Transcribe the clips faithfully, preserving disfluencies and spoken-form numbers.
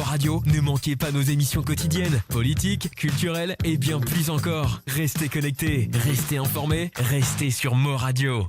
Radio, ne manquez pas nos émissions quotidiennes, politiques, culturelles et bien plus encore. Restez connectés, restez informés, restez sur Mo Radio.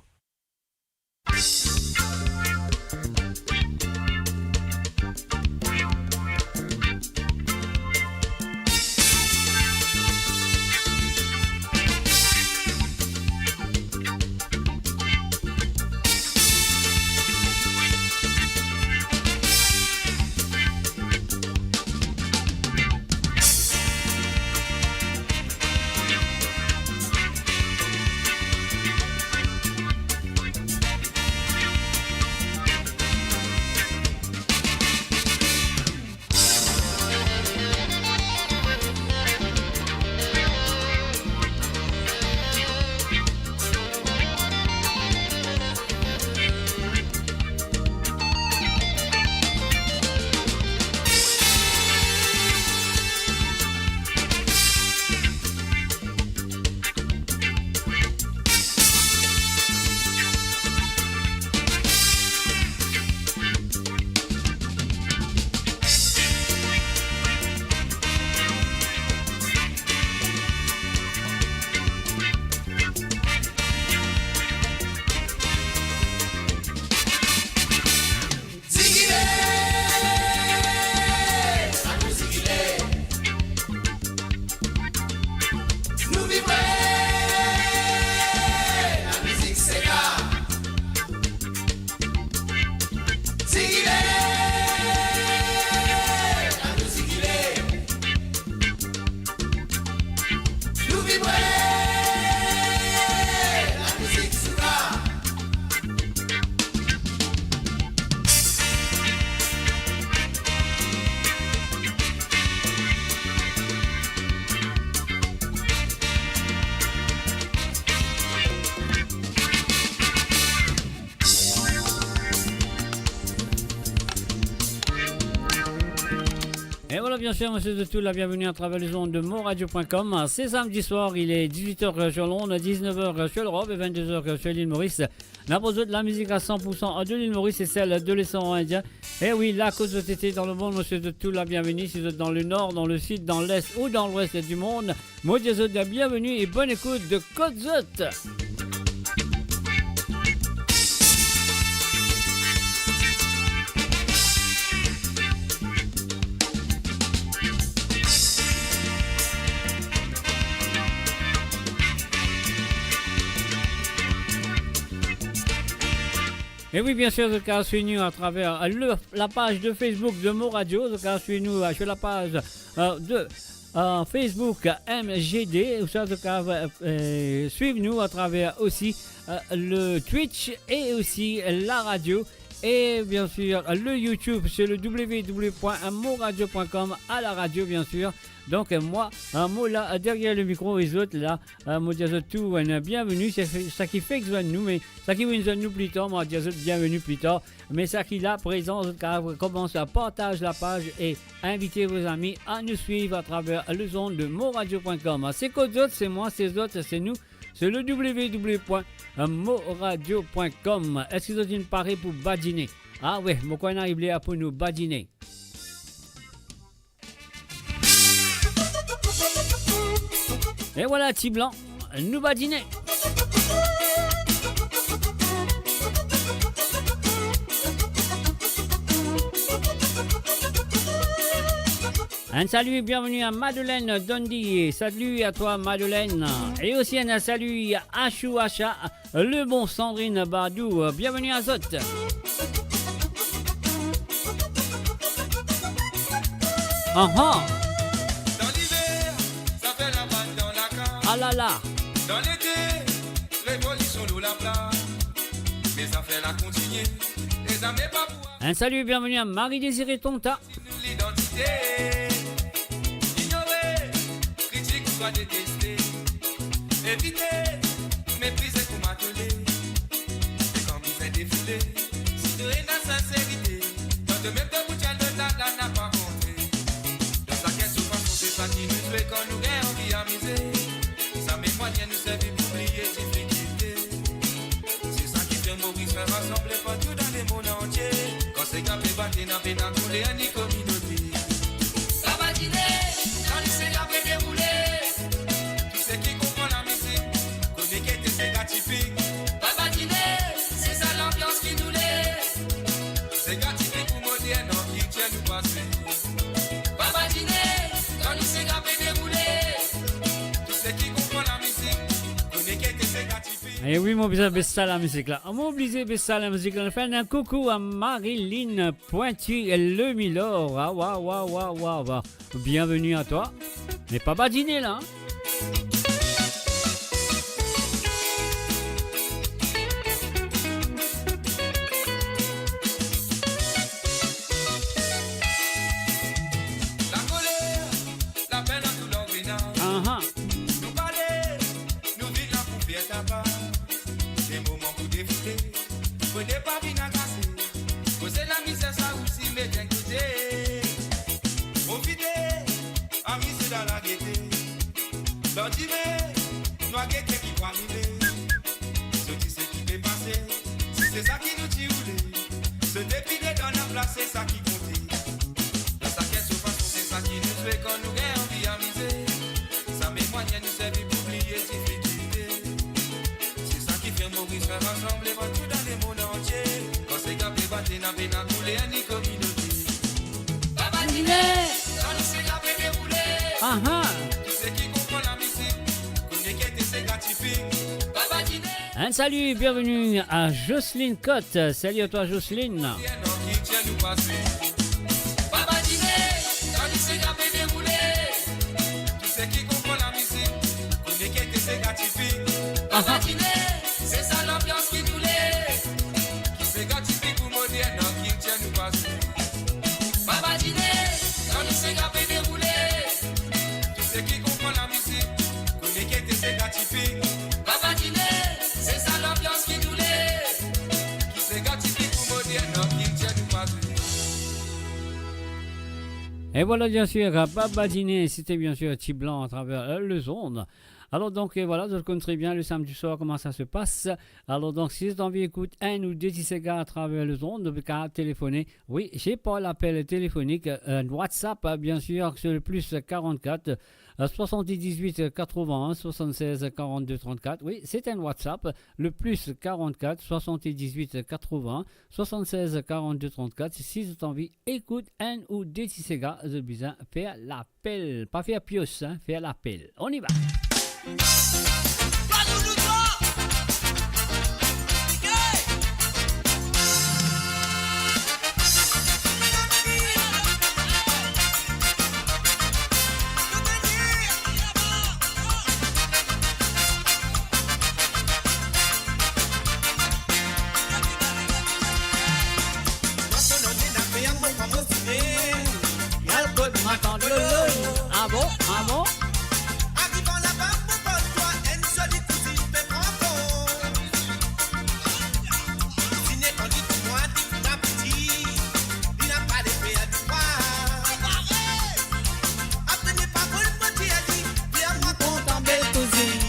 Zigile, anou zigile. Nou vibre, lamizik sega. Zigile, anou zigile. Nou vibre, lamizik sega. Et voilà, bien sûr, monsieur de tout, la bienvenue à travers les ondes de moradio point com. C'est samedi soir, il est dix-huit heures sur Londres, dix-neuf heures sur l'Europe et vingt-deux heures sur l'île Maurice. Nou propoz zot lamizik a san pour san de l'île Maurice et celle de l'océan Indien. E wi, la kot zot ete dan lemond, monsieur de tout, la bienvenue. Si zot dan lenor, dan lesid, dan les ou dan lwes di mond, mo dir zot bienvenue et bonne écoute de kot zot. E wi, bien sûr, zot kapav swiv nou atraver le, la page de Facebook de Mo Radio. Zot kapav swiv nou, euh, sur la page, euh, de, euh, Facebook M G D, ou sa zot kapav, euh, swiv nou atraver osi, euh, le Twitch et aussi la radio. Et bien sûr, le YouTube, c'est le w w w point moradio point com, à la radio, bien sûr. Donc, euh, moi, euh, mo la, euh, derrière le micro, e zot la, euh, mo dir zot tou, euh, bienvenue. Se, se, seki fek zwenn nou, me seki vinn zwenn nou pli tar, mo dir zot bienvenue pli tar. Me seki la prezan, zot kapav koumans partaz la page et inviter vos amis à nous suivre à travers les ondes de moradio point com. Se kot zot, se mwa, se zot, se nou. Se le w w w point moradio point com. Eski zot inn pare pou badine? Ah we, mo krwar ena ible pou nou badine. E vwala, ti blan, nou badine. Un salut, bienvenue à Madeleine Dondi. Salut à toi, Madeleine. Et aussi un salut à Ashou Asha, le bon Sandrine Badou. Bienvenue à zot. Aha. Dan liver, sa fer labann dan lakaz. Ah la la. Dan lete, revolision lor laplas. Me zafer la kontinie, lezame pa pou... Un salut, bienvenue à Marie-Désirée Tonta. Nou lidantite, ignore, kritik ouswa deteste, evite, meprize kouma tole. E kan bizin defoule, si to ena sinserite, dan to mem de bout, tel de la, la napa konte. Dan sakenn so fason, se sa ki nou swe kan nou gagn anvi amize. Sa mem mwayin nou servi pou bliye difikilte. Se sa ki fer Moris fer rasanble partou dan lemond antie. Kan sega pe bat, ena pena koler ni kominote. Eh wi, mo bizin bes sa lamizik la. Mo oblize bes sa lamizik la. Nou fer enn koukou a Marilyn Pointu, Lemilor. Ah, wa, wa, wa, wa, wa. Bienvenue à toi. Me pa badine la, hein. Lakoler, lapenn, ladoulèr, pena. Aha. Nou pale, nou viv la pou fer taba. Se moman pou defoule, fode pa vinn agase. Koze lamizer sa osi met enn kote. Profite, amize dan lagete. Landime, nou a gete ki pou arive. Zot ti seki pe pase, si se sa ki nou ti oule. Sote pie dedan, dan laplas, se sa ki konte. Dan sakenn so fason, se sa ki nou swe kan nou gagn anvi amize. Sa mem mwayin nou servi pou bliye difikilte. Se sa ki fer Moris fer rasanbleman tou dan lemond antie. Kan sega pe bate, ena pena koule, enn kominote. Pa badine, kan nou sega pe deroule. Aha. Tou seki konpran lamizik, kone ki ete sega tipik. Pa badine. Un salut, bienvenue à Jocelyne Cotte. Salut à toi, Jocelyne. Ki ti nou pase. Pa badine, kan nou sega pe deroule. Tou seki konpran lamizik, kone ki ete sega tipik. Pa badine, se sa lanbians ki nou le. Ki sega tipik ou modern, ki ti nou pase. Pa badine, kan nou sega pe deroule. Tou seki konpran lamizik, kone ki ete sega tipik. Pa badine, se sa lanbians ki nou le. Ki sega tipik ou modern, ki ti nou pase. Et voilà, bien sûr, pa badine, c'était bien sûr Ti Blan à travers, euh, les ondes. Alors donc, euh, voilà, zot konn très bien le samedi soir comment ça se passe. Alors donc, si zot anvi ekout enn ou de ti sega à travers les ondes, zot pe kapav telefone. Oui, j'ai pas l'appel téléphonique, euh, WhatsApp, hein, bien sûr, sur le plus quarante-quatre, euh, soixante-dix-huit quatre-vingts soixante-seize quarante-deux trente-quatre. Oui, c'est un WhatsApp, le plus quarante-quatre soixante-dix-huit quatre-vingts soixante-seize quarante-deux trente-quatre. Si zot anvi ekout enn ou de ti sega, zot bizin fer lapel. Pa fer pios, hein, fer lapel. On y va. Ah bon? Ah bon? Arivan laba, mo pran twa, enn zoli kouzinn pe pran koz. Kouzinn etan li pou mwa, li pou ta piti, li napa lefer dwa. Apre me pa konn mo dir li, fer mwa kontan, bel kouzinn.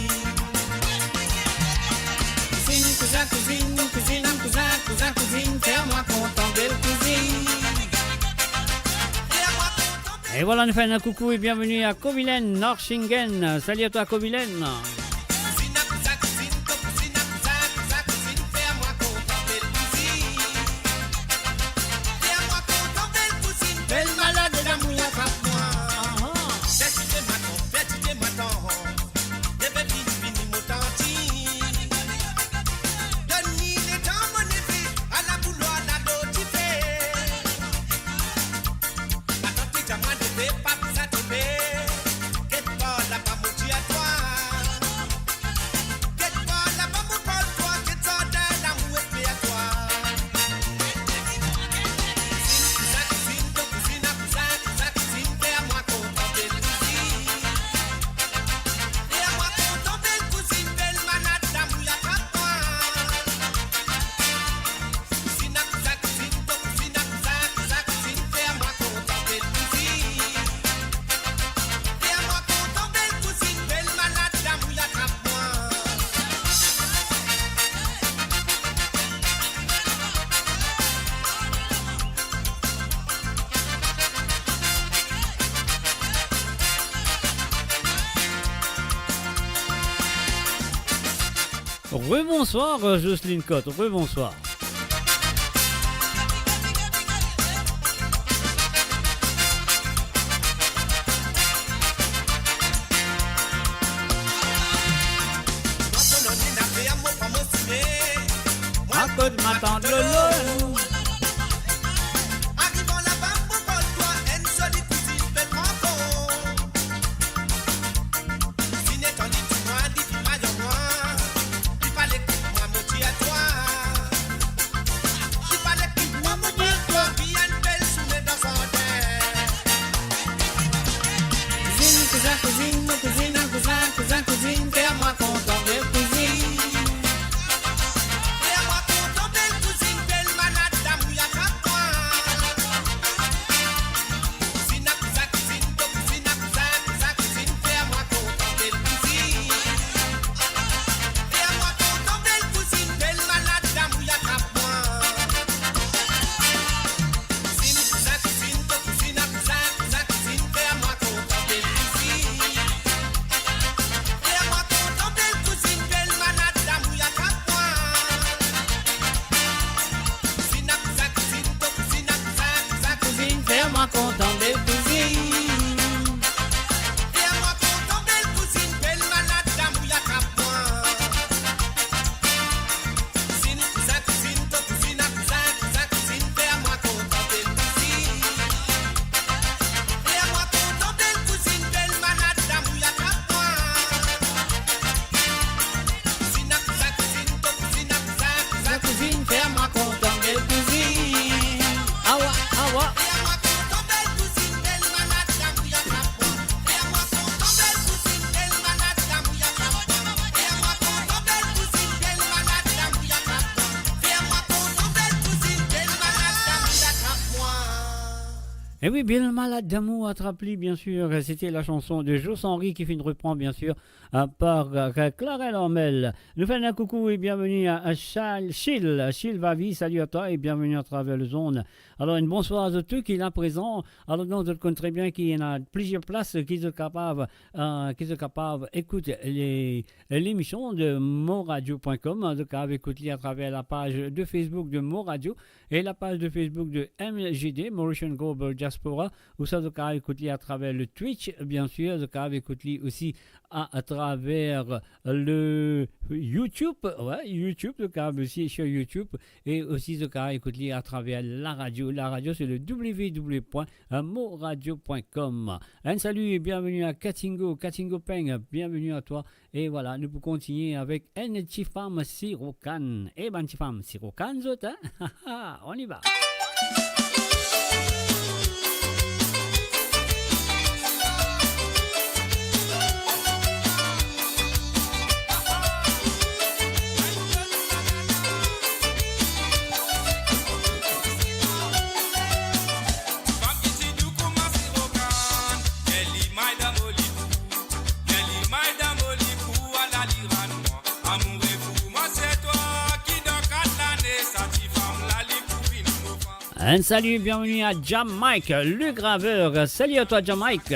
Kouzinn, kouzin, kouzinn, kouzinn, kouzin, kouzin, kouzinn, fer mwa kontan, bel kouzinn. Fer mwa kontan, bel. Et voilà, nous faisons un coucou et bienvenue à Kovilen Norchingen. Salut à toi, Kovilen. Bel malad lamour atrap mwa. Perdi de matan, perdi de matan. Neve vini, vini mo tanti. Donn li letan mo neve, ala boulwa, ala lor dife. Atann, ti dir mwa neve pa bizin tonbe. Get par laba mo dir twa. Get par laba mo pran twa, get zardin lamour esper twa. Kouzinn, kouzin, kouzinn, kouzinn, kouzinn, kouzinn, fer mwa kontan, bel kouzinn. Fer mwa kontan, bel kouzinn, bel malad lamour atrap mwa. Kouzinn, kouzin, kouzinn, kouzinn, kouzinn, kouzinn, fer mwa kontan, bel kouzinn. Fer mwa kontan, bel kouzinn, bel malad lamour atrap mwa. Rebonsoir, euh, Jocelyne Cotte, rebonsoir. kot matant Lolo. Arivan laba, mo kont twa enn zoli kouzinn bel pran kor. Kouzinn etan li ti mwa, li ti mwa, li mwa. Li pale kot mwa, mo dir twa. Li pale kot mwa, mo dir twa. Li enn bel soumem dan zardin. Kouzinn, kouzinn, kouzinn, kouzinn, kouzinn, kouzinn, kouzinn, fer mwa kontan, bel kouzinn. Fer mwa kontan, bel kouzinn, bel malad damour atrap mwa. Kouzinn, kouzinn, kouzinn, to kouzinn, kouzinn, kouzinn, kouzinn, fer mwa kontan, bel kouzinn. Fer mwa kontan, bel kouzinn, bel malad damour atrap mwa. Kouzinn, kouzinn, kouzinn, to kouzinn, kouzinn, kouzinn, kouzinn, fer mwa kontan, bel kouzinn. Fer mwa kontan, bel kouzinn, bel malad damour atrap mwa. Kouzinn, kouzinn, kouzinn, to kouzinn, kouzinn, kouzinn, kouzinn, kouzinn, fer mwa kontan, bel kouzinn. Fer mwa kontan, bel kouzinn, bel malad damour atrap mwa. Kouzinn, kouzinn, kouzinn, to kouzinn, kouzinn, kouzinn, kouzinn, fer mwa kontan, bel kouzinn. Fer mwa kontan, bel kouzinn, bel malad damour atrap mwa. Kouzinn, kouzinn, kouzinn, to kouzinn, kouzinn, kouzinn, kouzinn, fer mwa kontan, bel kouzinn. Awa, awa. Fer mwa kontan, bel kouzinn, bel malad damour atrap mwa. Et oui, Bel malad damour atrap li, bien sûr. C'était la chanson de Joss Henry qui finn repran, bien sûr, euh, par, euh, Clarel Ormel. Nou fer enn koukou e bienveni a, a Charles, Chil, Chil Vavi, salut à toi et bienvenue à travers les ondes. Alors, un bonsoir à tous qui est là présent. Alors, donc, zot konn tre bien ki ena plizier plas ki zot kapav, euh, ki zot kapav ekout le, lemision de moradio point com. Zot kapav ekout li atraver la paz de Facebook de Mo Radio e la paz de Facebook de M G D, Mauritian Global Diaspora, ou sa zot kapav ekout li atraver le Twitch, bien sûr, zot kapav ekout li osi a, atraver le YouTube, ouais, YouTube, zot kapav osi sur YouTube, e osi zot kapav ekout li atraver la radio. La radio, c'est le w w w point moradio point com. Un salut et bienvenue à Katingo, Katingo Peng, bienvenue à toi. E voilà, nou pou kontigne avek enn ti fam sirokan. E bann ti fam sirokan zot, hein? On y va. Un salut, bienvenue à Jam Mike, le graveur. Salut à toi, Jam Mike.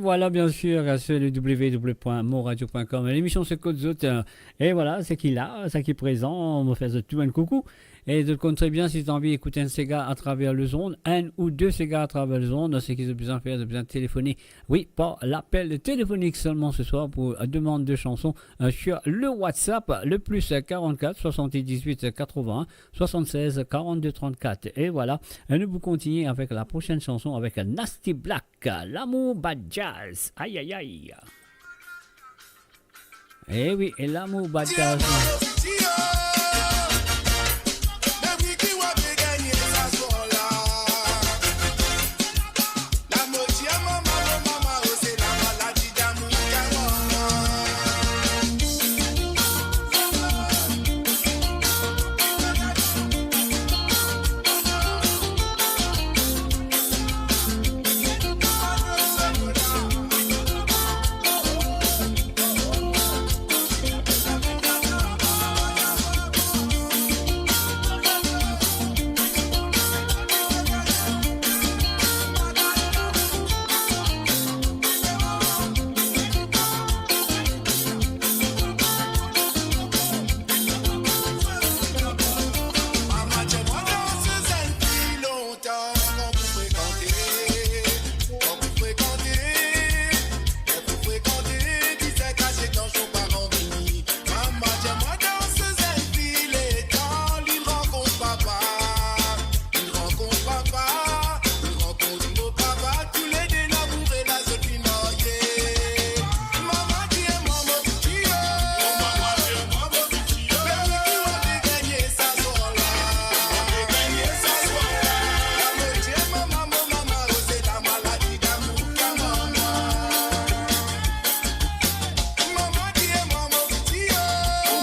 Voilà, bien sûr, sur le w w w point moradio point com. L'émission, c'est Kot Zot, euh, et voilà, c'est qui là, c'est qui présent, on va faire zot tou enn koukou. E zot konn tre bien, si zot anvi ekout enn sega atraver lezond, enn ou de sega atraver lezond, seki zot bizin fer, zot bizin telefone. Wi, par lapel telefonik selman se swar pou, euh, demann de chanson, euh, sur le WhatsApp, le plus quarante-quatre soixante-dix-huit quatre-vingts soixante-seize quarante-deux trente-quatre. E voilà, e nou pou kontigne avek la prosenn chanson avek Nasty Black, Lamour Bad Jazz. Aïe, aïe, aïe. Eh oui, e Lamour Bad Jazz.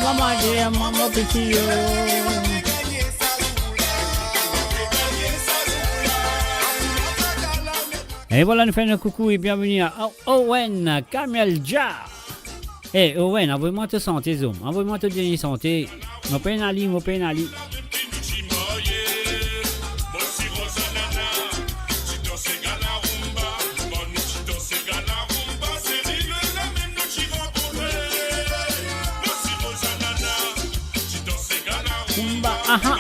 Mama, dear mama, piti yo. E vwala, nou fer nou koukou e bienveni a O-, Owen Kamelja. Eh, Owen, avoy mwa to sante, zom. Avoy mwa to dernie sante. Mo pena li, mo pena li. Rumba, aha.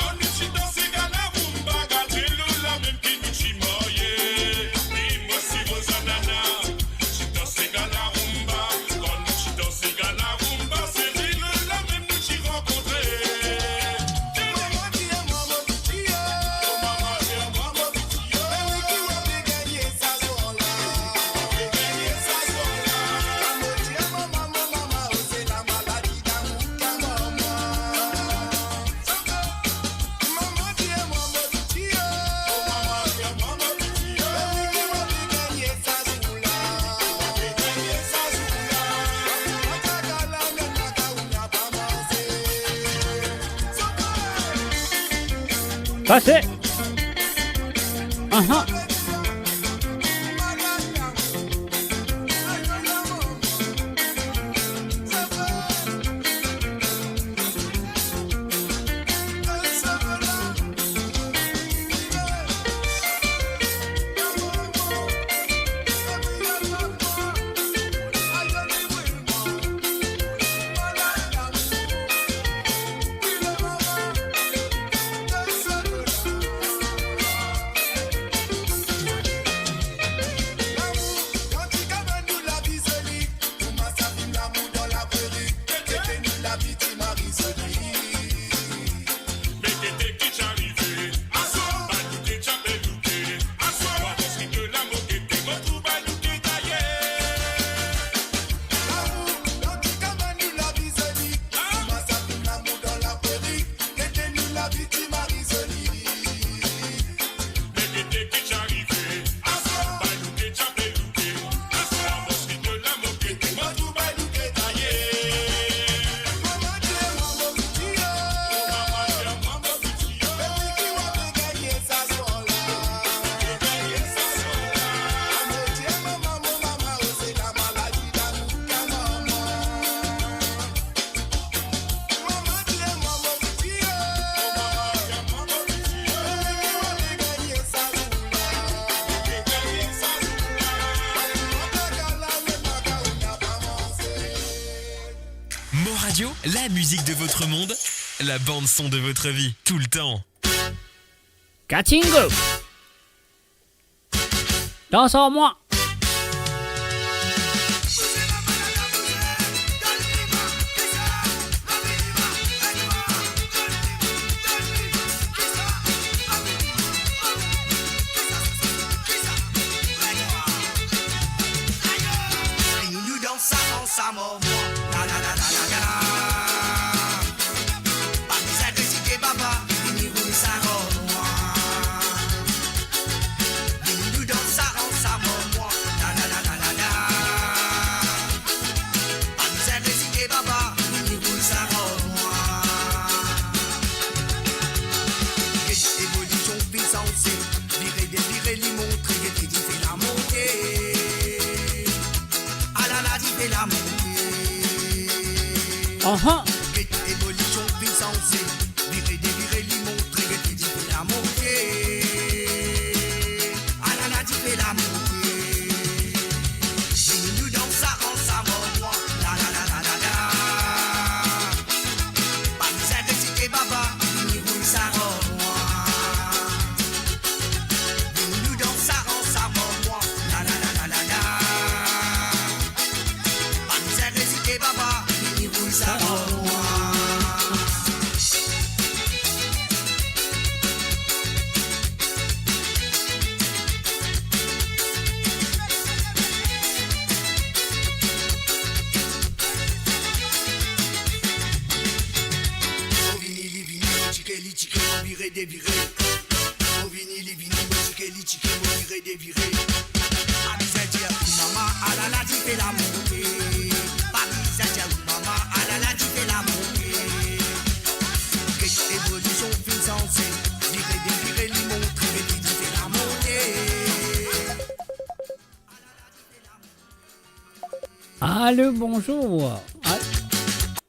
Pase. Aha. La musique de votre monde, la bande son de votre vie, tout le temps. Katingo. Dans un mois. Vini nou dans sa, dans sa, mor mwa. La, la, la, la, la, la. Pa bizin rezite, baba, vini roul sa, mor mwa. Vini nou dans sa, dans sa, mor mwa. La, la, la, la, la, la. Pa bizin rezite, baba, vini roul sa, mor mwa. Get evolision, pisans, vire devire, li montre, get dife la monte. Alala, dife la monte. Aha. Get evolision, pisans, vire devire, li montre, get dife la monte. Alala, dife la monte. Vini nou dans sa, dans sa, mor mwa. La, la, la, la, la, la. Pa bizin rezite, baba, vini roul sa, mor mwa. Vini nou dans sa, dans sa, mor mwa. La, la, la, la, la, la. Pa bizin rezite, baba, vini roul sa, mor mwa. Mo vini, li vini, mo tike, li tike, mo vire, devire. Mo vini, li vini, mo tike, li tike, mo vire, devire. Pa bizin dir ou mama, alala, dife la monte. Pa bizin dir ou mama, alala, dife la monte. Get evolision, finn sanze, vire, devire, li montre, get dife la monte. Alo, bonzour. Al-,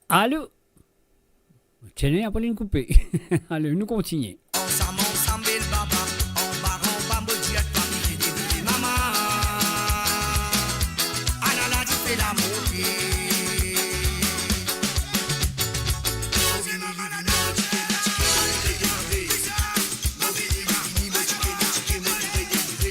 alo. Tienn, apre linn koupe. Ale, nou kontigne. Ansam, ansam, bel baba, anba, anba, mo dir twa, vire, devire, mama. Alala, dife la monte. Mo vini, li vini, mo tike, li tike, mo vire, devire. Mo vini, li vini, mo tike, li tike, mo vire, devire.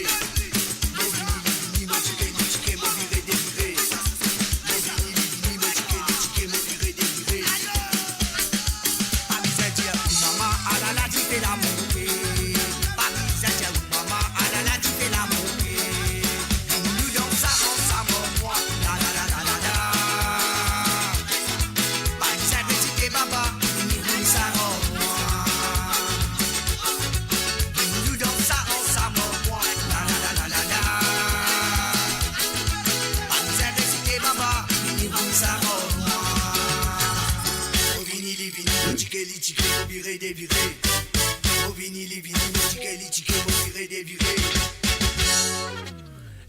Pa bizin rezite, baba, vini roul sa, mor mwa. Vini nou dans sa, dans sa, mor mwa. La, la, la, la, la, la. Pa bizin rezite, baba, vini roul sa, mor mwa. Mo vini, li vini, mo tike, li tike, mo vire, devire. Mo vini, li vini, mo tike, li tike, mo vire, devire.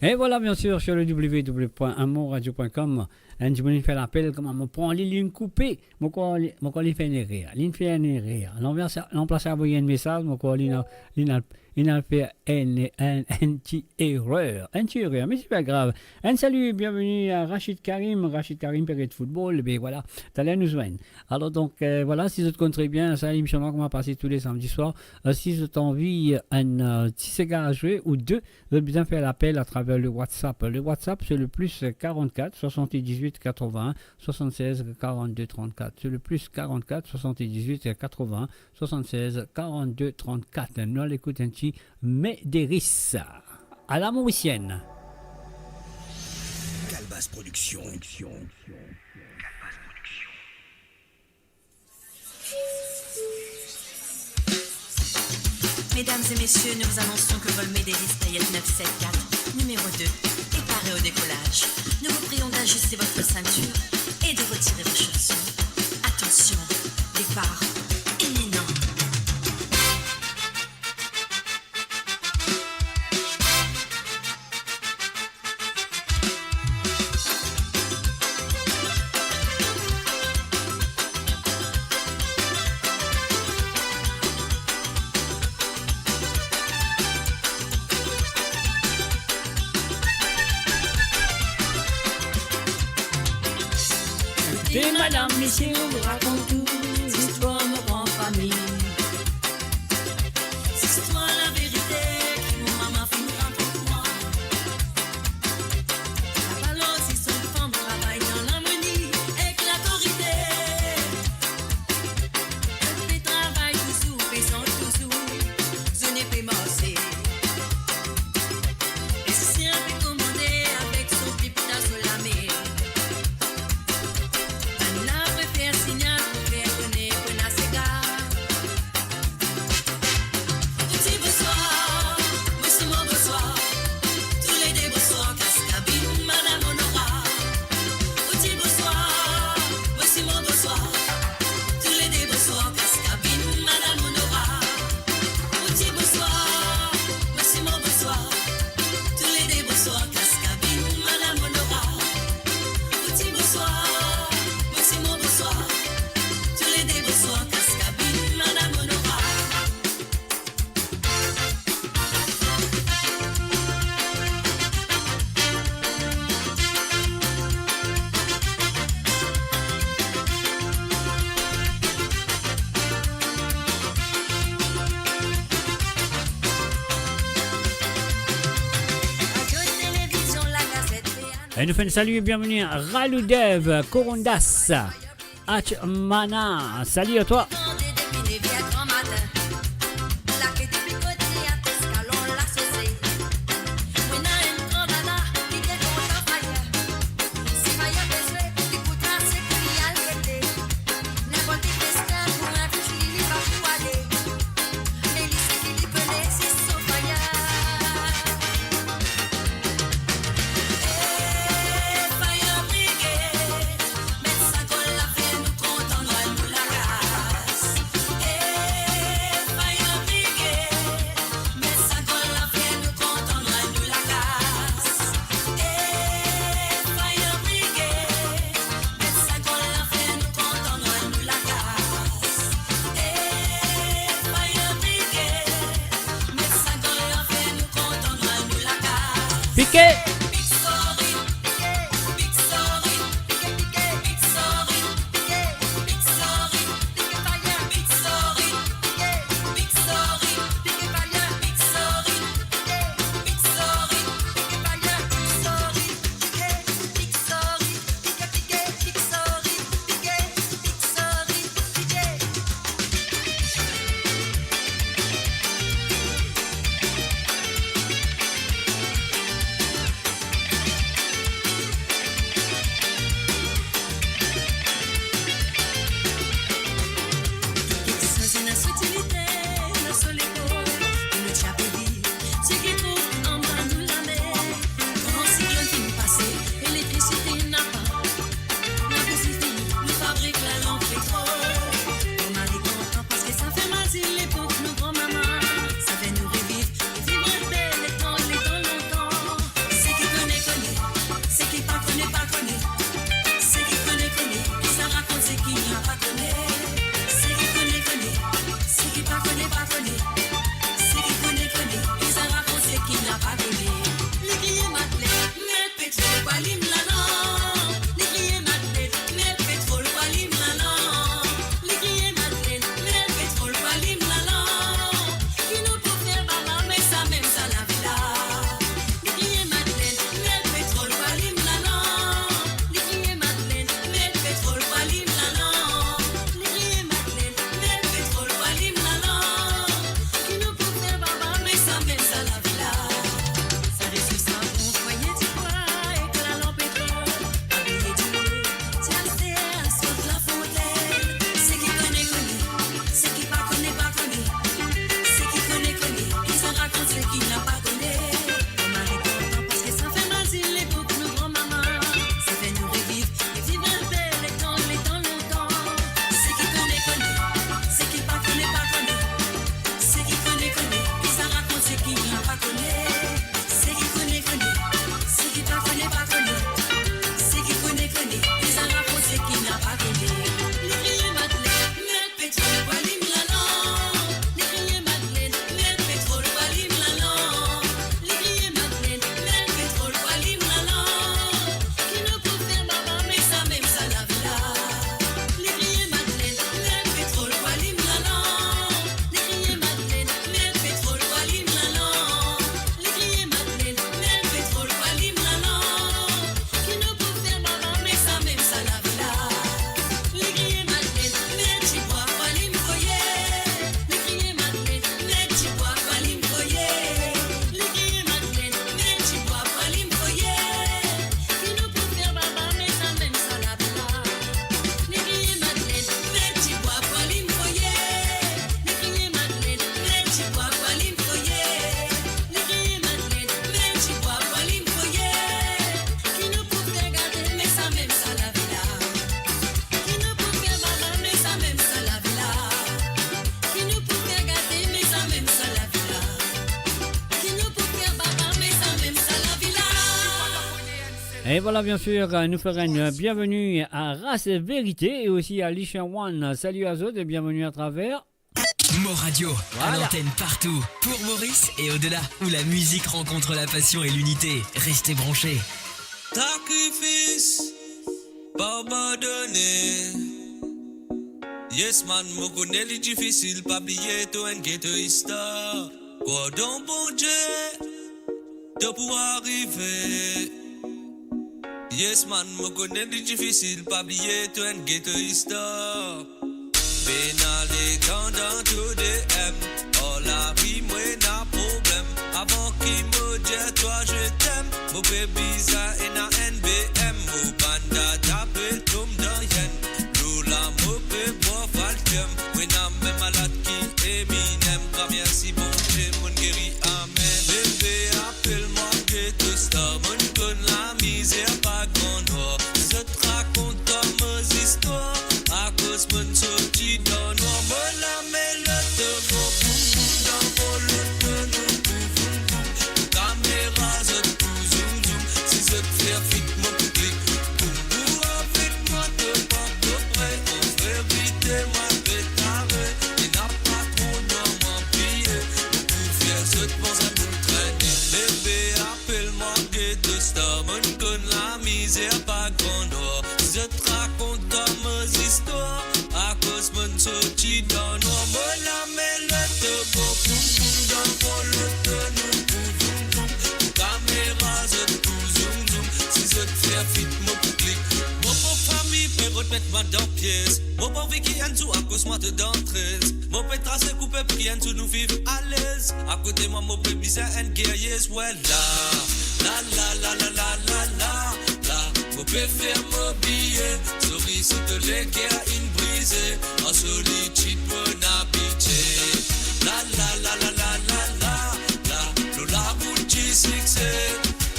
Et voilà, bien sûr, sur le w w w point amourradio point com, enn dimoun inn fer lapel, kouma mo pran li, linn koupe. Mo krwar li, mo krwar li fer enn erer. Linn fer enn erer. Lanplas, lanplas avoy enn mesaz, mo krwar linn al, linn al, linn al fer enn, enn, enn ti erer. Enn ti erer, me se pa grav. Enn sali, bienveni a Rachid Karim. Rachid Karim pe gete foutbol, be voilà, taler nou zwenn. Alor donk, euh, voilà, si zot konn tre bien, sa lemision la kouma pase tou le samdi swar. Euh, si zot anvi enn, euh, ti sega a zwe ou de, zot bizin fer lapel atraver le WhatsApp. Le WhatsApp, c'est le plus quarante-quatre soixante-dix-huit quatre-vingts soixante-seize quarante-deux trente-quatre. C'est le plus quarante-quatre soixante-dix-huit quatre-vingts soixante-seize quarante-deux trente-quatre. Nou al ekout enn ti Mederis. À la mauricienne. Kalbas Production. Mesdames et messieurs, nous vous annonçons que vol Mederis Payet neuf sept quatre, numéro deux, est paré au décollage. Nous vous prions d'ajuster votre ceinture et de retirer vos chaussures. Attention, départ imminent. Lamisie, mo rakont tou zistwar mo gran fami. Zistwar laverite ki mo mama finn rakont mwa. Lavalor si son fam travay dan larmoni ek latorite. Pe travay touzour, pe sant touzour, zone pe marse. Egzipsien pe komande avek so pli pita so lame. Bannla pe fer signal pou fer kone kona sega. Ou dir bonswar, mo si mo bonswar. Toulede bonswar, kas kabinn, madam Onora. Ou dir bonswar, mo si mo bonswar. Toulede bonswar, kas kabinn, madam Onora. Ou dir bonswar, mo si mo bonswar. Toulede bonswar, kas kabinn, madam Onora. Ou dir bonswar, mo si mo bonswar. Toulede bonswar, kas kabinn, madam Onora. E nou fer enn sali, bienveni Ralou Dev, Korondas, Achmana. Sali a twa. Pike! Et voilà, bien sûr, euh, nous faire une bienvenue à Race Vérité et aussi à Lisha One. Salut à zot et bienvenue à travers Mo Radio, à l'antenne partout, pour Maurice et au-delà, où la musique rencontre la passion et l'unité. Restez branchés. Sakrifis, pa abandone. Yes man, mo kone li difisil, pa bliye to enn ghetto star. Krwar dan Bondie, to pou arive. Yes man, mo kone li difisil, pa bliye to enn ghetto star. Pena letan dan to D M, ar lavi mo ena problem. Avan ki mo dir twa je t'aime, mo pe bizin ena enn B M. Mo bann dada pe tom dan yen, lor la mo pe bwar Falcam. Mo ena mem malad ki Eminem, gramersi Bondie, mo'nn geri, amen. Bebe, apel mwa ghetto star, mo'nn konn lamizer pa Gran Nwar. Si zot rakont twa mo zistwar, akoz mo'nn sorti dan nwar. Mo lame loto, gro boum boum, dan gro loto nou pou voum voum. Kamera zot pou zoum zoum, si zot fer fit mo pou klik. Pou, pou avek mwa to pa to pre, an verite mwa pe tare. Ena pa tro nwar mwa abiye, mo pou fer zot pans enn boul trene. Bebe, apel mwa ghetto star, mo'nn konn lamizer pa Gran Nwar. Si zot rakont twa mo zistwar, akoz mo'nn sorti dan nwar. Mo lame loto, gro boum boum, dan gro loto nou pou voum voum. Kamera zot pou zoum zoum, si zot fer fit mo pou klik. Mo pran fami, pe rod met mwa dan pies. Mo pa anvi ki enn zour akoz mwa to dan trez. Mo pe trase koupe pou ki enn zour nou viv alez. Akote mwa mo pe bizin enn guerrier, we la. La, la, la, la, la, la, la, la. Mo pe fer mo biye, sorry si to leker inn brize. An solitid mo'nn abitie. La, la, la, la, la, la, la, la. Lor larout di sikse.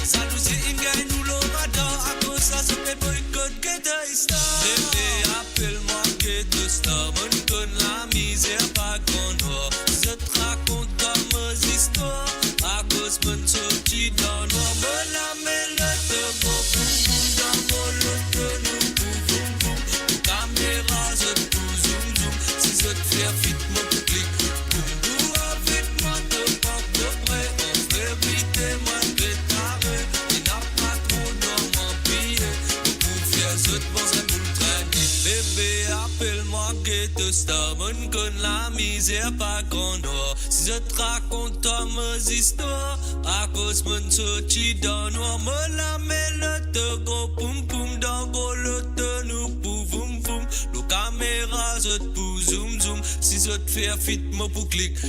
Zalouzi inn gagn nou lor radar, akoz sa zot pe boykot ghetto star. Bebe, apel mwa ghetto star, mo'nn konn lamizer pa Gran Nwar. Si zot rakont twa mo zistwar, akoz mo'nn sorti dan nwar. Mo lame loto, gro boum boum, dan gro loto nou pou voum voum. Kamera zot pou zoum zoum, si zot fer fit mo pou klik. Pou, pou avek mwa to pa to pre, an verite mwa pe tare. Ena pa tro nwar mwa abiye, mo pou fer zot pans enn boul trene. Bebe, apel mwa ghetto star, mo'nn konn lamizer pa Gran Nwar. Si zot rakont twa mo zistwar, akoz mo'nn sorti dan nwar. Mo lame loto, gro boum boum, dan gro loto nou pou voum voum. Lor kamera zot pou zoum zoum, si zot fer fit mo pou klik.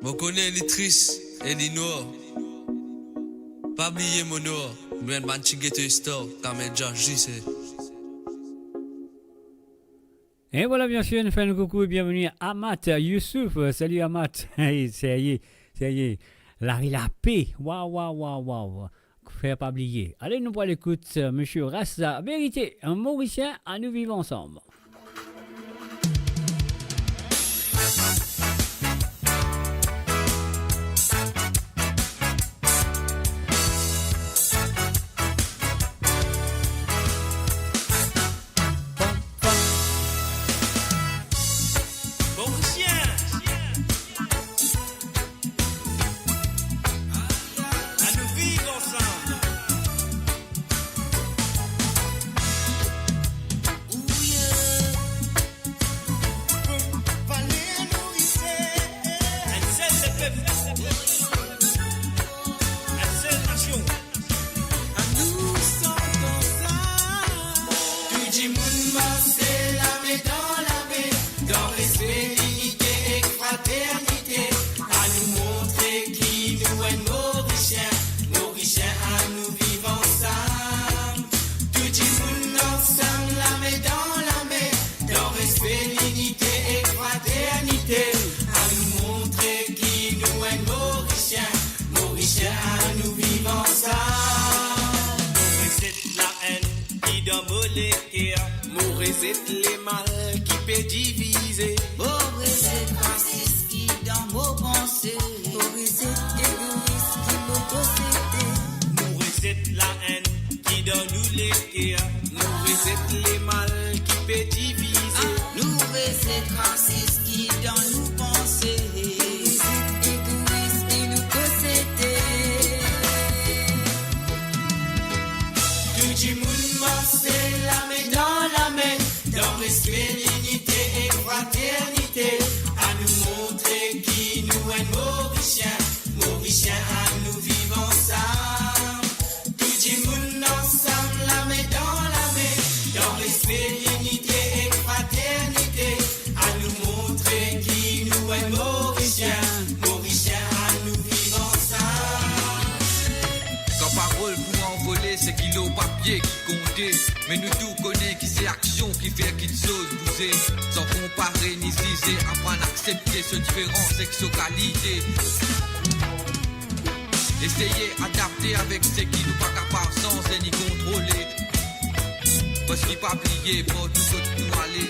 Mo kone li tris e li nwar. Pa bliye mo nwar, nou enn bann ti ghetto star, kame Jah zis, eh. Et voilà, bien sûr, nous faisons un coucou et bienvenue à Amat Youssouf. Salut Amat. Hey, serye, serye. Lari Lape. Waw, waw, waw, waw. Fer pa bliye. Ale, nou pou al ekout, euh, Monsieur Race Vérité, un Morisien, anou viv ansam. Morisien. Anou viv ansam. Ouye. Vale Morisien. Enn sel lepep. Enn sel nasion. Anou sant ansam. Tou dimoun marse lame dan lame, dan respe, linite ek fraternite. Anou montre ki nou enn Morisien, Morisien, anou viv ansam. Tou dimoun ansam, lame dan lame, dan respe, linite ek fraternite. Anou montre ki nou enn Morisien, Morisien, anou viv ansam. Mo rezet laenn ki dan mo leker. Mo rezet lemal ki pe divize. Mo rezet rasis ki dan mo panse. Mo rezet egois ki mo posede. Mo rezet laenn Leker, nou rezet lemal ki pe divize. Nou rezet rasis ki dan nou panse. Nou rezet egois ki nou posede. Tou dimoun marse lame dan lame, dan respe, linite ek fraternite. Anou montre ki nou enn Morisien, Morisien, anou viv ansam. Tou dimoun ansam, lame dan lame, dan respe, linite ek fraternite. Anou montre ki nou enn Morisien, Morisien, anou viv ansam. Kan parol pou anvole, se kilo papie ki konte, me nou tou kone ki se aksion ki fer kiksoz bouze. San konpare ni zize, aprann aksepte so diferans ek so kalite. Eseye adapte avek seki nou pa kapav sanze ni kontrole. Parski pa bliye, partou kot nou ale,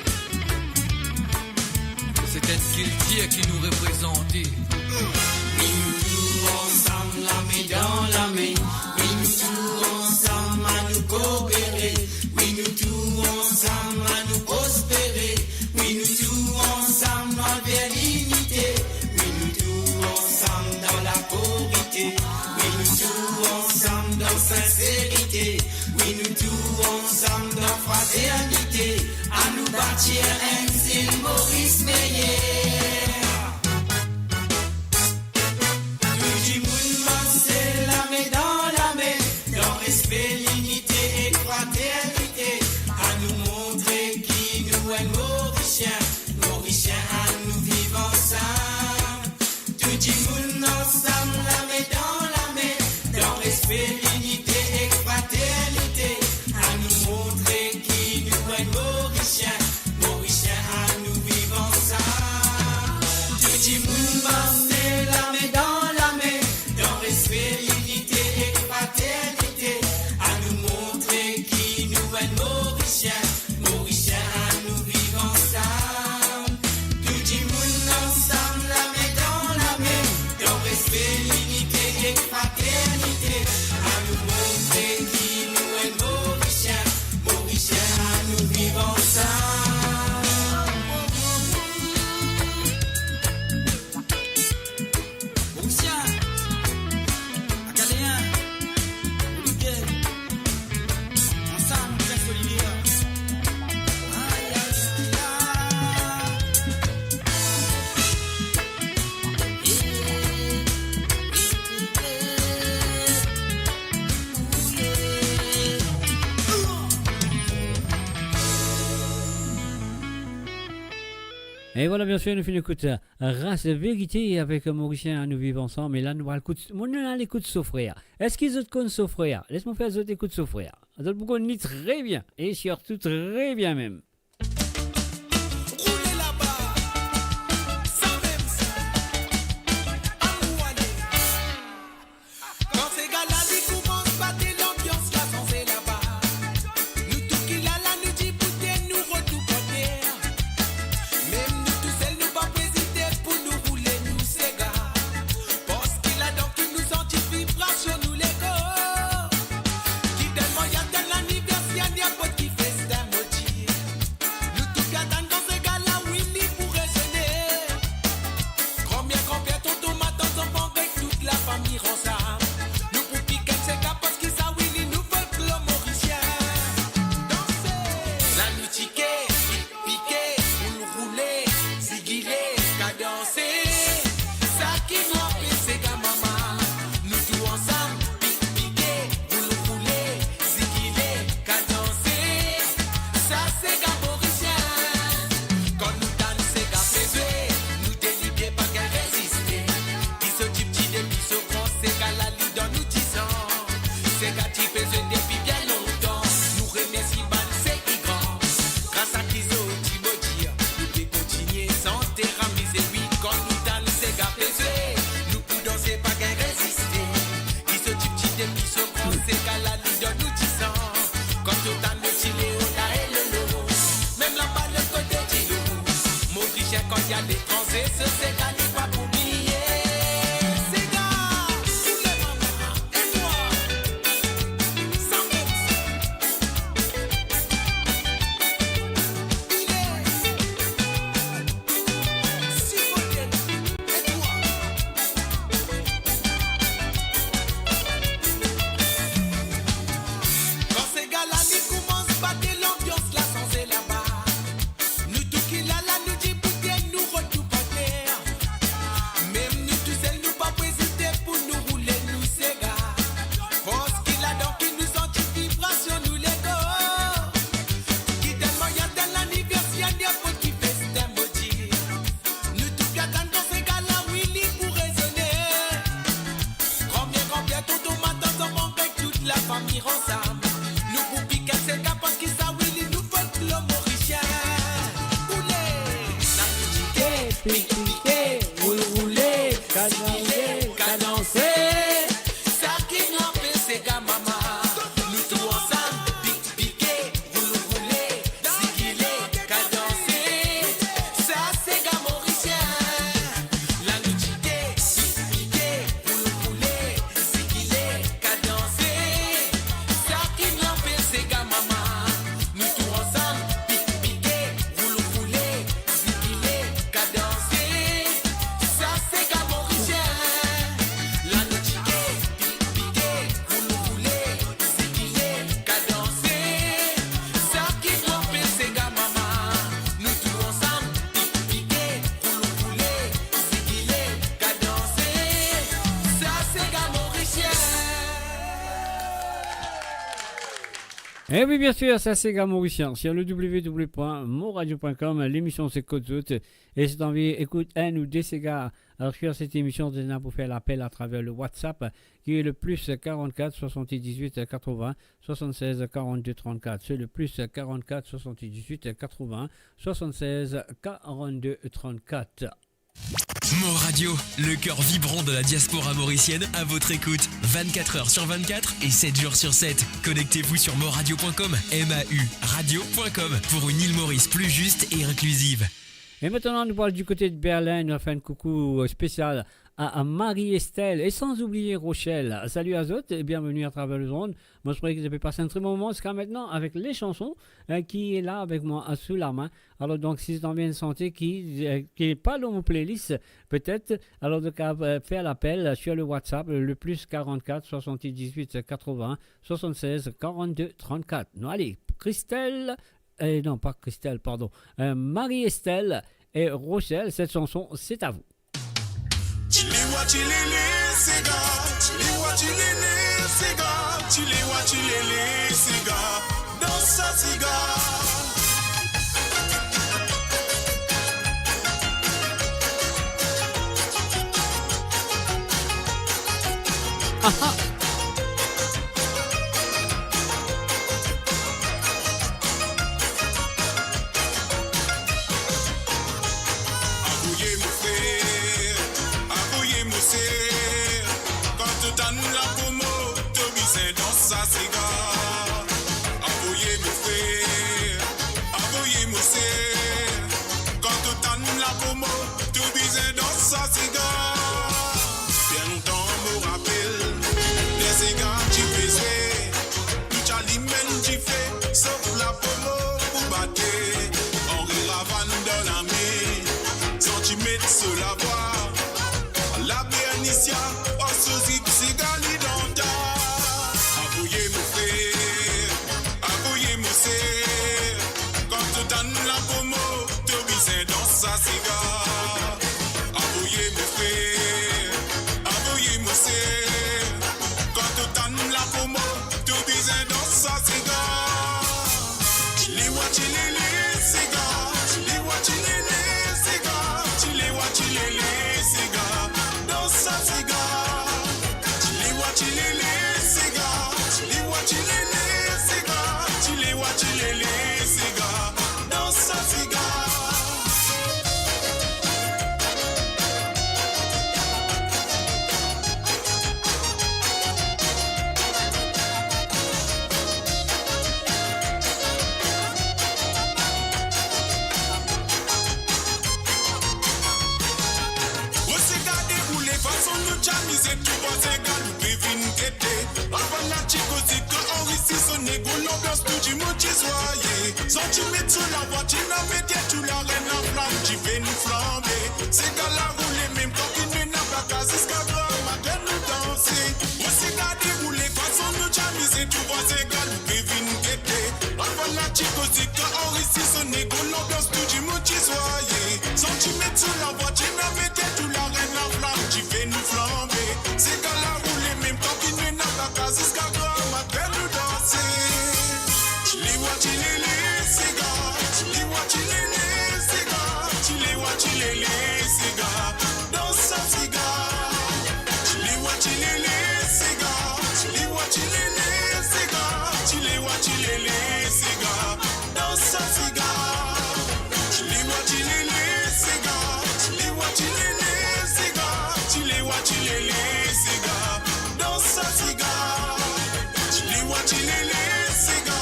se enn kiltir ki nou reprezante. Wi, nou tou ansam, lame dan lame. Wi, nou tou ansam, anou koopere. Wi, nou tou ansam, anou prospere. Wi, nou tou ansam, nou al ver linite. Wi, nou tou ansam dan lakorite. Wi, nou tou ansam dan sinserite. Wi, nou tou ansam dan fraternite. Anou batir enn zil Moris meyer. Tou dimoun marse lame dan lame, dan respe, linite ek fraternite. Anou montre ki nou enn Morisien, Morisien, anou viv ansam. Tou dimoun ansam, lame dan lame, dan respe, linite ek fraternite. Anou montre ki nou enn Morisien, Morisien, anou viv ansam. Tou dimoun marse lame dan lame, dan respe, linite ek fraternite. Anou montre ki nou enn Morisien, Morisien, anou viv ansam. Tou dimoun ansam, lame dan lame, dan respe, linite ek fraternite. Anou montre ki nou enn Morisien, Morisien, anou viv ansam. Morisien, Akaleen, Boulike, ansam nou fer solider. Ay, ay, ay, ay. E vwala, biensir, nou finn ekout, euh, Ras Verite avek Morisien, anou viv ansam. E la, nou al ekout, nou al ekout so frer. Eski zot konn so frer? Les mwa fer zot ekout so frer. Zot pou konn li tre bien, e sirtou tre bien mem. Roule laba, sa mem sa. Anou ale. Kan sega la li koumans bate, lanbians la sanze laba. Nou tou ki la la, nou diboute, nou retourn kont ler. Mem nou tousel, nou pa pou ezite pou nou roule nou sega. Parski ladan ki nou santi vibrasion nou lekor. Ki telman ena tel laniverser, ninport ki festin mo dir. Nou tou pe atann kan sega la, wi, li pou rezone. Granmer, granper, tonton, matant, zanfan, avek tout lafami ansam. Nou pou pik enn sega parski sa, wi, li nou folklor morisien. Danse! La nou tike, pike, boul roule, zigile, kadanse. Sa ki nou apel sega mama. Nou tou ansam, pik, pike, boul roule, zigile, kadanse. Sa sega morisien. Kan nou tann sega pe zwe, nou delibere, pa gagn reziste. Ki so tipti depi so gran, sega la li dan nou dizan. Sega ti pe zwe depi bien lontan. Nou remersie bann seki gran. Gras a ki zot ti mo dir, nou pe kontinie sante, amize, wi, kan nou tann sega pe zwe. Nou pou danse, pa gagn reziste. Ki so tipti depi so gran, sega la li dan nou dizan. Kan nou tann Ti Leo la e Lolo, mem laba lot kote dilo. Morisien kan li al letranze, so sega li pa pou bliye. Sega, pou le mama e mwa, sa mem sa. Pik, pike, roul, roule, kadanse, kadanse. Sa ki nou apel sega mama. Nou tou ansam, pik, pike, roul, roule, zigile, kadanse. Sa sega morisien. La nou tike, pik, pike, roul, roule, zigile, kadanse. Sa ki nou apel sega mama. Nou tou ansam, pik, pike, roul, roule, zigile, kadanse. Sa sega morisien. La nou tike, pik, pike, roul, roule, zigile, kadanse. Sa ki nou apel sega mama. Nou tou ansam, pik, pike, roul, roule, zigile, kadanse. Sa sega morisien. Eh oui, bien sûr, sa sega morisien. Sur le w w w point moradio point com, l'émission c'est Kot Zot. Et si t'as envie, écoute un ou deux ségas, alors sur cette émission, tu as pour faire l'appel à travers le WhatsApp, qui est le plus quarante-quatre soixante-dix-huit quatre-vingts soixante-seize quarante-deux trente-quatre. C'est le plus quarante-quatre soixante-dix-huit quatre-vingts soixante-seize quarante-deux trente-quatre. Mor Radio, le cœur vibrant de la diaspora mauricienne, à votre écoute, vingt-quatre heures sur vingt-quatre et sept jours sur sept. Connectez-vous sur moradio point com, M A U radio point com, pour une île Maurice plus juste et inclusive. Et maintenant, nous parlons du côté de Berlin. Nous allons faire un coucou, euh, spécial à, à Marie-Estelle et sans oublier Rochelle. Salut à zot et bienvenue à travers le monde. Moi, je croyais que vous avez passé un très bon moment jusqu'à maintenant avec les chansons, euh, qui est là avec moi, euh, sous la main. Alors donc, si vous avez une santé qui, euh, qui n'est pas dans mon playlist, peut-être, alors donc, euh, faire l'appel sur le WhatsApp, le plus quarante-quatre soixante-dix-huit quatre-vingts soixante-seize quarante-deux trente-quatre. Non, allez, Christelle, euh, non, pas Christelle, pardon, euh, Marie-Estelle et Rochelle, cette chanson, c'est à vous. Tilewa tilele sega, tilewa tilele sega, tilewa tilele sega, dans sa sega. Aha. Avoye mo frer, avoye mo ser, kan to tann lapromo, to bizin dans sa sega. Avoye mo frer, avoye mo ser, kan to tann lapromo, to bizin dans sa sega. Bien lontan mo rapel, ler sega ti pe zwe, nou ti alim enn dife, sof lapromo pou bate. Anri Ravann dan lame, santi met so lavwa, la Bernicia, oh so zip sega li dan ta. Avoye mo frer, avoye mo ser, kan to tann lapromo, to bizin dans sa sega. Avoye mo frer, avoye mo ser, kan to tann lapromo, to bizin dans sa sega. Tilewa tilele sega, tilewa tilele sega, tilewa tilele sega, dans sa sega. Tilewa tilele sega, tilewa tilele sega, tilewa tilele sega, dans sa sega. Mo sega deroule, fason nou ti amize, tou vwazin galoupe vinn gete. Avan la ti koze, kan anri ti sone, gro lanbians, tou dimoun ti zwaye. Santi met so lavwa, ti ena mete tou larenn laflam, dife nou flanbe. Sega la roule, mem kan ki nou ena baka, ziska gramatin nou danse. Mo sega deroule, fason nou ti amize, tou vwazin galoupe vinn gete. Avan la ti koze, kan anri ti sone, gro lanbians, tou dimoun ti zwaye. Santi met so lavwa, ti ena mete tou larenn laflam, dife nou flanbe. Sega la roule, mem kan ki nou ena baka, ziska gramatin nou danse. Tilewa tilele sega, tilewa tilele sega, tilewa tilele sega, dans sa sega. Tilewa tilele sega, tilewa tilele sega, tilewa tilele sega, dans sa sega. Tilewa tilele sega, Wa tilele sega, dans sa sega. Tile wa tilele sega,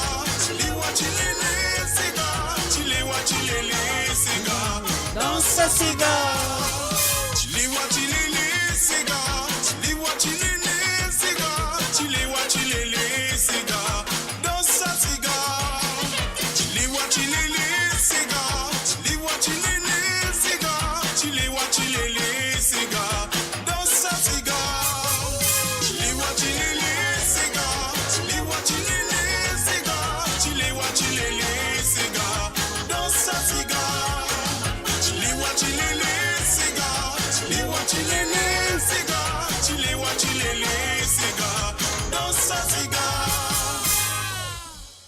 tile wa tilele sega, tile wa tilele sega, dans sa sega. Tile wa tilele sega, tile wa tilele sega, tile wa tilele sega. Dans sa sega, tile wa tilele sega, tile wa tilele sega, tile wa tilele sega. Dans sa sega, tile wa tilele sega, tile wa tilele sega, tile wa tilele sega. Dans sa sega, tile wa tilele sega, tile wa tilele sega, tile wa tilele sega. Dans sa sega.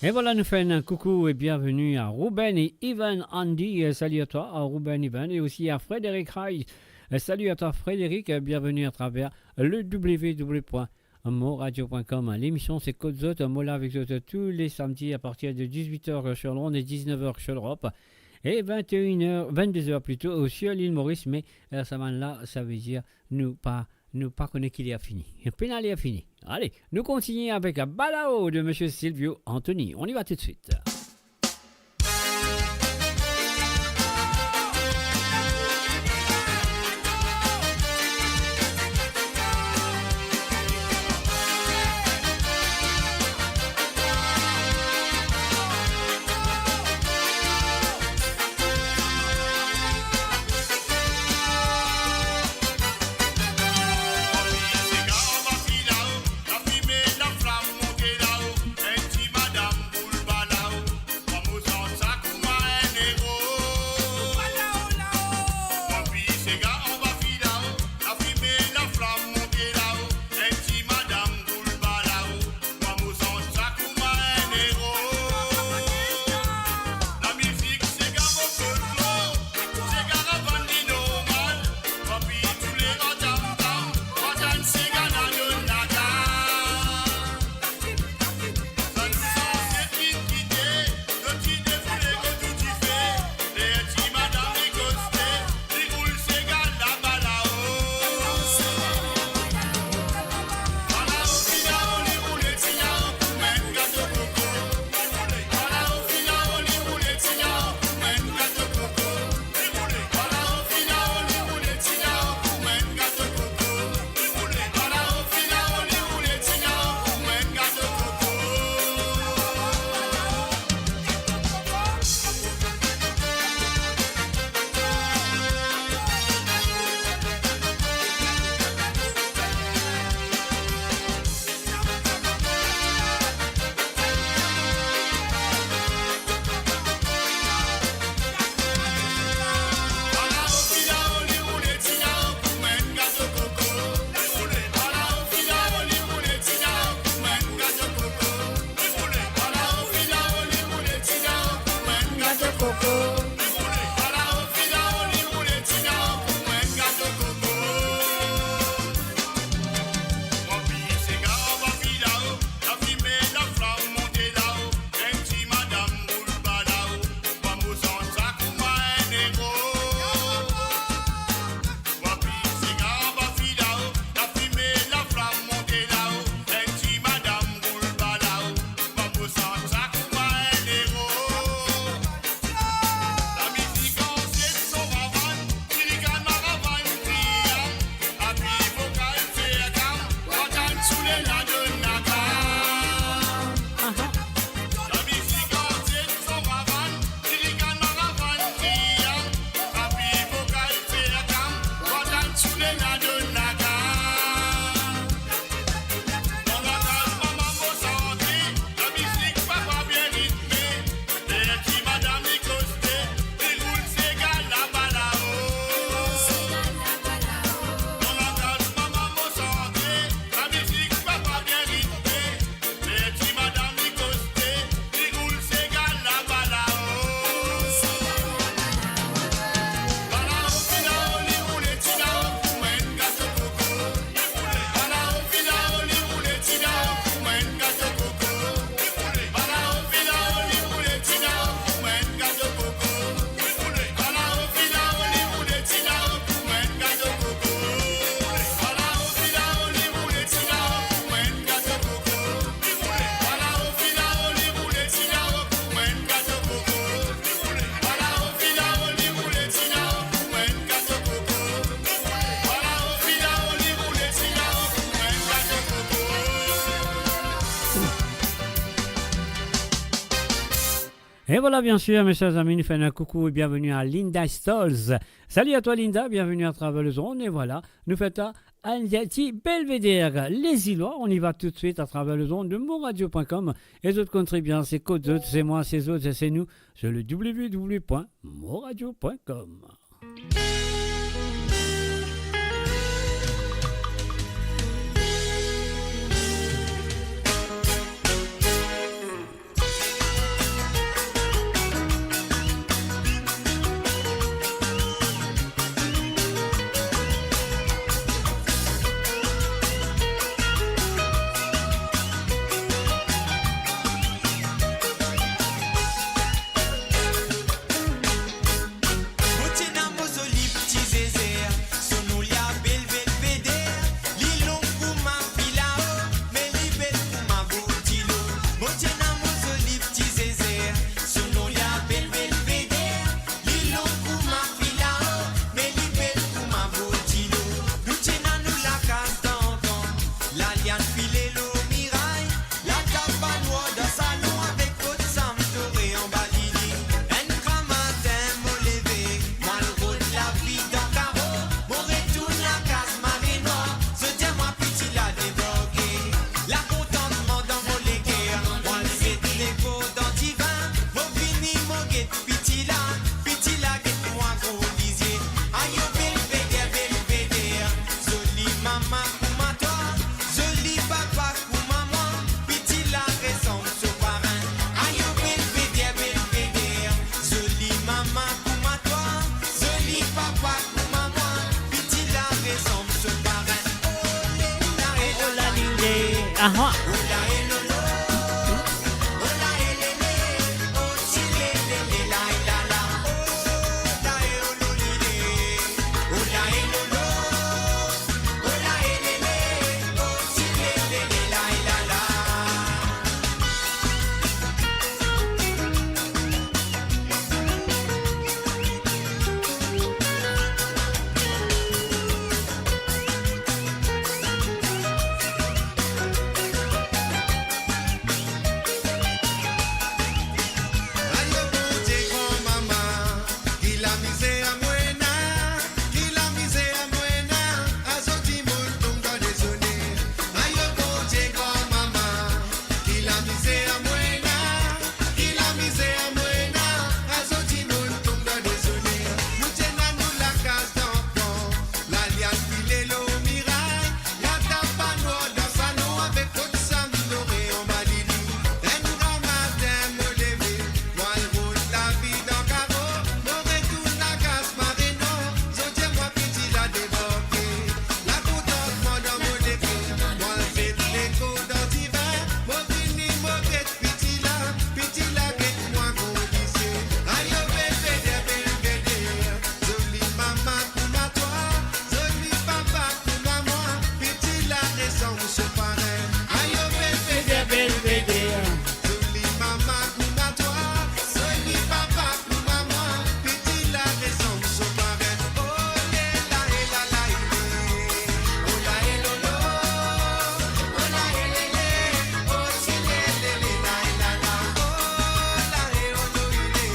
Et voilà, nous faisons un coucou et bienvenue à Ruben et Ivan Andy. Euh, salut à toi, à Ruben, Ivan, et aussi à Frédéric Hayes. Euh, salut à toi, Frédéric. Euh, bienvenue à travers le w w w point moradio point com. L'émission, c'est Kot Zot. Mo la avek zot tous les samedis à partir de dix-huit heures sur l'onde et dix-neuf heures sur l'Europe. Et vingt et une heures, vingt-deux heures plutôt, sur l'île Maurice. Mais, euh, sa bann la, sa ve dir nou pa nou pa kone ki ler fini. Pena ler fini. Ale, nou kontigne avek Balao de Monsieur Silvio Anthony. On y va tout de suite. Mwa mo sant sa kouma enn ero. Lamizik sega mo folklor, sega ravann li normal. Papi toule an tam tam, pa tann sega la donn lagar. Sa nou zanset finn kite, zot ti defoule kot tou dife. Ler ti madam li koste, li roul sega laba lao. Balao filao, li roule ti lao kouma enn gato koko. Balao filao, li roule ti lao kouma enn gato koko. Balao filao, li roule ti lao kouma enn gato koko. Balao filao, li roule ti lao kouma enn gato koko. Et voilà, bien sûr, mes chers amis, nous faisons un coucou et bienvenue à Linda Stolz. Salut à toi, Linda, bienvenue à travers le zone. Et voilà, nous faisons un petit belvédère. Les Ilois, on y va tout de suite à travers le zone de moradio point com. Et zot konn trè bien, se kot zot, se mwa, se zot, se nou, sur le w w w point moradio point com. Mo ti ena mo zoli pti zezer, so nom li apel Belvédère. Li long kouma filao, me li bel kouma bourdilo. Mo ti ena mo zoli pti zezer, so nom li apel Belvédère. Li long kouma filao, me li bel kouma bourdilo. Nou ti ena nou lakaz dan kan, laliann file lor miray. Latab bann rwa dan salon avek kot sam dore anba lili. Enn gramatin mo leve, mo al rod lavi dan karo. Mo retourn lakaz mare nwar, zot dir mwa piti la debarke. Lakontantman dan mo leker, mo al zet lekor dan divin. Mo vini mo get piti la, piti la get mwa gro lizie. Ayo Belvédère, Belvédère, zoli mama kouma twa, zoli papa kouma mwa, piti la resanm so parin. Ayo Belvédère, Belvédère, zoli mama kouma twa, zoli papa kouma mwa, piti la resanm so parin. Oh, lé, la, eh, oh, la, lé, lé. Aha. Oh, la, eh, lo, lo. Ayo Bondie gran mama, ki lamizer mo ena, ki lamizer mo ena, azo dimoun tonm dan dezone. Ayo Bondie gran mama, ki lamizer mo ena, ki lamizer mo ena, azo dimoun tonm dan dezone. Nou ti ena nou lakaz dan kan, laliann file lor miray, latab bann rwa dan salon avek kot sam dore anba lili. Enn gramatin mo leve, mo al rod lavi dan karo, mo retourn lakaz mare nwar, zot dir mwa piti la debarke. Lakontantman dan mo leker, mo al zet lekor dan divin, mo vini mo get piti la, piti la get mwa gro lizie. Ayo Belvédère, Belvédère, zoli mama kouma twa, zoli papa kouma mwa, piti la resanm so parin. Ayo Belvédère, Belvédère, zoli mama kouma twa, zoli papa kouma mwa, piti la resanm so parin. Oh, lé, la, eh, la, la, eh, lé. Oh, la, eh, lo, lo. Oh, la, eh, lé, lé. Oh, si, lé, lé, lé, la, eh, la, la. Oh, la, eh, oh, lo, eh, lé.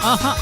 Aha.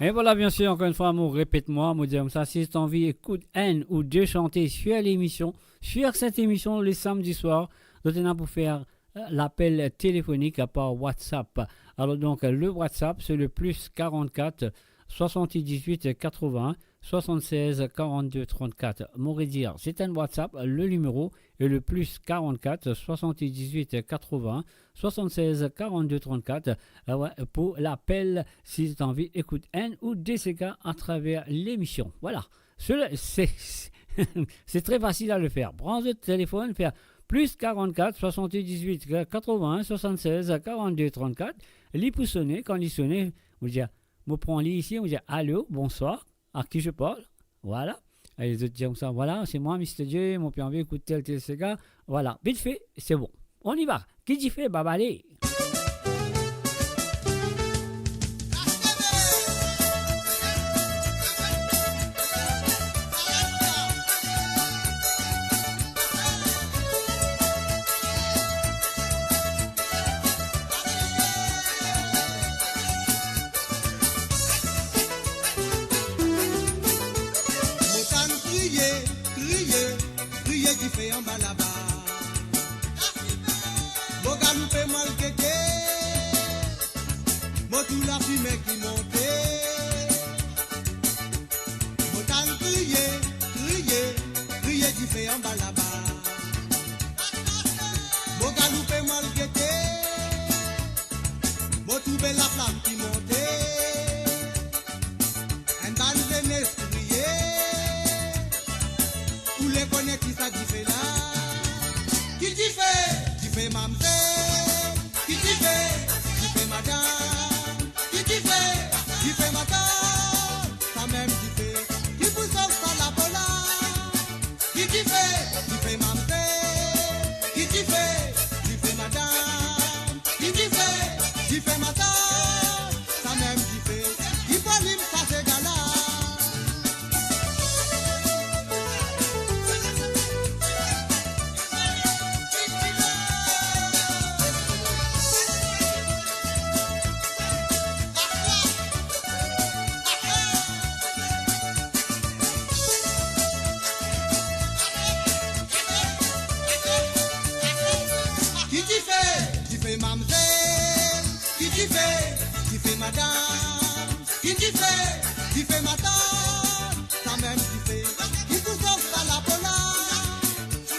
Et voilà, bien sûr, encore une fois, mo repet mwa, mo dir koumsa, si zot anvi ekout enn ou de sante sur l'émission, sur cette émission, le samedi soir, zot ena pou fer, euh, lapel telefonik par WhatsApp. Alors donc, le WhatsApp, c'est le plus quarante-quatre, soixante-dix-huit, quatre-vingts, soixante-seize quarante-deux trente-quatre. Mo redir, se enn WhatsApp, le nimero e le plus quarante-quatre soixante-dix-huit quatre-vingts soixante-seize quarante-deux trente-quatre, euh, ouais, pou lapel, si zot anvi ekout enn ou de sega atraver lemision. Vwala. Se, se, se, se tre fasil a le fer. Pran zot telefonn, fer plus quarante-quatre soixante-dix-huit quatre-vingts soixante-seize quarante-deux trente-quatre. Li pou sone, kan li sone, ou dir, mo pran li isi, mo dir, "Alo, bonswar, à qui je parle?" Vwala. E zot dir koumsa, "Vwala, se mwa, Mister J, mo pe anvi ekout tel, tel sega." Vwala, vit fe, se bon. On y va. Ki dife, baba, ale. Mo tann kriye, kriye, kriye dife anba laba. Mo galoupe, mo al gete, mo trouv lafime ki monte. Mo tann kriye, kriye, kriye dife anba laba. Mo galoupe, mo al gete, mo trouve laflam ki monte. Enn bann zenes kriye, oule kone ki sa dife la. Ki dife? Dife mamzel. Ki dife? Dife madam. Ki dife? Dife madam. Samem dife ki pou sof sa lapo la. Ki dife? Dife mamzel. Ki dife? Dife madam. Ki dife? Dife madam. Samem dife ki pou alim sa sega la. Ki dife? Dife mamzel. Ki dife? Dife madam. Ki dife? Dife madam. Samem dife ki pou sof sa lapo la.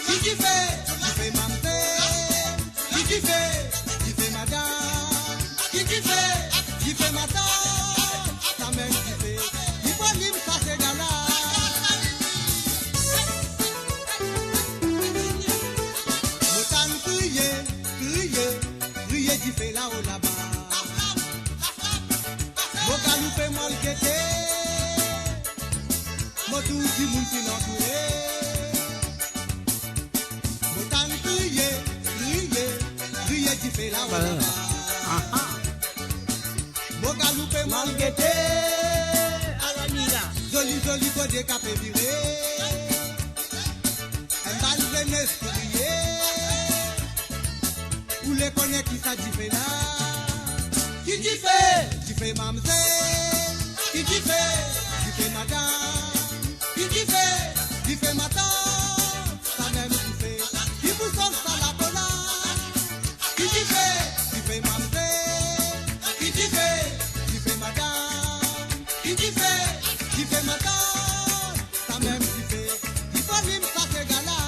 Ki dife? Dife mamzel. Ki dife? Dife madam. Ki dife? Dife madam. Samem dife ki pou alim sa sega la. Mo tann kriye, kriye, kriye dife lao laba. Mo galoupe, mo al gete, mo trouv dimoun finn antoure. Mo tann kriye, kriye, kriye dife lao laba. Mo galoupe, mo al gete, ala mila, zoli, zoli kode kape vire. Enn bann zenes kriye, oule kone ki sa dife la. Ki dife? Dife mamzel. Ki dife? Dife madam. Ki dife? Dife madam. Samem dife ki pou sof sa lapo la. Ki dife? Dife mamzel. Ki dife? Dife madam. Ki dife? Dife madam. Samem dife ki pou alim sa sega la.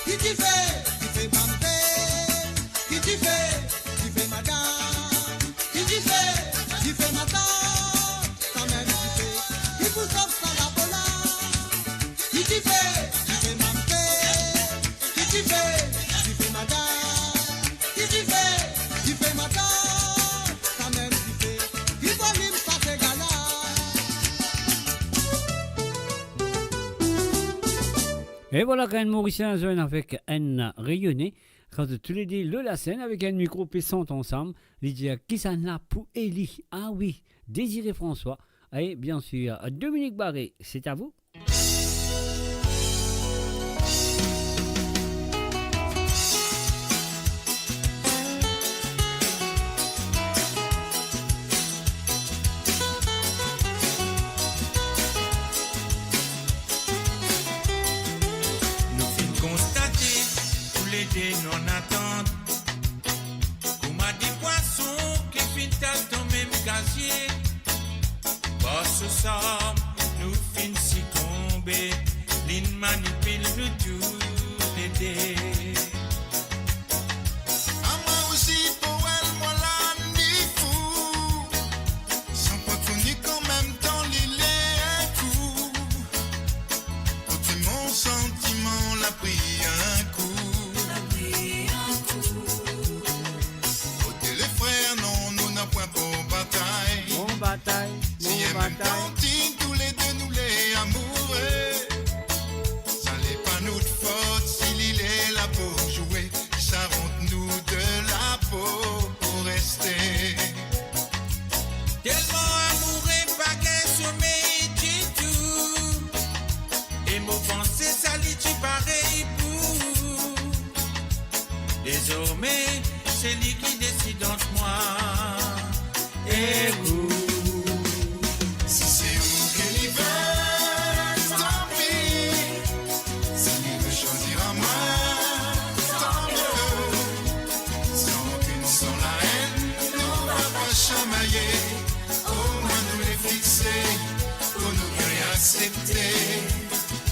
Ki dife? Dife mamzel. Ki dife? Dife madam. Ki dife? Dife madam. Samem dife ki pou sof sa lapo la. Ki dife? Dife mamzel. Ki dife? Dife madam. Ki dife? Dife madam. Samem dife ki pou alim sa sega la. E vwala, kan enn Morisien zwenn avek enn Reyone, kan zot toulede lor lasenn avek enn mikro pe sant ansam, li dir, "Kisannla pou Eli?" Ah wi, Désiré François, e bien sir, Dominique Barré, c'est à vous. Nou finn konstate, toulede nou an atant, kouma de pwason ki finn tal dan mem kazie. Pas so sam, nou Be, li'nn manipil nou toulede. Ama osi pou el, mwa la ni fou. San pran fou ni kan mem tan li le enn kou. Kot mo santiman la pri enn kou. Kot le frer, non, nou napa pran batay. Pran batay, si pran enn mem batay. Tanti, toulede nou le amoure. Sa le pa nou fot si li le la pou zwe. Sa rant nou de la po pou reste. Telman amoure pa gagn some ditou. E mo panse sa li ti parey pou ou. Dezorme, se li ki desid ant mwa e ou. Si se ou ki li ver, tanpi. Si li pe swazir mwa, tanmie. San rankin, san laenn, nou va pa samaye. Omwin nou le fixe, pou nou gagn aksepte.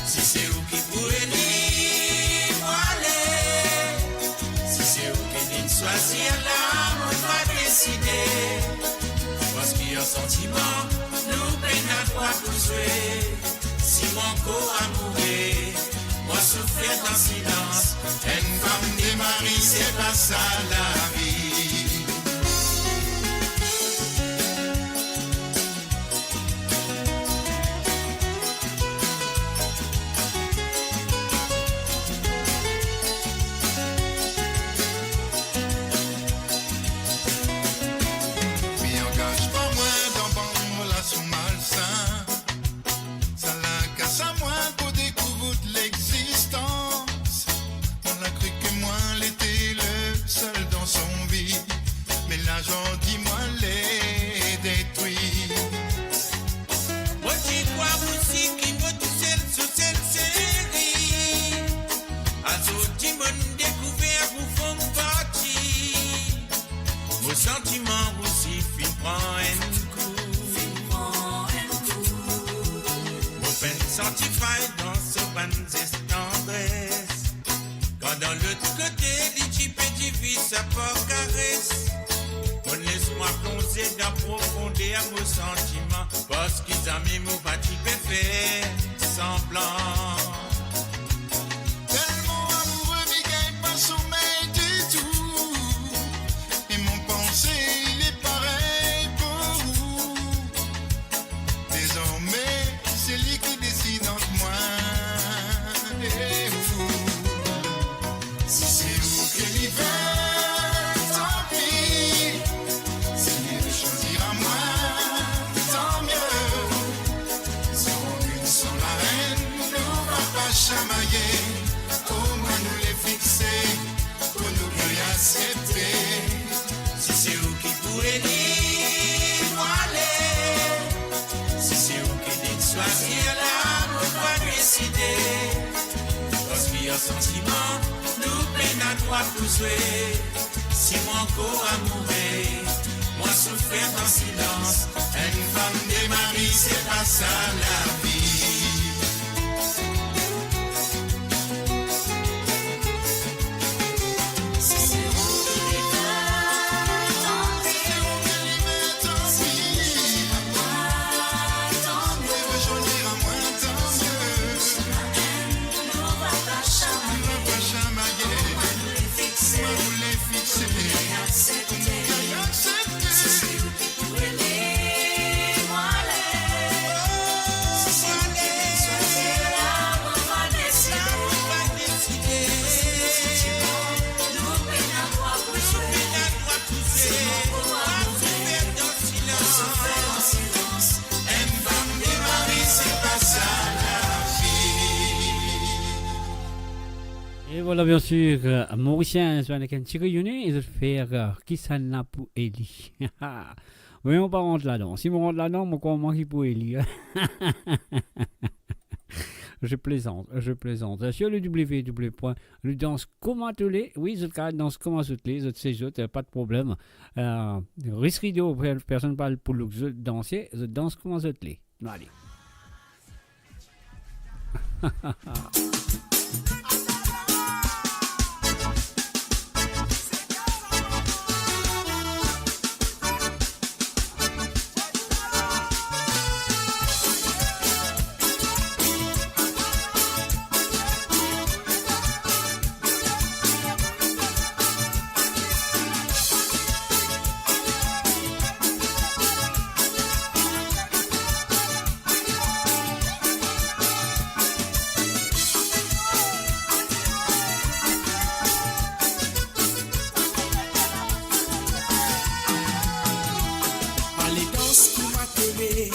Si se ou ki pou eli, mo ale. Si se ou ki finn swazir, la mo pa deside. Parski an santiman, nou pena drwa pou zwe. Si mo kor amoure, mo soufer dan silans. Enn fam de mari, se pa sa lavi. Mi angaz pa mwa dan bann relasion malsin. Sa la kas amwa pou dekouvrir lexistans. Mwa la kri ke mwa lete le sel dan son vi. Me la zordi mwa le detwi. Mo ti krwar osi ki mo tousel, tousel seri. Azordi mo'nn dekouver ou finn parti. Mo santiman osi finn pran enn kou. Mo finn santi fay dan so bann zes tandres. Kan dan lot kote, li ti pe diviz sa par kares. Mo'nn les mwa plonze dan profonder a mo santiman, parski zame mo pa ti pe fer sanblan. Telman amoure, mi gagn pa somey ditou. E mo panse li parey pou ou. Dezorme, se li ki desid ant mwa e ou. Si se ou ki li ver, tanpi. Si li swazir amwa, tanmie. San rankin, san laenn, nou va pa samaye. Omwin nou le fixe, pou nou gagn aksepte. Si se ou ki pou eli, mo ale. Si se ou ki finn swazir, la mo pa deside. Parski an santiman, nou pena drwa pou zwe. Si mo ankor amoure, mo soufer an silans. Enn fam de mari, se pa sa lavi. E vwala, bien sir, euh, Morisien, zwenn ek enn ti reyone, e zot fer, euh, kisannla pou eli. Wi, mo pa rant ladan. Si mo rant ladan, mo krwar mwa ki pou eli. Je plaisante, je plaisante. Sur le w w w point le danse comme à tous les, wi, zot kapav dans kouma zot le, zot se zot, euh, pa de problem. Euh, ris rido, per-, personn pa pou look zot danse, zot dans kouma zot le. Nou ale. Ale dans kouma tole,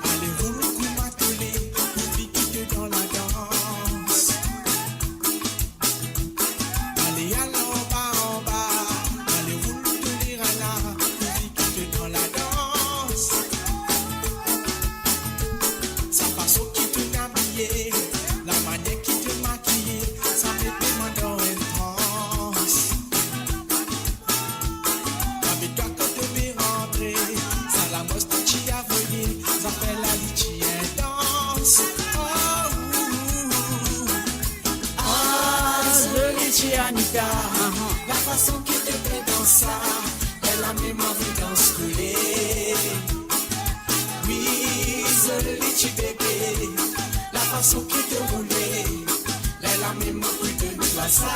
ale roul kouma tole, pou vi ki to dan ladans. Ale al anba, anba, ale roul tole rala, pou vi ki to dan ladans. Sa fason ki to abiye, lamanier ki to makiye, sa met mwa dan enn trans. Avek twa kan to pe rantre, sa lamos to ti avoye, zafer la li ti intans. Oh, ouh, ouh, ouh. Ah, zoli ti Anita, lafason ki to pe dans sa, ler la mem anvi dans kole. Wi, zoli ti bebe, lafason ki to roule, ler la mem anvi donn twa sa.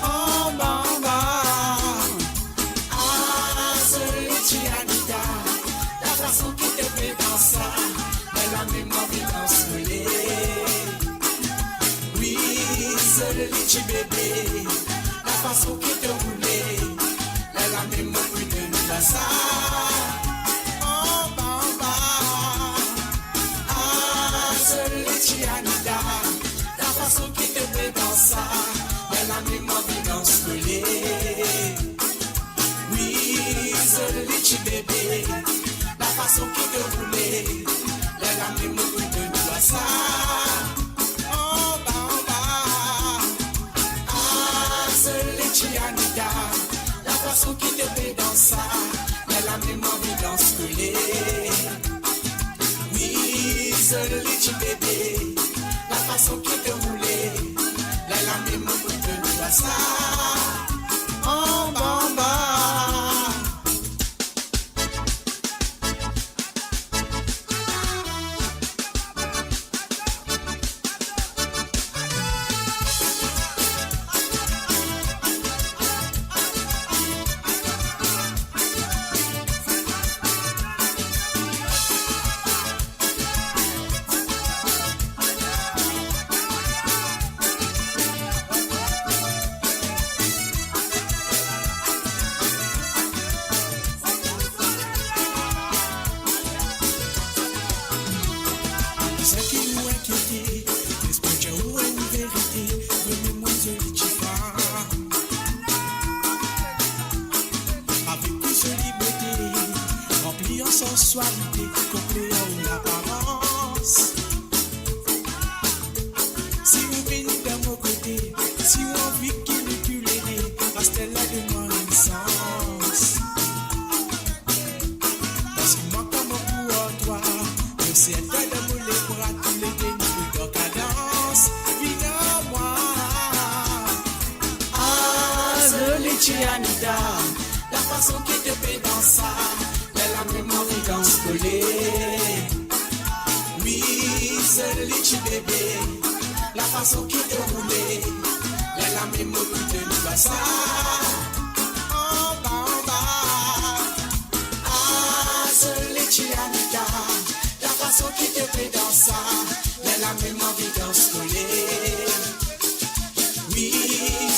Anba, anba. Ah, zoli ti Anita, lafason ki to pe dans sa, ler la mem anvi dans kole. Wi, zoli ti bebe, lafason ki to roule, ler la mem anvi donn twa sa. Anba, anba. Ah, zoli ti Anita, lafason ki to pe dans sa, ler la mem anvi dans kole. Wi, zoli ti bebe, lafason ki to roule, ler la mem anvi donn twa sa. Anba, anba. Ah, zoli ti Anita, lafason ki to pe dans sa, ler la mem anvi dans kole. Wi, zoli ti bebe, lafason ki to roule, ler la mem anvi donn twa sa. Anba, anba. Sa ki ou inkiete, les pou dir ou enn verite, vini mwa zoli tifi. Avek ou zoli bote, ranpli an sanswalite, konple an laparans. Si ou vinn dan mo kote, si ou anvi ki nou tou lede, aster la donn mwa enn sans. Parski mwa kouma pou ar twa, mo serre twa dan mo lebra, toulede nou pe dan kadans. Vinn ar mwa. Ah, zoli ti Anita, lafason ki to pe dans sa, ler la mem anvi dans kole. Wi, zoli ti bebe, lafason ki to roule, ler la mem anvi donn twa sa. Anba, anba. Ah, zoli ti Anita, lafason ki to pe dans sa, ler la mem anvi dans kole. Wi,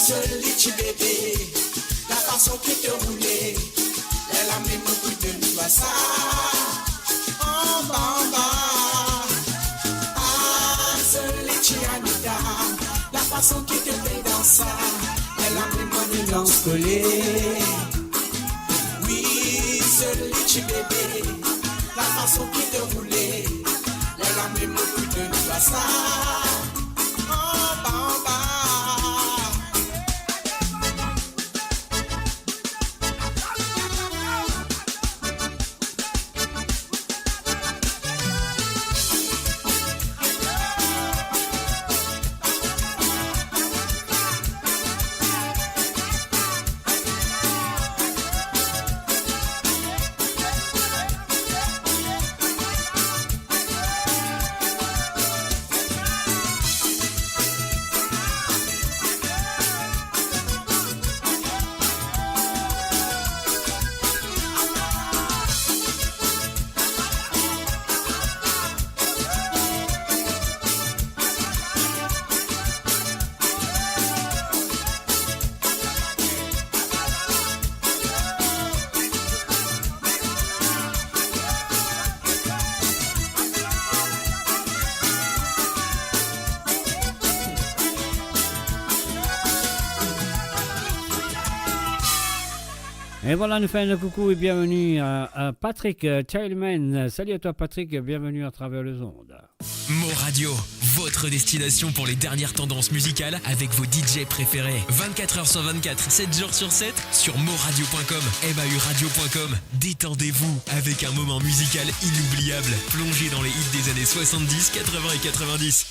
zoli ti bebe, lafason ki to roule, ler la mem anvi donn twa sa. Anba, anba. Ah, zoli ti Anita, lafason ki to pe dans sa, ler la mem anvi dans kole. Wi, zoli ti bebe, lafason ki to roule, ler la mem anvi donn twa sa. Anba, anba. Et voilà, nous faisons un coucou et bienvenue à, à Patrick, euh, Childman. Salut à toi, Patrick, et bienvenue à travers les ondes. Mo Radio, votre destination pour les dernières tendances musicales avec vos D J préférés. Vingt-quatre heures sur vingt-quatre, sept jours sur sept, sur mo radio point com, M A U radio point com. Détendez-vous avec un moment musical inoubliable. Plongez dans les hits des années soixante-dix, quatre-vingts et quatre-vingt-dix.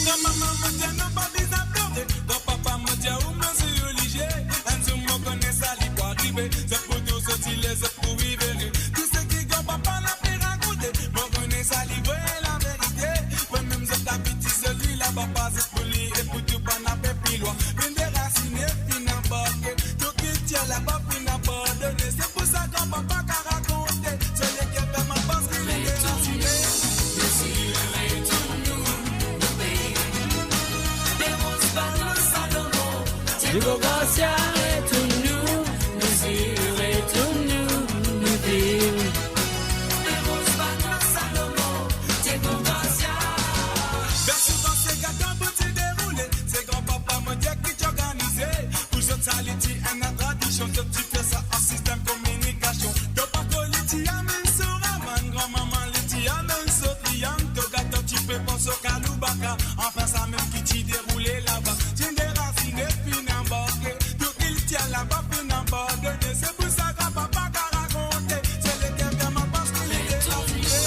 Gran mama mo dir nou pa bizin plore, gran papa mo dir ou mezir li zie. Enn zour mo kone sa li pou arive, zot pou tou soti le, zot pou viv ere. Tou seki gran papa la pe rakonte, mo kone sa li vre laverite. Pou mem zot abitiz li, la papa zot pou li e pou tou bann pe pli lwin. Vinn derasine, finn anbarke, tou kiltir laba finn abandone. Se pou sa gran papa ka rakonte, se li ki fer ma pans ki li derasine. Diego Garcia, retourn nou, nou zil, retourn nou, nou vil. Bien souvan se gate pou ti deroule, se gran papa mo dir ki ti organize. Pou zot sa li ti ena tradision, zot ti fer sa an sistem kominikasion. To pako li ti amenn so raman, gran mama li ti amenn so triang, to gato ti pe pran so kaloubaka. Anfin sa mem ki ti deroule laba, ti derasine, finn anbarke, tou kiltir laba finn abandone. Se pou sa gran papa ka rakonte, se li ki fer ma pans ki li derasine.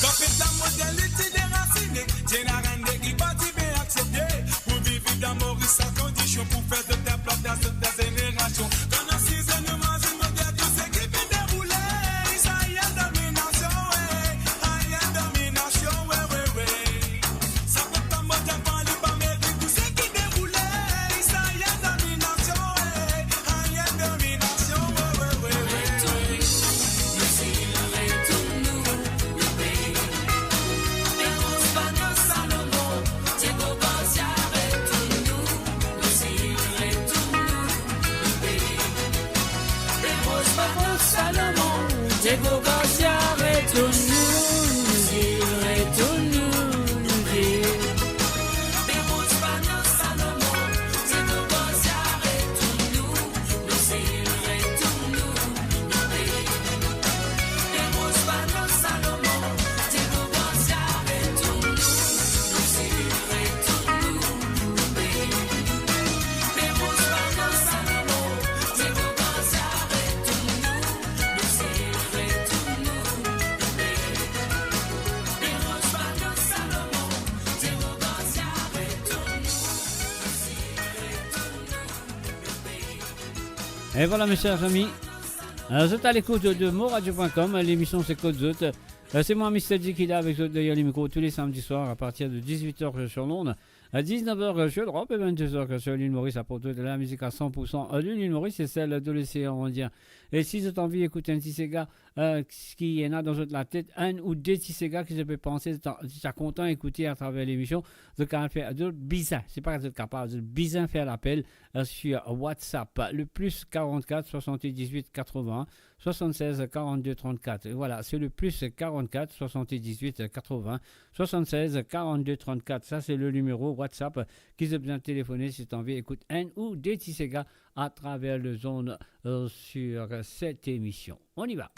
Kan fet lamor li ti derasine, ti ena enn de ki pa ti pe aksepte. Pou viv dan Moris, sa kondision pou fer zot inplant dan zot zenerasion. Kan nou asize nou mazinn, mo dir tou seki finn deroule, sa enn dominasion, eh, enn dominasion, we, we, we. Sa pep pa mo dir pa li pa merit tou seki deroule, sa enn dominasion, eh, enn dominasion, we, we, we, we. Diego Garcia, retourn nou, nou zil, retourn nou, nou vil. Et voilà, mes chers amis, euh, vous êtes à l'écoute de mo radio point com, l'émission c'est Kot Zot. Euh, c'est moi, Mister G, qui est là avec vous derrière le micro tous les samedis soirs à partir de dix-huit heures sur l'onde, à dix-neuf heures sur l'Europe et vingt-deux heures sur l'île Maurice, à porter de la musique à cent pour cent de l'île Maurice et celle de l'océan Indien. E si zot anvi ekout enn ti sega, euh, ki ena dan zot latet, enn ou de ti sega ki zot pe panse zot a, zot a kontan ekoute atraver lemision, zot kapav fer, zot bizin, se pa zot kapav, zot bizin fer lapel, euh, sur WhatsApp, le plus quarante-quatre soixante-dix-huit quatre-vingts soixante-seize quarante-deux trente-quatre. Et voilà, c'est le plus quarante-quatre soixante-dix-huit quatre-vingts soixante-seize quarante-deux trente-quatre. Ça, c'est le numéro WhatsApp ki zot bizin telefone si zot anvi ekout enn ou de ti sega atraver les ondes, euh, sur cette émission. On y va.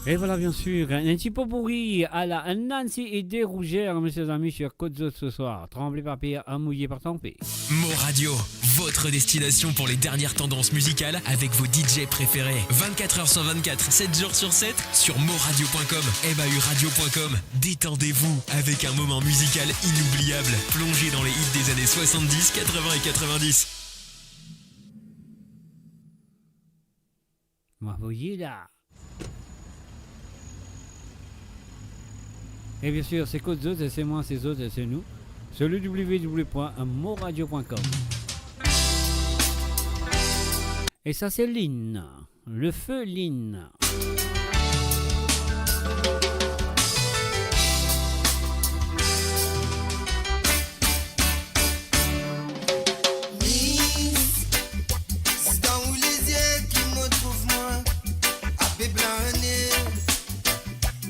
Et voilà, bien sûr, un petit pot pourri à la Nancy et des Rougères, mes chers amis, sur Côte d'Azur ce soir. Tremblez pas, peur, mouillez pas, tant pis. Mo Radio, votre destination pour les dernières tendances musicales avec vos D J préférés. Vingt-quatre heures sur vingt-quatre, sept jours sur sept, sur mo radio point com, M A U radio point com. Détendez-vous avec un moment musical inoubliable, plongé dans les hits des années soixante-dix, quatre-vingts et quatre-vingt-dix. Mwa voye la. Et bien sûr, c'est Côte d'Azur, c'est moi, c'est zot, c'est nous. Sur le w w w point mo radio point com. Et ça, c'est Lynn. Le feu Lynn. Miss, se dan ou lizie ki mo trouv mwa, ape plane.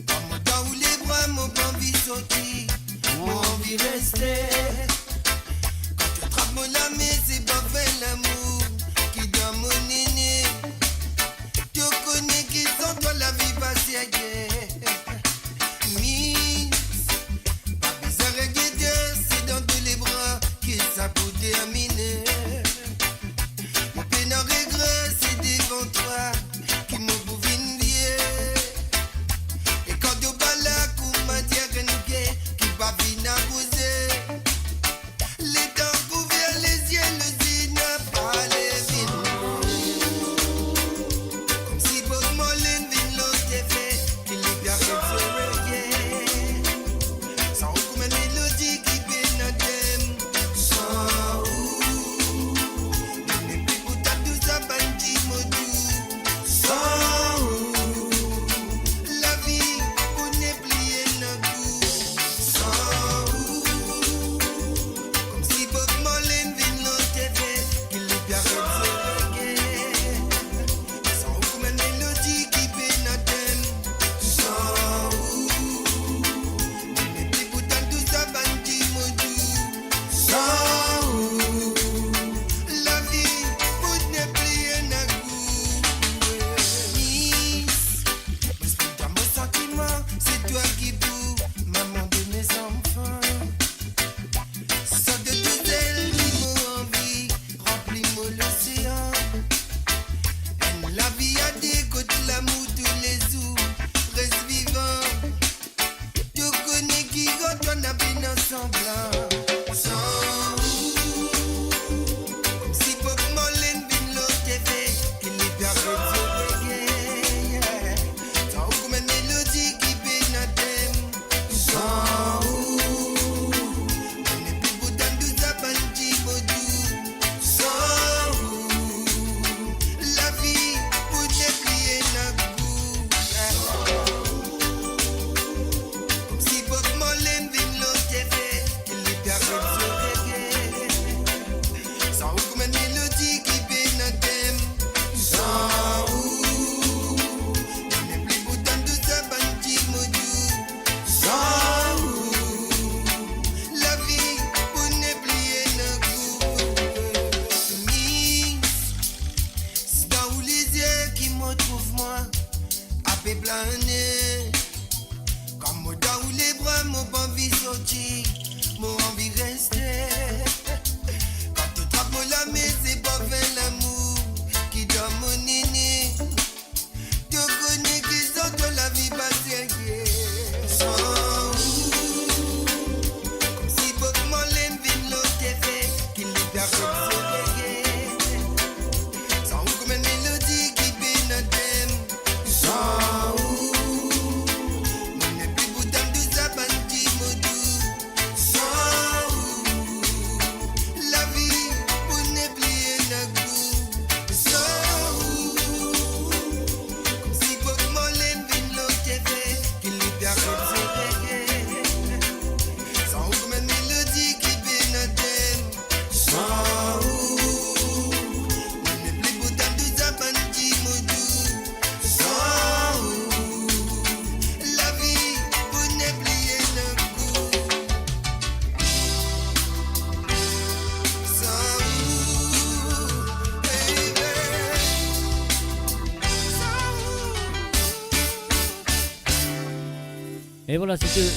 Kan mo dan ou lebra, mo pa anvi sorti, mo anvi reste. Kan to trap mo lame, se pa fer lamour ki dan mo nene. To kone ki san twa lavi pa serye. Miss, pa bizin regrete, se dan to lebra ki sa pou termine. Mo pena regre, se devan twa ki mo pou vinn vie. E kan to pa la, kouma dir enn ge ki pa finn akoze. Letan kouver lezie, lezina pa le vinn. Koumsi Bob Marley vinn lor T V, ki li pe aret so reggae. San ou kouma melodi ki pena dem. San ou, mo nepli pou tann tou sa bann ti mo dou. San ou, lavi pou nepli ena gou. San ou, koumsi Bob Marley vinn lor T V, ki li pe aret so reggae. San ou kouma melodi ki pena dem. San ou, mo nepli pou tann tou sa bann ti mo dou. San ou, lavi pou nepli ena gou. Miss, mo espri'm dan mo santiman, se twa ki pou maman de mes enfants. Sort de tou sel ki mo anvi, ranpli mo losean. Enn lavi a de kot lamour toulezour, res vivan. To kone ki kan twa na pena sanblan. San ou, koumsi Bob Marley vinn lor T V, ki li pe aret so reggae. San ou kouma melodi ki pena dem. San ou, mo nepli pou tann tou sa bann ti mo dou. San ou, lavi pou nepli ena gou. Koumsi Bob Marley vinn lor T V, ki li pe aret so reggae. San ou kouma melodi ki pena dem. San ou, mo nepli pou tann tou sa bann ti mo dou. San ou, lavi pou nepli ena gou. Miss, se dan ou lizie ki mo trouv mwa, ape plane. Kan mo dan ou lebra, mo pa anvi sorti, mo anvi reste. Kan to trap mo lame, se pa fer lamour ki dan mo nene. To kone ki san twa lavi pa serye. San ou, koumsi Bob Marley vinn lor T V, ki li pe aret so reggae. San ou kouma melodi ki pena dem. San ou, mo nepli pou tann tou sa bann ti mo dou. San ou, Et voilà, c'était,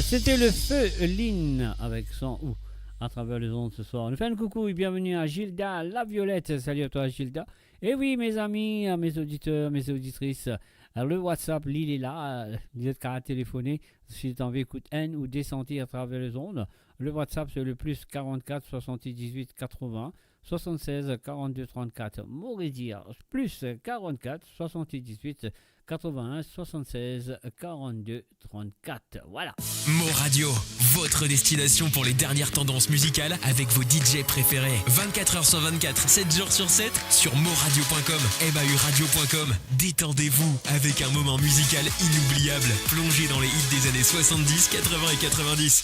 c'était le feu Lynn avec son ou à travers les ondes ce soir. Nou fer enn koukou e bienvenue à Gilda Laviolette. Salut à toi, Gilda. Et oui, mes amis, à mes auditeurs, mes auditrices, euh, le WhatsApp, li, li la, euh, zot kapav telefone, si zot anvi ekout enn ou de santi à travers les ondes. Le WhatsApp, c'est le plus quarante-quatre soixante-dix-huit quatre-vingts soixante-seize quarante-deux trente-quatre. Moredir, plus quarante-quatre soixante-dix-huit quatre-vingts soixante-seize quarante-deux trente-quatre. Voilà. Mo Radio, votre destination pour les dernières tendances musicales avec vos D J préférés. Vingt-quatre heures sur vingt-quatre, sept jours sur sept, sur mo radio point com, M A U radio point com. Détendez-vous avec un moment musical inoubliable, plongé dans les hits des années soixante-dix, quatre-vingts et quatre-vingt-dix.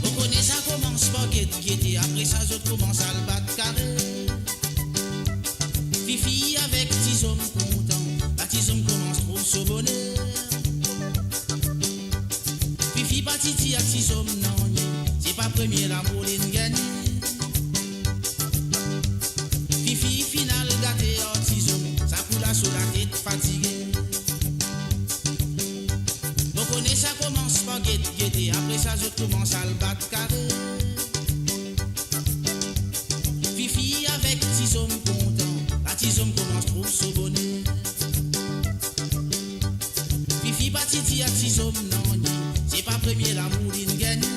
Ou kone sa koumans par get, gete, apre sa zot koumans al bat kare. Fifi avek tizom kontan, la tizom koumans trouv so boner. Fifi pa ti dir tizom nanye, se pa premie lamour linn gagne. Fifi finn al gate ar tizom, sa kou la so latet fatige. Mo kone sa koumans par get, gete, apre sa zot koumans al bat kare. Fifi avek tizom kontan, la tizom koumans trouv so boner. Fifi pa ti dir tizom nanye, se pa premie lamour linn gagne.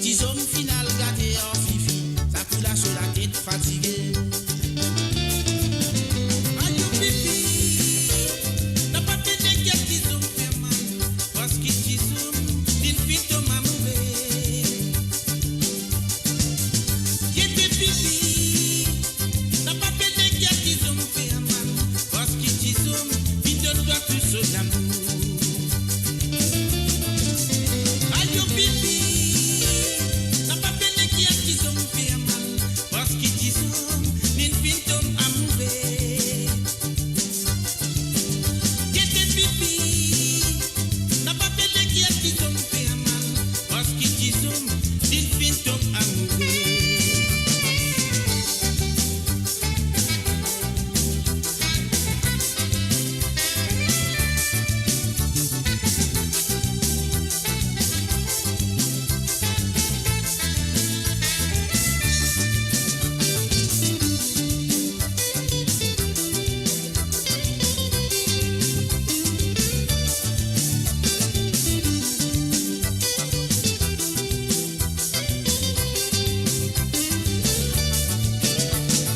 Tizom finn al gate ar Fifi, sa kou la so latet fatige. Ayo Fifi, napa pena ki tizom fer mal. Parski tizom finn finn tom amoure. Gete Fifi, napa pena ki tizom fer mal. Parski tizom finn donn twa tou so lamour. Ayo Fifi, napa pena ki tizom fer mal. Parski tizom finn finn tom amoure. Gete Fifi, napa pena ki tizom fer mal, parski tizom finn finn tom amoure.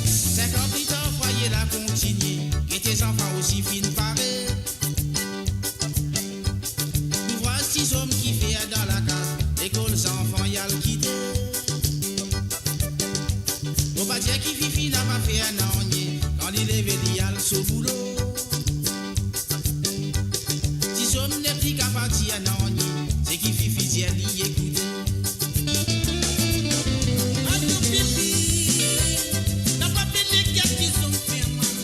Sink an pli tar, fwaye la kontinie, gete zanfan osi finn pare. Louvraz tizom ki fer dan lakaz, lekol zanfan al kite. Mo pa dir ki Fifi napa fer nanye, kan li leve li al so boulo. Tizom nepli kapav dir nanye, seki Fifi dir li ekoute. Ayo Fifi, napa pena ki tizom fer mal,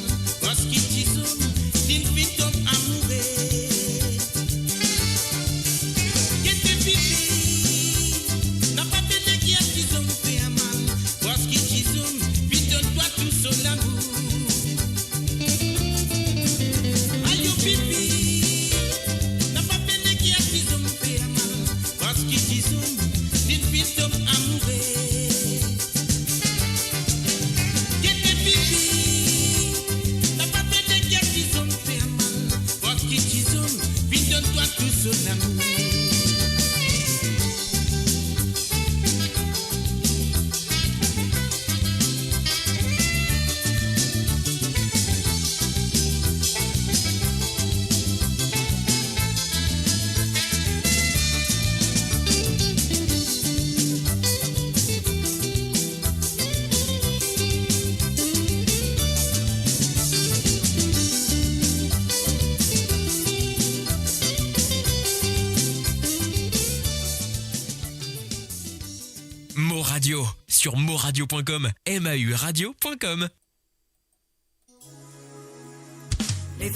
parski tizom finn finn tom amoure. Gete Fifi, napa pena ki tizom fer mal, parski tizom finn donn twa tou so lamour. Ayo Fifi, napa pena ki tizom fer mal, parski tizom finn finn tom amoure. Gete Fifi, napa pena ki tizom fer mal, parski tizom finn donn twa tou so lamour. Mo Radio, sur mo radio point com, M A U radio point com. E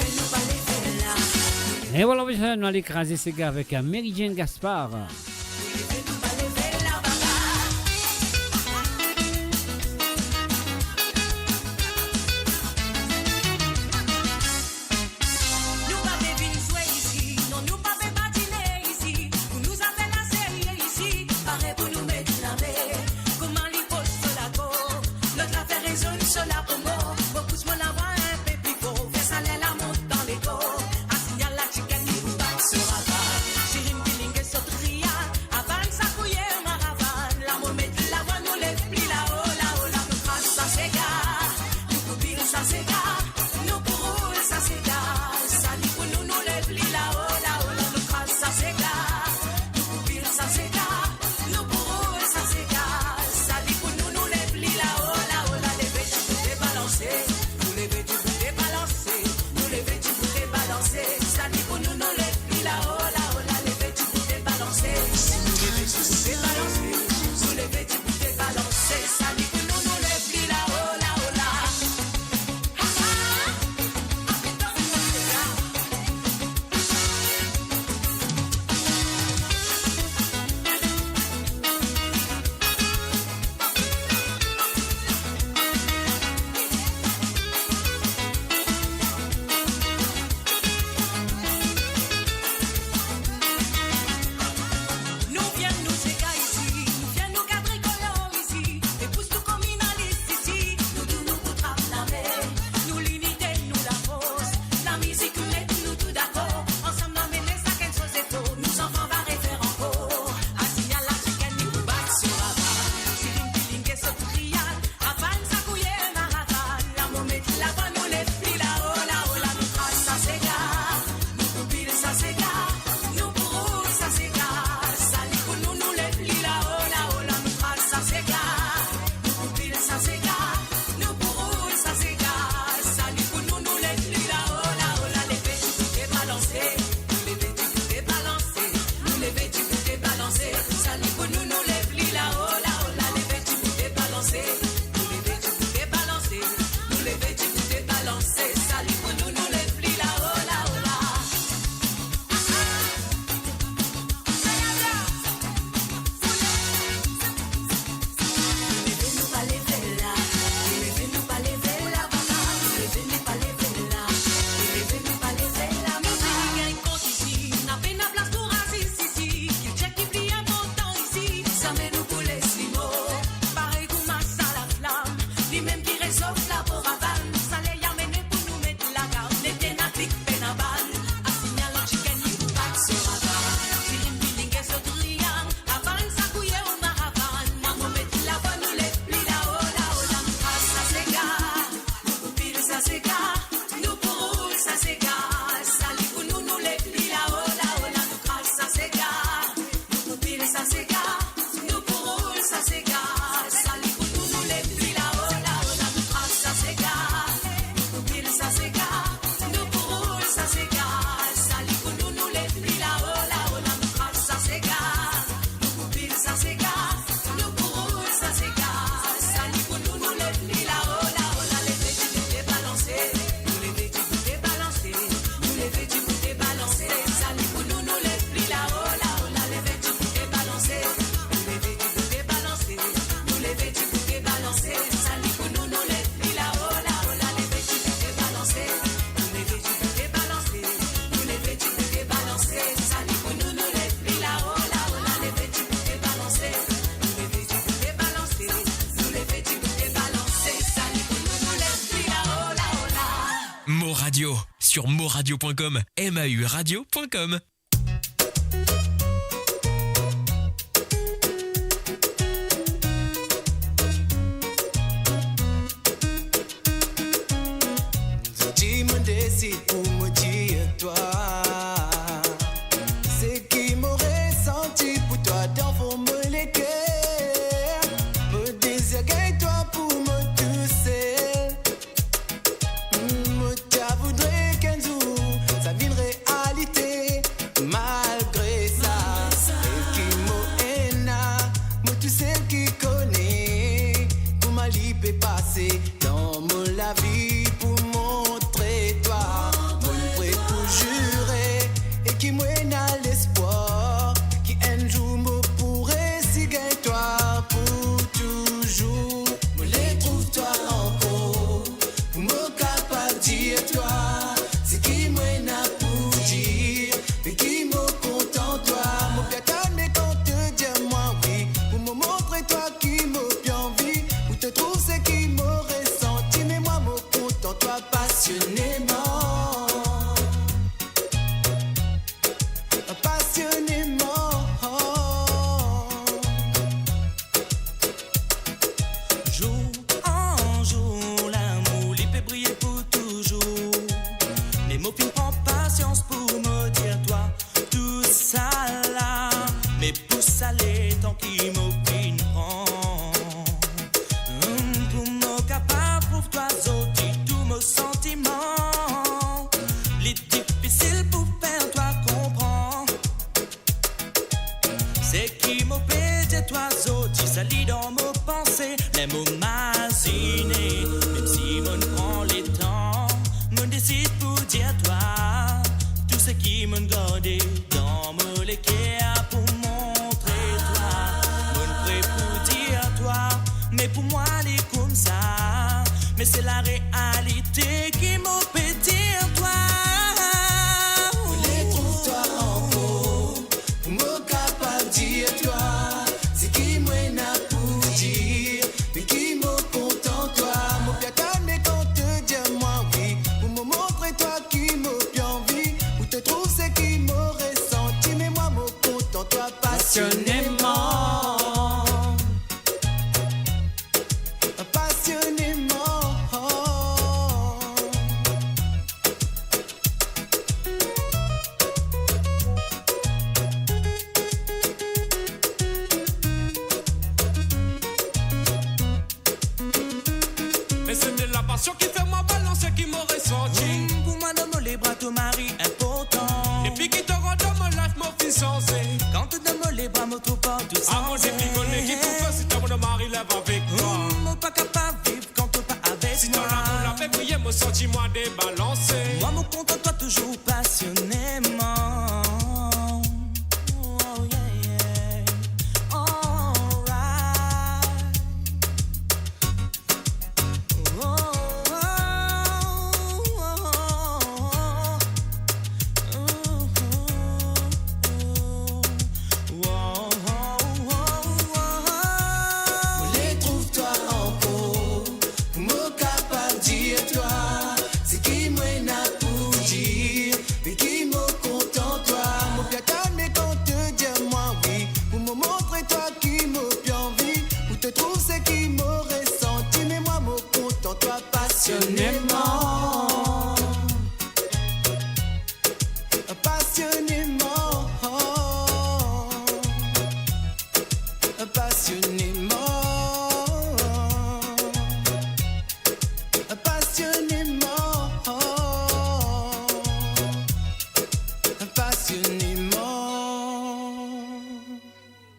vwala, nou ale kraze sega avek Mary Jane Gaspard. Nou pa pe vinn zwe isi, non, nou pa pe badine isi. Pou nou zafer la serye isi, pare pou nou met lame. Kouma li poz so lako, lot la fer rezonn so lapomo. Mo pous mo lavwa inpe pli for, fer saler la mont dan lekor. Asinya la chicken, li pou bat so raval. Sirim pilinge so trial, avan sa kouye maravan. La mo met lavwa, nou lev pli lao, lao, la nou kras sa sega. Nou pou pil sa sega, nou pou roul sa sega. Sa li pou nou, nou lev li lao, lao, la nou kras sa sega. Nou pou pil sa sega, nou pou roul sa sega. Sa li pou nou, nou lev li lao, lao, la leve ti bout e balanse. Nou leve ti bout e balanse. Nou leve ti bout e balanse. Sa li pou nou, nou lev li lao, lao, la leve ti bout e balanse. Nou leve ti bout e balanse. Nou leve ti bout e balanse. Sa li pou nou, nou lev li lao, lao, la. Nou fie nou sega isi, nou fie nou gard trikolor isi, e pous tou kominalis isi, nou tou nou pou trap lame. Nou linite, nou lafors, lamizik met nou tou dakor, ansam nou amenn sakenn so zefor, nou zanfan va refer ankor. Asinya la chicken, li pou bat so raval, sirim pilinge so trial, avan sa kouye maraval. La mo met lavwa, nou lev li lao, lao, la nou kras sa sega. Nou pou pil sa sega, nou pou roul sa sega. Sa li pou nou, nou lev li lao, lao, la nou kras sa sega. Nou pou pil sa sega, nou pou roul sa sega. Sa li pou nou, nou lev li lao, lao, la leve ti bout e balanse. Nou leve ti bout e balanse. Nou leve ti bout e balanse. Sa li pou nou, nou lev li lao, lao, la leve ti bout e balanse. Nou leve ti bout e balanse. Nou leve ti bout e balanse. Sa li pou nou, nou lev li lao, lao, la. Limem ki rezof la pou ravann, sa ler amenn pou nou met lagarn, met ena klik pena bann. Asinya la chicken, li pou bat so ravann, sirim pilinge so trial, avan sa kouye maravann. La mo met lavwa, nou lev li lao, lao, la nou kras sa sega. Nou pou pil sa sega, nou pou roul sa sega. Sa li pou nou, nou lev li lao, lao, la nou kras sa sega. Nou pou pil sa sega, nou pou roul sa sega. Sa li pou nou, nou lev li lao, lao, la nou kras sa sega. Nou pou pil sa sega, nou pou roul sa sega. Sa li pou nou, nou lev li lao, lao, la nou kras sa sega. Nou pou pil sa sega, nou pou roul sa sega. Sa li pou nou, nou lev li lao, lao, la leve ti bout e balanse. Nou leve ti bout e balanse. Nou leve ti bout e balanse. Sa li pou nou, nou lev li lao, lao, la leve ti bout e balanse. Nou leve ti bout e balanse. Nou leve ti bout e balanse. Sa li pou nou, nou lev li lao, lao, la leve ti bout e balanse. Nou leve ti bout e balanse. Nou leve ti bout e balanse. Sa li pou nou, nou lev li lao, lao, la leve ti bout e balanse. Nou leve ti bout e balanse. Nou leve ti bout e balanse. Sa li pou nou, nou lev li lao, lao, la. Mo Radio, sur moradio point com, M A U radio point com. Dimoun desid pou mo dir twa seki mo resanti pou twa dan fon mo leker. Mo dezir gagn twa pou mo tousel. Mo ta voudre ki enn zour sa vinn realite. Ki mo ena lespwar ki enn zour mo pou resi gagn twa pou touzour. Mo le trouv twa ankor, pou mo kapav dir twa seki mo ena pou dir, me ki mo kontan twa. Mo pe atann, me kan to dir mwa wi, pou mo montre twa ki mo pe anvi, pou to trouv seki mo resanti, me mwa mo kontan twa pasioneman. Pasioneman. Zour an zour, lamour li pe briye pou touzour. Me mo finn pran pasians pou mo dir twa tousala. Me pou sa letan ki mo finn pran, hmm, pou mo kapav prouv twa zordi tou mo santiman, li difisil pou fer twa konpran. Seki mo pe dir twa zordi, sa li dan mo panse. Ler mo mazine, mem si mo'nn pran letan, mo'nn desid pou dir twa tou seki mo'nn garde dan mo leker pou montre twa. Mo'nn pre pou dir twa, me pou mwa li koumsa, me se larealite ki mo pe dir twa. Mo le trouv twa ankor, pou mo kapav dir twa seki mo ena pou dir, me ki mo kontan twa. Mo pe atann, me kan to dir mwa wi, pou mo montre twa ki mo pe anvi, pou to trouv seki mo resanti, me mwa mo kontan twa pasioneman. Pasioneman. Me se de la pasion ki fer mwa balanse, ki mo resanti. Boum, pou mwa dan mo lebra to mari inportan. Depi ki to rant dan mo life mo finn sanze. Kan to dan mo lebra mo trouv partou sanze. Amour depi kone ki pou fer si to mo mari lev avek twa. Boum, mo pa kapav viv kan to pa avek mwa. Si to lamour la pe briye, mo santi mwa debalanse. Mwa mo kontan twa touzour pasioneman. Oh, yeah, yeah. Alright. Oh, oh, oh, oh. Mo le trouv twa ankor, pou mo kapav dir twa seki mo ena pou dir, me ki mo kontan twa. Mo pe atann, me kan to dir mwa wi, pou mo montre twa ki mo pe anvi, pou to trouv seki mo resanti, me mwa mo kontan twa pasioneman. Pasioneman. Pasioneman. Pasioneman. Pasioneman.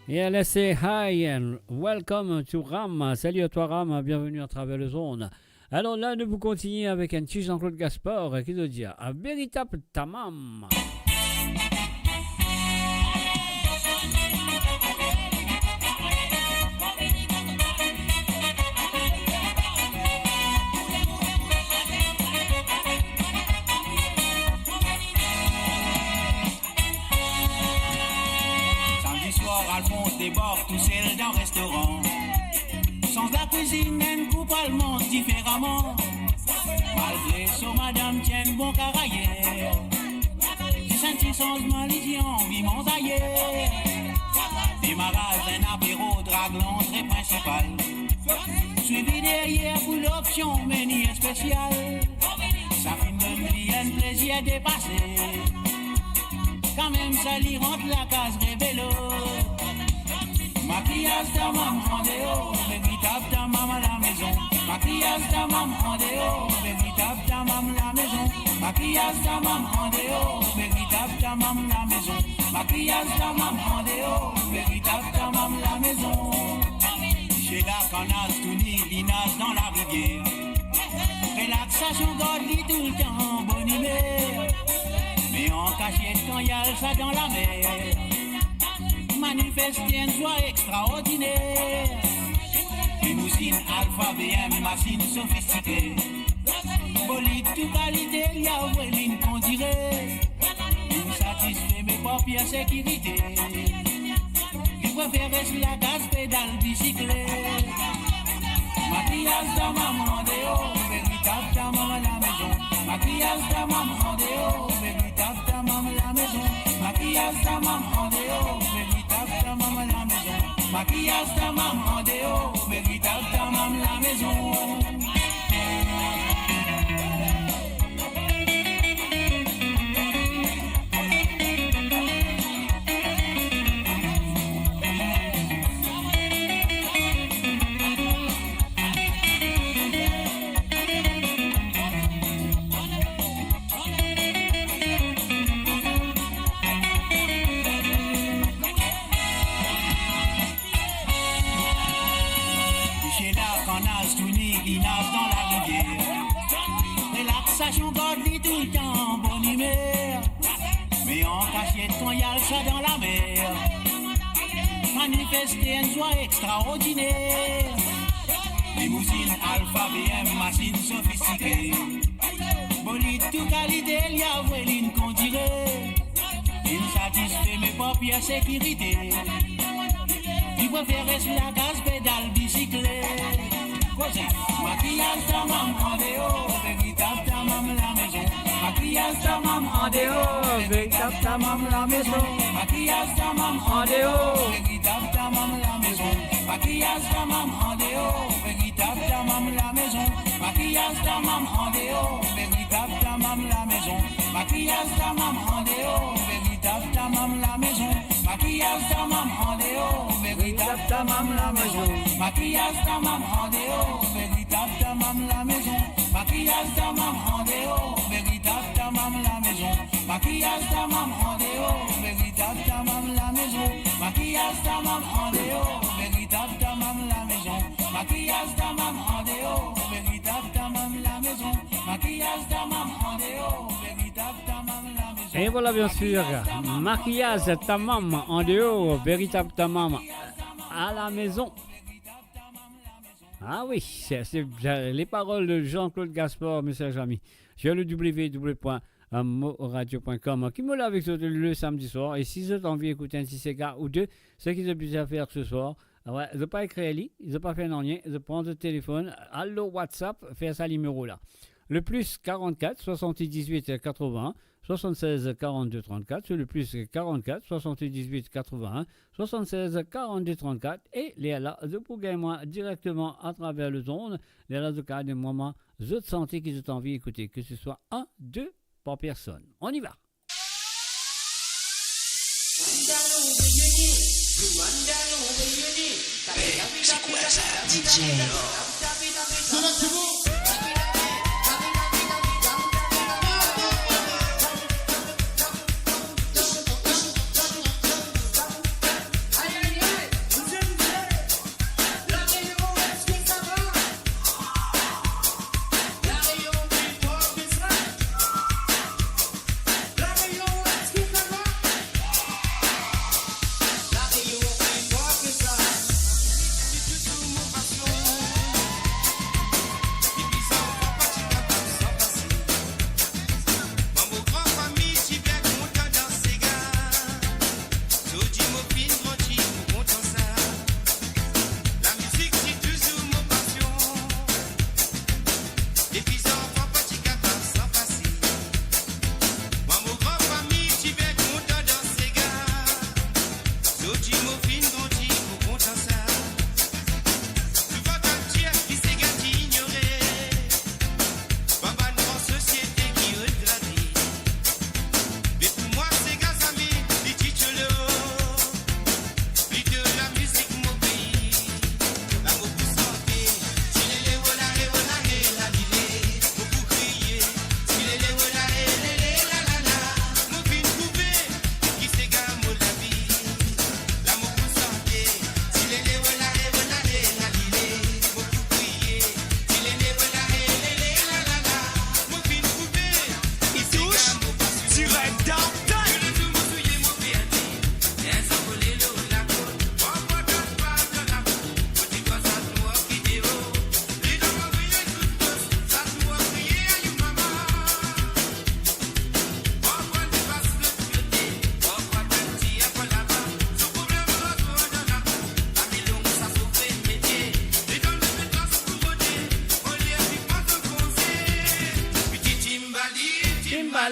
Yeah, let's say hi and welcome to Ram. Salut à toi, Ram. Bienvenue à travers les ondes. Alors là, nous pouvons continuer avec un petit Jean-Claude Gaspard, euh, qui nous dit, ah, véritab tamam. Samedi soir, Alphonse débarque tout seul dans le restaurant. Sans la cuisine, enn koup al manz diferaman. Malgre so madam ti enn bon karayer, zis enn ti sanzman, li ti anvi manz ayer. Demaraz enn apero, drag lantre prinsipal, swivi deryer pou lopsion meni spesial. Sa finn donn li enn plezir depase. Kanmem sa li rant lakaz rebelo. Makiyaz tamam an deor, véritab tamam alamezon. Makiyaz tamam an deor, véritab tamam lamezon. Makiyaz tamam an deor, véritab tamam lamezon. Makiyaz tamam an deor, véritab tamam lamezon. Sheila kan naz touni, li naz dan larivier. Relaksasion gard li toultan bonimer. Me E an kasiet kan li al sa dan lamer, manifeste enn zwa extraordiner. Limouzinn Alfa B M, masinn sofistike, bolid tou kalite, li avoue linn kondire. Linn satisfe me pa pier sekirite. Li prefer res lakaz, pedal bisiklet. Makiyaz tamam andeor, veritab tamam lamezon. Makiyaz tamam andeor, veritab tamam lamezon. Makiyaz tamam andeor, veritab tamam lamezon. Makiyaz tamam andeor, veritab tamam lamezon. Pisie lakannaz, touni ginav dan larivier. Relaksasion gard li toultan bonn imer. Me an kasiet kan li al sa dan lamer, manifeste enn zwa extraordiner. Limouzinn Alfa B M, masinn sofistike, bolid tou kalite, li avoue linn kondire. Linn satisfe me pa pier sekirite. Li prefer res lakaz, pedal bisiklet. Koze. Makiyaz tamam andeor, veritab tamam lamezon. Makiyaz tamam andeor, veritab tamam lamezon. Makiyaz tamam andeor, veritab tamam lamezon. Makiyaz tamam andeor, veritab tamam lamezon. Makiyaz tamam andeor, veritab tamam lamezon. Makiyaz tamam andeor, veritab tamam lamezon. Makiyaz tamam andeor, veritab tamam lamezon. Makiyaz tamam andeor, veritab tamam lamezon. Makiyaz tamam andeor, veritab tamam lamezon. Makiyaz tamam andeor, veritab tamam lamezon. Makiyaz tamam andeor, veritab tamam lamezon. Makiyaz tamam andeor, veritab tamam lamezon. Makiyaz tamam andeor, veritab tamam lamezon. Et voilà, bien sûr, makiyaz tamam andeor, veritab tamam à la maison. Ah oui, c'est, c'est bien les paroles de Jean-Claude Gaspard, mes chers amis, sur le w w w point moradio point com. Ki mo la avek zot le samedi soir, e si zot anvi ekout enn ti sega ou de, seki zot bizin fer ce soir, ah ouais, zot pa ekrir li, zot pa fer nanye, zot pran zot telefonn, al lor WhatsApp, fer sa nimero la. Le plus quarante-quatre soixante-dix-huit quatre-vingts soixante-seize quarante-deux trente-quatre, sur le plus quarante-quatre soixante-dix-huit quatre-vingts soixante-seize quarante-deux trente-quatre, e lerla zot pou gagn mwa direkteman atraver lezond, lerla zot kapav donn mwa, mwa zot santi ki zot anvi ekoute, ke se swa enn, de par personn. On y va.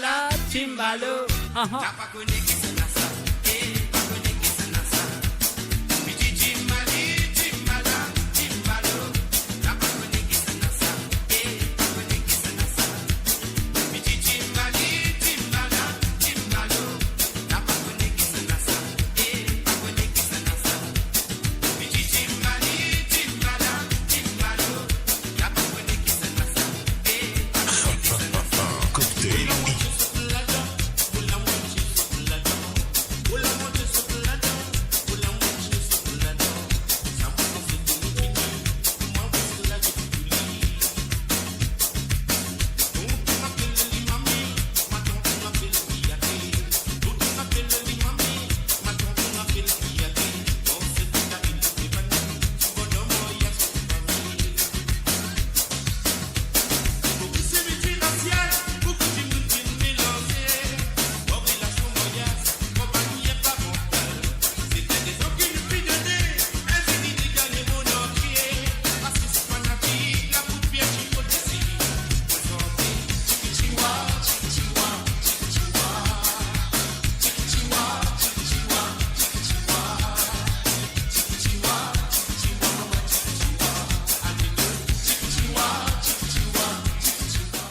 La timbalo. Aha.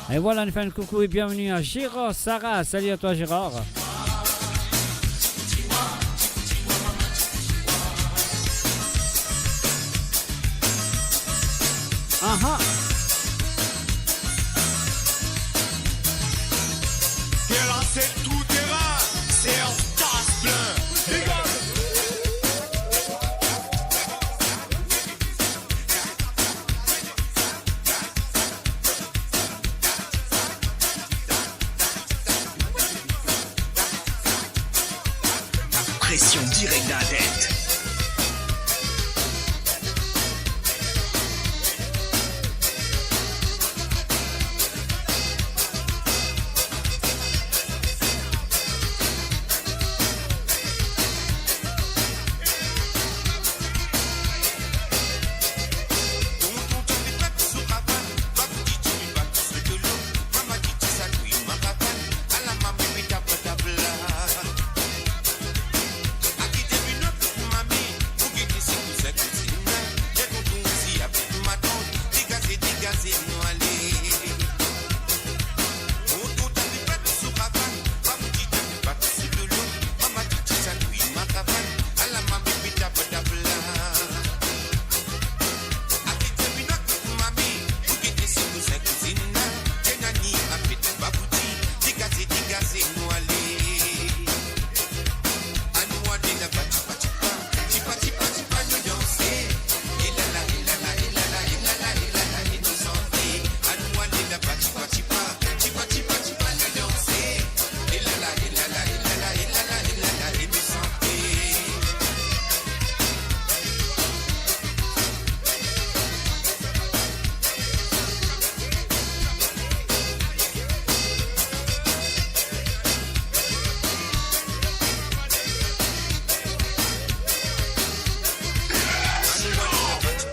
E vwala, nou fer enn koukou e bienveni a Gérard Sarah. Salut à toi, Gérard. Aha. Ke la se tou terin, se an tas plin. Big up. Presion direk dan la tet.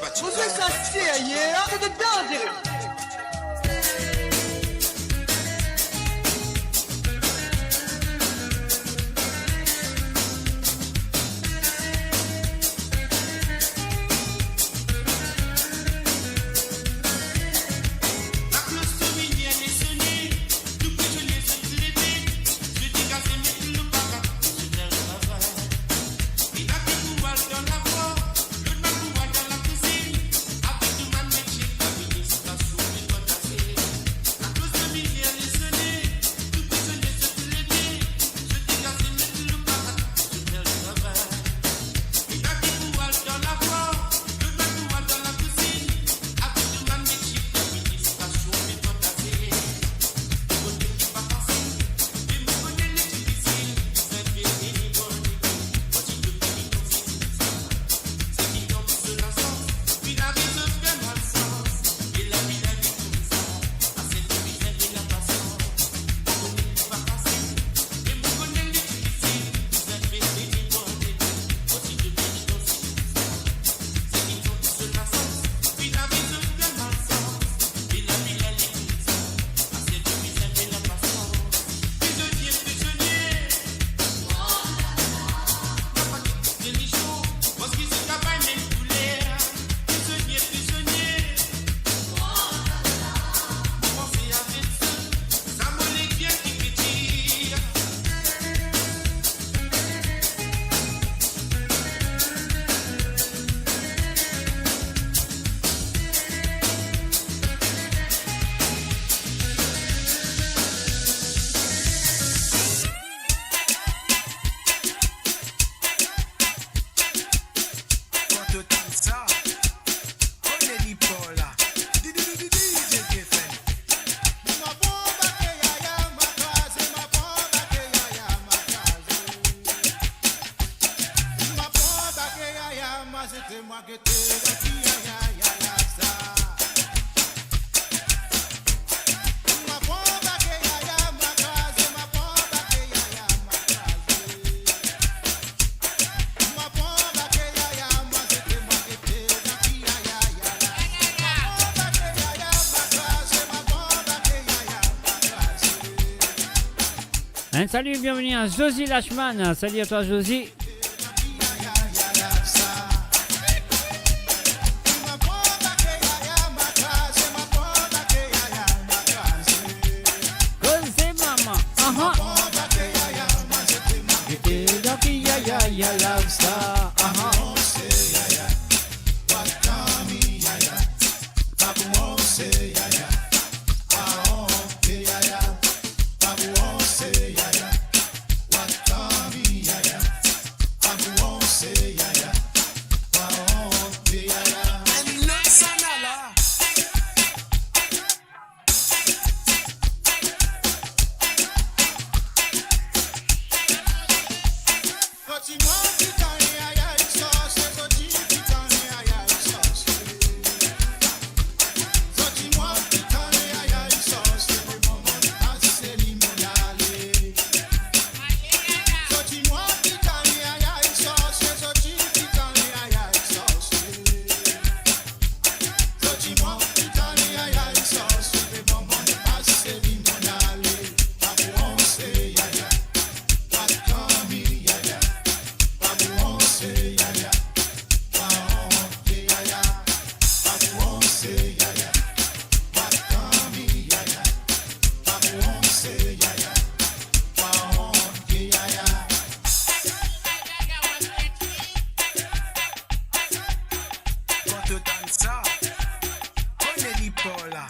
Ou trouv sa serye la? Se de danzere. Un salut, bienvenue à Josie Lachman. Salut à toi, Josie. Koze mama, aha. Gete dan ki yaya, yaya love sa, aha. Kan to tann sa, kone li par la.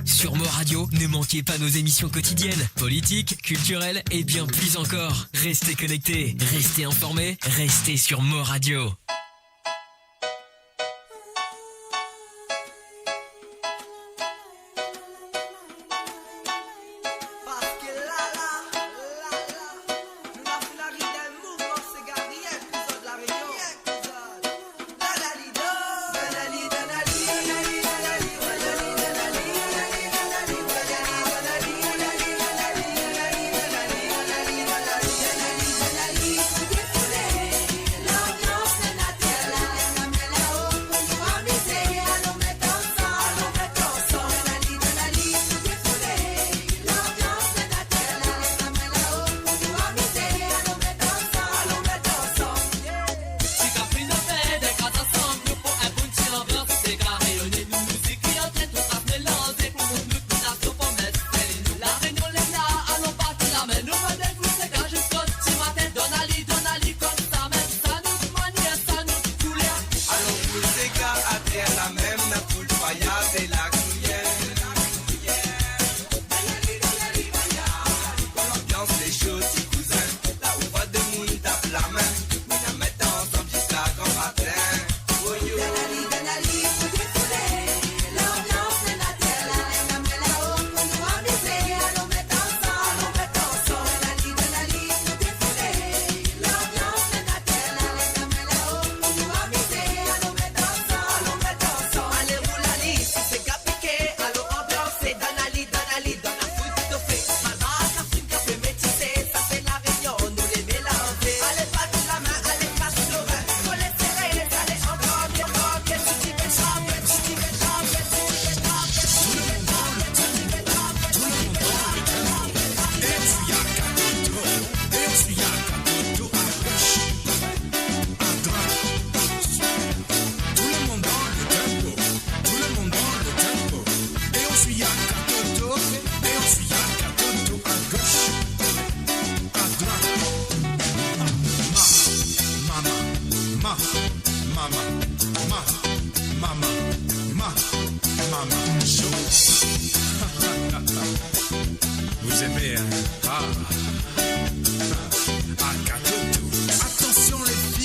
Sur Mot Radio, ne manquez pas nos émissions quotidiennes, politiques, culturelles et bien plus encore. Restez connectés, restez informés, restez sur Mot Radio. Parski la, la, la, la, nou la finn ariv dan enn mouvman, se gagn rien pou zot, La Réunion.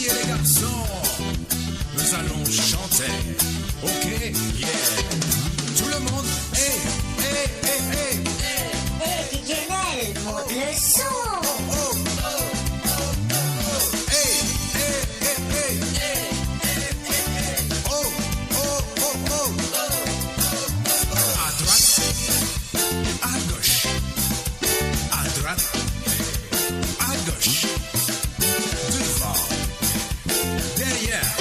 Et les garçons, nous allons chanter. Ok? Yeah. Tout le monde, hey, hey, hey, hey. Hey, D J Nel, monte le son. Oh, oh, oh, oh, oh. Hey, hey, hey, hey. Oh, oh, oh, oh. À droite, à gauche. À droite, à gauche. Devant, derrière,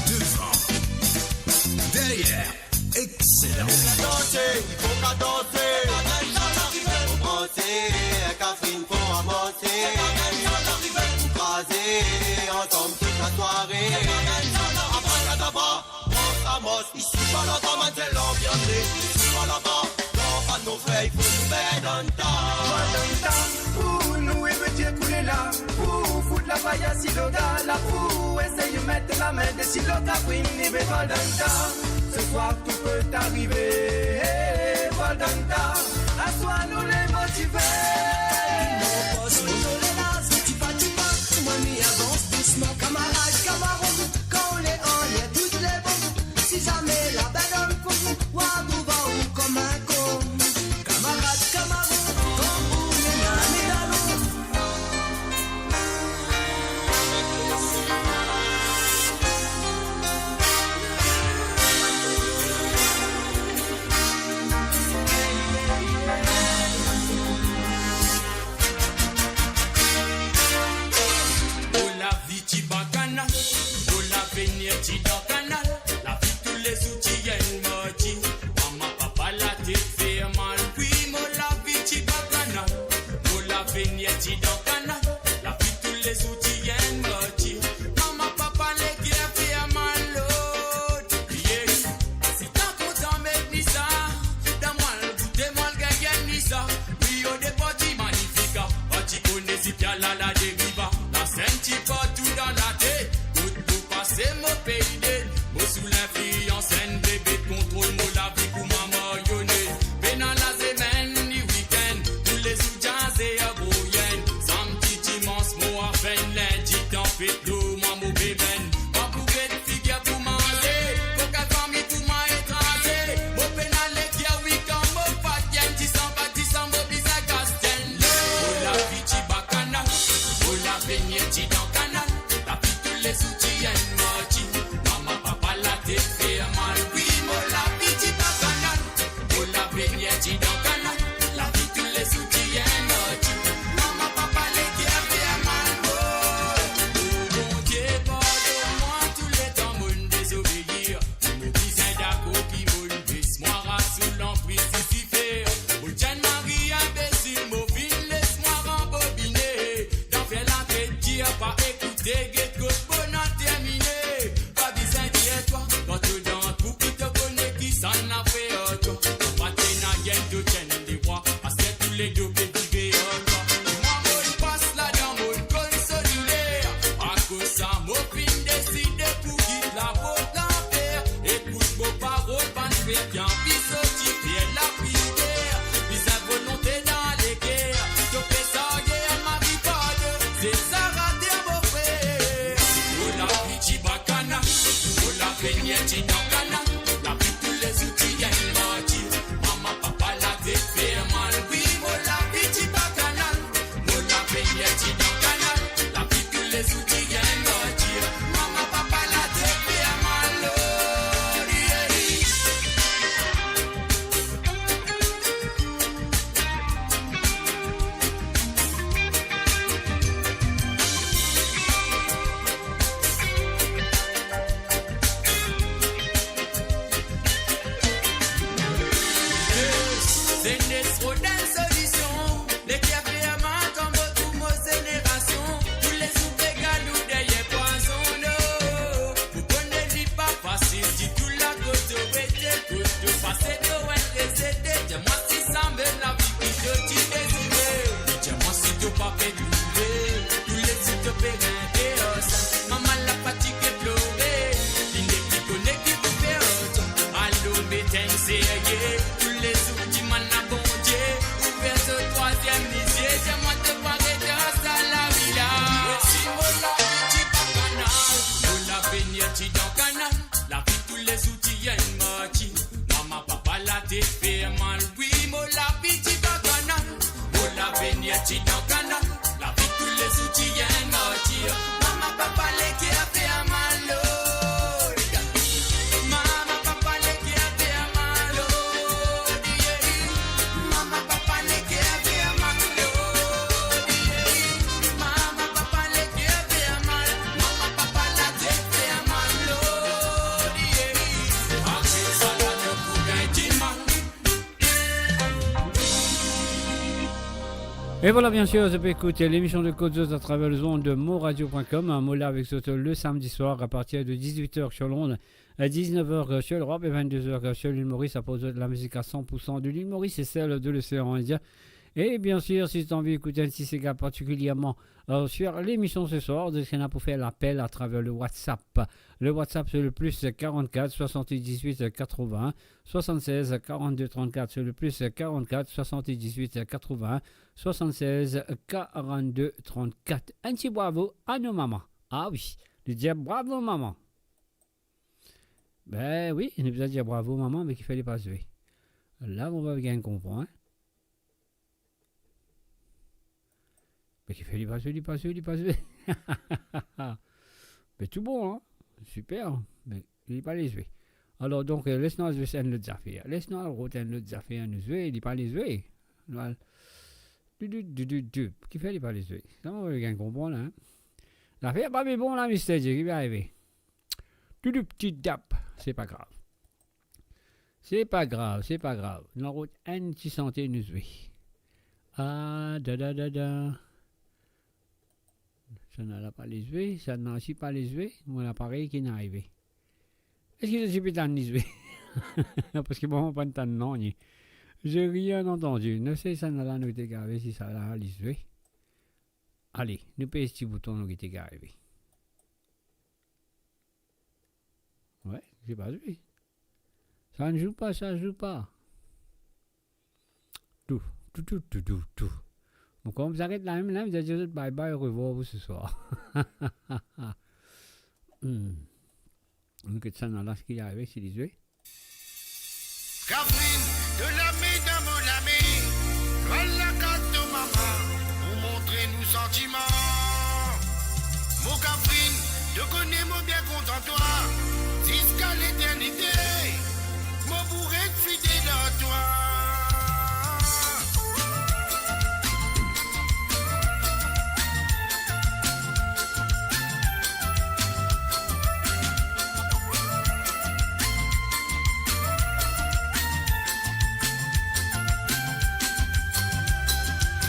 devant, derrière. Excellent. Danse, fo ka danse. Fo branse, enn kafrin fo avanse. Pou kraze, ansanm tout lasware. Abrakadabra, pran sa mos. Isi pa laba, manze lanvianse. Isi pa laba, dan pann nou fey, fo nou fer dan ta. Fer dan ta, pou nou evitir koule la. Pou fout lapaya si loga la, pou esey met lame desi lo kafrin, li be fer dan ta. Ce soir, tout peut arriver, hey, Paul Danta, aswar nou le motive. Mo pos, mo zole laz, tipa tipa, mwa mi avans dousman, kamarad, kamaron, kan ou le anler, tout le bon. Si zame labandonn pou ou, wa trouv ou kom enn kon. Kamarad, kamaron, kan ou le la, medalon. Mo lavi ti bakanal, mo lavenir ti dan kanal, lavi toulezour ti enn martir. Mama, papa, latet fer mal, wi, mo lavi ti bakanal, mo lavenir ti dan kanal, lavi toulezour ti enn martir. Mama, papa, leker fer mal, Lord, yeah. Sitan kontan met ni sa, dan mwa al goute, mwa al gagn ni sa. Rio de Porti Magnifica, pa ti kone si Piala la deriva. Lasenn ti partou dan latet, kot mo pase mo pe ede. Mo sou linflians enn bebe kontrol mo lavi kouma marionet. Pena lasemenn ni wikenn, toulezour djaze a broyenn. Samdi, dimans, mo afen, lindi, tanfet, lor mwa mo pe benn. Pa pou get figir pou manze, kokenn fami pou mwa etranze. Mo pena leker wi kan mo pa gagn disan, pa disan mo bizin kas tenn. Mo lavi ti bakanal, mo lavenir ti dan kanal, lavi toulezour ti enn martir. Mama, papa, latet fer mal, wi, mo lavi ti bakanal. Mo lavenir ti dan kanal, lavi toulezour ti enn martir. Mama, papa, leker fer mal, oh. Oh Bondie, pardonn mwa, touletan monn dezobeir. Mo bizin dakor ki monn les mwa ras sou lanpriz Lisifer. Mo ti enn mari inbesil, mo finn les mwa ranbobine. Dan fer latet dir, pa ekoute, get kot bonn al termine. Pa bizin dir twa, kan to dan trou ki to kone kisannla fer twa. Pa ti ena gagn to ti enn lerwa, aster touledo pe vire ar twa. Mwa monn pas ladan monn konn so doler. Akoz sa mo finn deside pou kit laport lanfer. Ekout mo parol, bann frer, ki anvi sorti fer lapriyer. Bizin volonte dan leker. To pe sarye enn mari par de, se sa rate mo frer. Mo lavi ti bakanal, mo lavenir ti dan kanal, lavi toulezour ti enn martir. Mama, papa, latet fer mal, wi, mo lavi ti bakanal, mo lavenir ti dan kanal, lavi toulezour ti enn martir. Mama, papa, latet fer mal, oh, yeah. Et voilà, bien sûr, zot pe ekout lemision de Kot Zot atraver lezond de moradio point com. Mo la avek zot le samedi soir à partir de dix-huit heures sur l'onde, à dix-neuf heures sur l'Europe et vingt-deux heures sur l'île Maurice. Aport zot lamizik à cent pour cent de l'île Maurice et celle de l'océan Indien. Et bien sûr, si zot anvi ekout enn ti sega partikilierman, euh, sur l'émission ce soir, zot ena pou fer lapel atraver le WhatsApp. Le WhatsApp, c'est le plus quarante-quatre soixante-dix-huit quatre-vingts soixante-seize quarante-deux trente-quatre, c'est le plus quarante-quatre soixante-dix-huit quatre-vingts soixante-seize quarante-deux trente-quatre. Enn ti bravo à nos mamans. Ah oui, nou dir bravo mama. Ben oui, nou bizin dir bravo mama, me kifer li pa zwe? La, mo pa gagn konpran, hein. Me kifer li pa zwe, li pa zwe, li pa zwe? Me tou bon, hein? Super, me li pa le zwe. Alor, donk, euh, les nou al zwe enn lot zafer. Les nou al rod enn lot zafer, nou zwe, li pa le zwe. Nou al dou, dou, dou, dou, dou. Kifer li pa le zwe? Sa, mo pa gagn konpran la, hein? Zafer pa pe bon la, Mister J, ki pe arive? Dou, dou, ti dap, se pa grav. Se pa grav, se pa grav. Nou rod enn ti sante nou zwe. Ah, da, da, da, da. Sa la pa le zwe, sa osi pa le zwe, mo laparey ki inn arive. Eski zot ti pe tann li zwe? Parski mwa, mo pa'nn tann nanye. J'ai rien entendu. Nou sey sa la, nou ti gete si sa la li zwe. Ale, nou pez ti bouton, nou gete ki arive. Ouais, li pa zwe. Ça ne joue pas, ça joue pas. Tou, tou, tou, tou, tou, tou. Bon, kouma zot aret la mem la, mo dir zot bye bye, au revoir pour ce soir. Hmm. Nou get sa la, seki arive, si li zwe. Kafrine, to lame dan mo lame, nou al lakaz to mama, pou montre nou santiman. Mo Kafrine, to kone mo bien kontan twa, ziska leternite, mo pou res fidel ar twa.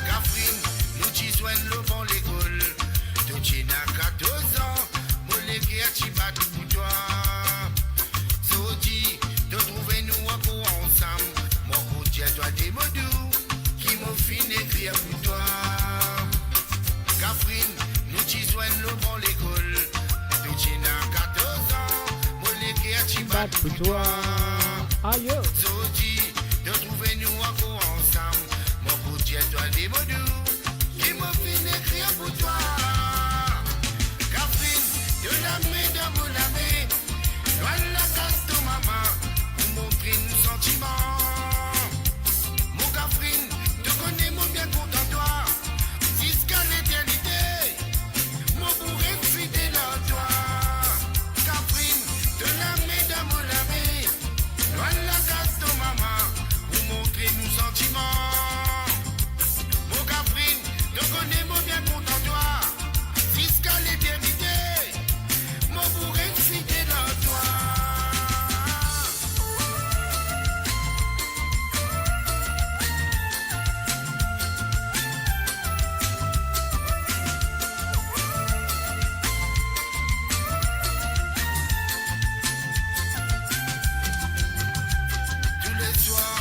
Kafrine, nou ti zwenn lor ban lekol, to ti ena katorz an, mo leker ti bat pou twa. Zordi, to trouve nou ankor ansam, mo pou dir twa de mo dou, ki mo finn ekrir pou twa. Kafrine, nou ti zwenn lor ban lekol, to ti ena katorz an, mo leker ti bat pou twa. Ayo. Zordi, to trouve nou ankor ansam, mo pou dir twa de mo dou, ki mo finn ekrir pou twa. Kafrine, to lame dan mo lame, nou al lakaz to mama, pou montre nou santiman. Mo Kafrine, to kone mo bien kontan twa, ziska leternite, mo pou res fidel ar twa. Kafrine, to lame dan mo lame, nou al lakaz to mama, pou montre nou santiman. Mo Kafrine, to kone mo bien kontan twa, ziska leternite, mo pou res fidel ar twa. Touleswar,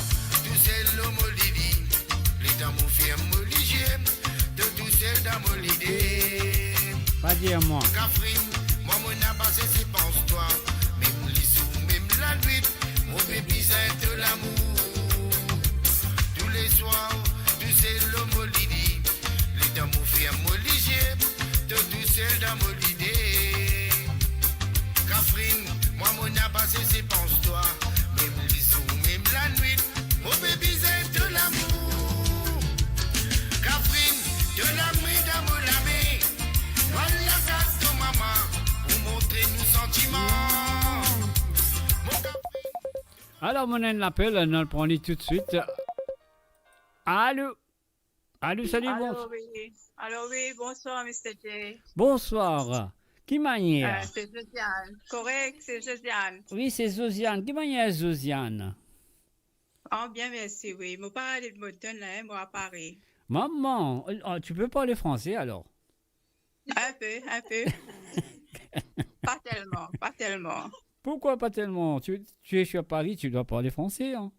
tousel lor mo lili, letan mo ferm mo lizie, to tousel dan mo lide. Pa dir mwa. Kafrine, mwa mo ena pa sese pans twa, mem lizour, mem lanwit, mo pe bizin to lamour. Touleswar, tousel lor mo lili, letan mo ferm mo lizie, to tousel dan mo lide. Kafrine, mwa mo ena pa sese pans twa, mem lizour, mem lanwit, mo pe bizin to lamour. Kafrine, to lame dan mo lame, nou al lakaz to mama, pou montre nou santiman. Mo Kafrine. Alor, mo ena enn lapel, nou al pran li toutswit. Alo? Alo, salut, alo, bons- oui. Alo, oui, bonswar, Mister J. Bonswar. Ki manier? Euh, c'est Josiane. Korek, c'est Josiane. Oui, c'est Josiane. Ki manier, Josiane? Ah, bien, mersi, oui. Mo pa al Edmonton la, hein, mo a Paris. Maman, euh, ah, tu peux parler français alors ? Un peu, un peu. Pas tellement, pas tellement. Pourquoi pas tellement ? Tu, tu es sur Paris, tu dois parler français, hein ?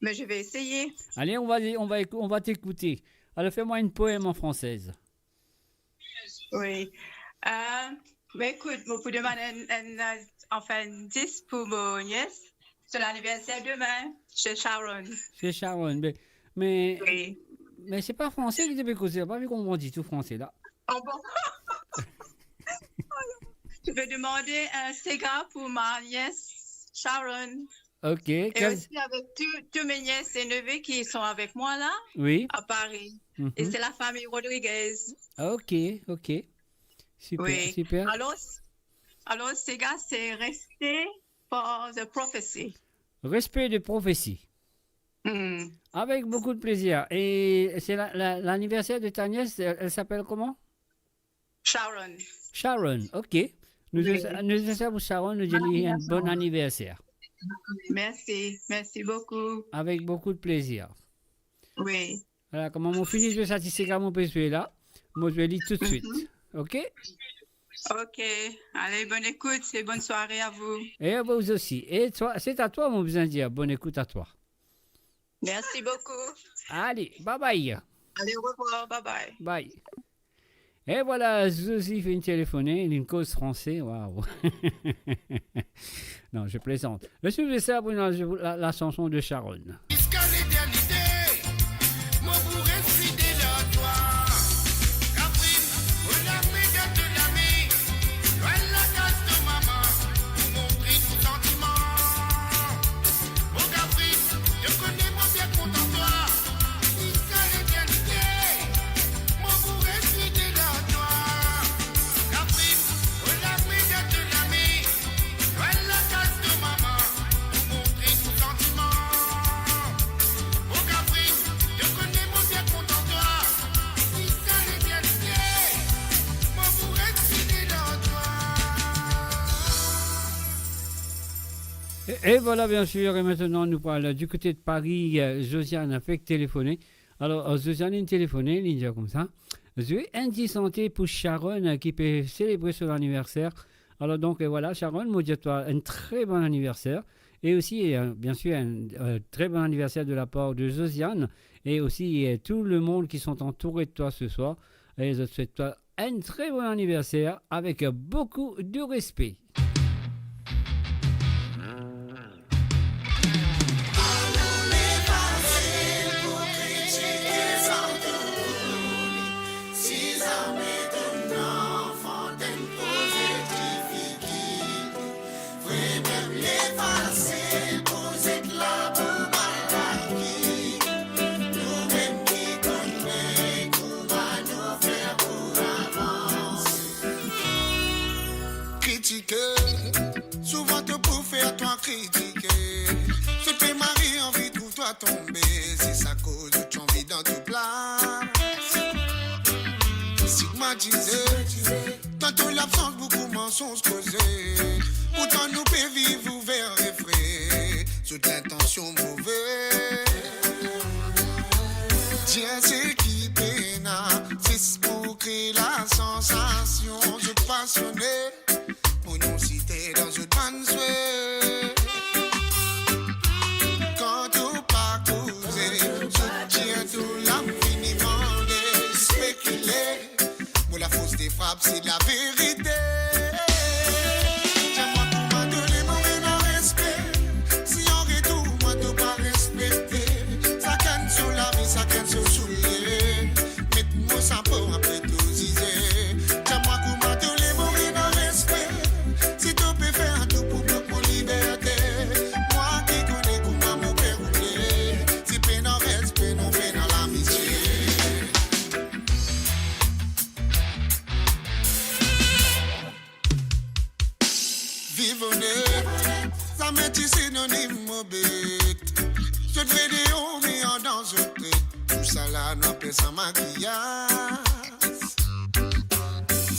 Mais je vais essayer. Allez, on va, on va écou-, on va t'écouter. Alors, fais-moi une poème en française. Oui. Euh, ben écoute, mo pou demann enn, enn, euh, enfin, enn dis pou mo nièce. C'est l'anniversaire demain chez Sharon. Chez Sharon, mais, mais, oui, mais c'est pas français ki to pe koze la, pa konpran ditou français la. Oh bon ? Je vais demander un séga pour ma nièce Sharon. Ok. Et quel- aussi avec tous, tous mes nièces et neveux qui sont avec moi là, oui, à Paris. Mhm. Et c'est la famille Rodriguez. Ok, ok. Super, oui, super. Alors, alors, séga, c'est Respect for the Prophecy. Respect de prophétie. Hmm. Avec beaucoup de plaisir. Et c'est la, la, l'anniversaire de ta nièce, elle, elle s'appelle comment ? Sharon. Sharon, ok. Nou, oui, nou, nou, nou, Sharon, nou, bon anniversaire. Merci, merci beaucoup. Avec beaucoup de plaisir. Oui. Voilà, kouma mo fini zwe sa ti séga mo pe zwe la, mo zwe li toutswit. Mhm. Ok ? Ok. Allez, bonne écoute et bonne soirée à vous. Et à vous aussi. Et toi, c'est à toi, mo bizin dir, bonne écoute à toi. Merci beaucoup. Allez, bye bye. Allez, au revoir, bye bye. Bye. Et voilà, Zozi finn telefone, li koz franse, waouh. Non, je plaisante. Je suis ça pour la, la, la chanson de Sharon. Ziska leternite, mo pou res fidel a twa. Kafrine, mo larme dan to lame, lwin lakaz to mama, pou montre nou santiman. Mo Kafrine, to kone mo bien kontan twa. Ziska leternite, mo pou res fidel a twa. Kafrine, mo larme dan to lame, lwin lakaz to mama, pou montre nou santiman. Mo Kafrine, to kone mo bien kontan twa. Ziska leternite, mo pou res fidel a twa. Et, et voilà, bien sûr, et maintenant, nous parlons du côté de Paris, euh, Josiane a fek telefone. Alors, euh, Josiane inn telefone, li dir koumsa, zwe enn ti sante pou Sharon, euh, ki pe selebre son anniversaire. Alors donc, euh, voilà, Sharon, mo dir twa enn tre bon anniversaire. Et aussi, euh, bien sûr, un, euh, très bon anniversaire de la part de Josiane. Et aussi, euh, tout le monde qui sont entourés de toi ce soir. Et je souhaite toi un très bon anniversaire avec beaucoup de respect. Kritike, souvan to pou fer twa kritike. Zot pe mari anvi trouv twa tonbe, se sa koz zot ti anvi dan to plas. Stigmatize, dan to labsans boukou mansonz koze. Pourtan nou pe viv ouver e fre, zot lintansion move. Dir seki pena, zis pou kre lasansasion, zot pasione. Mo non site dan zot bann swe. Kan to pa koze, zot dir to lam fini mande, spekile. Mo lafors de frap, se laverite. Dir mwa kouma to le mo ena respe. Si an retour mwa to pa respekte, sakenn so lavi, sakenn so soulie. Met mo sa po apre to zize. Dir mwa kouma to le mo ena respe. Si to pe fer tou pou blok mo liberte. Mwa ki kone kouma mo pe roule. Si pena respe, non pena lamitie. Viv onet, zame ti sinonim mo bet. Zot vre deor, me andan zot tet. Tousala nou apel sa makiyaz.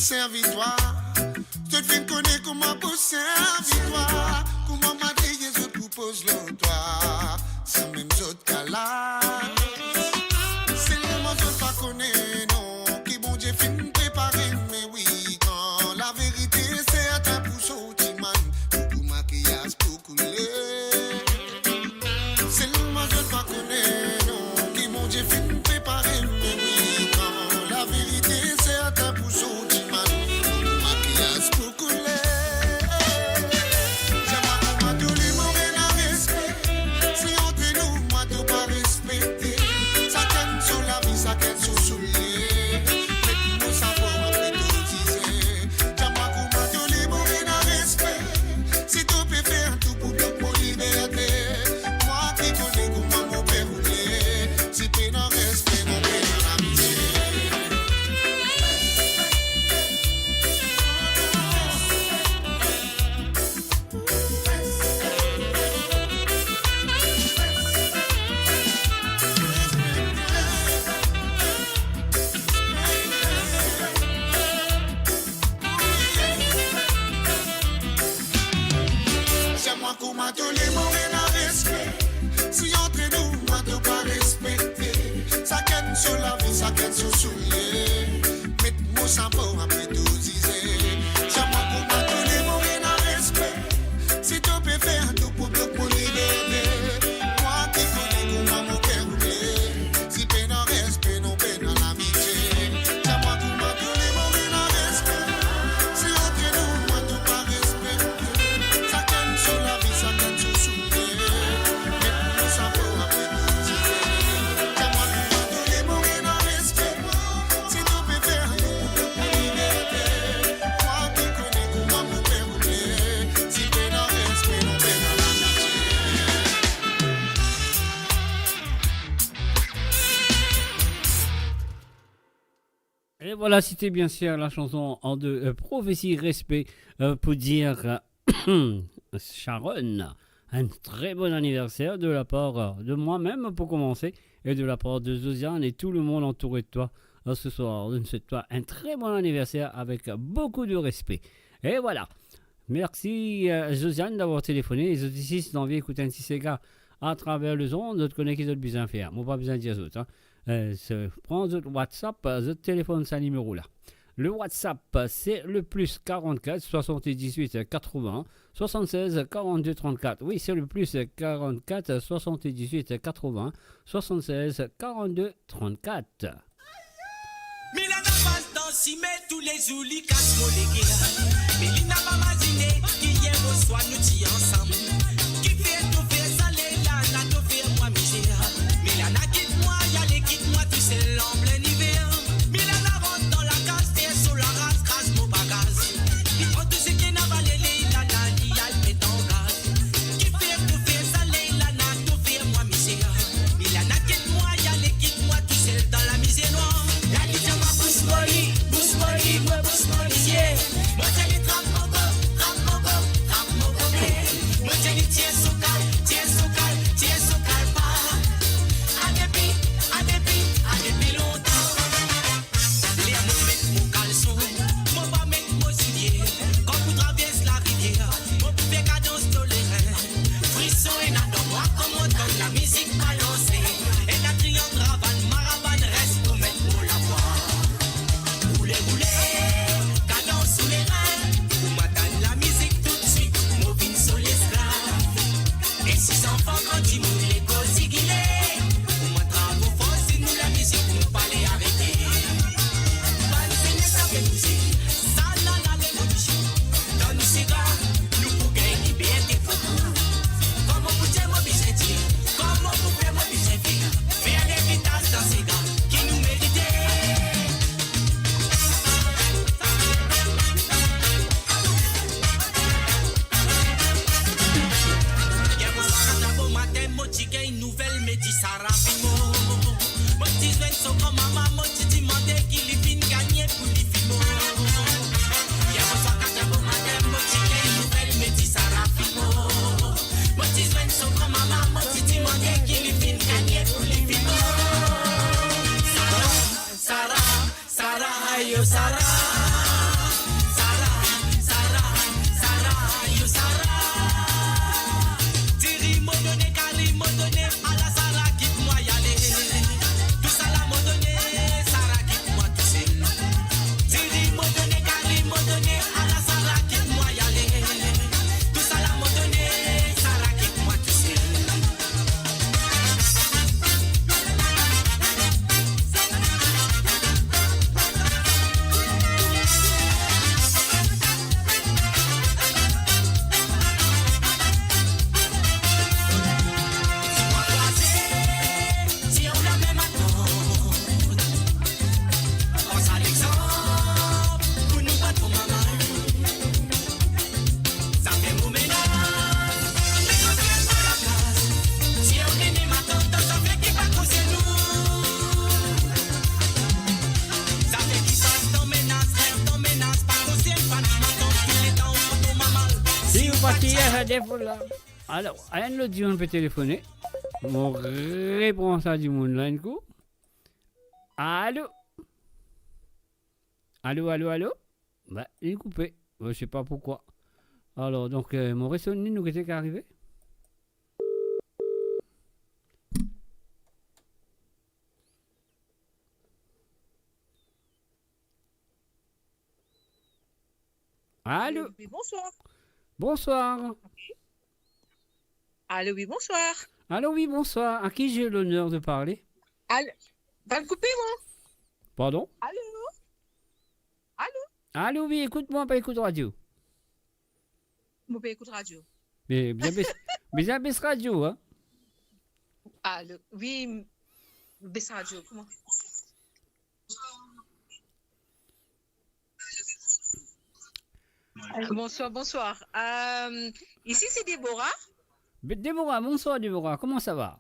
Servitwa, zot finn kone kouma pou servitwa. Kouma madriye zot pou poz lor twa, sanmem zot kalas. Se lemoman Lavérite sertin pou sorti, man, pou, pou makiyaz pou koule. Selman zot pa kone, non, ki Bondie finn prepare mem letan. Lavérite sertin pou sorti, man, pou, pou makiyaz pou koule. Dir mwa kouma to le morena respe. Si antre nou, mwa to pa respekte. Sakenn so lavi, sakenn so soulie. Met mo sa for apre to dize. Dir mwa kouma to le morena respe. Si to pe fer tou pou blok mo liberte. Mwa ki kone kouma mo pe roule. Si pena respe, non pena lamitie. Dir mwa kouma to le morena respe. Si antre nou, mwa to pa respekte. Sakenn so lavi, sakenn so soulie. Met mo sa for apre to dize. Dir mwa kouma to le morena respe. Si to pe fer tou pou blok mo liberte. Mwa ki kone kouma mo pe roule. Si pena respe, non pena lamitie. Dir mwa kouma to le morena respe. Si antre nou, mwa to pa respekte. Sakenn so lavi, sakenn so soulie. Met mo sa for apre to dize. Dir mwa kouma to le morena respe. Si to pe fer tou pou blok mo liberte. Mwa ki kone kouma mo pe roule. Si pena respe, non pena lamitie. Et voilà, c'était bien sûr la chanson en de, euh, Prophétie Respect, euh, pour dire, euh, Sharon, un très bon anniversaire de la part, euh, de moi-même pour commencer, et de la part de Josiane et tout le monde entouré de toi, euh, ce soir. Je souhaite toi un très bon anniversaire avec beaucoup de respect. Et voilà. Merci, euh, Josiane, d'avoir téléphoné. Les auditrices, si vous avez envie d'écouter un petit séga à travers les ondes, zot kone ki zot bizin fer. Mo pa bizin dir zot, hein. Euh, se, pran zot WhatsApp, euh, zot telefonn sa nimero la. Le WhatsApp, c'est le plus quarante-quatre soixante-dix-huit quatre-vingts soixante-seize quarante-deux trente-quatre. Oui, c'est le plus quarante-quatre soixante-dix-huit quatre-vingts soixante-seize quarante-deux trente-quatre. Milana pas dan sime toulezour, li kas mo leker. Me li napa mazine ki yer oswar nou ti ansam. Kifer to fer sa, Leilana, to fer mwa mizer. Milana kit mwa, li ale kit mwa tousel an plen iver. Milana rant dan lakaz, fer so laraz, kraz mo bagaz. Li pran tou seki ena valer, Leilana, li al met an gaz. Kifer to fer sa, Leilana, to fer mwa mizer. Milana kit mwa, li ale kit mwa tousel dan lamizer nwar. Lali dir mwa bous mo li, bous mo li, mo bous mo lizie. Mo Ti, eh, sa defo la. Alor, enn lot dimoun pe telefone. Mo repran sa dimoun la enn kou. Alo? Alo, alo, alo? Be, li koupe. Mo pa kone poukwa. Alor, donk, eh, mo resonn li, nou gete ki arive. Alo? Alo, oui, bonsoir. Bonsoir. Alo, oui, bonsoir. Alo, oui, bonsoir. À qui j'ai l'honneur de parler? Alo, pa koupe, mwa. Pardon? Alo? Alo? Alo, oui, ekout mwa, pa ekout radio. Mo pe ekout radio. Me, bizin bes, bizin bes radio, hein? Alo, oui, bes radio, kouma? Bonsoir, bonsoir. Euh, ici, c'est Déborah. Be-, Déborah, bonsoir Déborah, comment ça va?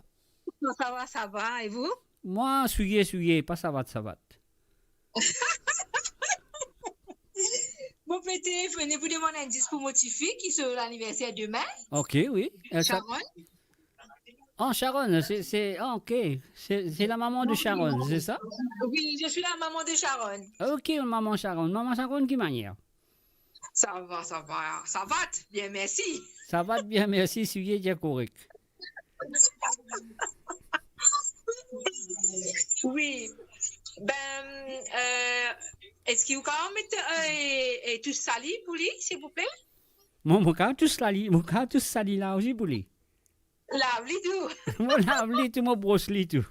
Ça va, ça va. Et vous? Mwa, swiye, swiye, pa savat, savat. Mo pe telefone pou demann enn dis pou mo tifi ki selebre laniverser demin. Ok, oui. Elle s'a- Sharon. Ah, Sharon, c'est, c'est, ah, ok. C'est, c'est la maman de Sharon, c'est ça? Oui, je suis la maman de Sharon. Ok, maman Sharon. Maman Sharon, ki manier? Ça va, ça va, ça va bien, merci. Ça va bien, merci, swiye, bien korek. Oui. Ben, euh, eski ou kapav met, euh, e, e tous sali pou li, silvouple? Mo, mo kapav tous sali, mo kapav tous sali la osi pou li. Lav li tou. Mo lav li tou, mo bros li tou.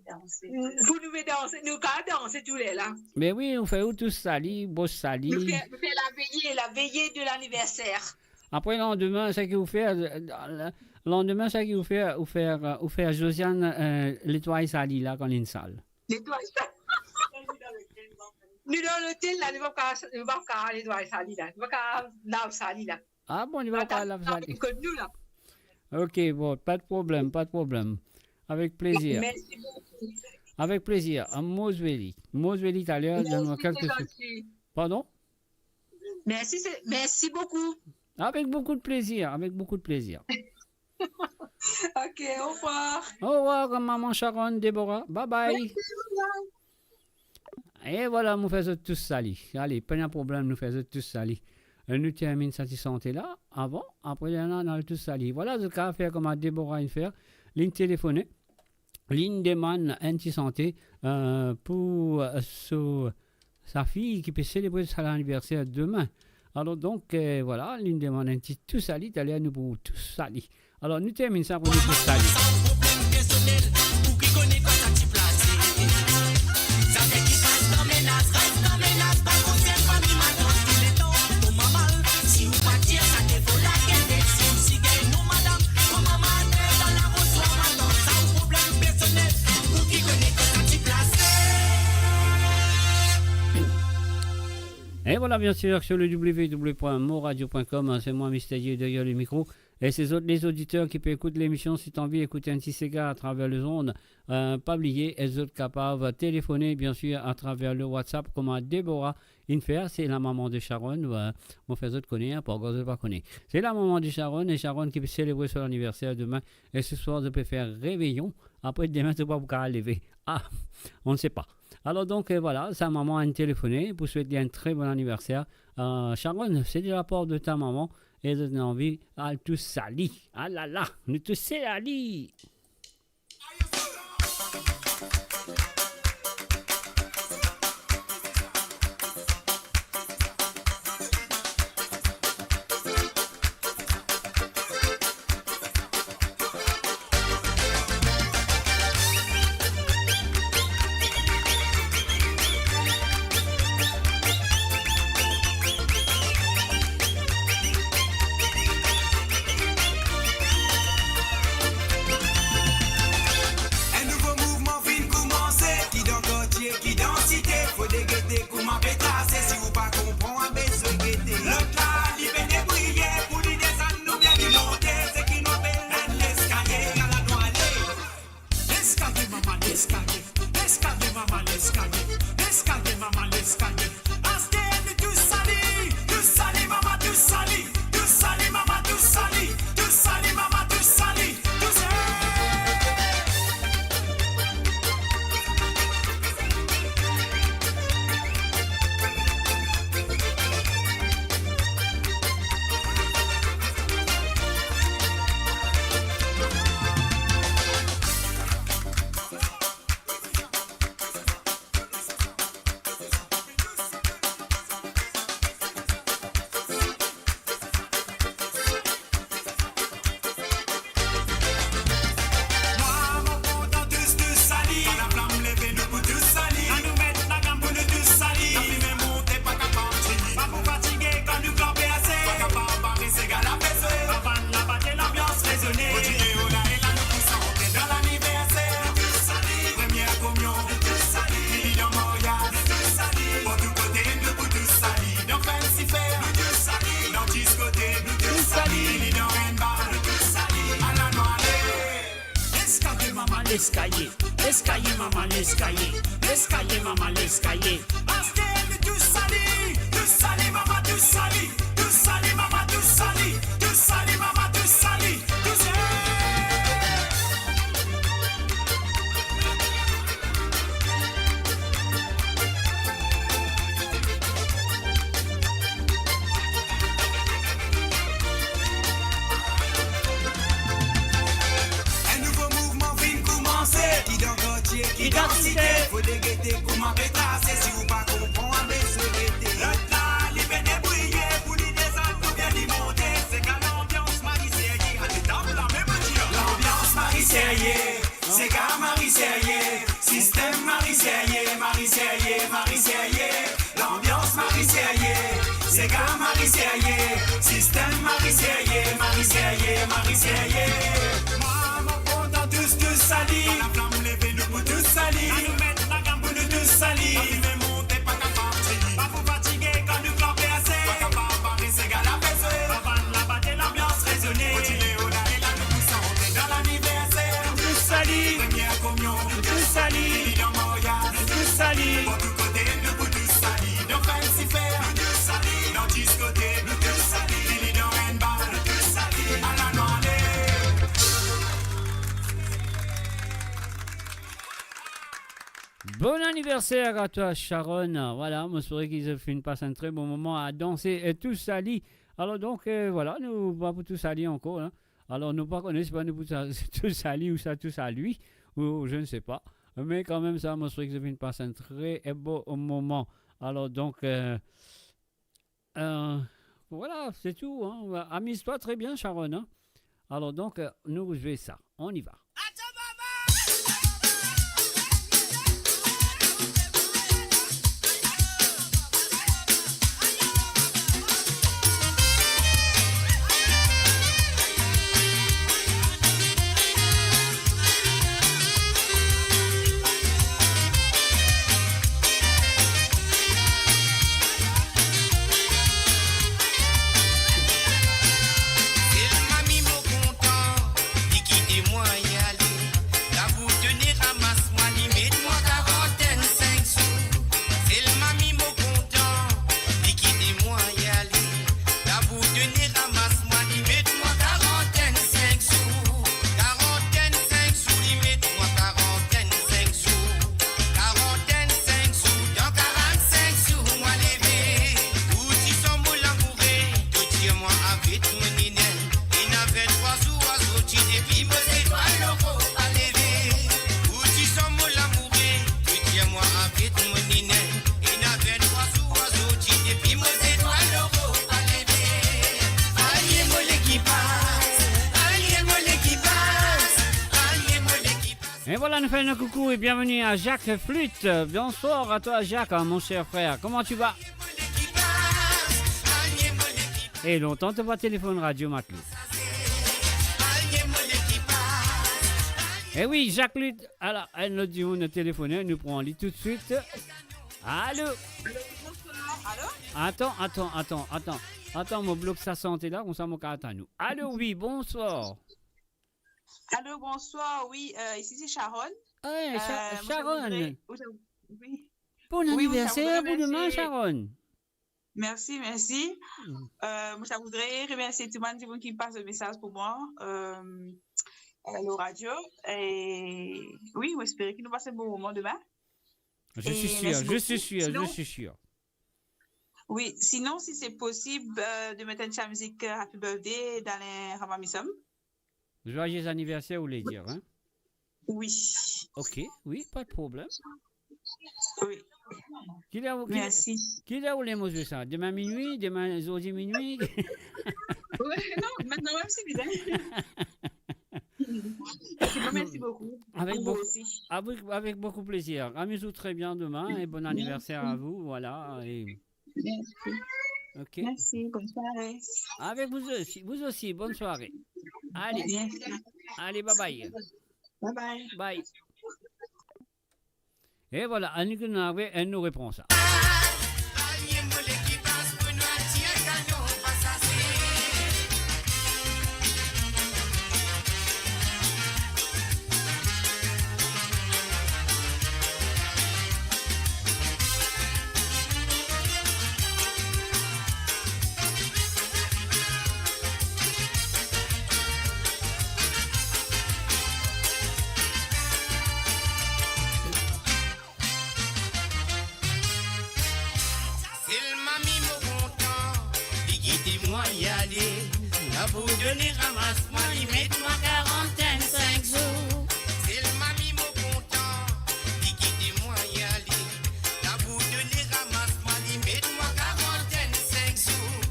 Pou nou pe danse, nou kapav danse touler la. Me oui, ou fer ou tous sali, bros sali. Nou fer, nou fer la veillée, la veillée de l'anniversaire. Apre landime, seki ou fer, euh, landime, seki ou fer, ou fer, euh, ou fer Josiane, euh, netway sali la kan linn sal. Netway sali. Nou dan lotel la, nou pa kapav, nou pa kapav netway sali la. Nou pa kapav lav sali la. Ah bon, li va pa lav sali. Kot nou la. Ok, bon, pa de problem, pa de problem. Avek plezir. Merci beaucoup. Avek plezir. Ah, mo zwe li. Mo zwe li taler, donn mwa kelke segonn. Merci, c'est gentil. Pardon? Merci, c'est, merci beaucoup. Avec beaucoup de plaisir, avec beaucoup de plaisir. Ok, au revoir. Au revoir, maman Sharon, Déborah. Bye bye. Merci, au revoir. E vwala, mo fer zot tous sali. Ale, pena problem, nou fer zot tous sali. E nou terminn sa ti sante la, avan, apre, nou al tous sali. Vwala, zot kapav fer kouma Déborah inn fer, linn telefone, linn demann enn ti sante, euh, pou, euh, so, sa fiy ki pe selebre sa laniverser demin. Alor donk, euh, vwala, linn demann enn ti tous sali, taler nou pou tous sali. Alor, nou terminn sa pou nou tous sali. E vwala, bien sir, sur le w w w point moradio point com, se mwa, Mister J, deryer le mikro. E se zot, lezoditer ki pe ekout lemision, si to anvi ekout enn ti sega atraver lezond, euh, pa bliye, e zot kapav telefone, bien sir, atraver le WhatsApp, kouma Déborah inn fer, se la maman de Sharon, euh, mo fer zot kone, hein, pa ankor zot pa kone. Se la maman de Sharon, e Sharon ki pe selebre so laniverser demin, e se swar, zot pe fer reveyon, apre demin, zot pa pou kapav leve. Ah, on ne sait pas. Alor donk, euh, vwala, sa maman inn telefone pou swet li enn tre bon aniverser. Euh, Sharon, se de la part de ta maman, e zot ena anvi al tous sali. Ah la la, nou tous sali. Leskaye, leskaye, mama, leskaye, leskaye, mama, leskaye. Aster nou tous sali, tous sali, mama, tous sali, tous sali, mama, tous sali, tous sali, mama, tous sali, tous sali. Enn nouvo mouvman finn koumanse, ki dan kartie, ki dan site. Fode gete kouma pe trase, si ou pa konpran, abe se rete. Lot la, li pe debriye, pou li desann oubien li monte. Sega lanbians Marie Serrier, ale tab la, me mo dir. Lanbians Marie Serrier, sega Marie Serrier, sistem Marie Serrier, Marie Serrier, Marie Serrier. Lanbians Marie Serrier, sega Marie Serrier, sistem Marie Serrier, Marie Serrier, Marie Serrier. Mwa, mo kontan tous, tous sali. Kan laflam leve, nou pou tous sali. Anou met lagam pou nou tous sali. Lafime monte, pa kapav tini. Pa pou fatige kan nou klanpe ase. Pa kapav bare sega la bezwe. Pa bann la bate, lanbians rezone. Oti Leo la e la, nou pou sante dan laniverser. Nou tous sali. Premie komion, nou tous sali. Fini dan maryaz, nou tous sali. Bor tou kote, nou pou tous sali. Dan finn sifer, nou tous sali. Dan diskotek, nou tous sali. Fini dan enn bar, nou tous sali. Ala nou ale. Bon anniversaire à toi, Sharon. Voilà, mo espere ki zot finn pas enn tre bon moman a danse e tous sali. Alor donk, euh, voilà, nou pa pou tous sali ankor, hein. Alor, nou pa kone, se pa nou pou sa, tous sali ou sa tous à lui, ou je ne sais pas. Me kanmem sa, mo espere ki zot finn pas enn tre bon moman. Alor donk, euh, euh, voilà, c'est tout, hein. Amuse-toi très bien, Sharon, hein. Alor donk, euh, nou zwe sa. On y va. Selman mi mo kontan, li kite mwa ale. Laboutone ramas mwa, li met mwa karantinn sink zour. Selman mi mo kontan, li kite mwa ale. Laboutone ramas mwa, li met mwa karantinn sink zour. Karantinn sink zour, li met mwa karantinn sink zour. Karantinn sink zour, dan karantinn sink zour, mwa leve. Ou ti sanm mo lamoure, to tir mwa avek mo nene. Ena vinn trwa zour, mwa sorti depi mo zetwal loro pa leve. Ou ti sanm mo lamoure, to tir mwa avek mo nene. Ena vinn trwa zour, mwa sorti depi mo zetwal loro pa leve. Aye mo lekipas, aye mo lekipas, aye mo lekipas. Et voilà, nous faisons un coucou et bienvenue à Jacques Flûte. Bonsoir à toi, Jacques, hein, mon cher frère. Comment tu vas ? Eh, longtemps t'as pas téléphoné radio, Matlou. Eh oui, Jacques Flûte. Alors, enn lot dimoun téléphone, nou pran li tout de suite. Allô ? Allô ? Attends, attends, attends, attends. Attends, mo blok sa sante la, koumsa mo kapav tann ou. Allô, oui, bonsoir. Allô, bonsoir, oui, euh, ici c'est Sharon. Eh, Sha-, euh, moi, je Sharon. Voudrais, oui, je, oui. Bon anniversaire pour demain, Sharon. Merci, merci. Hmm. Euh, moi, je voudrais remercier tout le monde qui passe le message pour moi, euh, à la radio. Et oui, on espère que nous passons un bon moment demain. Je suis sûr, je suis sûr, je suis sûr. Oui, sinon, si c'est possible, euh, de mettre une petite musique, euh, Happy Birthday dans les Ramamisom. Joyeux anniversaire, ou voulez dire, hein ? Oui. Ok, oui, pas de problème. Oui. Ki ler ou, ki ler, ki ler ou le mo zwe sa ? Demin minwi, demin zordi minwi ? Ouais, non, maintenant même c'est bizarre. C'est bon, merci beaucoup. Avec beaucoup, avec, avec beaucoup plaisir. Amusez-vous très bien demain et bon anniversaire à vous, voilà, et Merci. Ok. Merci, bonne soirée. Avec vous aussi, vous aussi, bonne soirée. Allez. Merci. Allez, bye bye. Bye bye. Bye. Et voilà, anou, nou repran sa. Kite mwa ale, labourdone ramas mwa, li met mwa karantinn sink zour. Sel mami mo kontan, li kite mwa ale, labourdone ramas mwa, li met mwa karantinn sink zour.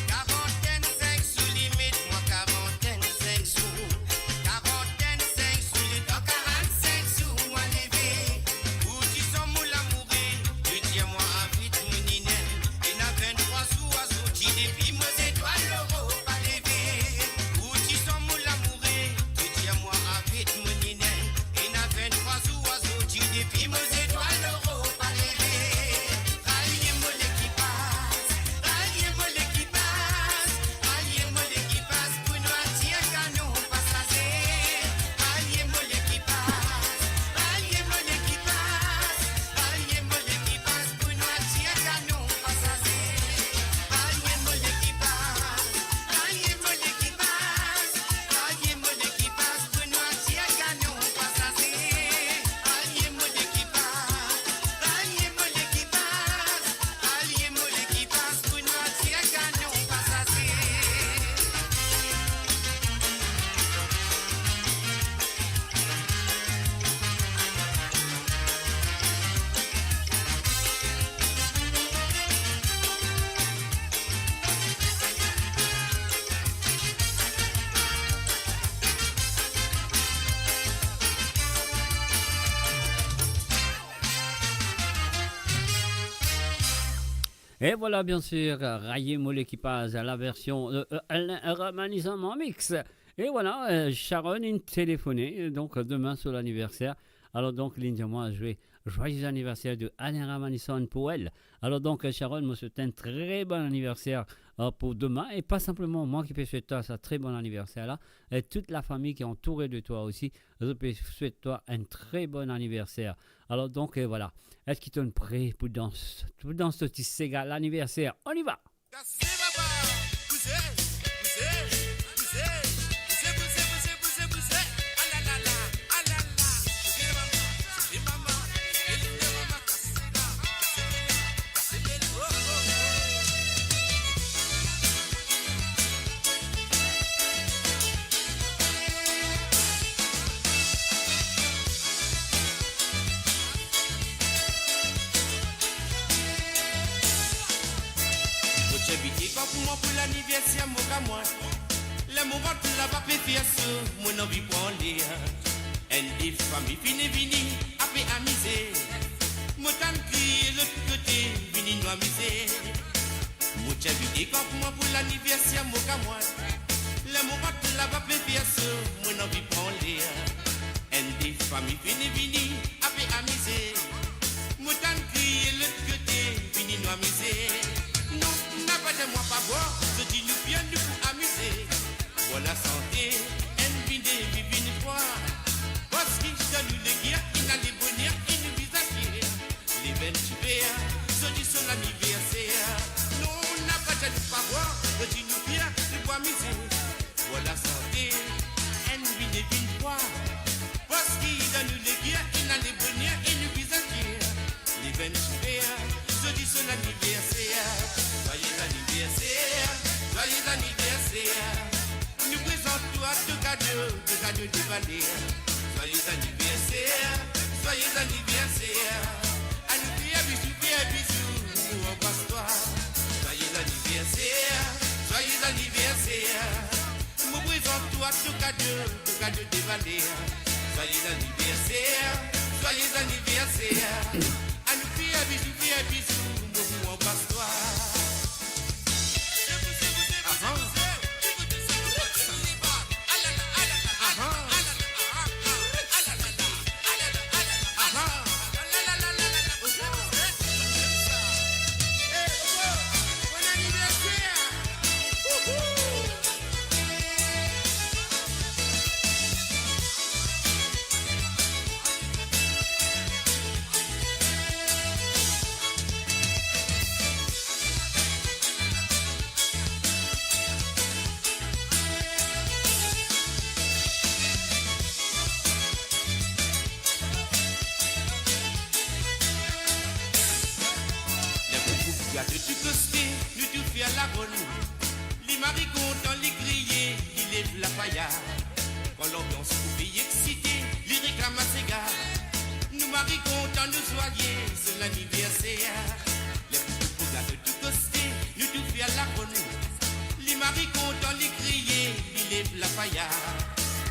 Karantinn sink zour, li met mwa karantinn sink zour. Karantinn sink zour, letan karantinn sink zour mwa leve. Pou ti san mo lamoure, to dir mwa avek mo nene. Ena vinn-trwa zour a sorti depi mo zetwal loro pa leve. Pou ti san mo lamoure, to dir mwa avek mo nene. Ena vinn-trwa zour a sorti depi mo zetwal loro pa leve. Ralie mo lekipas, ralie mo lekipas, ralie mo lekipas pou nou atir kanon pasaze. Ralie mo lekipas, ralie mo lekipas, ralie mo lekipas pou nou atir kanon pasaze. Ralie mo lekipas, ralie mo lekipas, ralie mo lekipas pou nou atir kanon pasaze. Ralie mo lekipas, ralie mo lekipas, ralie mo lekipas pou nou atir kanon pasaze. E vwala, bien sir, Ralie mo lekipaz, la version, euh, euh, Alain Ramanisson en mix. E vwala, euh, Sharon inn telefone, donk, demin so laniverser. Alor, donk, li dir mwa zwe joyeux anniversaire de Alain Ramanisson pou el. Alor, donk, Sharon, mo swet enn tre bon aniverser, euh, pou demin. E pa sinpleman mwa ki pe swet twa sa tre bon aniverser la, e tout lafami ki antoure de twa osi, zot pe swet twa enn tre bon aniverser. Alor, donk, euh, vwala. Eski to'nn pre pou dans, pou dans to ti sega laniverser? On y va! Kase baba, bouze, bouze, bouze, bouze, alalala, alala, bouze mama, bouze mama, bouze mama, kase la, kase la, kase la, oh, oh, oh. Mo ti invite kan pou mwa pou laniverser mo ka mwa. Ler mo rant laba pe fer so, mo anvi pran ler. Enn de fami fini vini, ape amize. Mo tann kriye lot kote, vini nou amize. Mo ti invite kan pou mwa pou laniverser mo ka mwa. Ler mo rant laba pe fer so, mo anvi pran ler. Enn de fami fini vini, ape amize. Mo tann kriye lot kote, vini nou amize. Non, napa dir mwa pa bwar, zot dir nou fer nou pou amize. Bwar lasante, enn vinn de, vinn trwa. Parski dan nou leker, ena leboner e nou vizaz fier. Li vinn ti fer, zot dir so laniverser. Non, napa dir nou pa bwar, zot dir nou fer, nou pou amize. Bwar lasante, enn vinn de, vinn trwa. Parski dan nou leker, ena leboner e nou vizaz fier. Li vinn ti fer, zot dir so laniverser. Joyeux anniversaire, joyeux anniversaire. Nou prezant twa to kado, to kado de valer. Joyeux anniversaire, joyeux anniversaire. Anou fer bizou, fer bizou, nou anbras twa. Joyeux anniversaire, joyeux anniversaire. Mo prezant twa to kado, to kado de valer. Joyeux anniversaire, joyeux anniversaire. Anou fer bizou, fer bizou, mo pou anbras twa. Ahan. Ahan. Ahan. Ler pou koup gato tou koste, nou tou fer laronn. Mari kontan, li kriye, li lev lapaya. Kan lanbians trouve li eksite, li reklam sega. Nou mari kontan, nou zwaye, se laniverser. Ler pou tou pou gato tou koste, nou tou fer laronn. Li mari kontan, li kriye, li lev lapaya.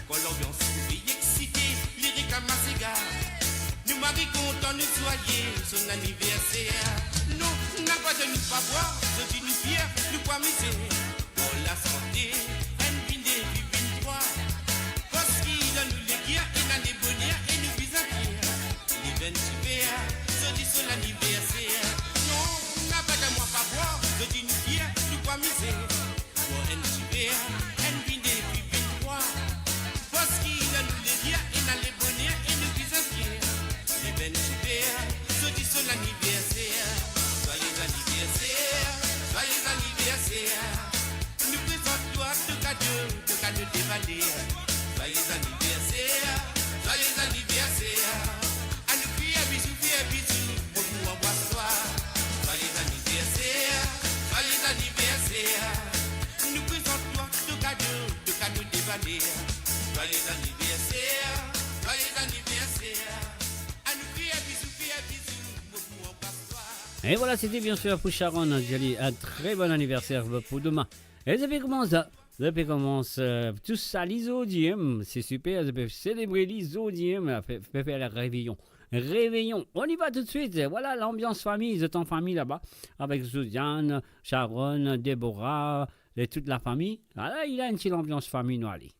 Kan lanbians trouve li eksite, li reklam sega. Nou mari kontan, nou zwaye, se laniverser. Non, napa de nou pa bwar, zordi nou fier, nou pou amize. Bwar lasante, enn vinn de, vinn trwa. Parski dan nou leker, ena leboner e nou bizin fier. Li vinn ti fer, zordi se laniverser. Non, napa de mwa pa bwar, zordi nou fier, nou pou amize. Bwar enn ti ver, enn vinn de, vinn trwa. Parski dan nou leker, ena leboner e nou bizin fier. Li vinn ti fer, zordi se laniverser. Zwaye laniverser, zwaye laniverser. Nou prezant twa to kado, to kado de valer. Zwaye laniverser, zwaye laniverser. Anou fer bizou, fer bizou, mo pou anbras twa. Zwaye laniverser, zwaye laniverser. Nou prezant twa to kado, to kado de valer. Zwaye laniverser, zwaye laniverser. Anou fer bizou, fer bizou, mo pou anbras twa. Et voilà, c'était bien sûr pour Sharon Angeli. Un très bon anniversaire pour demain. E zot pe koumans, zot pe koumans, euh, tou sa li zordi, hein. C'est super, zot pe selebre li zordi, hein, pe, pe fer le réveillon. Réveillon, on y va tout de suite. Voilà l'ambiance famille, zot an fami laba, avek Josiane, Sharon, Déborah, et toute la famille. Ala, li la enn ti lanbians fami, nou ale.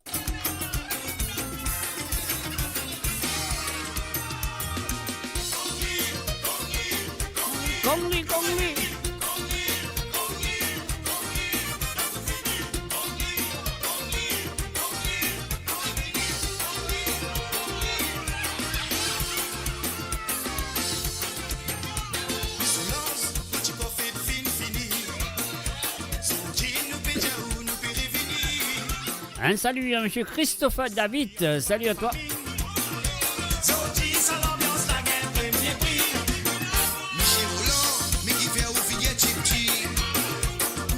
Kongli, kongli. Un salut à monsieur Christopher David. Euh, salut à toi. Zordi sa lanbians la gagn premie pri. Michel Roland, me ki fer ou figir tipti.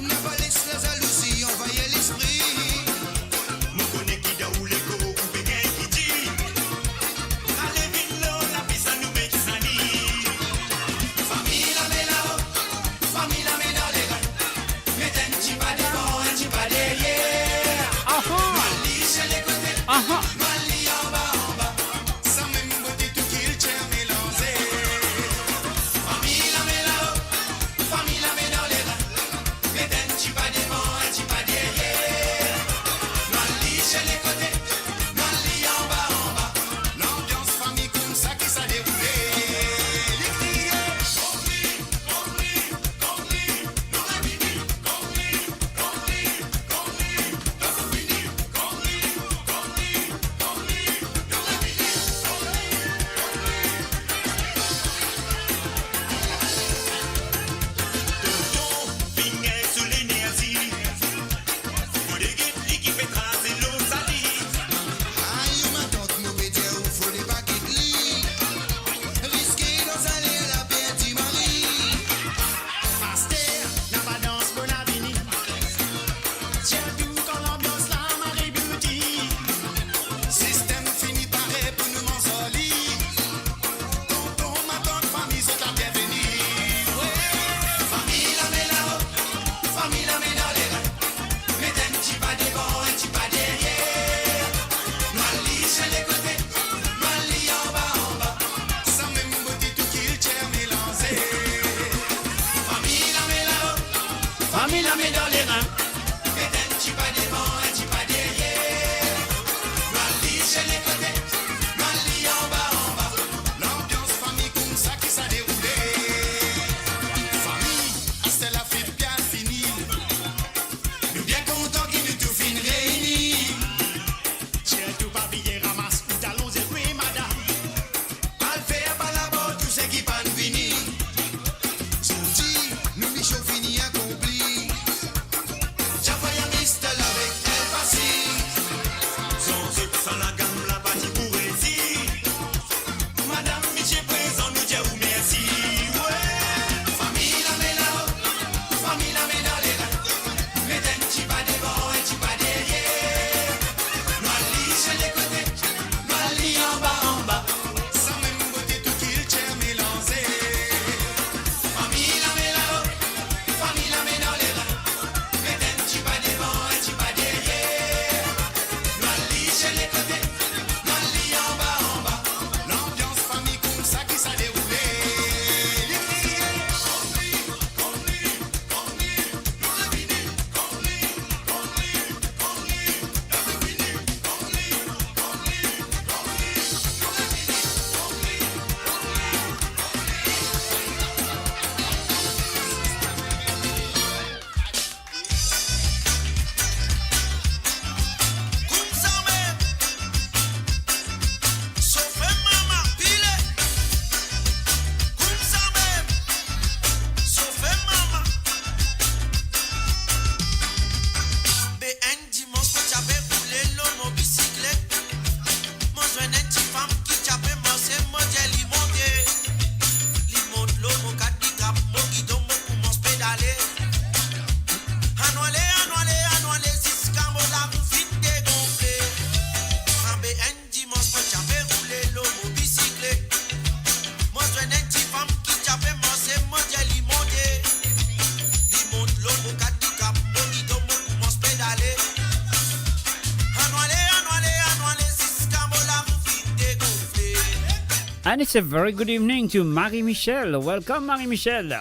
Napa les lazalouzi anvahir lespri. Mo kone ki dan ou lekor ou pe gagn ki dir. Ale vinn lor lapis, anou met zani. Fami lame lao, fami lame dan lerin. Met enn ti pa devan, enn ti pa deryer. Aha. Nou al li se lekote, aha, nou al li anba, anba. Samem bote tou kiltir melanze. Fami lame lao, fami lame dan lerin. Met enn ti pa devan, enn ti pa deryer. Nou al li se lekote, nou al li anba, anba. Lanbians fami koumsa ki sa deroule. Li kriye. Ayo, matant, mo pe dir ou, fode pa kit li. Riske dan zaler la perdi mari. Aster, napa dans, bona vini. Sirtou kan lanbians la mari bouti. Sistem fini pare pou nou manz ar li. Tonton, matant, fami, zot la bienveni. Wi. Fami lame lao, fami lame dan lerin. Met enn ti pa devan, enn ti pa deryer. Nou al li se lekote, nou al li anba, anba. Samem bote tou kiltir melanze. Fami lame lao, fami lame dan lerin. Met enn ti pa devan, enn ti pa deryer. Nou al li se lekote, nou al li anba, anba. Lanbians fami koumsa ki sa deroule. Fami, aster la fet bien fini. Nou bien kontan ki nou tou finn reyni. Sirtou pa bliye ramas ou talon, zepwe madam. Al fer pa labor tou seki pann vini. Zordi, nou mision fini akonpli. And it's a very good evening to Marie Michel. Welcome, Marie Michel.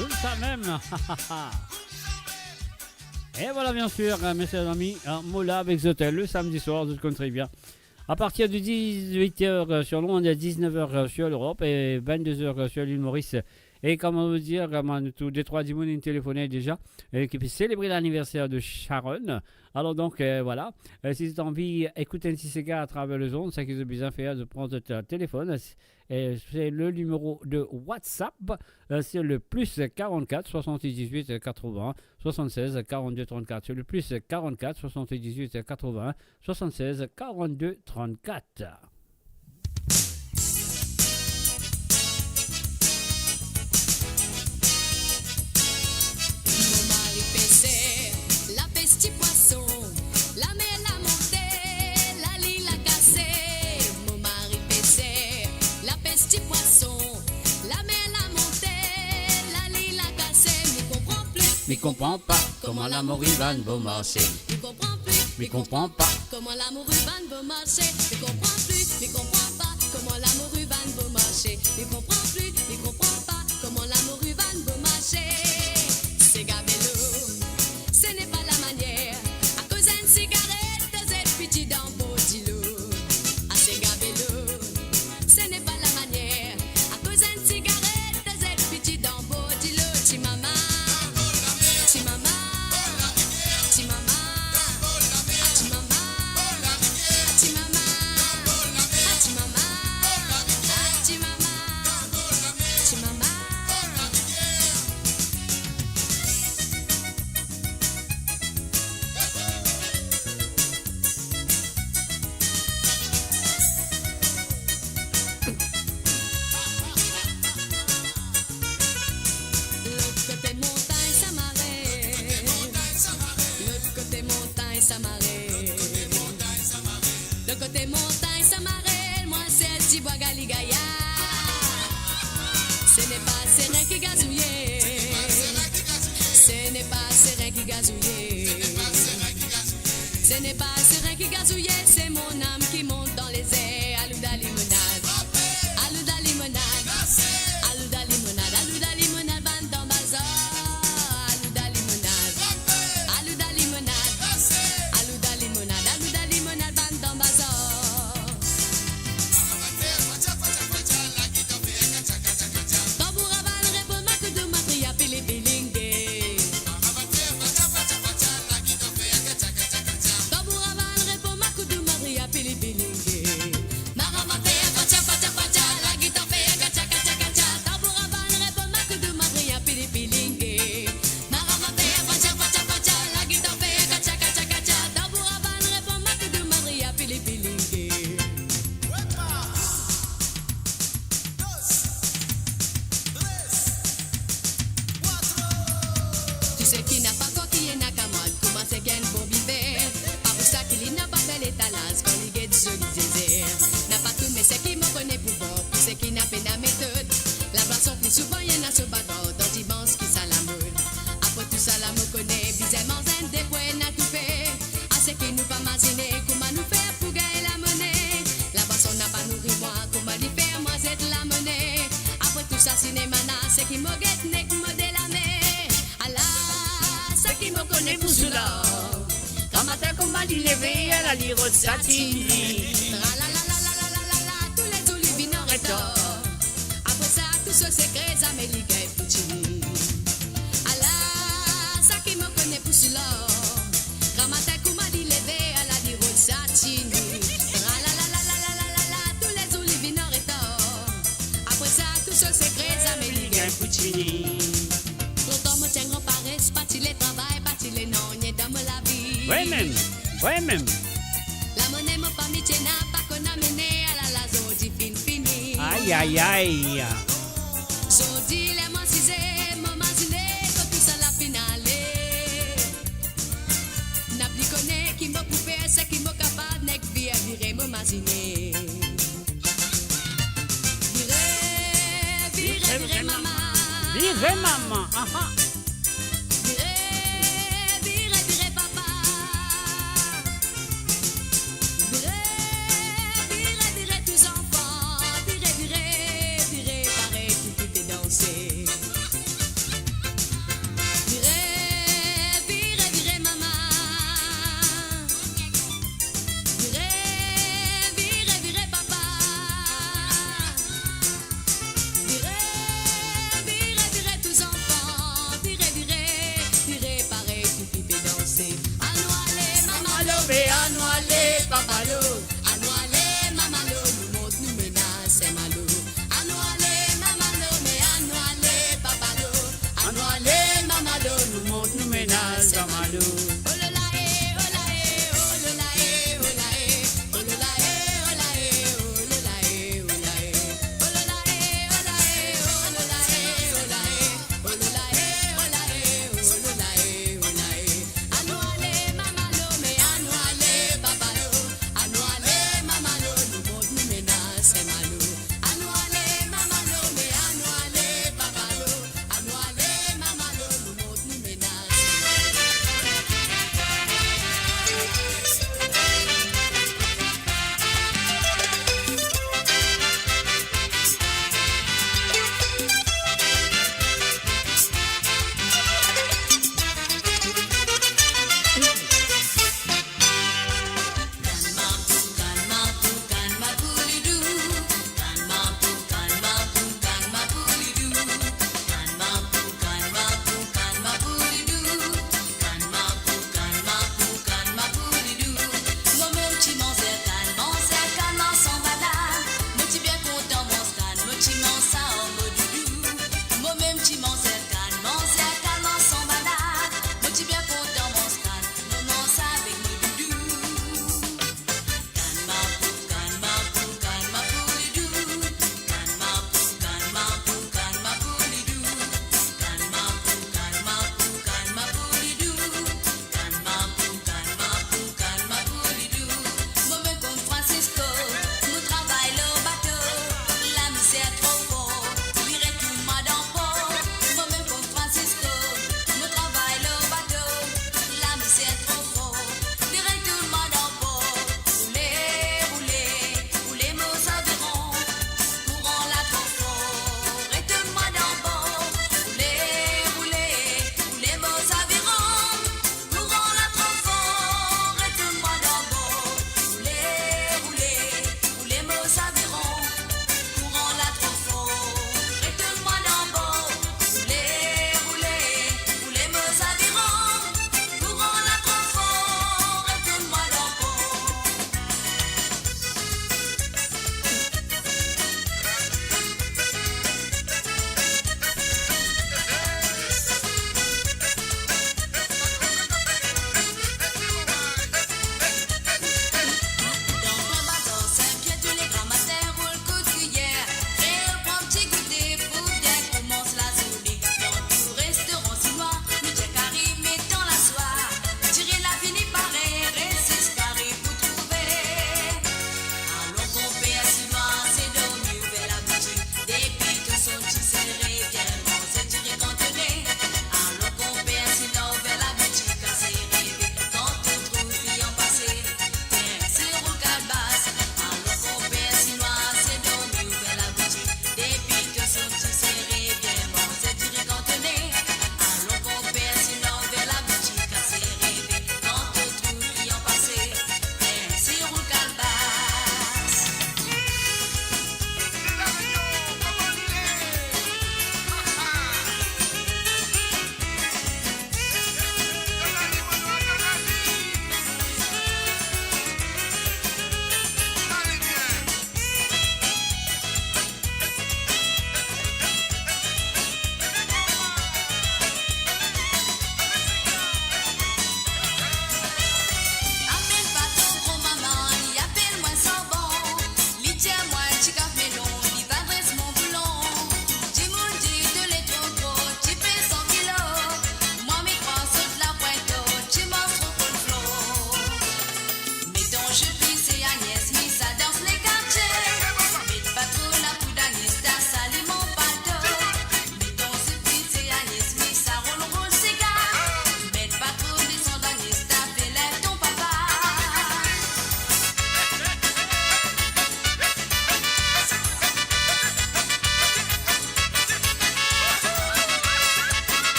Koumsa mem. E vwala, bien sir, euh, mesie, zami, euh, mo la avek zot, euh, le samedi soir, zot konn tre bien. A partir de dix-huit heures, euh, sur le monde, dix-neuf heures, euh, sur l'Europe et vingt-deux heures, euh, sur l'île Maurice. E kouma mo dir, euh, bann tou de trwa dimoun inn telefone deza, euh, ki pe selebre laniverser de Sharon. Alor donk, euh, vwala. Euh, si zot anvi ekout enn ti sega atraver lezond, seki zot bizin fer, zot pran zot, euh, telefonn, euh, se le nimero de WhatsApp, euh, se le plus quarante-quatre soixante-dix-huit quatre-vingts soixante-seize quarante-deux trente-quatre. Se le plus quarante-quatre soixante-dix-huit quatre-vingts soixante-seize quarante-deux trente-quatre. Mo mari peser, la pes ti pwason, lamer la monte, lali la kase. Mo mari peser, la pes ti pwason, lamer la monte, lali la kase. Mi konpran pli, mi konpran pa kouma lamour li vann bon marse. Mi konpran pli, mi konpran pa kouma lamour li vann bon marse. Mi konpran pli, mi konpran pa kouma lamour li vann bon marse. Mi konpran pli, mi konpran pa kouma lamour li vann bon marse. Sega velo, ce n'est pas la manière. Akoz enn sigaret, to zet piti dan po dilo. A sega velo, ce n'est pas la manière. Akoz enn sigaret, to zet piti dan po dilo. Ti mama, ti mama, ti mama, a ti mama, a ti mama, a ti mama, a ti mama, ti mama. Lot kote montagn Samare, lot kote montagn Samare, lot kote montagn Samare, mwa se ti bwa gali gaya. Ce n'est pas serin ki gazouye. Ce n'est pas serin ki gazouye. Ce n'est pas serin ki gazouye, c'est mon âme qui monte dans les airs. Alouda limonad, alouda limonad, alouda limonad, alouda limonad, bann dan bazar. Alouda limonad, alouda limonad, alouda limonad, alouda limonad, bann dan bazar. Mo kone pou soula. Gramatin kouma li leve, ala li rod sa tini. Tralala, tou le zour li vinn an retar. Apre sa, tou so sekre, zame li gagn pou tini. Ala, sa ki mo kone pou soula. Gramatin kouma li leve, ala li rod sa tini. Tralala, tou le zour li vinn an retar. Apre sa, tou so sekre, zame li gagn pou tini. Lontan mo ti enn gran pares, pa ti le travay, pa ti le nanye dan mo lavi. Vremem, vremem. Lamone mo fami ti ena, pa konn amene, alala zordi finn fini. Ay, ay, ay. Zordi ler mo asize, mo mazine kot tousala finn ale. Napa kone ki mo pou fer, seki mo kapav, nek vire, vire mo mazine. Vire, vire, vire mama. Vire mama, aha. Vire, vire, vire papa. Vire, vire, vire tou zanfan. Vire, vire, vire parey ki pou te danse. Vire, vire, vire mama. Vire, vire, vire papa. Vire, vire, vire tou zanfan.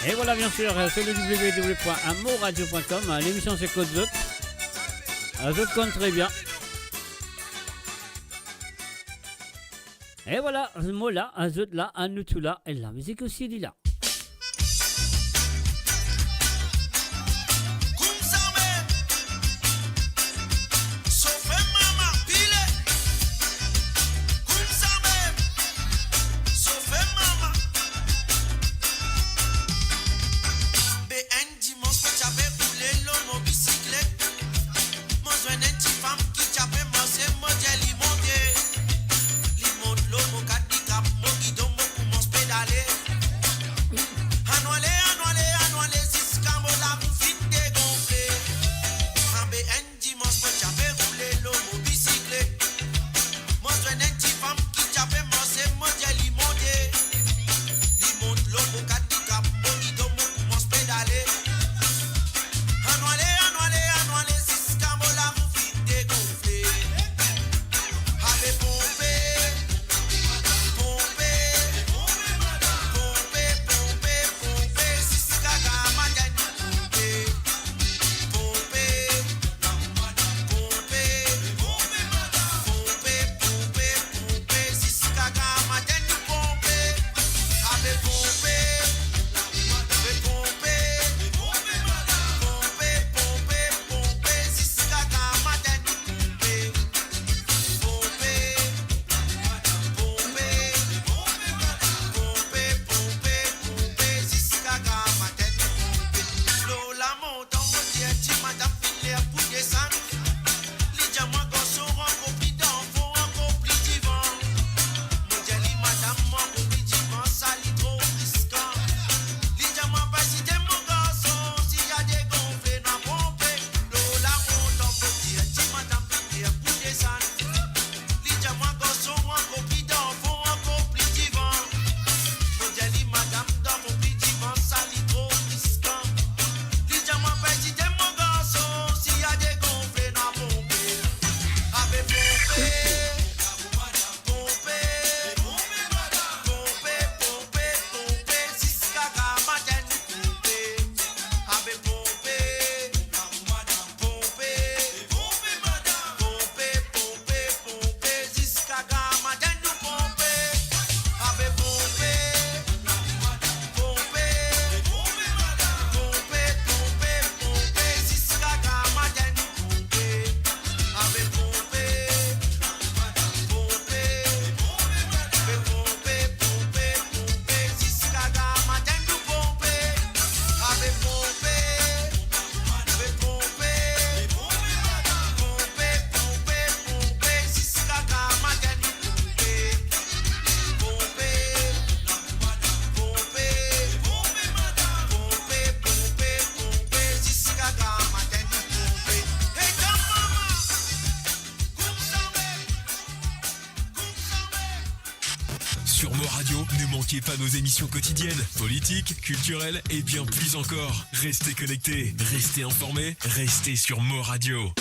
E vwala, bien sir, sur le w w w point amourradio point com, lemision se kot zot. Zot konn tre bien. E vwala, mo la, zot la, nou tou la, e lamizik osi li la. Koumsa mem, sofe mama, pile. Koumsa mem, sofe mama. Be enn dimans mo ti ape roule lor mo bisiklet. Mo zwenn enn tifam ki ti ape marse, mo dir li monte. Li mont lor mo kat, li trap mo gidon, mo koumans pedale. Annou ale, annou ale, annou ale, ziska mo larou finn degonfle. Abe enn dimans mo ti ape roule lor mo bisiklet. Mo zwenn enn tifam ki ti ape marse, mo dir li monte. Li mont lor mo kat, li trap mo gidon, mo koumans pedale. Annou ale, annou ale, annou ale, ziska mo larou finn degonfle. Abe ponpe, ponpe, ponpe, ponpe, ponpe, ziska gramatin nou ponpe. Ponpe, ponpe, ponpe, ponpe, ponpe, ziska gramatin nou ponpe. Abe ponpe, abe ponpe, ponpe, ponpe, ponpe, ziska gramatin nou ponpe. Ponpe, ponpe, ponpe, ponpe, ponpe, ziska gramatin nou ponpe. Lor lamont Tann mo dir ti madam finn ler pou desann. Li dir mwa, garson, ankor pli dan fon, ankor pli divan. Mo dir li, madam, ankor pli divan, sa li tro riskan. Li dir mwa, pa ezite mo garson, si a degonfle, nou a ponpe. Lor lamont Tann mo dir ti madam finn ler pou desann. Li dir mwa, garson, ankor pli dan fon, ankor pli divan. Mo dir li, madam, dan fon pli divan, sa li tro riskan. Li dir mwa, pa ezite mo garson, si a degonfle, nou a ponpe. Abe ponpe, ponpe, ponpe, ponpe, ponpe, ziska gramatin nou ponpe. Abe ponpe, madam, ponpe, ponpe, madam, ponpe, ponpe, ponpe, ziska gramatin nou ponpe. Abe ponpe, madam, ponpe, ponpe, madam, ponpe, ponpe, ponpe, ziska gramatin nou ponpe. Abe ponpe, madam, ponpe, ponpe, madam, ponpe, ponpe, ponpe, ziska gramatin nou ponpe. Abe ponpe, abe ponpe, ponpe, ponpe, ponpe, ziska gramatin nou ponpe. Ponpe, ponpe, ponpe, madam, ponpe, ponpe, ponpe, ziska gramatin nou ponpe. Hey, granmama! Sur Mo Radio, ne manquez pas nos émissions quotidiennes, politiques, culturelles et bien plus encore. Restez connectés, restez informés, restez sur Mo Radio.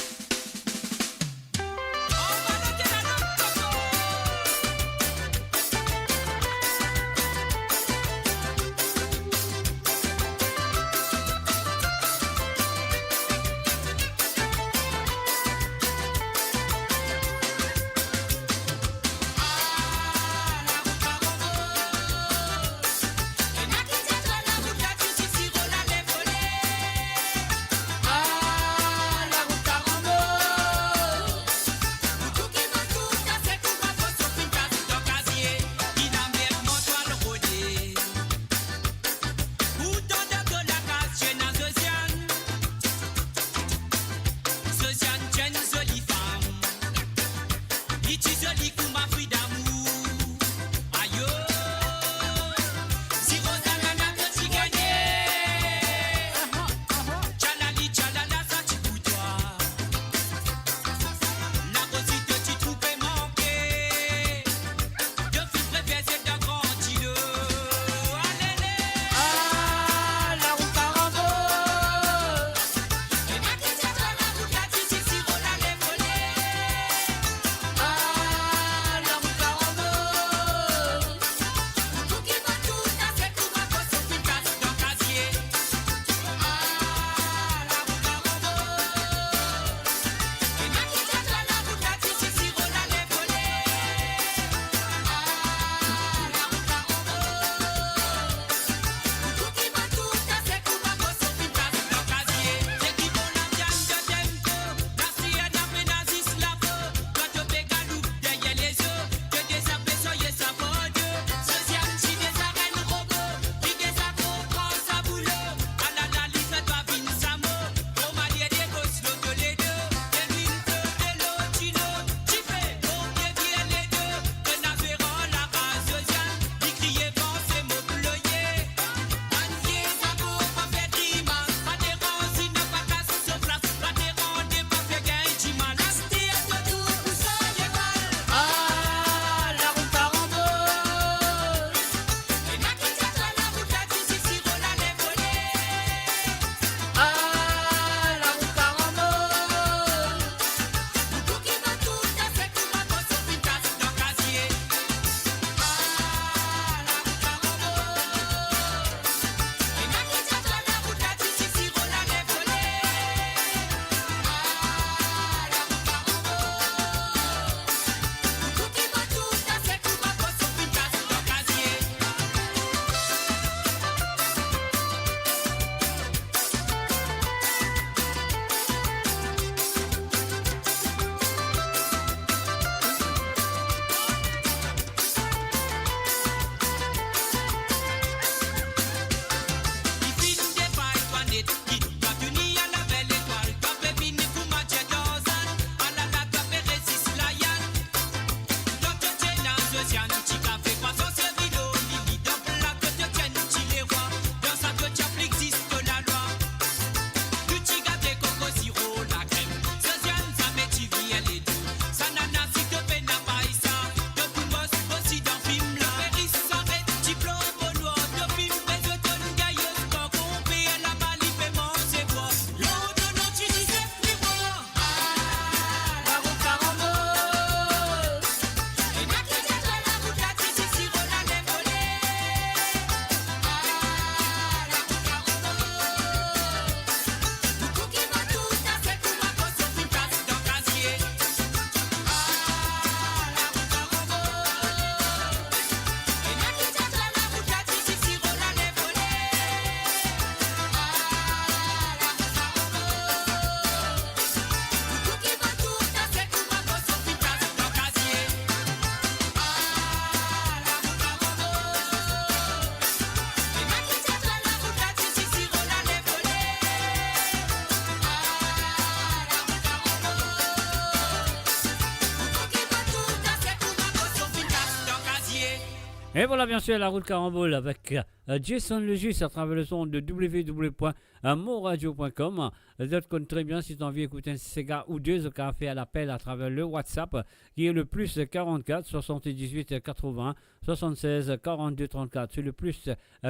Et voilà, bien sûr, la route Carambole avec, euh, Jason Lejuste à travers le son de w w w point moradio point com. Zot konn très bien, si t'as envie d'écouter un séga ou deux, zot kapav fer l'appel à travers le WhatsApp, qui est le plus quarante-quatre soixante-dix-huit quatre-vingts soixante-seize quarante-deux trente-quatre. C'est le plus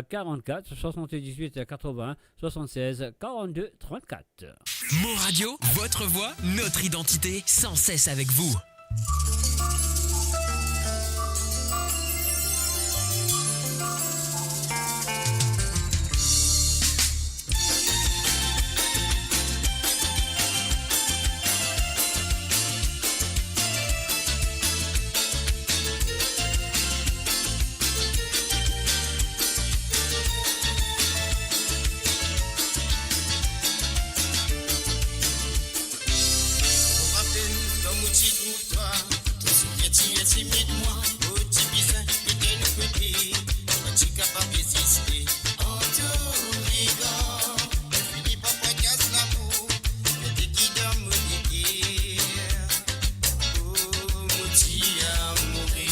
quarante-quatre soixante-dix-huit quatre-vingts soixante-seize quarante-deux trente-quatre. Mon Radio, votre voix, notre identité, sans cesse avec vous. Mo rapel kan mo ti trouv twa, to sourir ti intimid mwa, mo ti bizin met enn kote, mo ti kapav reziste. An to regar, mo fini par frakase lamour, gete ki dan mo leker. Oh, mo ti amoure.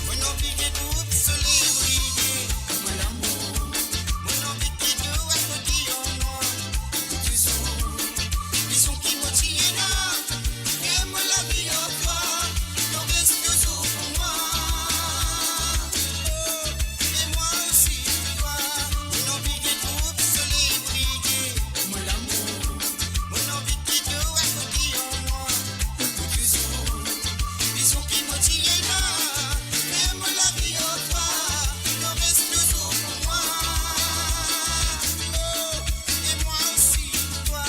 Mo anvi get trouv soley briye, mo lamour. Mo anvi get to akote ar mwa, touzour. Dizon ki mo ti ena, e mo lavi ar twa, to res touzour pou mwa. Oh, e mwa osi pou twa. Mo anvi get trouv soley briye, mo lamour. Mo anvi get to akote ar mwa, touzour. Dizon ki mo ti ena, e mo lavi ar twa, to res touzour pou mwa. Oh, e mwa osi pou twa.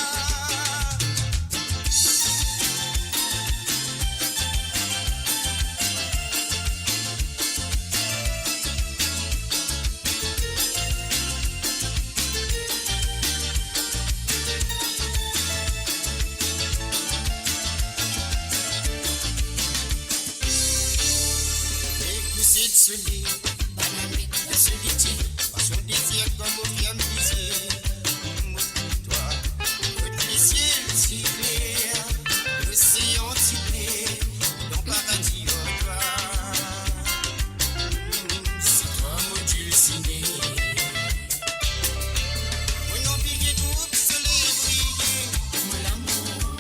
Ekout soley, bann lamit, lasolitid, pasion, dezir, kan mo ferm lizie, mo trouv twa. Kot lesiel ti kler, losean ti ble, dan paradi ar twa. Se twa mo dulsine. Mo anvi get trouv soley briye, mo lamour.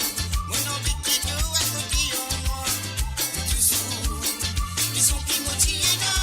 Mo anvi get to akote ar mwa, touzour. Dizon ki mo ti ena,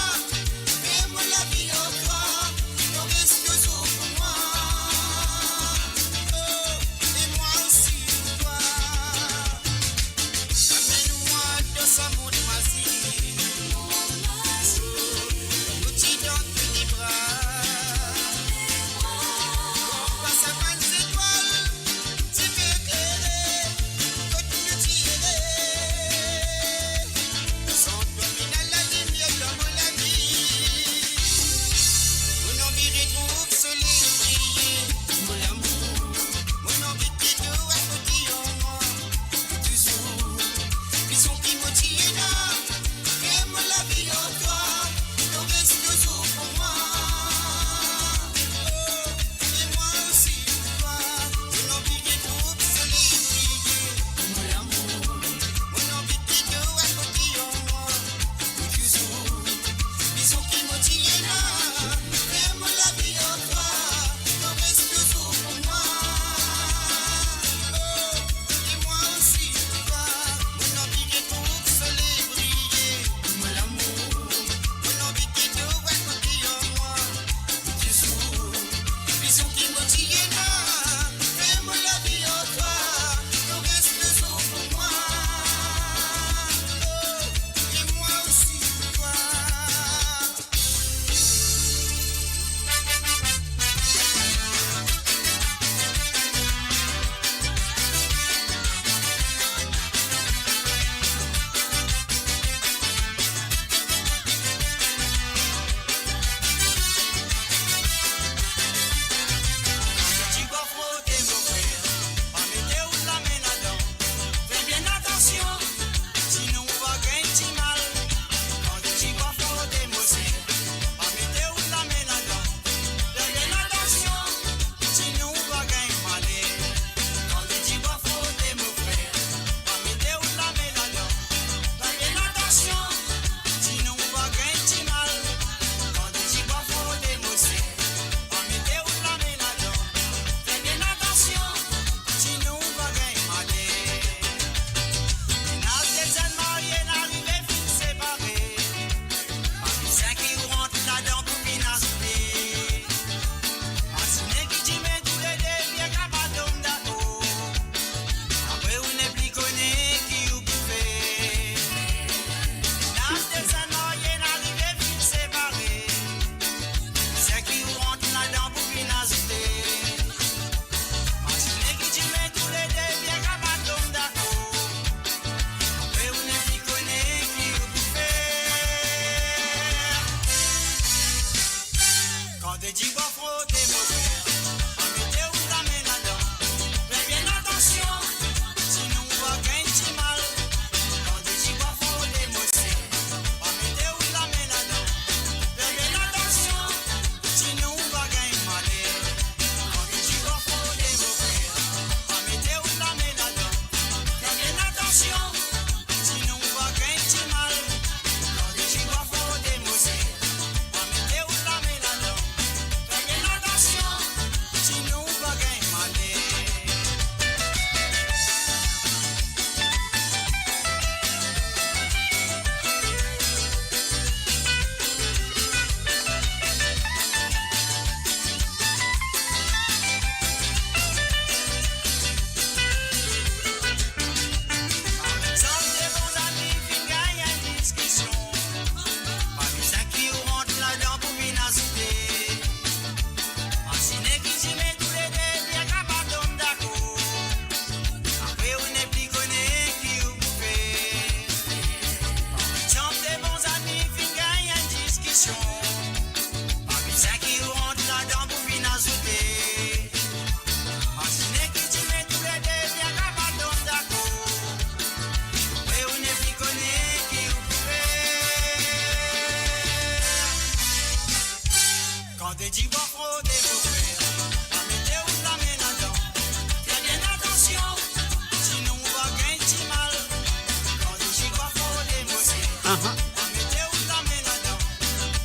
Aha. Pa mete ou lame ladan.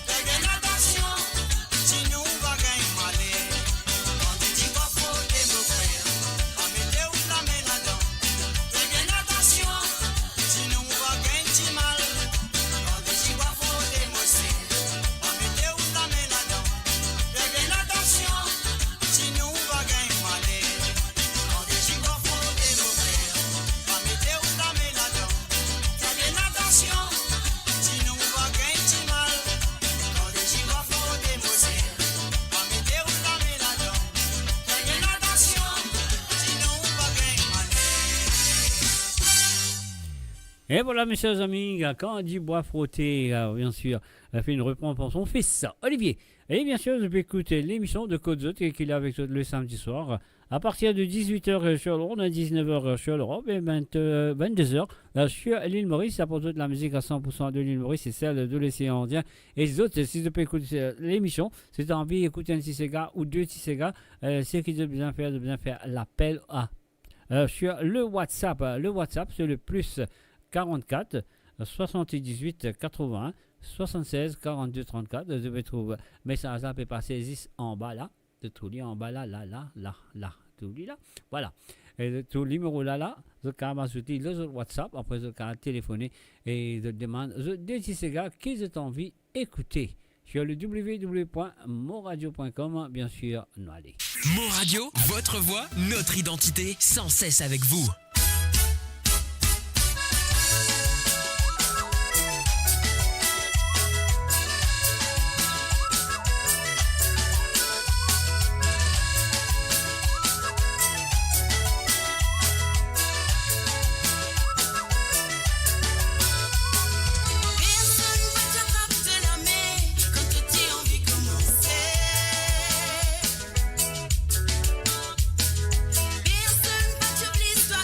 Fer bien atansion, sinon ou va gagn maler. Kan Didi va frote mo frer, pa mete ou lame ladan. Fer bien atansion, sinon ou va gagn timal. Kan Didi va frote mo ser, pa mete ou lame ladan. Fer bien atansion, sinon ou va gagn maler. Kan Didi va frote mo frer, pa mete ou lame ladan. Fer bien atansion, sinon ou va gagn timal. Kan Didi va frote mo ser, pa mete ou lame ladan. Fer bien atansion, sinon ou va gagn maler. E vwala, mesie zami, kan Didi va frote, euh, bien sir, euh, finn repran par son fis, Olivier. E bien sir, zot pe ekout lemision de Kot Zot ki la avek zot le samedi soir, à partir de dix-huit heures sur l'Orne, dix-neuf heures sur l'Europe et vingt, euh, vingt-deux heures, euh, sur l'île Maurice. Aport zot lamizik à cent pour cent de l'île Maurice et celle de l'océan Indien. E zot, si zot pe ekout, euh, lemision, si zot anvi ekout enn ti sega ou de ti sega, euh, seki zot bizin fer, zot bizin fer lapel a, euh, sur le WhatsApp. Le WhatsApp, c'est le plus quarante-quatre, soixante-dix-huit, quatre-vingts, soixante-seize, quarante-deux, trente-quatre. Zot pe trouv mesaz la pe pase zis anba la. Zot trouv li anba la, la, la, la, la. Trouv li la. Vwala. E zot trouv nimero la, la. Zot kapav azout li lor zot WhatsApp, apre zot kapav telefone e zot demann zot de ti sega ki zot anvi ekoute. Sur le w w w point moradio point com, bien sûr, nou ale. Mon Radio, votre voix, notre identité, sans cesse avec vous. Personn pa ti atrap to lame kan to ti anvi koumanse. Personn pa ti obliz twa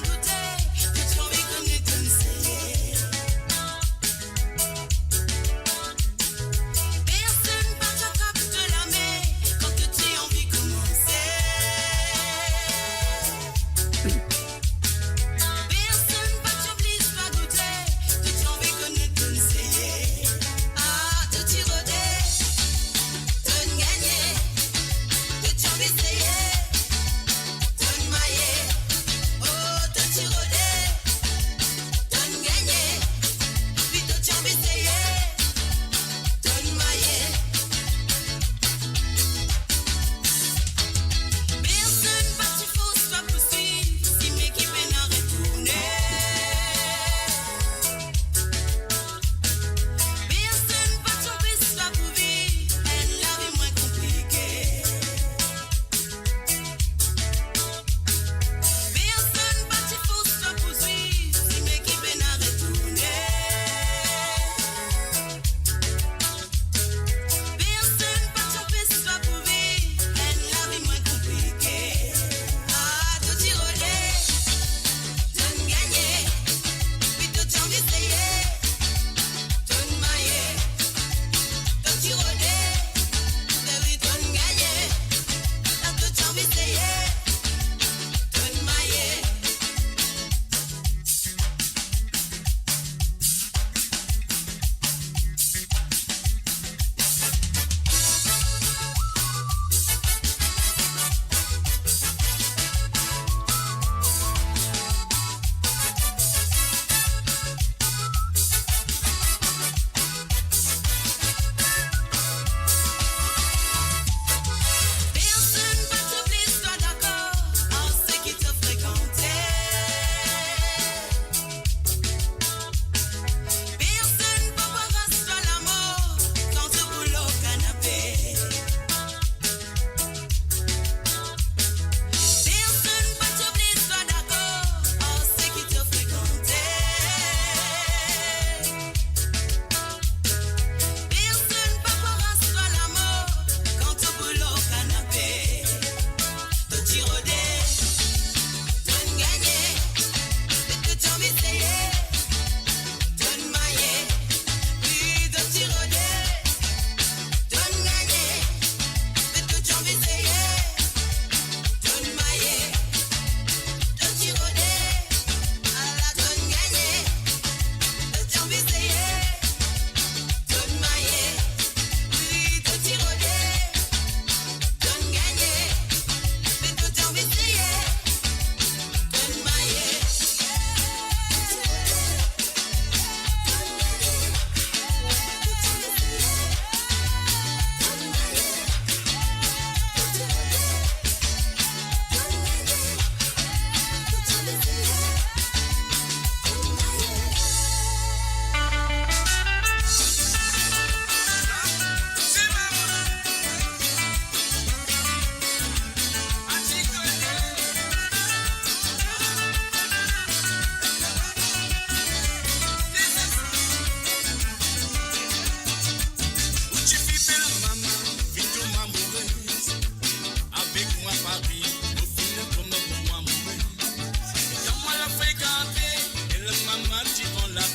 Li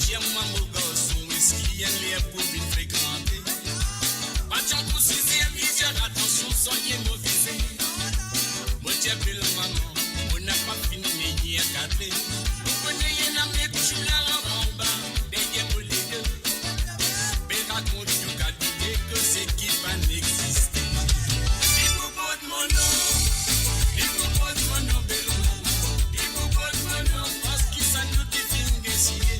dir mwa, mo garson, eski ena ler pou vinn frekante? Pa ti ankor siz er, li dir, atansion, swaye mo vize. Mo dir, bel mama, mo napa fini, me ena kat ler. Mo kone ena met tou laranba deryer mo lede. Pe rakont tou kalite koze ki pa'nn existe. Li pou port mo nom, li pou port mo nom, bel mama. Li pou port mo nom, parski sa nou ki finn deside.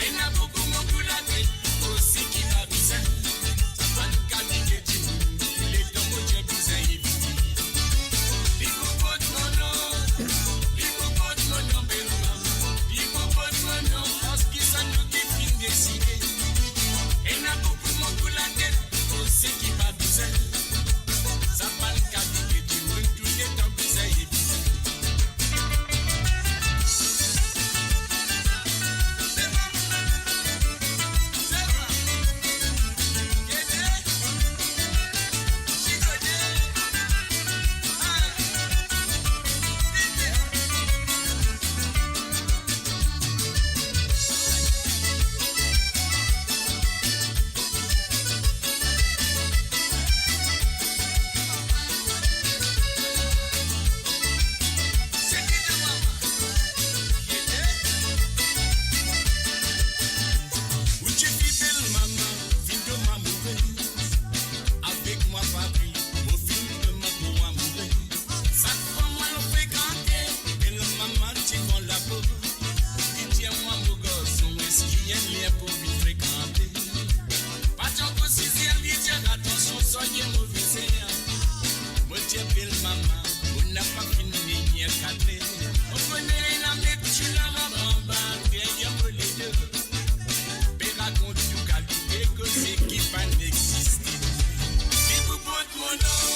Ena boukou mo pou latet, koze ki pa bizin. Sa pa'nn kalite dimoun, touletan mo dir bizin evite. Li pou port mo nom, li pou port mo nom, bel mama. Li pou port mo nom, parski sa nou ki finn deside. Ena boukou mo pou latet, koze ki pa bizin. Sa pa'nn kalite dimoun, touletan bizin evite. Ou tifi bel mama, finn tom amoure. Avek mwa papi, mo finn tom amour, amoure. Sak fwa mo al frekante, bel mama ti pran lapo. Li dir mwa, mo garson, eski ena ler pou vinn frekante? Pa ti ankor siz er, li dir, atansion, swaye mo vize. Mo dir, bel mama, mo napa fini, ena kat ler. Mo kone ena met tou laranba deryer mo lede. Pe rakont tou kalite koze ki pa'nn existe. Li pou port mo nom,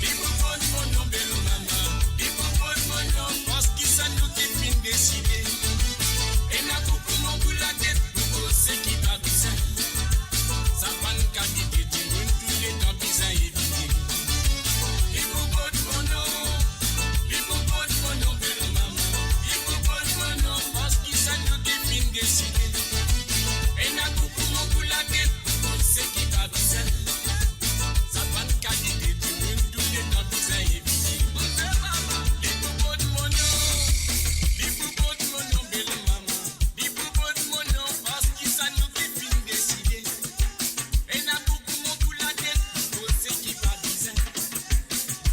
li pou port mo nom, bel mama. Li pou port mo nom, parski sa nou ki finn deside. Ena boukou mo pou latet, koze ki pa bizin. Sa pa'nn kalite dimoun, touletan bizin evite. Li pou port mo nom, li pou port mo nom, bel mama. Li pou port mo nom, parski sa nou ki finn deside. Ena boukou mo pou latet, koze ki pa bizin. Sa pa'nn kalite dimoun, touletan bizin evite. Li pou port mo nom, li pou port mo nom, bel mama. Li pou port mo nom, parski sa nou ki finn deside. Ena boukou mo pou latet, koze ki pa bizin.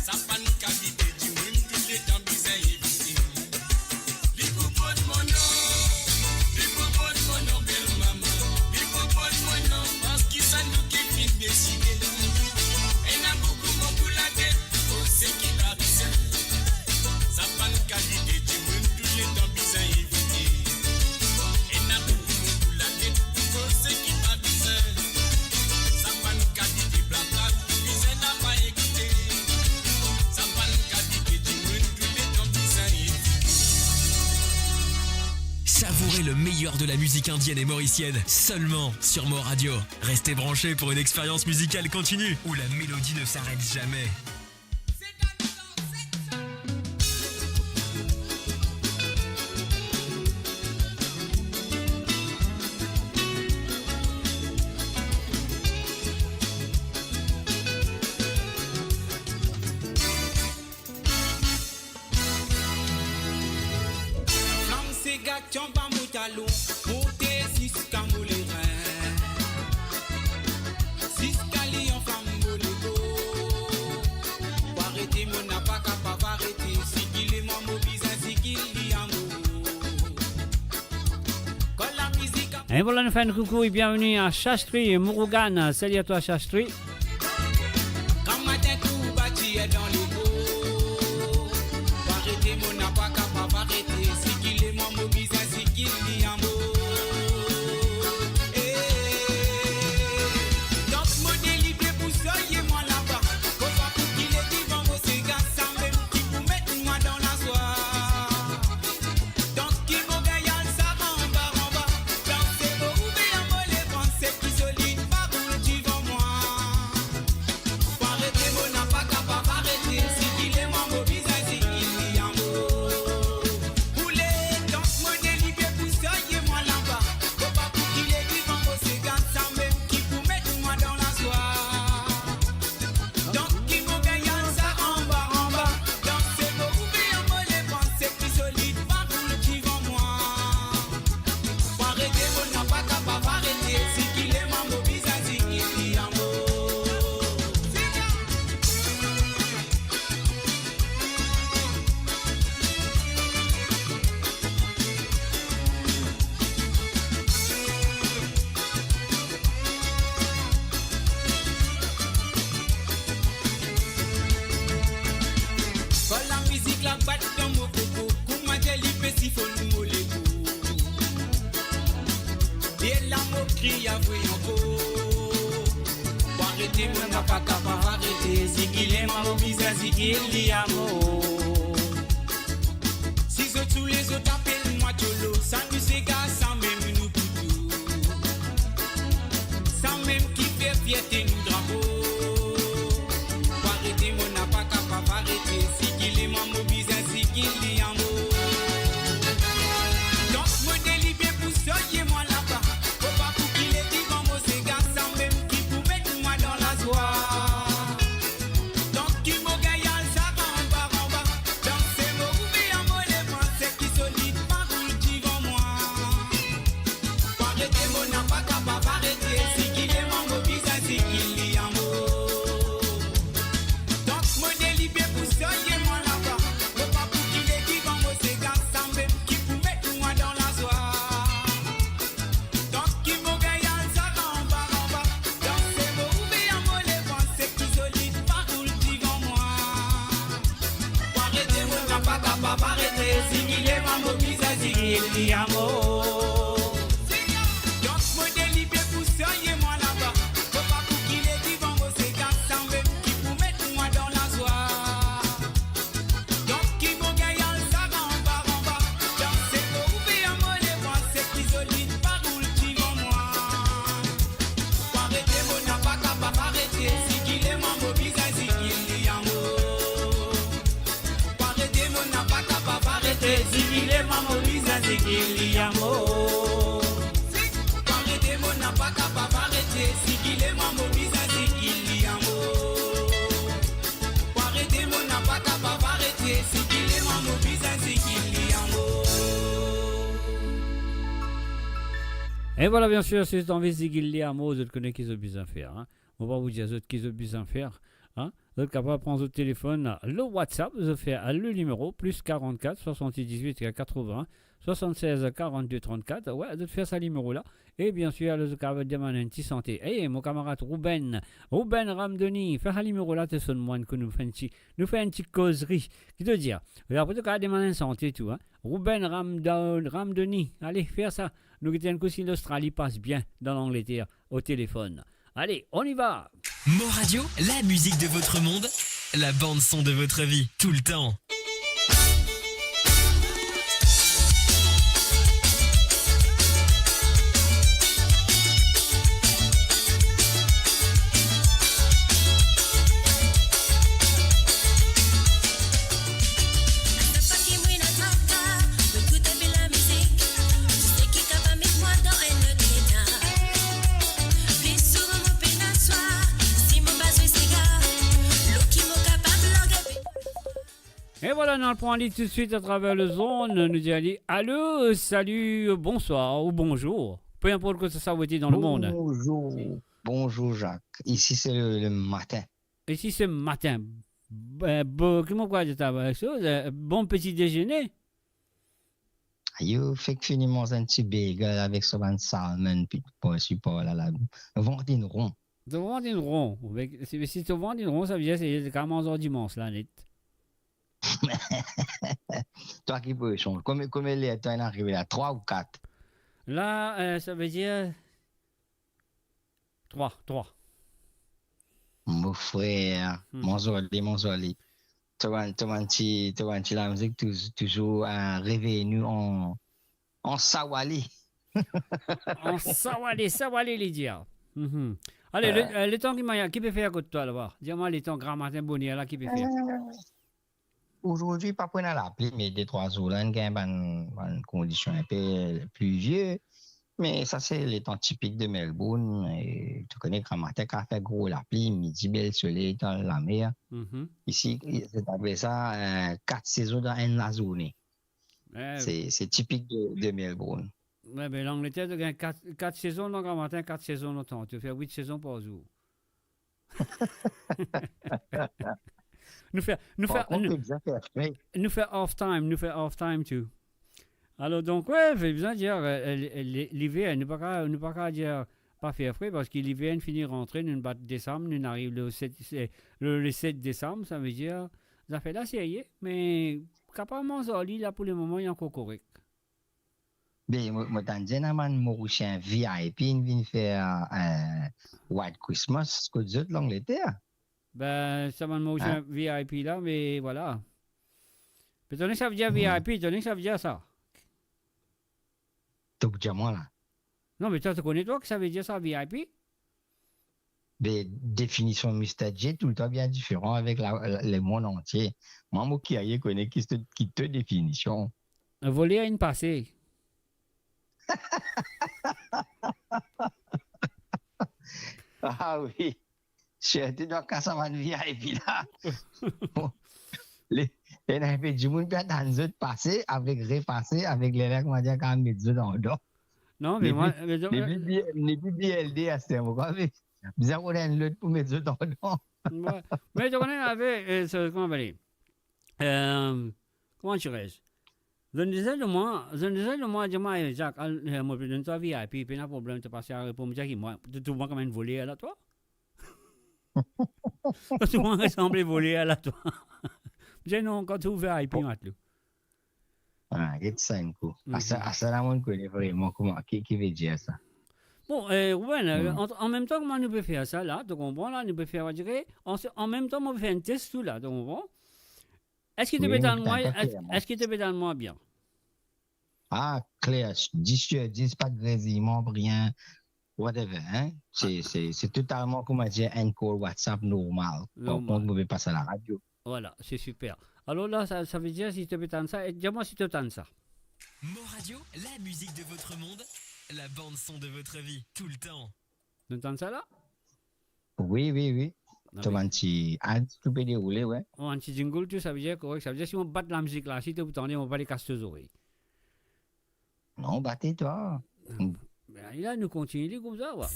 Sa pa'nn kalite dimoun, touletan bizin evite. Li pou port mo nom, li pou port mo nom, bel mama. Li pou port mo nom, parski sa nou ki finn deside. Ena boukou mo pou latet, koze ki pa bizin. Sa pa'nn kalite dimoun, touletan bizin evite. Ena boukou mo pou latet, koze ki pa bizin. Sa pa'nn kalite blabla, bizin napa ekoute. Sa pa'nn kalite dimoun, touletan bizin evite. Savourez le meilleur de la musique indienne et mauricienne seulement sur Mor Radio. Restez branchés pour une expérience musicale continue où la mélodie ne s'arrête jamais. Flam sega ti anba mo talon, monte ziska mo lerin. Ziska li anflam mo lekor. Pou arete mo napa kapav arete, sikile mwa mo bizin sikil li amour. Kan lamizik a... Et voilà, nous faisons un coucou et bienvenue à Shastri Murugan. Salut à toi, Shastri. Kan matin kou bati dan lekor, pou arete mo napa kapav arete, sikile mwa mo bizin sikil li amour. Eh, donk mo delivre pou soye mwa laba, mo pa pou kile divan mo sega, samem ki pou met mwa dan lazwa. Donk ki mo gagn al sa anba, anba, danse mo oubien mo levan, seki solid pa boul divan mwa. Li avoy ankor. Pou arete, mo napa kapav arete. Zigile mwa, mo bizin zigil li amor. Si zot soule, zot apel mwa Tcholo. Sa nou sega, samem nou pou tou. Samem ki fer fierte nou drapo. Pou arete, mo napa kapav arete. Zigile mwa, mo bizin zigil li amor. Donk mo delibere pou soye mwa laba. Mo pa pou kile divan mo sega, samem ki pou met mwa dan lazwa. Donk ki mo gagn al sara anba, anba. Danse mo ouvrir mo lebra, seki solid pa roul divan mwa. Pou arete, mo napa kapav arete. Zigile mwa, mo bizin zigil li amor. Donk mo delibere pou soye mwa laba. Mo pa pou kile divan mo sega, samem ki pou met mwa dan lazwa. Donk ki mo gagn al sara anba, anba. Danse mo ouvrir mo lebra, seki solid pa roul divan mwa. Pou arete, mo napa kapav arete. Zigile mwa, mo bizin zigil li amor. Donk mo delibere pou soye mwa laba. Mo pa pou kile divan mo sega, samem ki pou met mwa dan lazwa. Donk ki mo gagn al sara anba, anba. Danse mo ouvrir mo lebra, seki solid pa roul divan mwa. Pou arete, mo napa kapav arete. Zigile mwa, mo bizin zigil li amor. Pou arete, mo napa kapav arete. Zigile mwa, mo bizin zigil li amor. Pou arete, mo napa kapav arete. Zigile mwa, mo bizin zigil li amor. Pou arete, mo napa kapav arete. Zigile mwa, mo bizin zigil li amor. E vwala, biensir, si zot anvi zigil li amor, zot kone ki zot bizin fer, hein. Mo pa pou dir zot ki zot bizin fer, hein. Zot kapav pran zot telefonn, le WhatsApp, zot fer le nimero plis karannkat, swasanndiz-wit, katrovin, swasannsez, karannde, trannkat. Wi, zot fer sa nimero la. E biensir, alor, zot kapav demann enn ti sante. E, mo kamarad Ruben, Ruben Ramdoni, fer sa nimero la, to sonn mwa, nou fer enn ti, nou fer enn ti kozri. Ki to dir? E apre, to kapav demann enn sante tou, hein. Ruben Ramda-, Ramdoni, ale, fer sa. Nou gete enn kou si Lostrali pas bien dan Langleter o telefonn. Allez, on y va. Mon Radio, la musique de votre monde, la bande son de votre vie, tout le temps. E vwala, nou al pran li toutswit atraver lezonn. Nou dir li, alo, sali, bonswar ou bonzour. Peu importe kote sa ou ete dan lemond. Bonjour, bonjour Jacques. Ici c'est le, le matin. Ici c'est matin. Be, bo, kouma kwa, ta, eh, bon petit déjeuner. Yo fek fini manz enn ti bagel avek so bann salmon, pi por, si por la, la. Vant inn ron. To vant inn ron. Me si, si to vant inn ron, savedir se, se kapav manz dimans la net. Twa ki pou reponn. Komie, komie ler to inn arive la? Trwa ou kat? La, eh, savedir trwa, trwa. Mo frer, hmm, manz ale, manz ale. To bann, to bann ti, to bann ti lamizik touz-, touzour, eh, reveni an, an sawale. An sawale, sawale, li dir. Mhm. Ale, le, eh, letan ki maya, ki pe fer kot twa laba? Dir mwa letan gramatin boner la, ki pe fer? Eh, azordi pa pou ena lapli, me de trwa zour la, inn gagn bann, bann kondision inpe plivie. Me sa se letan tipik de Melbourne, e to kone gramatin kapav fer gro lapli, midi bel soley dan lamer. Mhm. Isi, zot apel sa, eh, kat sezon dan enn lazourne. Eh. Se, se tipik de, de Melbourne. Wi, be Langleter, to gagn kat, kat sezon dan gramatin, kat sezon lontan. To fer wit sezon par zour. Nou fer, nou fer, nou, nou fer half time, nou fer half time tou. Alor, donk, wi, bizin dir, eh, li-, li-, liver, nou pa kapav, nou pa kapav dir pa fer fre, parski liver inn fini rantre, nou bat desam, nou ariv le set, se, le, le set desam, savedir, zafer la serie, me kapav manz ar li la pou lemoman, li ankor korek. Be, mo, mo tann dir ena bann Morisien VIP inn vinn fer, eh, White Christmas kot zot Langleter. Ben, sa bann Morisien VIP la, me vwala. Be to kone ki savedir VIP, to kone ki savedir sa? To pou dir mwa la. Non, me twa, to kone twa ki savedir sa, VIP? Be, definision Mister J toultan bien diferan avek la, la, lemond antie. Mwa, mo kirie kone ki to, ki to definision. Voler inn pase. Ah wi. Sirtou dan ka sa bann VIP la. Le, ena inpe dimoun pe atann zot pase, avek repase, avek lerla, koumadir, kapav met zot andan. Non, me mwa, me, nepi B-, nepi B L D aster, mo krwar, me bizin rod enn lot pou met zot andan. Wi. Me to kone, ave, eh, sa, kouma apele? Eh, kouma dirais-je? Zot inn dir mwa, zot inn dir mwa, dir mwa, "Eh, Zak, al, eh, mo pe donn twa VIP, pena problem, to pase al reponn." Mo dir ki mwa, to trouv mwa kouma enn voler la, twa? To trouv mwa resanble voler la, twa? Mo dir, "Non, kan to trouv VIP, matlou." Ah, get sa enn kou. Asa, asa la, mo kone vreman kouma, ki, ki vedir sa. Bon, eh, Ruben, eh, an, an mem tan, kouma nou pe fer sa la, to konpran la, nou pe fer, on dirait, an, an mem tan, mo pe fer enn tes tou la, to konpran? Eski to pe tann mwa, eski to pe tann mwa bien? Ah, kler, dis sur dis, pa de grizilman, rien, whatever, hein. Se, se, se totalman, koumadir, enn call WhatsApp normal. Par kont, mo pe pas a laradio. Vwala, se siper. Alor la, sa, savedir si to pe tann sa, e dir mwa si to tann sa. Mo Radio, la musique de votre monde, la bande son de votre vie, tout le temps. Nou tann sa la? Wi, wi, wi. To bann ti ad tou pe deroule, wi. Oh, enn ti jingle tou, savedir korek. Savedir si mo bat lamizik la, si to pou tande, mo pa le kas to zorey. Non, bat twa. Be la, nou kontinie li koumsa, wa.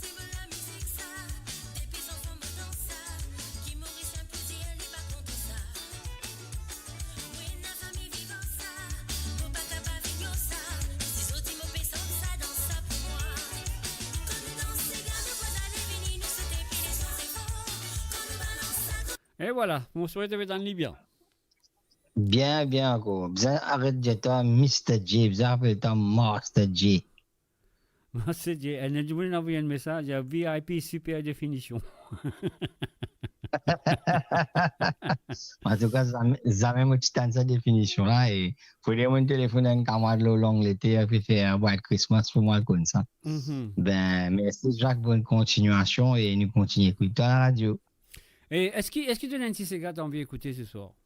E vwala, mo swete to pe tann li bien. Bien, bien ankor. Bizin aret dir twa Mister J, bizin apel twa Master J. Master J, enn dimoun inn avoy enn mesaz, VIP super definision. Antouka, zame, zame mo ti tann sa definision la, e fode mo telefonn enn kamarad lor Langleter, pe fer White Christmas pou mwa, al konn sa. Be, mersi Zak, bonn kontinuasion, e nou kontinie ekout twa laradio. E eski, eski to ena enn ti sega to anvi ekoute se swar?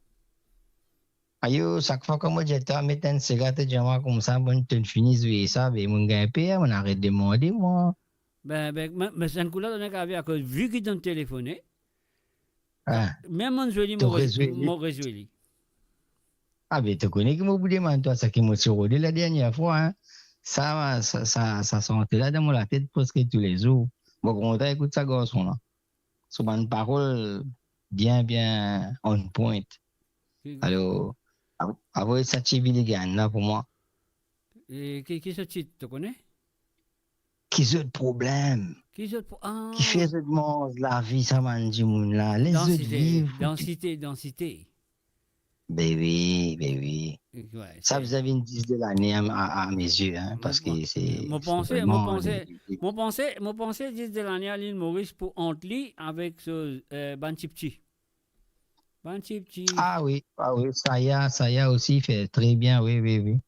Ayo, sak fwa kan mo dir twa met enn sega, to dir mwa koumsa, bon, to'nn fini zwe sa, be, mo'nn gagn per, mo'nn aret demande mwa. Be, be, me, me sa enn kou la, to'nn kapav, akoz vi ki to'nn telefone, mem mo'nn zwe li, mo rezwe li. Ah, be, to kone ki mo pou demann twa sa ki mo ti rode la dernie fwa, hein. Sa, sa, sa, sa sante la dan mo latet preske toulezour. Mo kontan ekout sa garson la. So bann parol bien, bien on point. Alor, av-, avoy sa ti Billy Gann la pou mwa. E ki, ki so tit, to kone? Ki zot problem? Ki zot pro-, ah. Kifer zot manz lavi sa bann dimoun la? Les zot viv. Dansite, dansite. Be wi, be wi. Sa bizin vinn dis de lane a, a, a mes yeux, hein, parski se, mo panse, mo panse, mo panse, mo panse dis de lane a Lil Moris pou ant li avek so, eh, bann tipti. Bann tipti. Ah wi, ah wi, Saya, Saya osi fer tre bien, wi, wi, wi.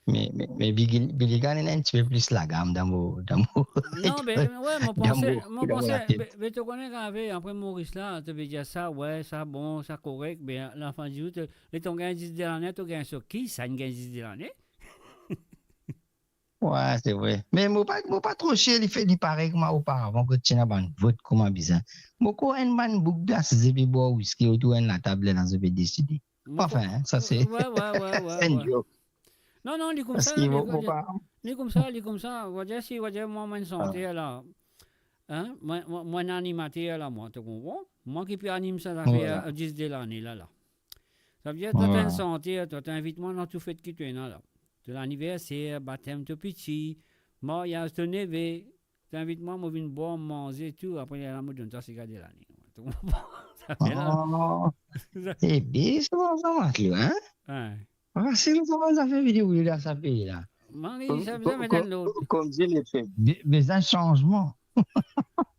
Me, me, me Billy, Billy Gann ena enn tipe plis lagam dan mo, dan mo, non, be, wi, mo panse, mo panse, be, be, to kone, apre Moris la, to pe dir sa, wi, sa bon, sa korek, be, lafin di zour, to, letan gagn dis de lane, to gagn so ki, sa inn gagn dis de lane? Wi, se vre. Me mo pa, mo pa tro sir, li fer, li parey kouma oparavan, kot ti ena bann vot kouma bizin. Mo krwar enn bann boug pe asize pe bwar wiski otour enn latab, lerla zot pe deside. Anfin, hein, sa se, wi, wi, wi, wi, enn joke. Non, non, li koumsa, parski li, mo, mo pa, li koumsa, li koumsa, va dir si, va dir mwa, mwa enn santer la. Hein? Mwa, mwa, mwa enn animater la, mwa, to konpran? Mwa ki pe anim sa zafer, eh, dis de lane la, la. Savedir, twa, to enn santer, twa, to invit mwa dan tou fet ki to ena la. To laniverser, batem to piti, maryaz to neve, to invit mwa, mo vinn bwar, manze tou, apre lerla mo donn twa sega de lane. To konpran? Sa fer la. Oh. Sa, e bien, sa, sa, sa, hein? Wi. Fasil sa bann zafer video wi dan sa pei la. Mari, sa bizin met enn lot. Kom, kom, kom dir lefeb. Be-, bizin sanzman.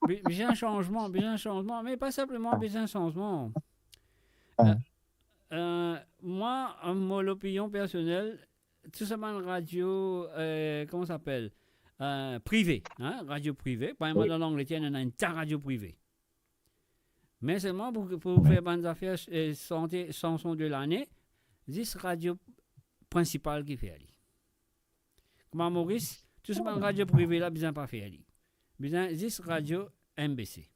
Be-, bizin sanzman, bizin sanzman, me pa sinpleman bizin sanzman. Ah. Euh, euh, mwa, mo lopinion personel, tou sa bann radio, euh, kouma sa apel? Euh, prive, hein, radio prive. Par exanp, dan Langleter, ena enn ta radio prive. Me selman pou, pou fer bann zafer, eh, sante, sanson de lane, zis radio prinsipal ki fer li. Kouma Moris, tou sa bann radio prive la bizin pa fer li. Bizin zis radio M B C.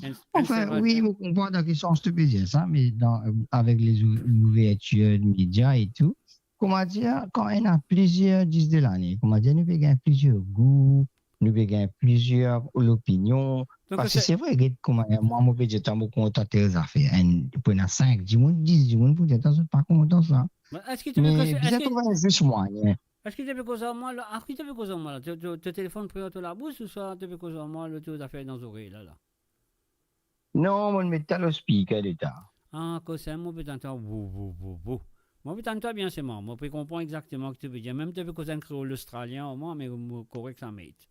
Enn, enn sel radio. Anfin, wi, mo konpran dan ki sans to pe dir sa, me dan, avek le zou-, louvertir media e tou, kouma dir, kan ena plizier dis de lane, kouma dir, nou pe gagn plizier gou, nou pe gagn plizier lopinion. Donk, parski se vre, get kouma, mwa, mo pe dir, tann mo kontan tel zafer, enn, pou ena sink dimoun, dis dimoun pou dir, tann zot pa kontan sa. Me eski to pe, me koz-, bizin eski, trouv enn zis mwayin. Eski to pe koz ar mwa la, eski to pe koz ar mwa la, to, to, to telefonn pre ar to labous ouswa to pe koz ar mwa, lot zafer dan zorey la, la? Non, mo met ta lor speaker leta. Ah, koz sa, mo pe tann twa, vou, vou, vou, vou. Mo pe tann twa bien selman, mo pe konpran exakteman ki to pe dir. Mem to pe koz enn kreol ostralien, omwin, me mo korek sa, mate.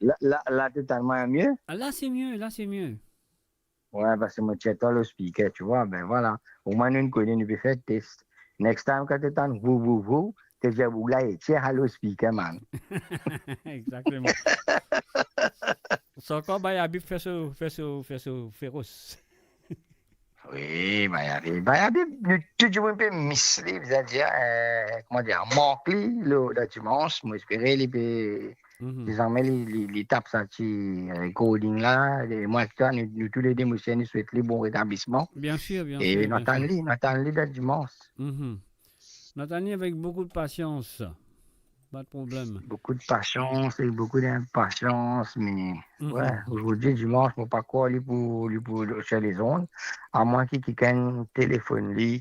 La, la, la, to tann mwa mie? Ah, la, se mie, la, se mie. Wi, parski mo ti tann twa lor speaker, tu vois, ben voilà. Omwin nou kone, nou pe fer tes. Next time, kan to tann vou, vou, vou, to dir boug la, e, ti al lor speaker, man. Exakteman. Sa ankor Bayabib fer so, fer so, fer so feros. Wi, Bayabib, Bayabib, nou, tou dimoun pe miss li, bizin dir, eh, kouma dir, mank li, le, le dimans, mo espere li pe, mhm, si zame li, li, li tap sa ti recording la, e mwa ek twa, nou, nou toulede, mo swet li bon retablisman. Bien sir, bien sir, bien sir. E nou atann li, nou atann li le dimans. Mhm. Nou atann li avek boukou de pasians. Pa de problem. Boukou de pasians e boukou dinpasians, me, mhm, wi, ozordi dimans, mo pa krwar li pou, li pou lor lezond, amwin ki kikenn telefonn li,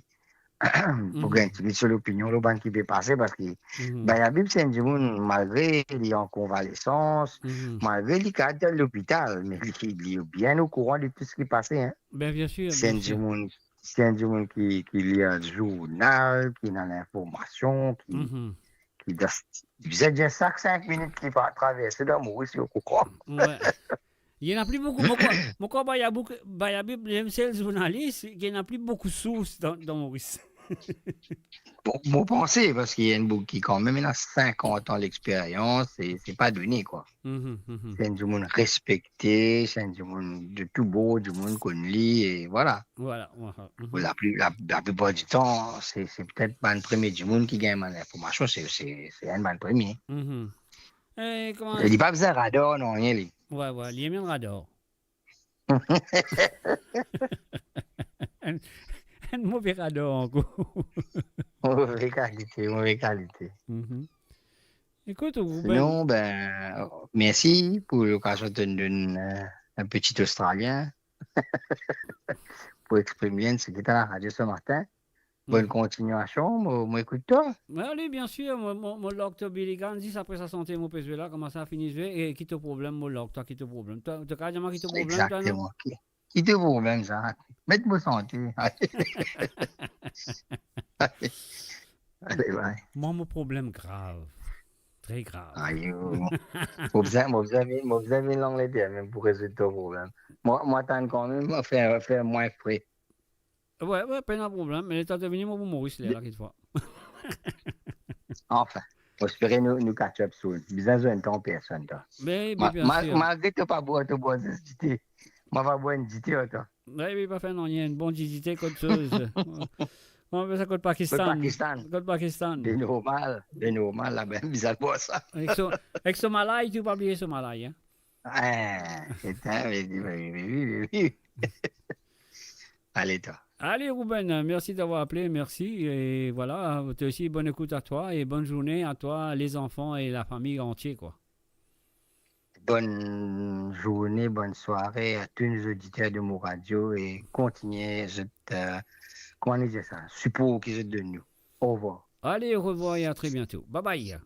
pou, mhm, gagn enn tigit so lopinion lor bann ki pe pase, parski, mhm, Bayabib se enn dimoun, malgre li an konvalesans, mhm, malgre li kapav al lopital, me li, li bien okouran de tou seki pase, hein. Ben, bien sir, bien sir. Se enn dimoun, se enn dimoun ki, ki lir zournal, ki ena linformasion, ki, mhm, ki dan, bizin dir sak sink minit ki pa traverse dan Moris, li okouran. Wi. Li ena pli boukou, mo krwar, mo krwar Bayabib, Bayabib, li enn sel zournalis, li ena pli boukou sours dan, dan Moris. Bon, mo panse, parski li enn boug ki kanmem ena sinkant an lexperyans, se, se pa done, kwa. Mhm, mhm. Se enn dimoun respekte, se enn dimoun de tou bor, dimoun konn li, e vwala. Vwala, mhm. Lapli-, la, laplipar ditan, se, se petet bann premie dimoun ki gagn bann linformasion, se, se, se enn bann premie. Mhm. E kouma... E li pa bizin radar, non, nanye li. Wi, wi, li ena radar. Enn, enn move radar ankor. Move kalite, move kalite. Mhm. Ekout, Ruben. Sinon, ben, mersi pou lokazion to donn, euh, enn piti Ostralien pou exprim li seki ta laradio se matin. Bonn, mm, kontignasion, mo, mo ekout twa. Wi, ale, bien sir, mo, mo, mo larg to Billy Gunn, zis apre sa sante mo pe zwe la, kouma sa fini zwe, e ki to problem, mo larg twa, ki to problem. Twa, to kapav dir mwa ki to problem, twa, non? Exactement. Ki, ki to problem sa? Met mo sante. Ale, bye. Mwa, mo problem grav. Tre grav. Ayo. Mo bizin, mo bizin vinn, mo bizin vinn Langleter mem pou rezoud to problem. Mwa, mo atann kanmem, mo fer, fer mwin fre. Wi, wi, pena problem. Me letan to vini, mo pou Moris lerla, kikfwa. Anfin, mo espere nou, nou catch up soon. Bizin zwenn twa an personn, twa. Be, be, ma-, bien ma-, sir. Malgre to pa bwar, to bwar zis dite. Mo pa bwar enn dite ar twa. Wi, wi, pa fer nanye, enn bon dite, kot soz. Mo apel sa kot Pakistan. Kot Pakistan. Kot Pakistan. Se normal, se normal, la, ben, bizin bwar sa. Ek so, ek so malay, tou pa bliye so malay, hein. Ah, c'est un, oui, oui, oui, oui, oui. Allez, toi. Allez, Ruben, merci d'avoir appelé, merci. Et voilà, toi aussi, bonne écoute à toi et bonne journée à toi, les enfants et la famille entière, quoi. Bonne journée, bonne soirée à tous nos auditeurs de Mo Radio et continuez zot, euh, kouma nou dir sa, sipor ki zot donn nou. Au revoir. Allez, au revoir et à très bientôt. Bye bye.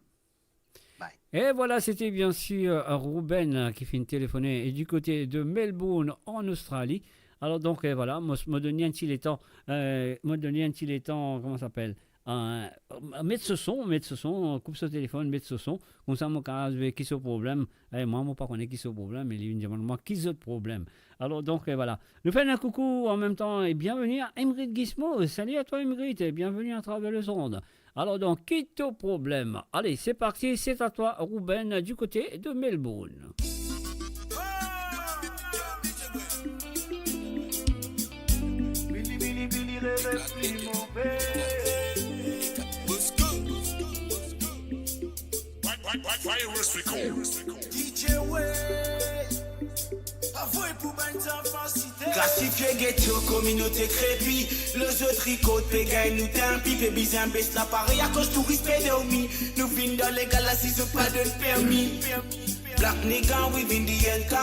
Bye. Et voilà, c'était bien sûr, euh, Ruben, euh, ki finn telefone, et du côté de Melbourne, en Australie. Alors donc, euh, voilà, mo, mo donn li enn ti letan, euh, mo donn li enn ti letan, kouma sa apel, euh, met so son, met so son, koup so telefonn, met so son. Koumsa mo kapav zwe ki so problem. E mwa, mo pa kone ki so problem, me li vinn demann mwa ki zot problem. Alor, donk, euh, vwala. Nou fer enn koukou an mem tan e bienveni a Ingrid Guismo. Salut à toi, Ingrid, et bienvenue à travers les ondes. Alors donc, qui te problème ? Allez, c'est parti, c'est à toi, Ruben, du côté de Melbourne. D J Way, avoy pou bann zanfan site. Klasifie geto, kominote krepi. Lezot rikord pe gagn nou tanpi, pe bizin bes laparey akoz touris pe dormi. Nou vinn dan legal la si zot pa donn permi. Black nigga, we vinn di N K.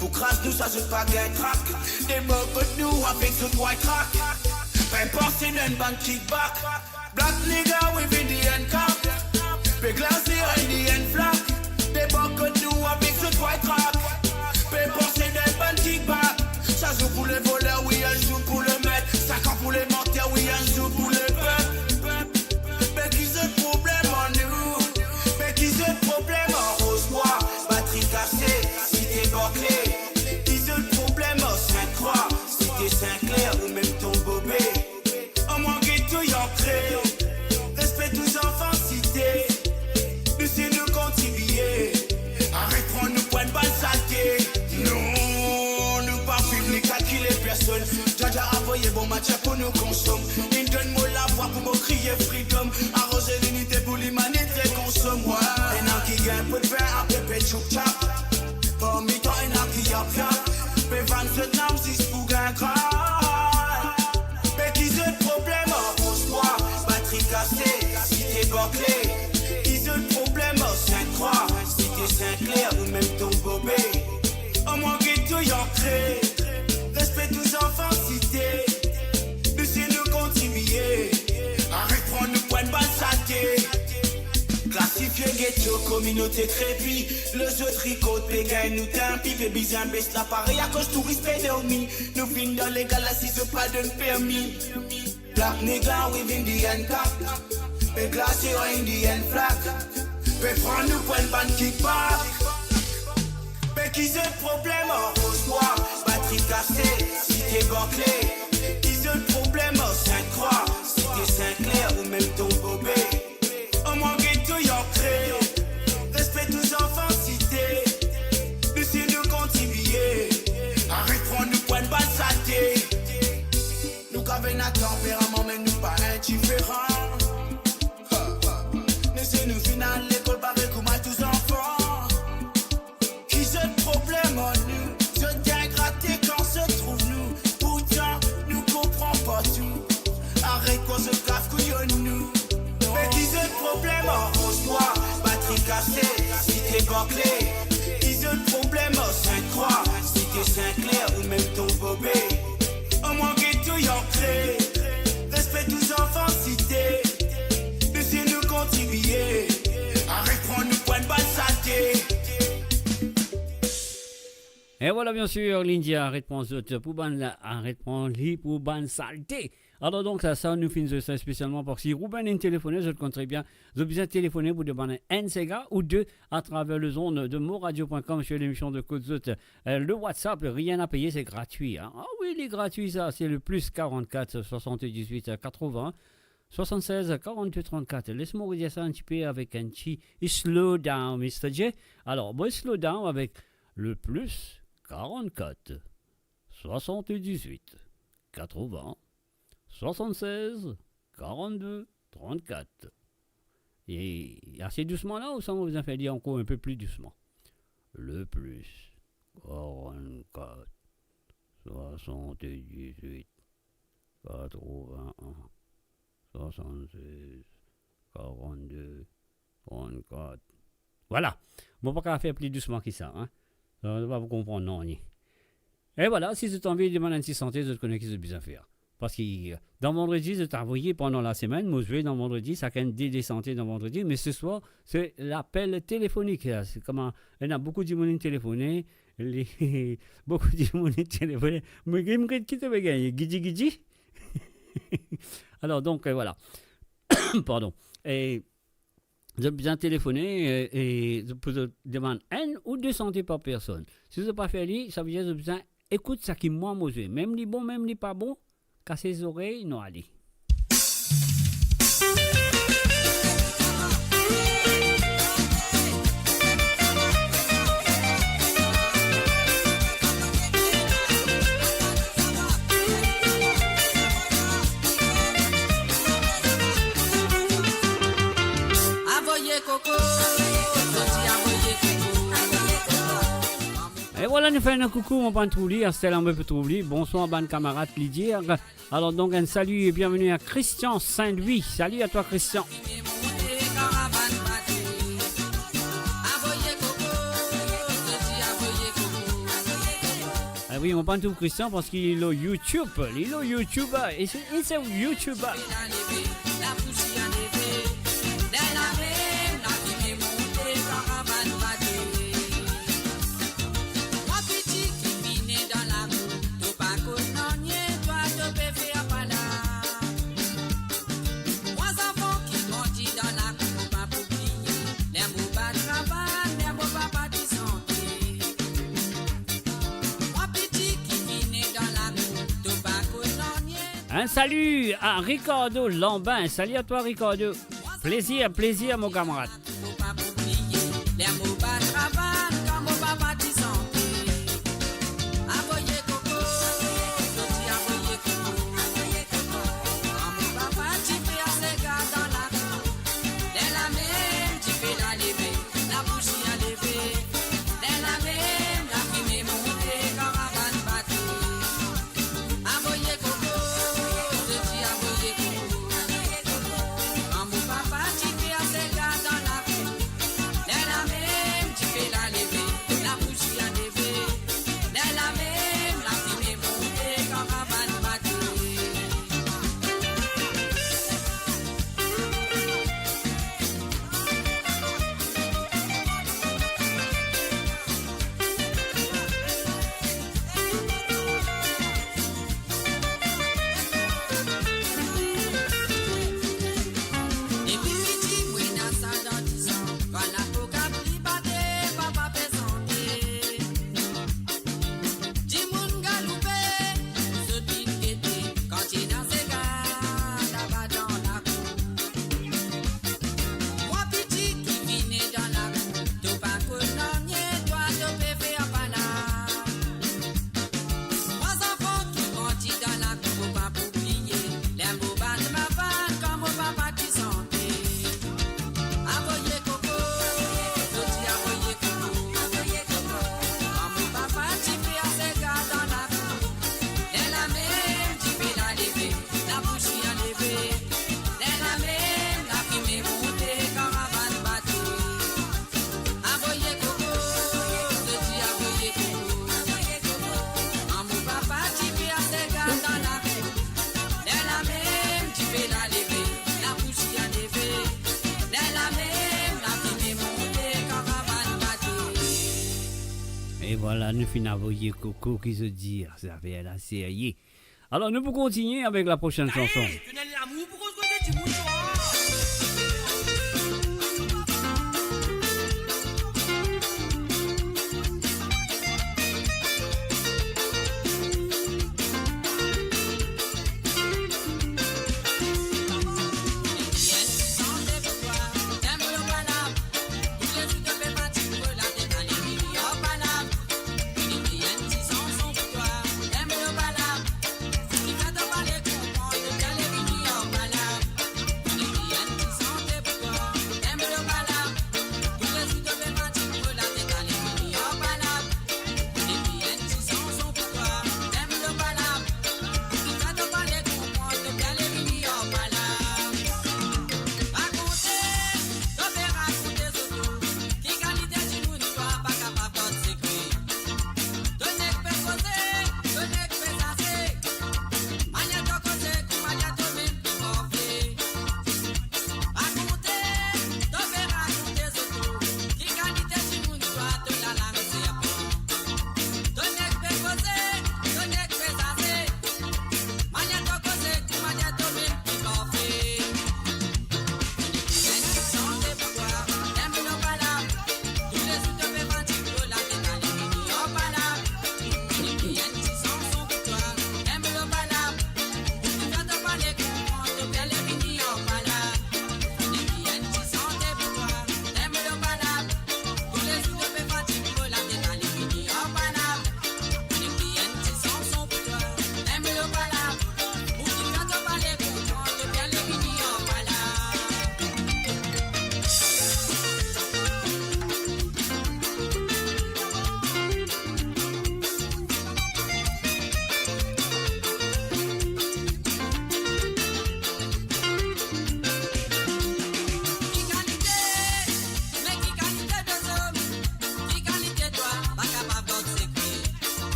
Pou kraz nou sa zot pa gagn trak. Debor kot nou avek zot white track. Pa panse nou enn bann kickback. Black nigga, we vinn di N K. Pe glase, we vinn di N Flak. Debor kot nou avek zot white track. Pa panse nou enn bann kickback. Sa zour pou le voler, wi, enn zour pou le met. Sa kan pou le manter, wi, enn zour pou le pep. Be ki zot problem ar nou? Be ki zot problem ar Roz Bwa, Batri Kase, Site Barkle? Ki zot problem ar Sint Krwa, Site Sinkler ou mem Tombo Be? Omwin geto inn kre. Respe tou zanfan site. Nou si nou kontribie. Aret pran nou pou enn bann salte. Non, nou pa viv ni kalkile personn. Djadja avoye bon matyar pou nou konsom. Linn donn mo lavwa pou mo kriye freedom. Aroze linite pou limanite konsom, wi. Ena ki gagn pot vin, apre pe tchouk tchak. Parmi twa ena ki ap tchak. Pe vann zot nam zis pou gagn gras. Be ki zot problem ar Roz Bwa, Batri Kase, Site Barkle? Ki zot problem ar Sint Krwa, Site Sinkler ou mem Tombo Be? Omwin geto inn kre. Respe tou zanfan site. Nou si nou kontribie. Aret pran nou pou enn bann salte. Klasifie geto, kominote krepi. Lezot rikord pe gagn nou tanpi, pe bizin bes laparey akoz touris pe dormi. Nou vinn dan legal la si zot pa donn permi. Black nigga, we vinn di N K. Pe glase, we vinn di N Flak. Pe pran nou pou enn bann kickback. Be ki zot problem ar Roz Bwa, Batri Kase, Site Barkle? Ki zot problem ar Sint Krwa, Site Sinkler ou mem Tombo Be? Omwin geto inn kre. Respe tou zanfan site. Nou si nou kontribie. Aret pran nou pou enn bann salte. Nou kav ena tanperaman, me nou pa indiferan. Ha, ha. Nou si nou finn al lekol parey kouma tou zanfan. Ki zot problem ar nou? Zot gagn grate kan zot trouv nou. Pourtan, nou konpran pa tou. Aret krwar zot kav kouyonn nou. Be ki zot problem ar Roz Bwa, Batri Kase, Site Barkle? Ki zot problem ar Sint Krwa, Site Sinkler ou mem Tombo Be? Omwin geto inn kre. Respe tou zanfan site. Nou si nou kontribie. Aret pran nou pou enn bann salte. E vwala, biensir, Lindia, aret pran zot pou bann, aret pran li pou bann salte. Alor donk, sa, sa, nou finn zwe sa spesialman parski Ruben inn telefone, zot konn tre bien. Zot bizin telefone pou demann enn sega ou de atraver lezond de moradio point com sur l'émission de Kot Zot. Euh, le WhatsApp, rien à payer, c'est gratuit, hein. Ah oui, li gratwi sa, se le plus quarante-quatre soixante-dix-huit quatre-vingts soixante-seize quarante-deux trente-quatre. Les mo redir sa enn tipe avek enn ti slow down, Mister J. Alor, bon, slow down avek le plus quarante-quatre soixante-dix-huit quatre-vingts soixante-seize quarante-deux trente-quatre. E ase dousman la, ou sa mo bizin fer li ankor enn pe pli dousman. Le plus quarante-quatre soixante-dix-huit quatre-vingt-un soixante-seize quarante-deux trente-quatre. Vwala. Mo pa kav fer pli dousman ki sa, hein. Zot pa pou konprann nanye. E vwala, si zot anvi demann enn ti sante, zot kone ki zot bizin fer. Parski, euh, dan Vandredi, zot avoye pandan lasemenn, mo zwe dan Vandredi, sakenn de, de sante dan Vandredi, me seswar, se lapel telefonik, euh, se kouma, ena boukou dimoun inn telefone, li, boukou dimoun inn telefone. Mo, mo get ki to pe gagne, Gidi Gidi? Alor, donk, euh, vwala. Pardon. E zot bizin telefone, e, e zot pou zot demann enn ou de sante par personn. Si zot pa fer li, savedir zot bizin ekout seki mwa mo zwe. Mem li bon, mem li pa bon, kas zorey, nou ale. Avoye koko, zot ti avoye koko. E vwala, nou fer enn koukou, mo bann trouv li, aster la mo pe trouv li. Bonswar bann kamarad, li dir. Alors donc, un salut et bienvenue à Christian Saint-Louis. Salut à toi, Christian. Ah oui, mo pa trouv Christian parski li lor YouTube. Li lor YouTube, e se, e se YouTube. Un salut à Ricardo Lambin. Salut à toi, Ricardo. Plezir, plezir, mo kamarad. Dimoun galoupe, zot vinn gete kan ti ena sega laba dan lakour. Mwa piti ki vini dan lakour, to pa konn nanye, twa to pe fer pala. Mwa zanfan ki grandi dan lakour, mo pa pou bliye ler mo bann mavann kan mo papa ti sante. Avoye koko, zot ti avoye koko. Kan mo papa ti fer sega dan lakour, lerla mem dife la leve, lapousier leve. Lerla mem lafime monte, karavann bate. Avoye koko, zot ti avoye koko. Kan mo papa ti fer sega dan lakour, lerla mem dife la leve, lapousier leve. Lerla mem lafime monte, karavann bate. E vwala, nou finn avoye koko, ki zot dir, zafer la serye. Alor, nou pou kontinie avek la prosenn sanson. Hey, to ena lamour pou koz kote dimoun, twa.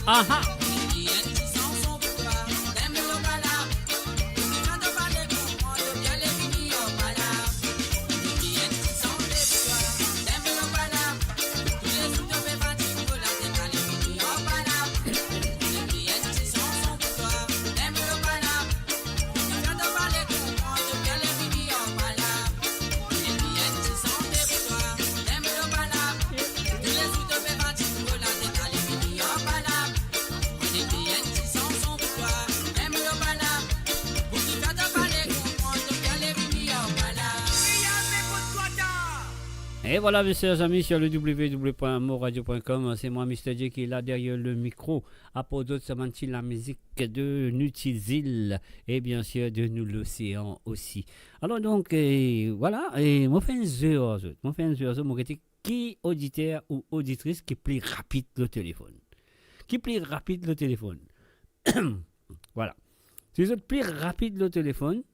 Aha. Et voilà, mes chers amis, sur le w w w point moradio point com, c'est moi, Mister J, qui est là derrière le micro. Aport zot sa bann ti lamizik de nou ti zil et bien sûr de nou losean osi. Alor donk, eh, voilà, eh, mo fer enn ze ar zot. Mo fer enn ze ar zot, mo gete ki oditer ou oditris ki pli rapid lor telefonn. Ki pli rapid lor telefonn. Voilà. Si zot pli rapid lor telefonn,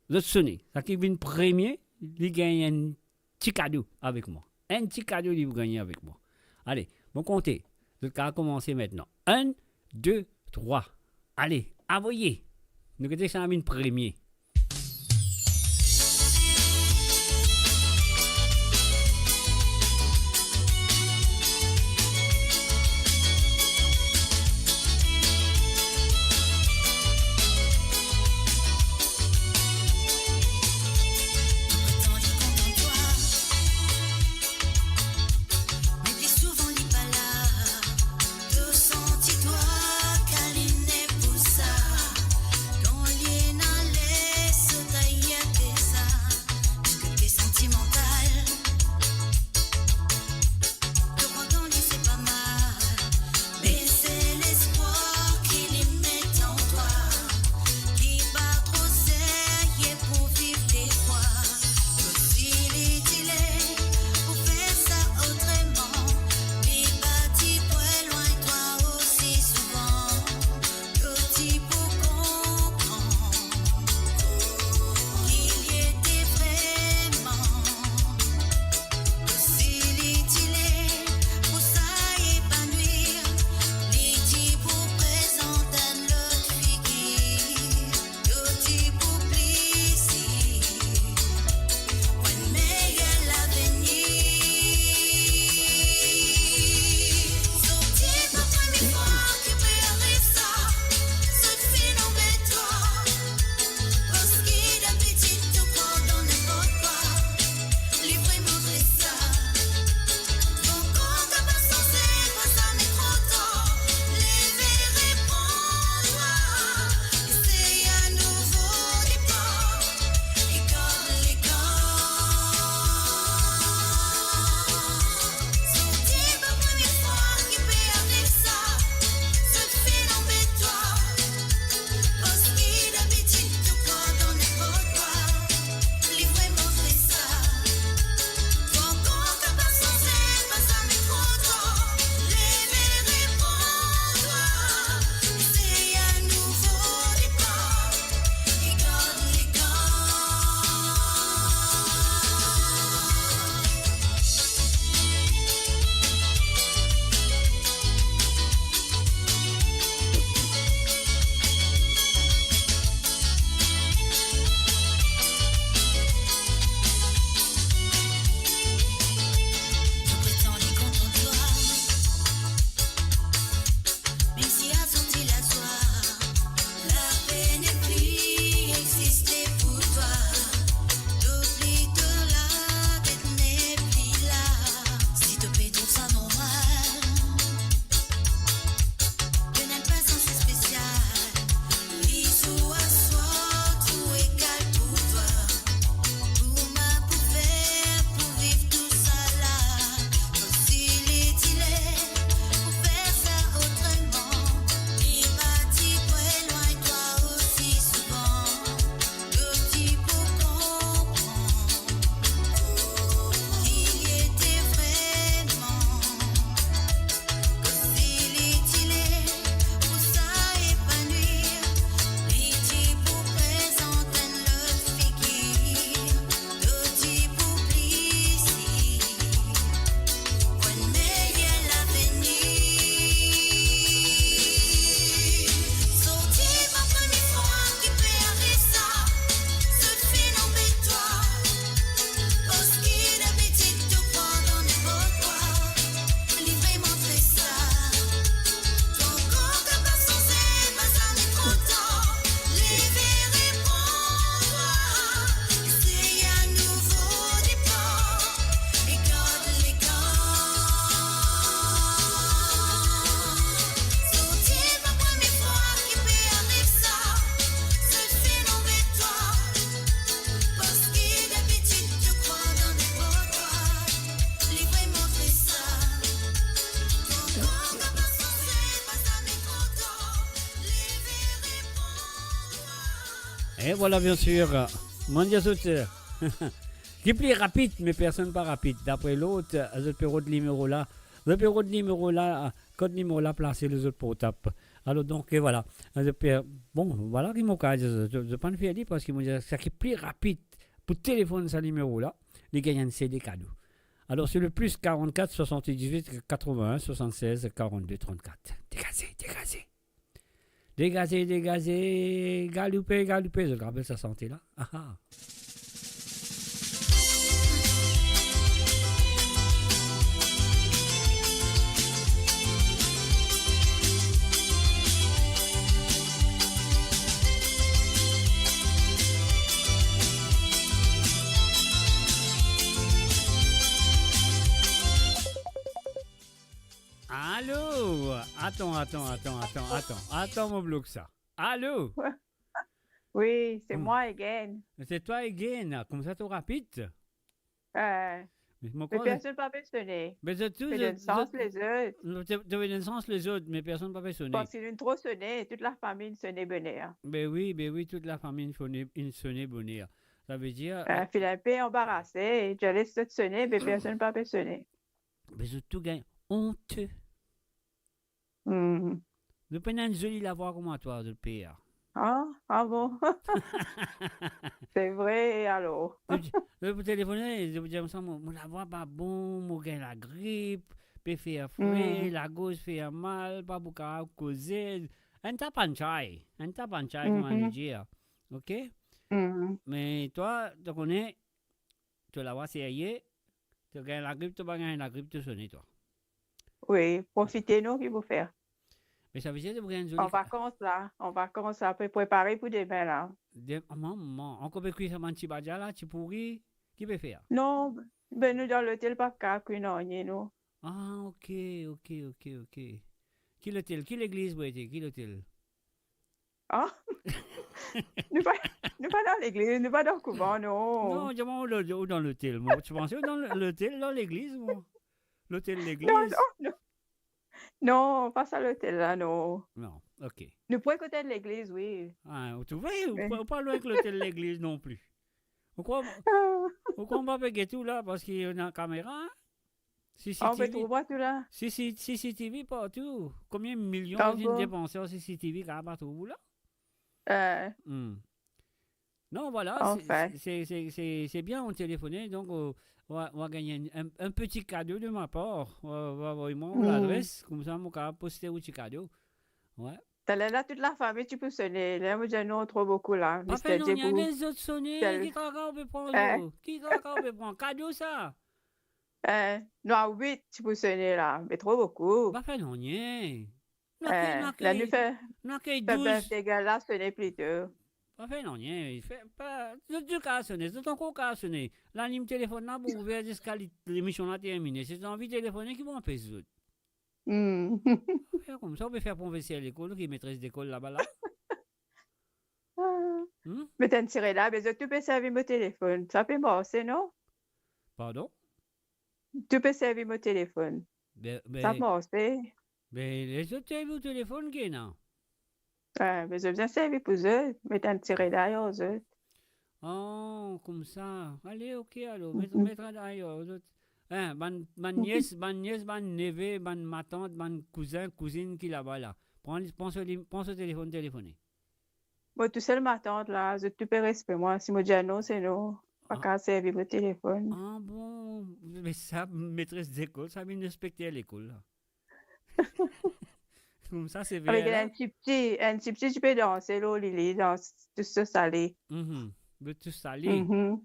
zot sone. Sa ki vinn premie, li gagn enn ti kado avek mwa. Enn ti kado li pou gagne avek mwa. Ale, mo konte. Zot kapav koumanse aster. Enn, de, trwa. Ale, avoye. Nou gete kisannla vinn premie. E vwala, bien sir, monn dir zot, ki pli rapid, me personn pa rapid. Dapre lot, zot pe rod nimero la. Zot pe rod nimero la, kot nimero la plase lor zot portab. Alor, donk, e vwala. Zot pe, bon, vwala ki mo kapav dir zot, zot, zot pa'nn fer li, parski mo dir, seki pli rapid pou telefonn sa nimero la, li gagn enn C D kado. Alor, se le plus quarante-quatre soixante-dix-huit quatre-vingt-un soixante-seize quarante-deux trente-quatre. Degaze, degaze. Degaze, degaze, galoupe, galoupe. Zot rapel sa sante la? Ah, ah. Alo? Atann, atann, atann, atann, atann. Atann, mo blok sa. Alo? Wi, se mwa again. Se twa again. Koumsa to rapid? Eh, me personn pa pe sone. Me zot tou, zot, zot, zot, zot pe donn sans lezot, me personn pa pe sone. Parski nou tro sone, tout lafami inn sone boner. Be wi, be wi, tout lafami inn sone, inn sone boner. Savedir, eh, finn enpe anbarase, ti les zot sone, me personn pa pe sone. Me zot tou gagn onte. Hmm. Zot pena enn zoli lavwa kouma twa, zot pe a. Ah, ah bon? Se vre, alor. Zot, zot pou telefone, zot pou dir, "Mo, mo lavwa pa bon, mo gagn lagrip, pe fer fre, lagorz fer mal, pa pou kapav koze." Enn ta pann chay, enn ta pann chay, kouma nou dir. Ok? Me twa, to kone, to lavwa serye, to gagn lagrip, to pa gagn lagrip, to sone twa. Wi, profite non, ki pou fer? Me savedir to pou gagn zoli... An vakans la, an vakans la, pe prepare pou demin la. De, mama, ankor pe kwi sa bann ti badia la, ti pouri, ki pe fer? Non, be nou dan lotel, pa kapav kwi nanye non. Ah, ok, ok, ok, ok. Ki lotel, ki legliz pou ete, ki lotel? Ah? Nou pa, nou pa dan legliz, nou pa dan kouvan, non. Non, dimann ou, ou dan lotel. Mo ti panse ou dan lotel, dan legliz, mo. Lotel legliz. Non, non, non. Non, pa sa lotel la, non. Non, ok. Nou pre kote legliz, wi. Ah, ou trouve, ou pa, ou pa lwin ek lotel legliz non pli. Ou krwar, ou krwar mo pa pe get ou la, parski ena kamera, hein? Ah, on pe trouv twa tou la. C C, C C T V partou. Konbien milion zot inn depanse ar C C T V, kapav pa trouv ou la? Eh. Hmm. Non, vwala, se, se, se, se, se bien, ou telefone, donk, euh, ou va, ou va gagn enn, enn, enn peti kado de ma par. Ou va, ou va avoy mwa ou ladres, koumsa mo kapav poste ou ti kado. Wi. Taler la, tout lafami ti pou sone. La, mo dir non, tro boukou la. Pa fer nanye, les zot sone, ki kaka ou pe pran, eh, zot? Ki kaka ou pe pran? Kado sa? Eh, nou a wit ti pou sone la, me tro boukou. Pa fer nanye. Nou akey, eh, nou akey, la nou fer, nou akey fer douz. Birthday girl la sone plito. Pa fer nanye, fer pa, zot tou kapav sone, zot ankor kapav sone. Lalim telefonn la pou ouver ziska li, lemision la termine. Si zot anvi telefone, ki pou anpes zot? Hmm. Fer koumsa, ou pe fer profeser lekol, ou ki metres lekol laba la. Ah. Hmm? Me tann tire la, be zot tou pe servi mo telefonn. Sa pe marse, non? Pardon? Tou pe servi mo telefonn. Be, be, sa pe marse. Be, lezot servi ou telefonn, ki ena? Ah, be zot bizin servi pou zot, met enn ti reda ar zot. Oh, koumsa. Ale, ok, alor, met, met reda ar zot. Hein, bann, bann nies, bann nies, bann neve, bann matant, bann kouzin, kouzinn ki laba la. Pran, pran so li-, pran so telefonn, telefone. Mo tousel matant la, zot tou pe respe mwa. Si mo dir non, se non. Pa kapav servi mo telefonn. Ah bon? Me sa, metres lekol, sa vinn inspekter lekol la. Koumsa, se avek ver la. Enn tipti, enn tipti ti pe danse lor li, li dans tous so sale. Mhm. Be tous sale. Mhm.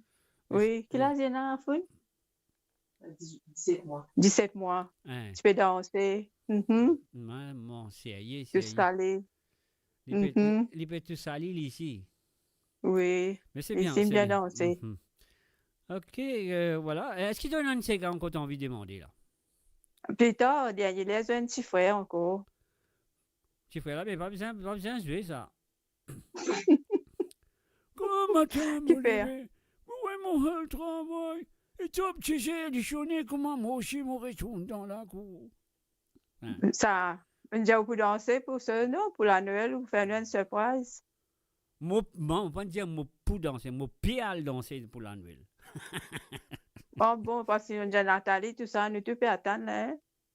Wi, ki laz li ena, Foun? Diz-, diset mwa. Diset mwa. Hein. Ti pe danse. Mhm. Mwa, mwa, serye, serye. Tous sale. Li pe, mhm, li, li pe tous sale, li isi. Wi. Me se bien, se bien. Li isi bien danse. Mhm. Ok, euh, vwala. Eski to ena enn sega ankor to anvi demande la? Pli tar, dernie ler, zwenn ti frer ankor. Ti frer la, me pa bizin, pa bizin zwe sa. Gran matin, mo leve, mo al travay, e twa pti zer li sone, kouma mwa osi mo retourn dan lakour. Hein. Sa, monn dir ou pou danse pou sa, non? Pou Lanwel, ou fer nou enn surprise. Mo, mo, mo pa dir mo pou danse, mo pe al danse pou Lanwel. Bon, bon, parski nou dir Nathalie, tou sa, nou tou pe atann, hein?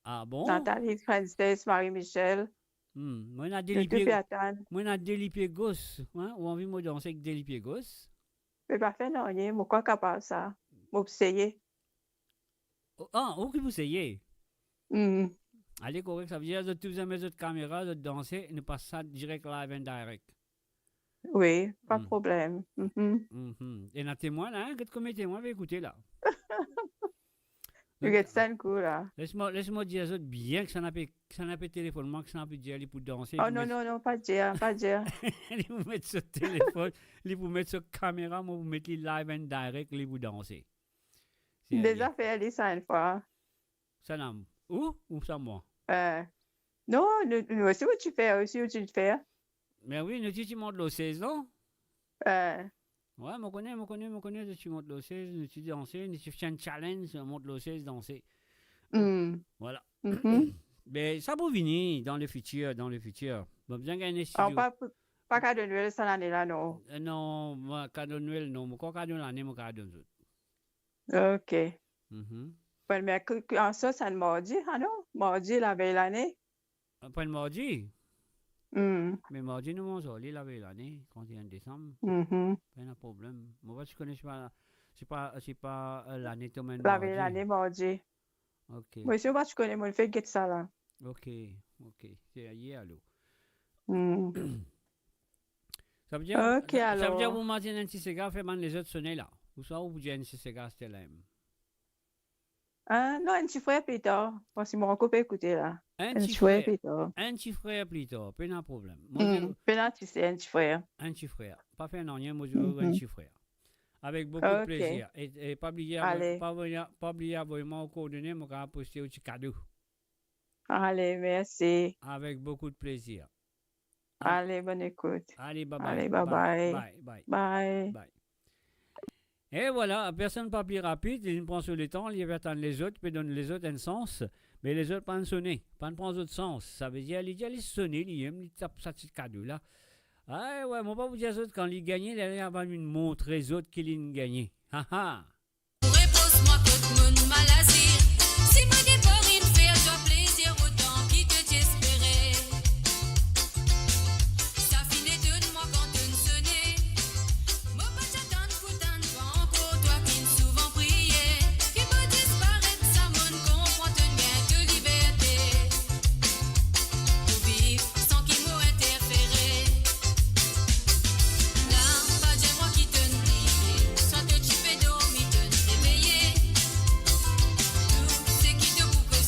Ah bon? Nathalie, Frances, Marie-Michel. Hmm, mo ena de lipie, mo ena de lipie gos, hein? Ou anvi mo danse ek de lipie gos? Me pa fer nanye, mo krwar kapav sa. Mo pou seye. Oh, ah, ou ki pou seye? Hmm. Ale, korek, savedir zot tou zame zot kamera, zot danse, nou pas sa direk live and direct. Wi, pa problem. Mhm. Mhm. Ena temwin la, hein? Get komie temwin pe ekoute la. Get sa enn kou la. Les mo, les mo dir zot bien ki sa nape, ki sa nape telefonn mwa, ki sa nape dir li pou danse, oh non, non, non, pa dir, pa dir. Li pou met so telefon, li pou met so kamera, mo pou met li live and direct, li pou danse. Deza fer li sa enn fwa. Sa nam. Ou? Ou sa mwa? Eh. Non, nou, nou osi, ou ti fer, osi, ou ti fer. Me wi, nou ti, ti mont lor sez, non? Eh. Wi, mo kone, mo kone, mo kone, nou ti mont lor sez, nou ti danse, nou ti fer enn challenge, mont lor sez, danse. Hmm. Vwala. Mhm. Me sa pou vini dan le fitir, dan le fitir. Bon, bizin gagn studio. Ah, pa, pa kado Nwel sa lane la, non? Eh, non, mwa, kado Nwel, non. Mo krwar kado lane, mo kado zot. Ok. Mhm. Bon, me ki, ki, an sa, sa enn mardi, ah non? Mardi, lavey lane? Apre enn mardi? Hmm. Me mardi, nou manz arli lavey lane, trant-e-enn desam. Mhm. Pena problem. Mo pa ti kone, se pa, se pa, se pa, eh, lane tom enn mardi. Lavey lane, mardi. Ok. Mo osi, mo pa ti kone, mo fek get sa la. Ok, ok. Se yer alor. Hmm. Savedir, ok, sa, savedir alor. Pou mwa dir enn ti sega, fer bann lezot sone la. Ouswa ou pou dir enn ti sega, Stella M. Eh, non, enn ti frer pli tar, parski mo ankor pe ekoute la. Enn ti frer pli tar. Enn ti frer pli tar, pena problem. Mo, hmm, pena ti se enn ti frer. Enn ti frer. Pa fer nanye, mo dir ou enn ti frer. Avek boukou plezir. E, e pa bliye, ale, pa bliye, pa bliye avoy mwa ou koordone, mo kapav poste ou ti kado. Ale, mersi. Avek boukou plezir. Ale, bonn ekout. Ale, bye bye. Ale, bye bye. Bye, bye. Bye. Bye. E vwala, personn pa pli rapid, li pran so letan, li pe atann lezot, pe donn lezot enn sans, me lezot pa'nn sone, pa'nn pran zot sans. Savedir, li dir li sone, li mem, li tap sa ti kado la. Ay, wi, mo pa pou dir zot kan li gagne, li, li ava vinn montre zot ki li'nn gagne. Ha, ha. Repoz mwa kot mo'nn malazi. Si mo depar inn fer twa plezir otan ki to ti espere. Sa finn etonn mwa kan to'nn sone. Mo pa ti atann pou tann twa ankor, twa ki'nn souvan priye. Ki mo disparet, sa mo'nn konpran, to'nn gagn to liberte. Pou viv san ki mo interfere. La, pa dir mwa ki to'nn bliye, swa to ti pe dormi, to'nn reveye. Tou seki to pou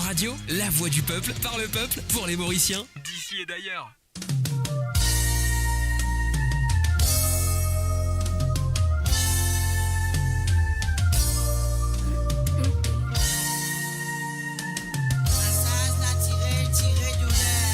Radio, la voix du peuple, par le peuple, pour les Mauriciens, d'ici et d'ailleurs. Masaz natirel tire doler.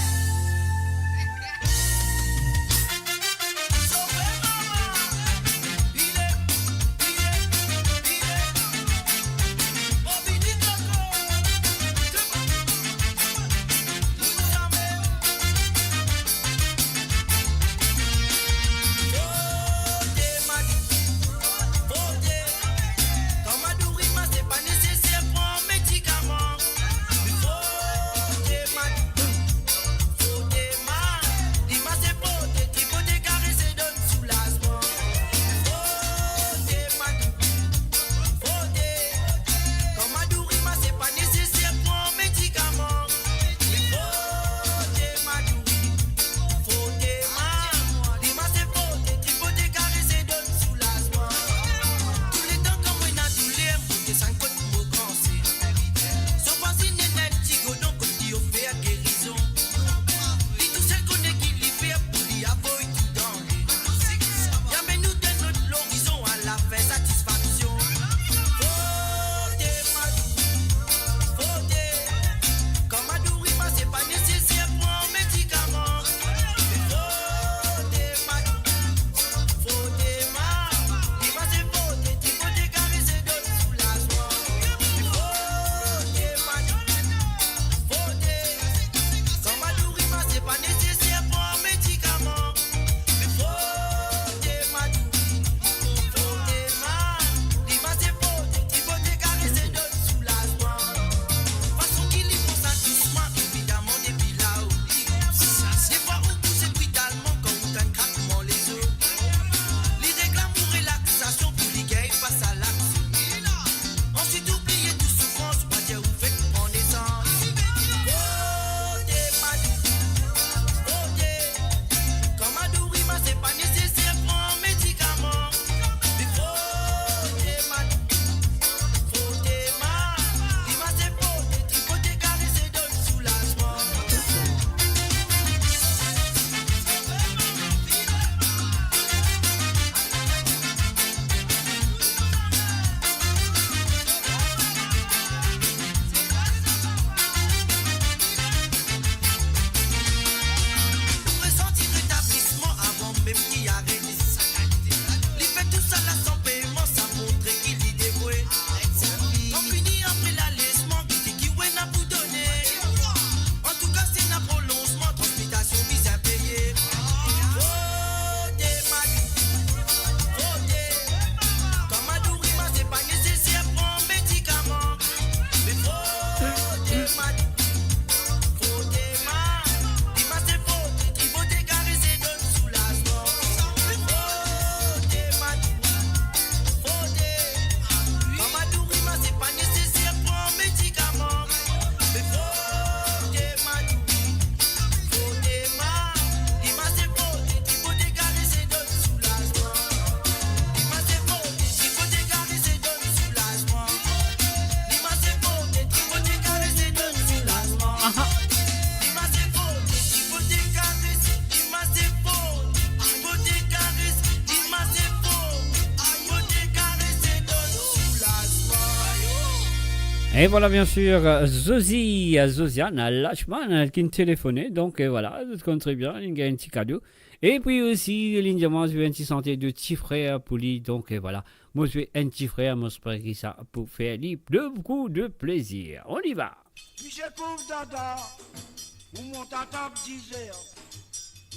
E vwala, bien sir, Zozi, Zoziana Lachman, ki'nn telefone. Donk, e vwala, zot konn tre bien, li'nn gagn enn ti kado. Epi osi, li'nn dir mwa zwe enn ti sante de Ti Frer pou li. Donk, e vwala, mo zwe enn Ti Frer, mo espere ki sa pou fer li de boukou de plezir. On y va. Misie Kouf Dada, ou mont a tab dizer,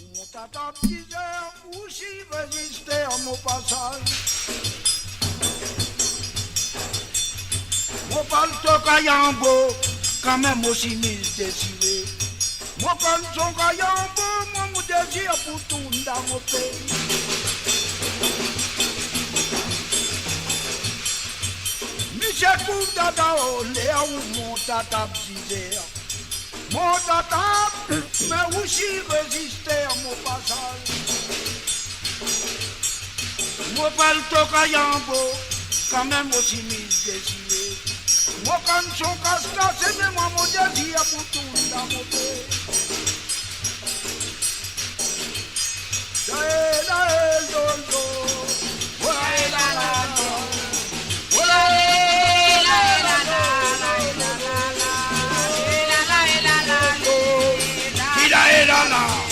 ou mont a tab dizer, ou si rezister mo pasaz. Mo palto kay anbo, kanmem mo simiz desire. Mo palto kay anbo, mo, mo dezir pou tourn dan mo pei. Misie Kouf Dada, o, ler ou mont a tab dizer, mont a tab, me ou si rezister mo pasaz. Mo palto kay anbo, kanmem mo simiz desire. Mo kannson kas kase, me mwa mo dezir pou tourn dan mo pe. Dae, dae, do, do. Ola, e, la, la, la. Ola, e, la, e, la, la. Ila, e, la, la.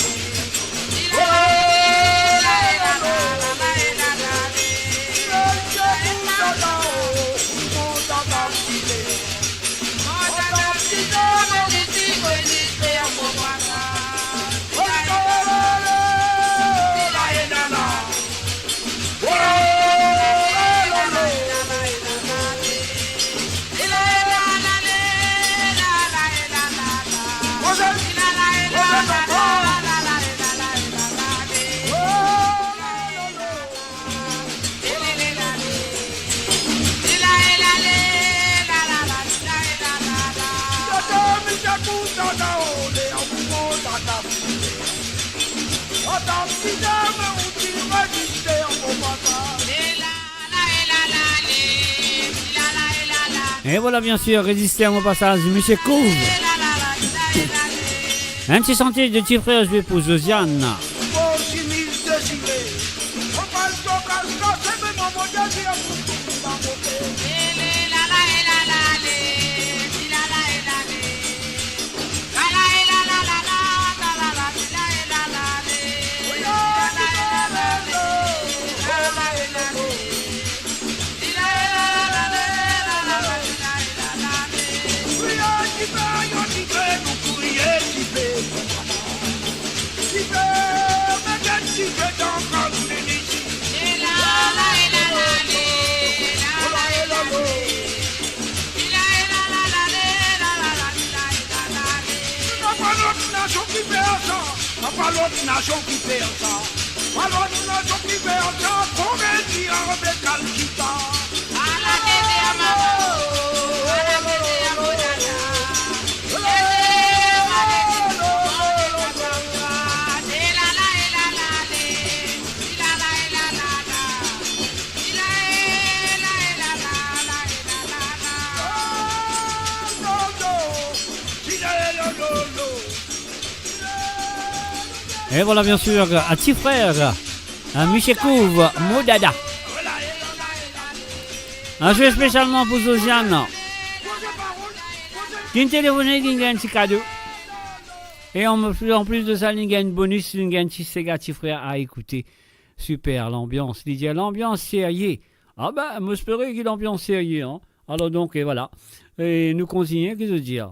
E vwala, bien sir, reziste a mo pasaz, Misie Kouv. Enn ti sante de Ti Frer zwe pou Zoziane. Napa lot nasion ki fer sa, napa lot nasion ki fer sa, napa lot nasion ki fer sa, Koredi avek Kalkita. E vwala, bien sir, a Ti Frer, a Misie Kouv, Mo Dada. Enn sou spesialman pou Zoziane, ki'nn telefone, ki'nn gagn ti kado. E an, an plis de sa, li'nn gagn bonis, li'nn gagn ti sega Ti Frer a ekoute. Siper, lanbians, li dir lanbians serye. A be, mo espere ki lanbians serye, an. Alor donk, e vwala. E nou kontigne, ki zot dir?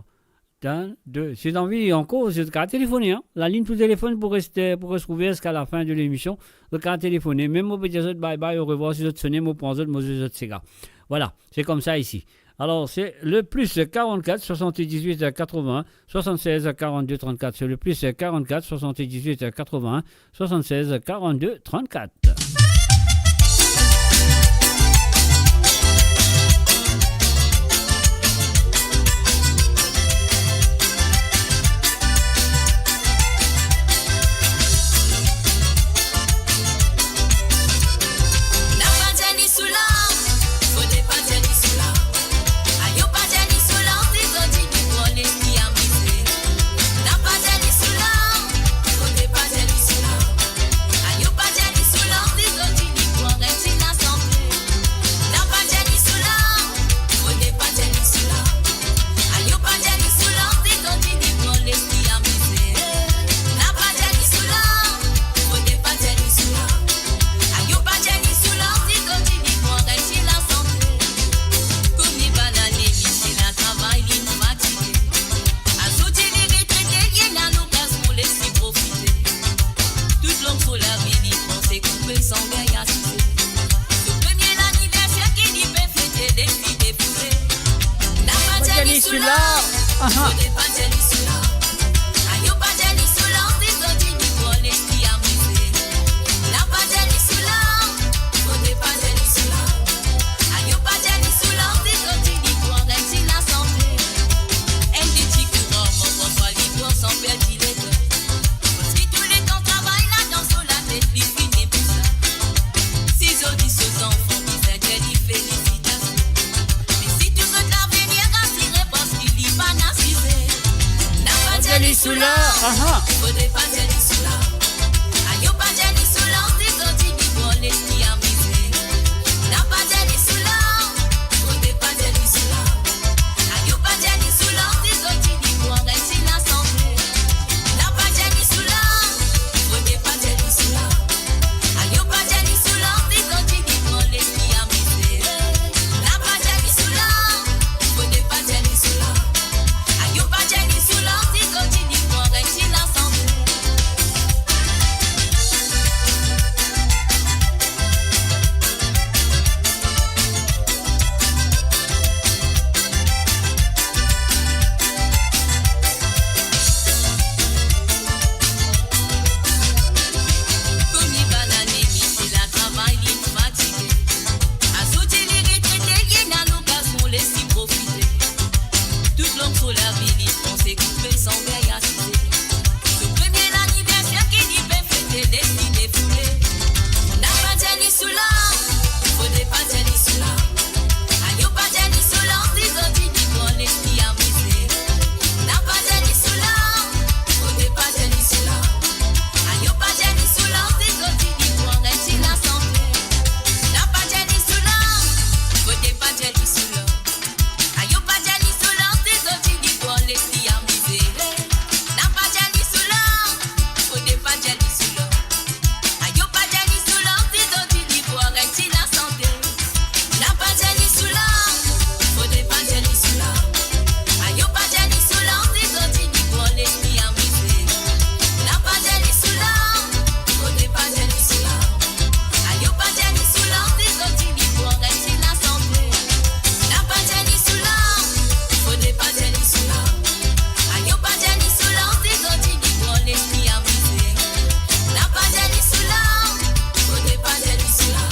Enn, de. Si zot anvi ankor, zot kav telefone, an. Lalinn pou telefone pou res, pou res ouver ziska lafin de lemision. Zot kav telefone. Mem mo pe dir zot bye bye, orevwar, si zot sone, mo pran zot, mo zwe zot sega. Vwala, se koumsa isi. Alor, se le plis karannkat, swasanndiz-wit, katrovin-enn, swasanndiz-wit, karannde, trannkat. Se le plis karannkat, swasanndiz-wit, katrovin-enn, swasanndiz-wit, karannde, trannkat. Sou lor. Aha. Fode pa dir li sou lor. Ayo pa dir li sou lor, si zot inn pran lespri amize. Napa dir li sou lor. Fode pa dir li sou lor. Ayo pa dir li sou lor, si zot inn pran enn ti lasante. Napa dir li sou lor. Fode pa dir li sou lor. Ayo pa dir li sou lor, si zot inn pran lespri amize. Napa dir li sou lor. Fode pa dir li sou lor. Ayo pa dir li sou lor, si zot inn pran enn ti lasante. Premie banane, li ti la travay, li fatige. Azourdi li retrete, li ena lokazion les li profite. Toutlong so lavi li panse koupe san gagn asize. So premie laniverser ki li pe fete, les li defoule. Napa dir li sou lor, fode pa dir li sou lor. Ayo pa dir li sou lor, si zot inn pran lespri amize. Napa dir li sou lor, fode pa dir li sou lor. Ayo pa dir li sou lor, si zot inn pran enn ti lasante. Napa dir li sou lor, fode pa dir li sou lor. Ayo pa dir li sou lor, si zot inn pran lespri amize. Napa dir li sou lor, fode pa dir li sou lor. Ayo pa dir li sou lor, si zot inn pran enn ti lasante. Napa dir li sou lor, fode pa dir li sou lor. Ayo pa dir li sou lor, si zot inn pran lespri amize. Napa dir li sou lor, fode pa dir li sou lor. Ayo pa dir li sou lor, si zot inn pran enn ti lasante. Napa dir li sou lor, fode pa dir li sou lor. Ayo pa dir li sou lor, si zot inn pran lespri amize. Napa dir li sou lor, fode pa dir li sou lor.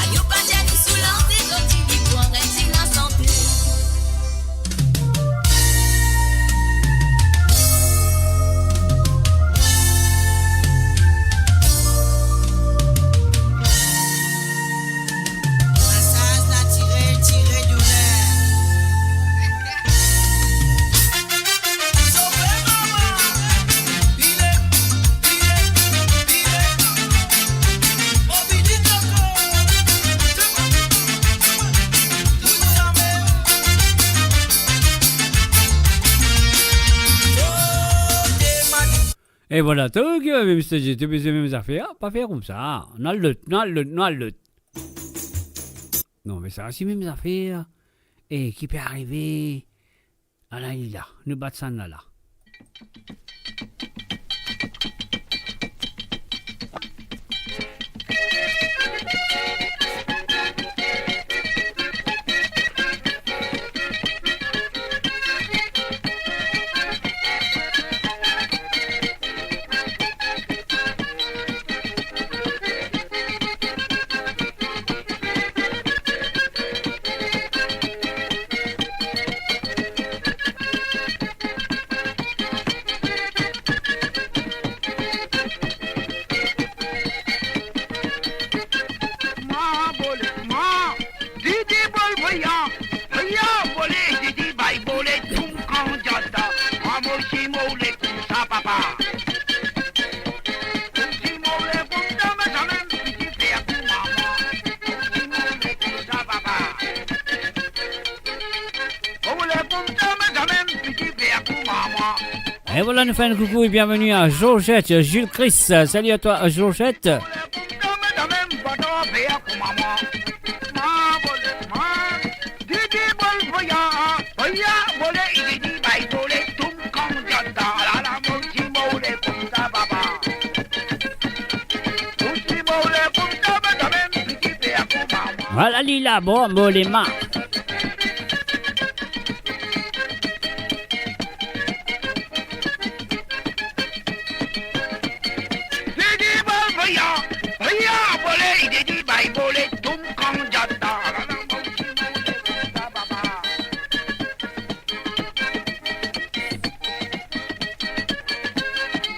Ayo pa dir li sou lor, si zot inn pran enn ti lasante. Masaz natirel tire douler. E vwala, to ki mem stadye, to bizin mem zafer, pa fer koumsa. Nou al lot, nou al lot, nou al lot. Non, me sa osi mem zafer. E ki pe arive? Ala li la, nou bat sann la la. Kouma bole, kouma? Didi bol voya, voya bole, didi bay bole, toum kan djada. Amo si mo le koumsa papa. Koumsi mo le koumsa, me zamem piti fer kouma mwa. Koumsi mo le koumsa papa. Mo le koumsa, me zamem piti fer kouma mwa. Et voilà, nous faisons un coucou et bienvenue à Georgette, Jules Chris. Salut à toi, Georgette. Ala li la, bon, bon, le ma.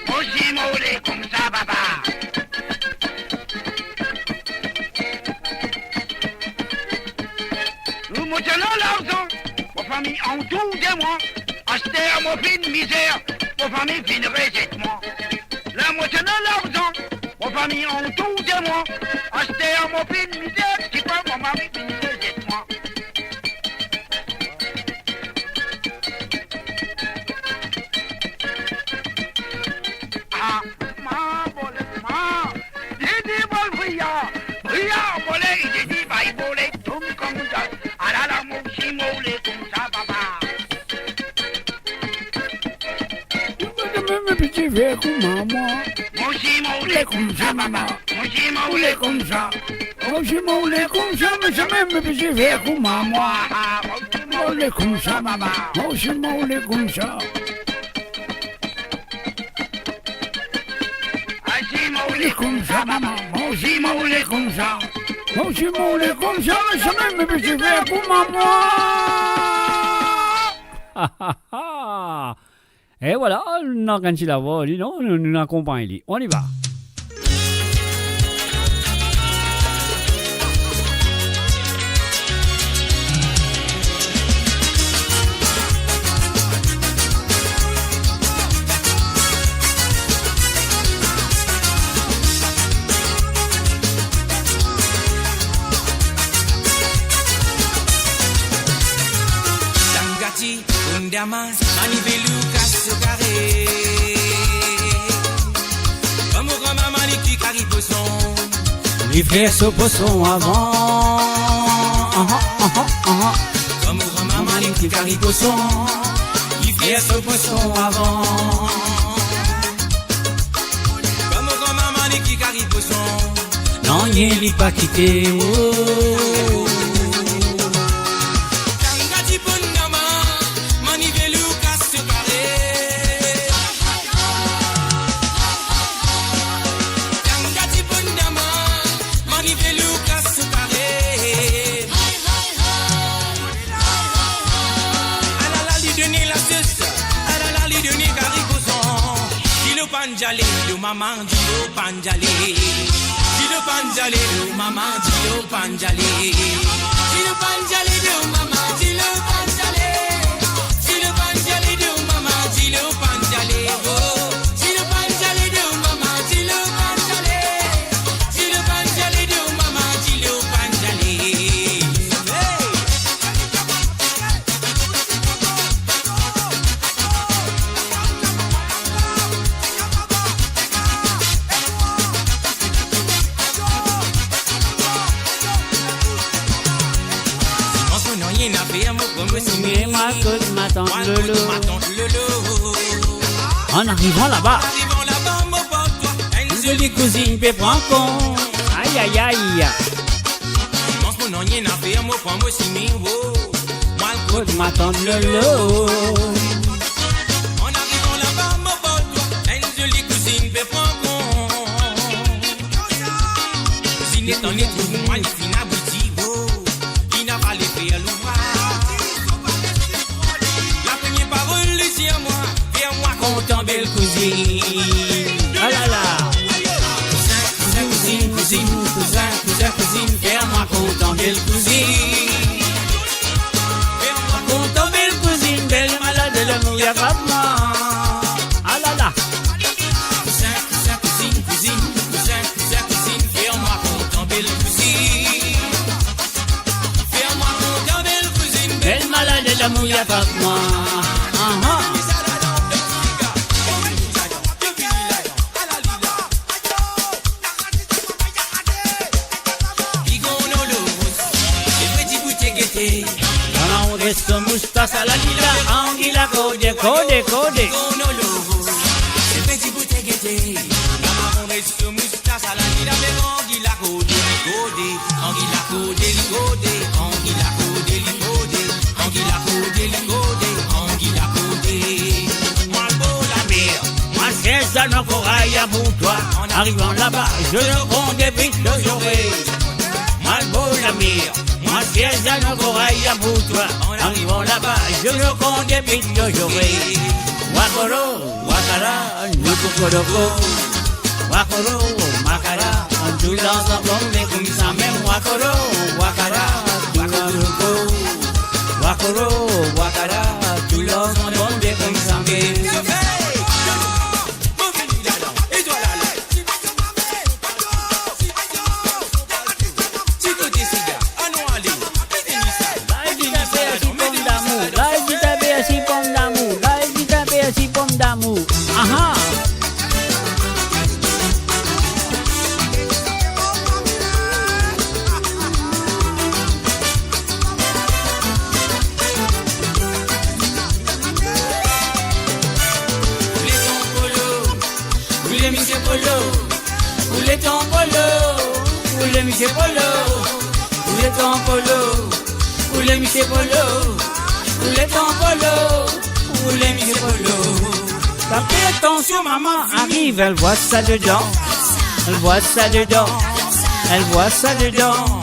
Mo si mo le koumsa, papa. Mo ti ena larzan, mo fami antour de mwa. Aster mo finn mizer. Mo fami finn rezet mwa. La mo ti ena larzan, mo fami antour de mwa. Aster mo finn mize, ti pa mo mari finn rezet mwa. Ah, ma, bole, ma. Li dir bol briya, briya bole, li dir bay bole, toum koumsa. Alala, mo osi mo oule koumsa, baba. Mem mo piti fer kouma mwa. Mo osi mo oule koumsa, baba. Mo osi mo oule koumsa. Mo osi mo oule koumsa, me samem mo piti fer kouma mwa. Ah, mo osi mo oule koumsa, baba. Mo osi mo oule koumsa. Mo osi mo oule koumsa, mama. Mo osi mo oule koumsa. Mo osi mo oule koumsa, me samem mo piti fer kouma mwa. E vwala, nou ena enn ti lavwa li, non? Nou, nou akonpagn li. On y va. Tangati, Bundamas, Maniveluka, Sokare. Bann mo granmama, li ki kari poson. Li fer so poson avan. Aha, aha, aha. Bann mo granmama, li ki kari poson. Li fer so poson avan. Bann mo granmama, li ki kari poson. Nanye li pa kite, oh. Tangati, Bundamas, Maniveluka, Sokare. Tangati, Bundamas, Maniveluka, Sokare. Alala, li done lasos, alala, li done kari poson. Dilo pann ale, dilo mama, dilo pann ale. Dilo pann ale, dilo mama, dilo pann ale. Dilo pann ale, dilo mama, dilo pann ale. Dilo pann ale, dilo mama, dilo pann ale. Oh, dilo pann ale, dilo mama, dilo pann ale. Dilo pann ale, dilo mama, dilo pann ale. Hey! Mwa kot matant Lolo. An arivan laba, enn zoli kouzinn pe pran kont. Ay, ay, ay. Mwa kot matant Lolo. Kot matant Lolo. An arivan laba, mo port twa enn zoli kouzinn pe pran kont. Kouzinn letan li trouv mwa, li finn abouti, oh, li ena vale fer louvraz. Lapremie parol li dir mwa, fer mwa kontan, bel kouzinn. Alala. Kouzinn, kouzinn, kouzinn, kouzinn, kouzinn, kouzinn, fer mwa kontan, bel kouzinn. Fer mwa kontan, bel kouzinn, bel malad lamour li atrap mwa. Alala. Kouzinn, kouzinn, kouzinn, kouzinn, kouzinn, kouzinn, kouzinn, fer mwa kontan, bel kouzinn. Fer mwa kontan, bel kouzinn, bel malad lamour li atrap mwa. Aha. Ala on res so moustas, ala li la, angila kode, kode, kode. Anguilla kode, li kode, anguilla kode, li kode, anguilla kode, li kode, anguilla kode, li kode, anguilla kode. Mwa bor lamer, mwa sez dan koray pou twa. An arivan laba, je le compte depuis le jour. Mwa bor lamer, mwa sez dan koray pou twa. An arivan laba, je le compte depuis le jour. Wakoro, wakara, nou kokoroko. Wakoro, makara, tou lanzan tonbe koumsa mem. Wakoro, wakara, tou kokoroko. Wakoro, wakara, tou lanzan tonbe koumsa mem. Letan Polo, pou le misie Polo, pou letan Polo, pou le misie Polo, pou letan Polo, pou le misie Polo. Tape, atansion, mama ariv, al vwar sa dedan, al vwar sa dedan, al vwar sa dedan.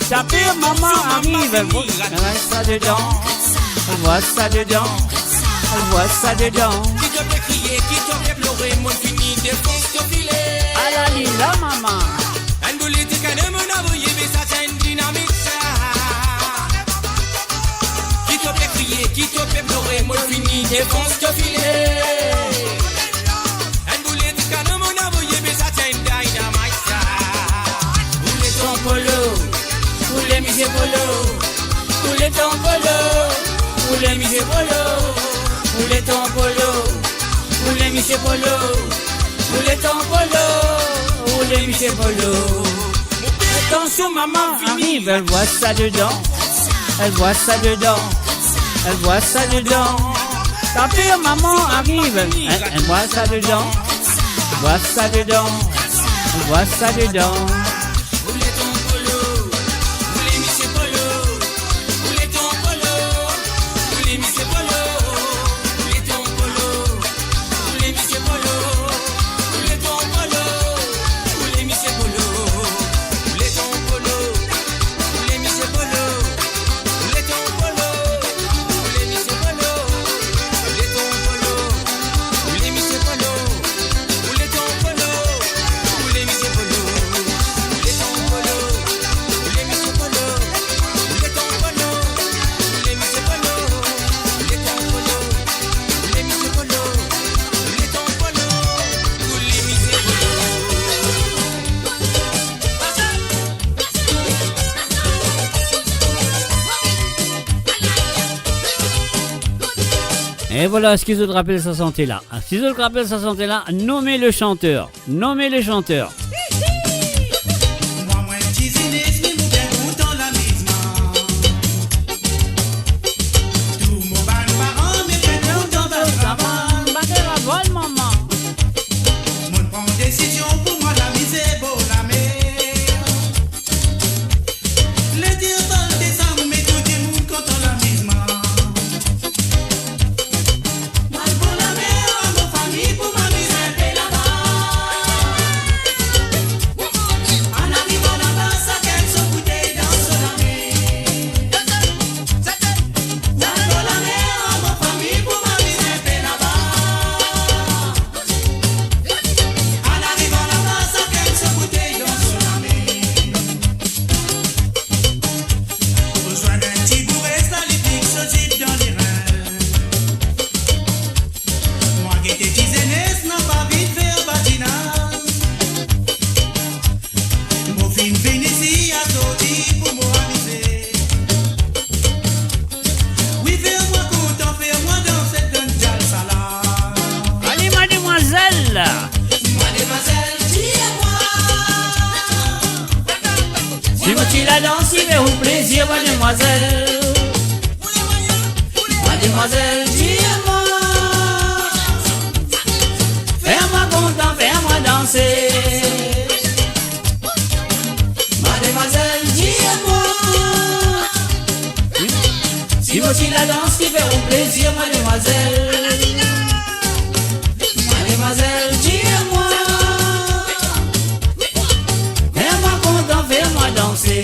Tape, mama ariv, al vwar sa dedan, al vwar sa dedan, al vwar sa dedan. Ki to pe kriye, ki to pe plore, mo fini defons to file. Ala li la, mama. Enn boul liti kanon mo avoye, be sa ti enn dinamit sa. Ki to pe kriye, ki to pe plore, mo fini defons to file. Enn boul liti kanon mo avoye, be sa ti enn dinamit sa. Pou letan Polo, pou le misie Polo, pou letan Polo, pou le misie Polo, pou letan Polo, pou le misie Polo, pou letan Polo, pou le misie Polo. Atansion, mama ariv, al vwar sa dedan, al vwar sa dedan, al vwar sa dedan. Tape, mama ariv, al, al vwar sa dedan, al vwar sa dedan, al vwar sa dedan. E vwala, eski zot rapel sa sante la? Si zot rapel sa sante la, nome le chanteur. Nome le chanteur. Mwa, mwa enn ti zenn, me mo bien kontan lamizman. Tou mo bann paran, me bien kontan bann paran. Bann paran, mama. Mo pran desizion pou mwa, lamize bo lamer. Leti Pol desam, me tou dimoun kontan lamizman. Mo al bor lamer ar mo fami pou mo amiz inpe laba. An arivan laba, sakenn so kote dan so lame. Mo al bor lamer ar mo fami pou mo amiz inpe laba. An arivan laba, sakenn so kote dan so lame. Mo zwenn enn ti boure, sa li fik so zip dan lerin. Mwa gete ti zenes, napa vit fer badinaz. Mo finn vinn isi, al sorti pou mo amize. Wi, fer mwa kontan, fer mwa danse, donn dial sa la. Ale, mademwazel. Mademwazel, dir mwa. Si mo ti ladans, ti fer ou plezir, mademwazel. Mademwazel, dir mwa. Fer mwa kontan, fer mwa danse. Mademwazel, dir mwa. Si mo ti ladans, ti fer ou plezir, mademwazel. Mademwazel, dir mwa. Fer mwa kontan, fer mwa danse.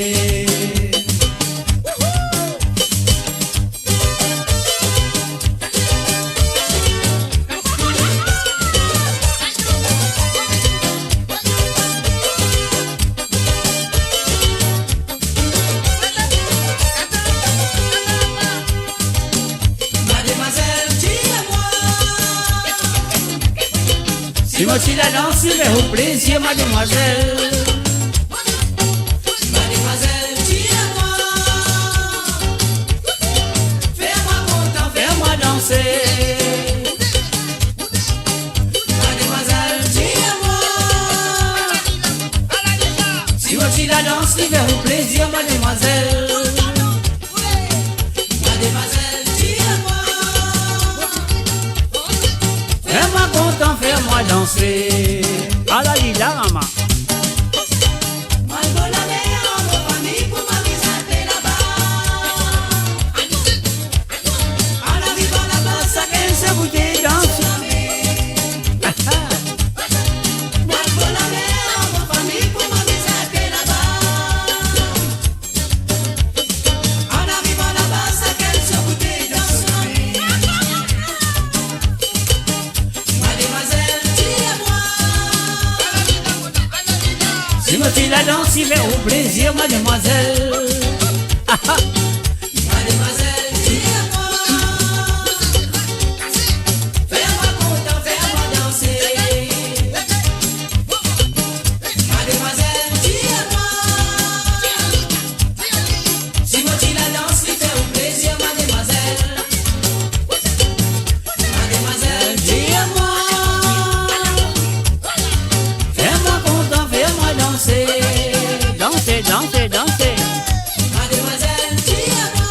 Mademwazel, dir mwa. Si mo ti ladans, ti fer ou plezir, mademwazel. Mademwazel, dir mwa. Fer mwa kontan, fer mwa danse. Mademwazel, dir mwa. Si mo ti ladans, ti fer ou plezir, mademwazel. Mademwazel, dir mwa. Fer mwa kontan, fer mwa danse. Ala li la, mama. Ti ladans ki fer ou plezir, mademwazel. Ah, ah. Mademwazel, dir mwa, fer mwa kontan, fer mwa danse. Mademwazel, dir mwa, si mo ti ladans ki fer ou plezir, mademwazel. Mademwazel, dir mwa, fer mwa kontan, fer mwa danse. Danse, danse, danse. Mademwazel, dir mwa,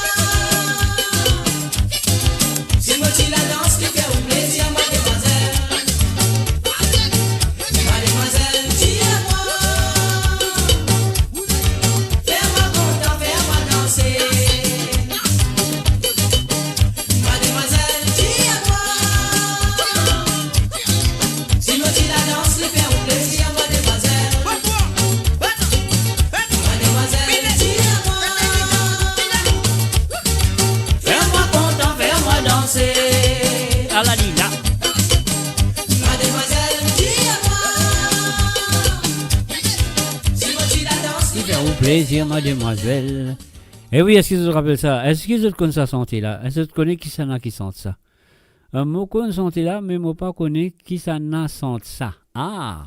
si mo ti ladans ki fer ou plezir, mademwazel. Mademwazel, dir mwa, fer mwa kontan, fer mwa danse. Mademwazel, dir mwa, si mo ti ladans li fer ou plezir, mademwazel. Mademwazel, dir mwa, fer mwa kontan, fer mwa danse. Ala li la. Mademwazel, dir mwa, si mo ti ladans li fer ou plezir, mademwazel. E wi, eski zot rapel sa? Eski zot konn sa sante la? Eski zot kone kisannla ki sant sa? Eh, mo konn sante la, me mo pa kone kisannla sant sa. Ah!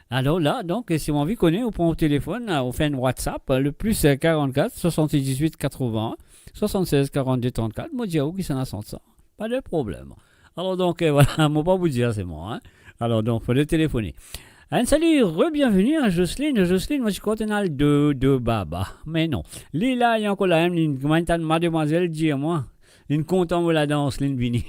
Alor la, donk, si ou anvi kone, ou pran ou telefonn, ou fer enn WhatsApp, le plus, eh, quarante-quatre, soixante-dix-huit, quatre-vingts, soixante-seize, quarante-deux, trente-quatre, mo dir ou kisannla sant sa. Pa de problem. Alor donk, eh, vwala, mo pa pou dir, se mwa, hein. Alor donk, fode telefone. Enn sali, re-bienveni a Jocelyne. Jocelyne, mo ti krwar to'nn al dodo baba. Me non. Li la, li ankor la mem, li dimann tann mademwazel, dir mwa. Linn kontan mo ladans, linn vini.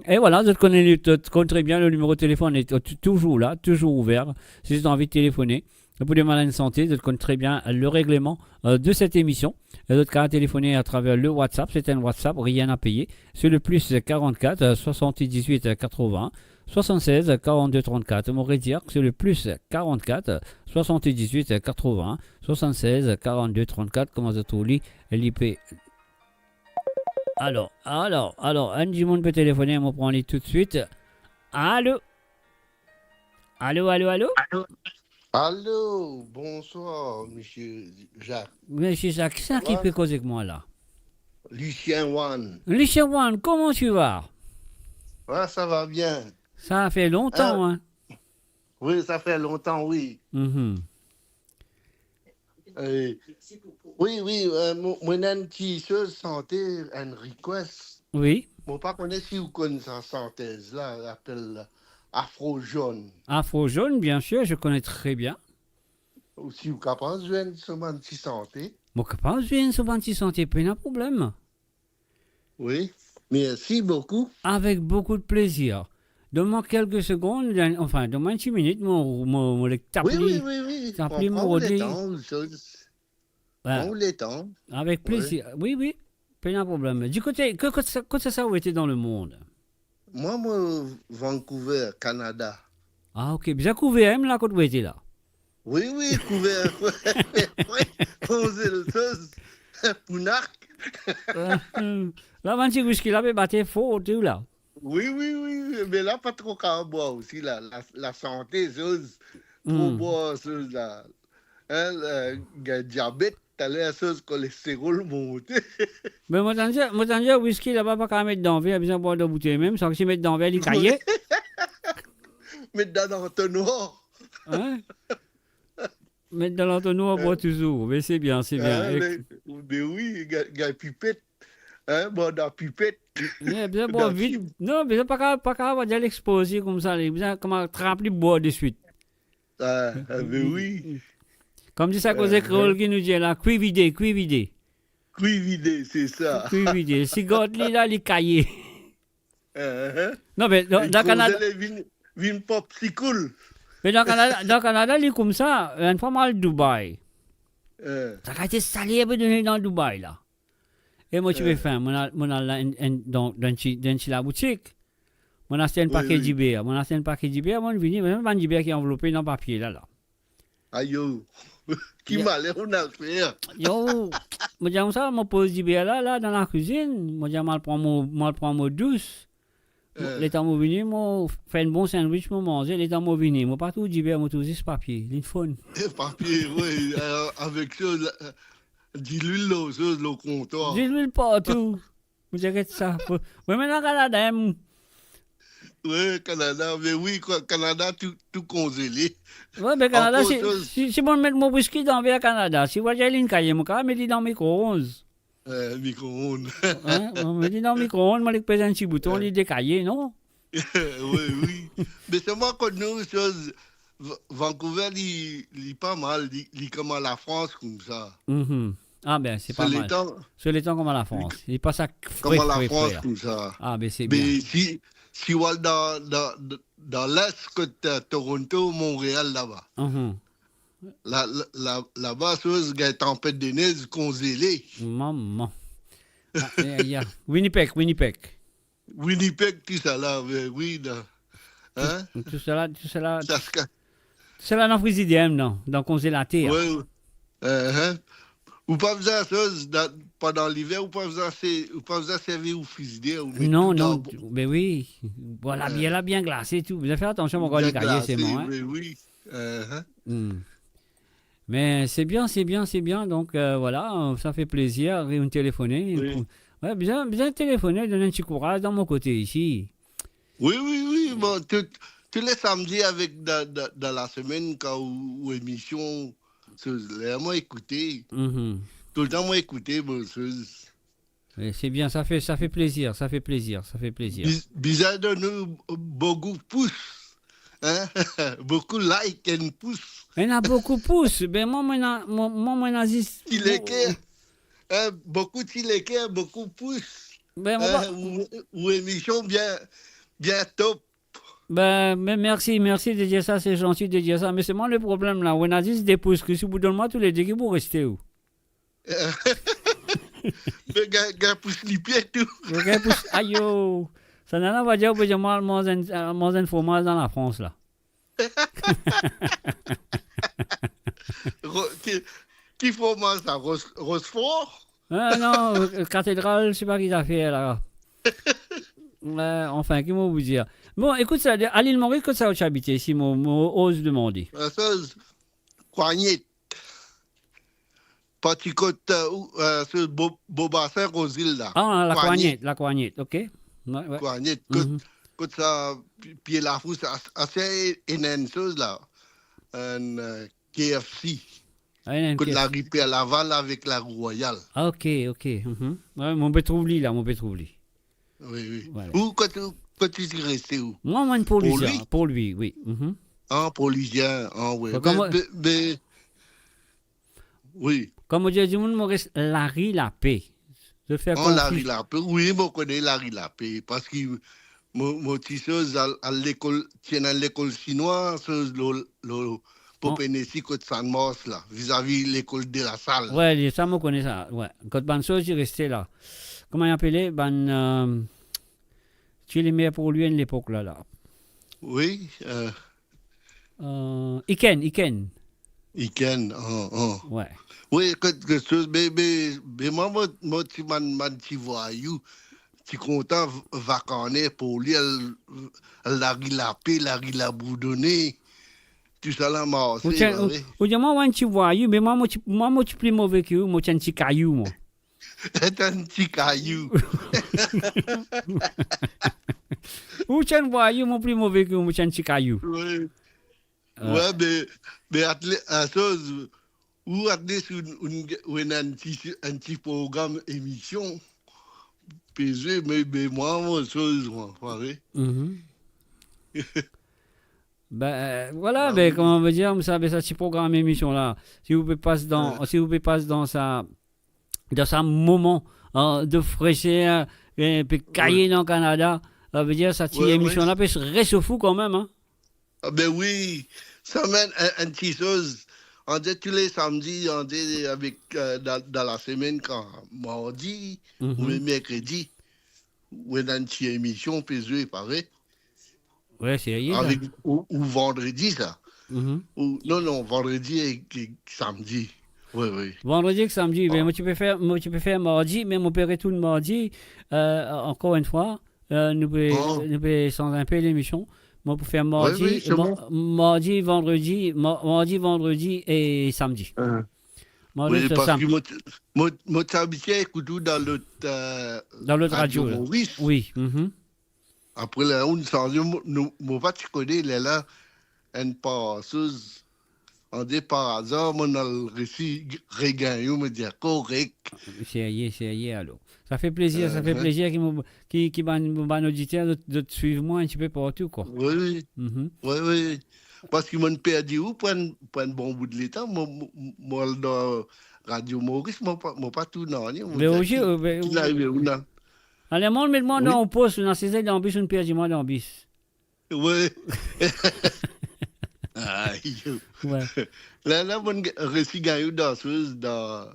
E vwala, zot konn, zot konn tre bien, le nimero telefonn e tou-, touzour la, touzour ouver. Si zot anvi telefone, pou demann enn sante, zot konn tre bien le regleman, euh, de cette émission. E zot kapav telefone atraver le WhatsApp, c'est un WhatsApp, rien à payer. C'est le plus quarante-quatre, euh, soixante-dix-huit, euh, quatre-vingts, soixante-seize, quarante-deux, trente-quatre. Mo redir, c'est le plus quarante-quatre, soixante-dix-huit, quatre-vingts, soixante-seize, quarante-deux, trente-quatre. Kouma zot trouv li, li pe... Alor, alor, alor, enn dimoun pe telefone, mo pran li toutswit. Alo? Alo, alo, alo? Alo? Alo, bonswar, misie Jacques. Misie Jacques, kisannla ki pe koz ek mwa la? Lucien One. Lucien One, comment tu vas? Ouais, ça va bien. Ça fait longtemps, hein? Oui, ça fait longtemps, oui. Mhm. Eh, wi, wi, eh, mo, mo ena enn ti soz sante, enn request. Wi. Mo pa kone si ou konn sa santez la, li apel Afro Jaune. Afro Jaune, bien sûr, je connais très bien. Ou si ou kapav zwenn so bann ti sante? Mo kapav zwenn so bann ti sante, pena problem. Wi, mersi boukou. Avec beaucoup de plaisir. Donn mwa kelke segonn, enfin, donn mwa enn ti minit, mo, mo, mo le tap li, wi, wi, wi. Tap li, pran, mo pran rod li. Letan, so, ouais. Pran letan. Avec plaisir. Wi, wi, pena problem. Di kote, kot, kot sa, kot sa, sa ou ete dan lemond? Mwa, mo Vancouver, Canada. Ah, ok. Bizin kouver mem la kot ou ete la. Wi, wi, kouver, konzel soz, pou nark. La, bann ti wiski la pe bate for tou la. Wi, wi, wi, wi. Me la, pa tro kapav bwar osi la, la, lasante, soz, tro bwar soz la. Hein, la, gagn diabet, taler soz kolesterol monte. Me mo tann dir, mo tann dir wiski laba pa kapav met dan ver, bizin bwar dan boutey mem, sa ki met dan ver, li kaye. Met dan lantonwar. Hein? Met dan lantonwar, bwar touzour. Me se bien, se bien. Hein, ek- me, me wi, gagn, gagn pipet. Hein, bwar dan pipet. Non, bizin bwar vit. Non, bizin pa kapav, pa kapav dir li ekspoze koumsa, li bizin kouma trap li bwar deswit. Ah, ah, me wi. Kouma sa koze kreol ki nou dir la, kwi vide, kwi vide. Kwi vide, se sa. Kwi vide. Si gard li la, li kaye. Eh, eh. Non, me dan, dan Kanada, koze li vinn, vinn popsicle. Me dan Kanada, dan Kanada, li koumsa, enn fwa mo al Dubai. Eh. Sa kalte sale pe done dan Dubai la. E mo ti pe fin, mo al, mo al enn, enn, dan, dan ti, dan ti laboutik. Mo aste enn pake diber, mo aste enn pake diber, mo vini, me bann diber ki anvlope dan papie la, la. Ayo, ki maler ou ena fer. Yo, mo dir koumsa, mo poz diber la, la, dan lakwizinn. Mo dir, mo al pran mo, mo al pran mo dous. Eh. Letan mo vini, mo fer enn bon sandwich, mo manze. Letan mo vini, mo pa trouv diber, mo trouv zis papie. Linn fonn. Papie, wi, eh, avek sa, la, dilwil lor sa, lor kontwar. Dilwil partou. Mo dir, get sa. Mo, mo mem dan Kanada, em. Wi, Kanada, me wi, Ka-, Kanada, tou, tou konzele. Wi, me Kanada, ankor si, soz. Si, si mo met mo wiski dan ver Kanada, si mo dir linn kaye, mo kapav met li dan mikro-ond. Eh, mikro-ond. Hein? Mo met li dan mikro-ond, mo li pez enn ti bouton, eh, li dekaye, non? Wi, wi. Me selman kot nou, soz, V-, Vancouver, li, li pa mal, li, li kouma Lafrans koumsa. Mhm. Ah ben, se pa mal. Letan, so letan kouma Lafrans. Li pa sa fre, kouma fre, Lafrans fre. Koumsa. Ah ben, se bien. Me si, si ou al dan, dan, dan Les kot, eh, Toronto, Montréal, laba. Mhm. La, la, la, laba, soz, gagn tanpet de nez, konzele. Mama. Ah, ya, ya. Winnipeg, Winnipeg. Winnipeg, tou sa la, wi, wi, dan, hein? Tou, tou sa la, tou sa la, Saska- tou sa la dan frizider, non, dan konzelater. Wi, wi. Uh-huh. Ou pa bizin soz, dan, pandan liver, ou pa bizin se-, ou pa bizin servi ou frizider, ou met tou dan. Non, non, ben wi. Bon, labier la bien glase tou. Bizin fer atansion, mo krwar li kaye, se mwa, hein? Bien glase, wi, wi. Uh-huh. Hmm. Me se bien, se bien, se bien. Donk, euh, vwala, sa fer plezir, ou telefone. Wi. Pou, wi, bizin, bizin telefone, donn enn ti kouraz dan mo kote isi. Wi, wi, wi. Bon, tou, tou le samdi avek dan, dan, dan lasemenn, kan ou, ou emision, so, ler mo ekoute. Mhm. Toultan mo ekoute, bon, so, Wi, se bien, sa fer, sa fer plezir, sa fer plezir, sa fer plezir. Biz-, bizin donn nou bokou pous, hein? Bokou like and pous. Ena bokou pous. Ben, mwa, mo ena, mo, mwa, mo ena zis ti leker. Hein, bokou ti leker, bokou pous. Ben, mo pa... Hein, ou, ou emision bien, bien top. Ben, me mersi, mersi de dir sa, se zanti de dir sa. Me selman le problem la, ou ena zis de pous, ki si ou pou donn mwa tou le de, ki pou reste ou? Me gagn, gagn pous lipie tou. Gagn pous, ayo. Sa nana va dir, ou pe dir mwa, manz enn, manz enn fromaz dan Lafrans la. Ro-, ki, ki fromaz sa? Ros-, Rochefort? Ah, non, Cathédrale, se pa ki zafer la. Euh, anfin, ki mo pou dir? Bon, ekout sa, a Lil Moris, kot sa ou ti abite, si mo, mo oz demande? Euh, sa, Kwanyet. Parti kot, euh, ou, euh, se Bo-, Bobasin, Rosil la. Ah, la Kwanyet. Kwanyet, la Kwanyet, ok. Wi, wi. Kwanyet, kot, mhm, kot sa, pi-, pie lafous, as-, ase ena enn soz la. Enn, euh, K F C. Ah, ena enn K F C. Kot lari Perlaval avek lari Rwayal. Ah, ok, ok. Mhm. Wi, mo pe trouv li la, mo pe trouv li. Wi, wi. Vwala. Ou kot, kot ou ti reste ou? Mwa, mwa, Port Louis, Port Louis? Port Louis, wi. Mhm. Ah, Port Louis, ah, wi. Bon, me, kouma, me, me, wi. Kouma dir dimoun, mo res lari Lape. Zot fer konfizyon. Ah, lari Lape, wi, mo kone lari Lape, parski mo, mo ti soz al, al lekol, ti ena lekol sinwa, soz lo, lo, Popennesi kot Sann Mars la, vizavi lekol de Lasal. Wi, li, sa mo kone sa, wi. Kot bann soz ti reste la. Kouma li apele, bann, euh, ti le mer Port Louis enn lepok la, la. Wi, euh. Euh, Iken, Iken. Iken, ah, ah. Wi. Wi, kot, kot soz, be, be, be mwa, mo, mo ti bann, bann ti vwayou. Ti kontan v-, vakane Port Louis, al, al lari Lape, lari Labourdonnais, tousala marse, ou ti enn, ou, wi. Ou dir mwa, ou enn ti vwayou, me mwa, mo ti, mwa, mo ti pli move ki ou, mo ti enn ti kayou, mwa. Ti enn ti kayou. Ou ti enn vwayou, mo pli move ki ou, mo ti enn ti kayou. Wi. Ah. Wi, me, me atle-, a soz, ou at least ou, ou, ou ena enn ti, enn ti program emision. Pe zwe, me, me mwa, mo soz, mwa, pare. Mhm. Ben, euh, vwala, ah, ben, wi. Kouma ve dir, sa, ben, sa ti program emision la. Si ou pe pas dan, si ou pe pas dan sa, dan sa moman, euh, de freser, euh, pe kaye dan Kanada, sa ve dir sa ti emision la pe resof ou kanmem, hein. Ah ben wi, sa mem enn, enn ti soz, on dir tou le samdi, on dir avek, euh, dan, dan lasemenn kan mardi, mhm, oubien merkredi, ou ena enn ti emision pe zwe, pare. Wi, serye, sa. Avek, ou, ou vandredi, sa. Mhm. Ou, non, non, vandredi ek, ek samdi. Wi, wi. Vandredi ek samdi, ah, ben, mo ti pe fer, mo ti pe fer mardi, me mo pe retourn mardi, euh, ankor enn fwa, Euh, nou pe, Bon. nou pe sanz inpe lemision. Mo pou fer mardi, Oui, oui, c'est mar-, bon. mardi, vandredi, mar-, mardi, vandredi e samdi. Hein. Mardi Oui, e parski samdi. Mo ti, mo, mo ti abitie ekout ou dan lot, euh, Dan lot radio, Radio la. Maurice. Oui, mhm. Apre la, ou sanze, mo, nou, mo pa ti kone, lerla, enn par soz, ande par azar, mo'nn al resi regagn ou, mo dir, korek. Serye, serye alor. Sa fer plezir, sa fer Euh, plezir ki mo, ki, ki bann, bann oditer, zot, zot swiv mwa enn tipe partou, kwa. Oui, oui. Mhm. Oui, oui. Parski mo'nn perdi ou pou enn, pou enn bon bout letan, mo, mo, mo al dan Radio Maurice, mo pa, mo pa trouv nanye, mo dir, osi, ki, euh, be, ki ou arive ou la? Ale, mo met mwa Oui. dan pos, ou ena sezet dan bis, ou perdi mwa dan bis. Oui. Ayo. Ouais. La, la, mo'nn resi gagn ou dan soz, dan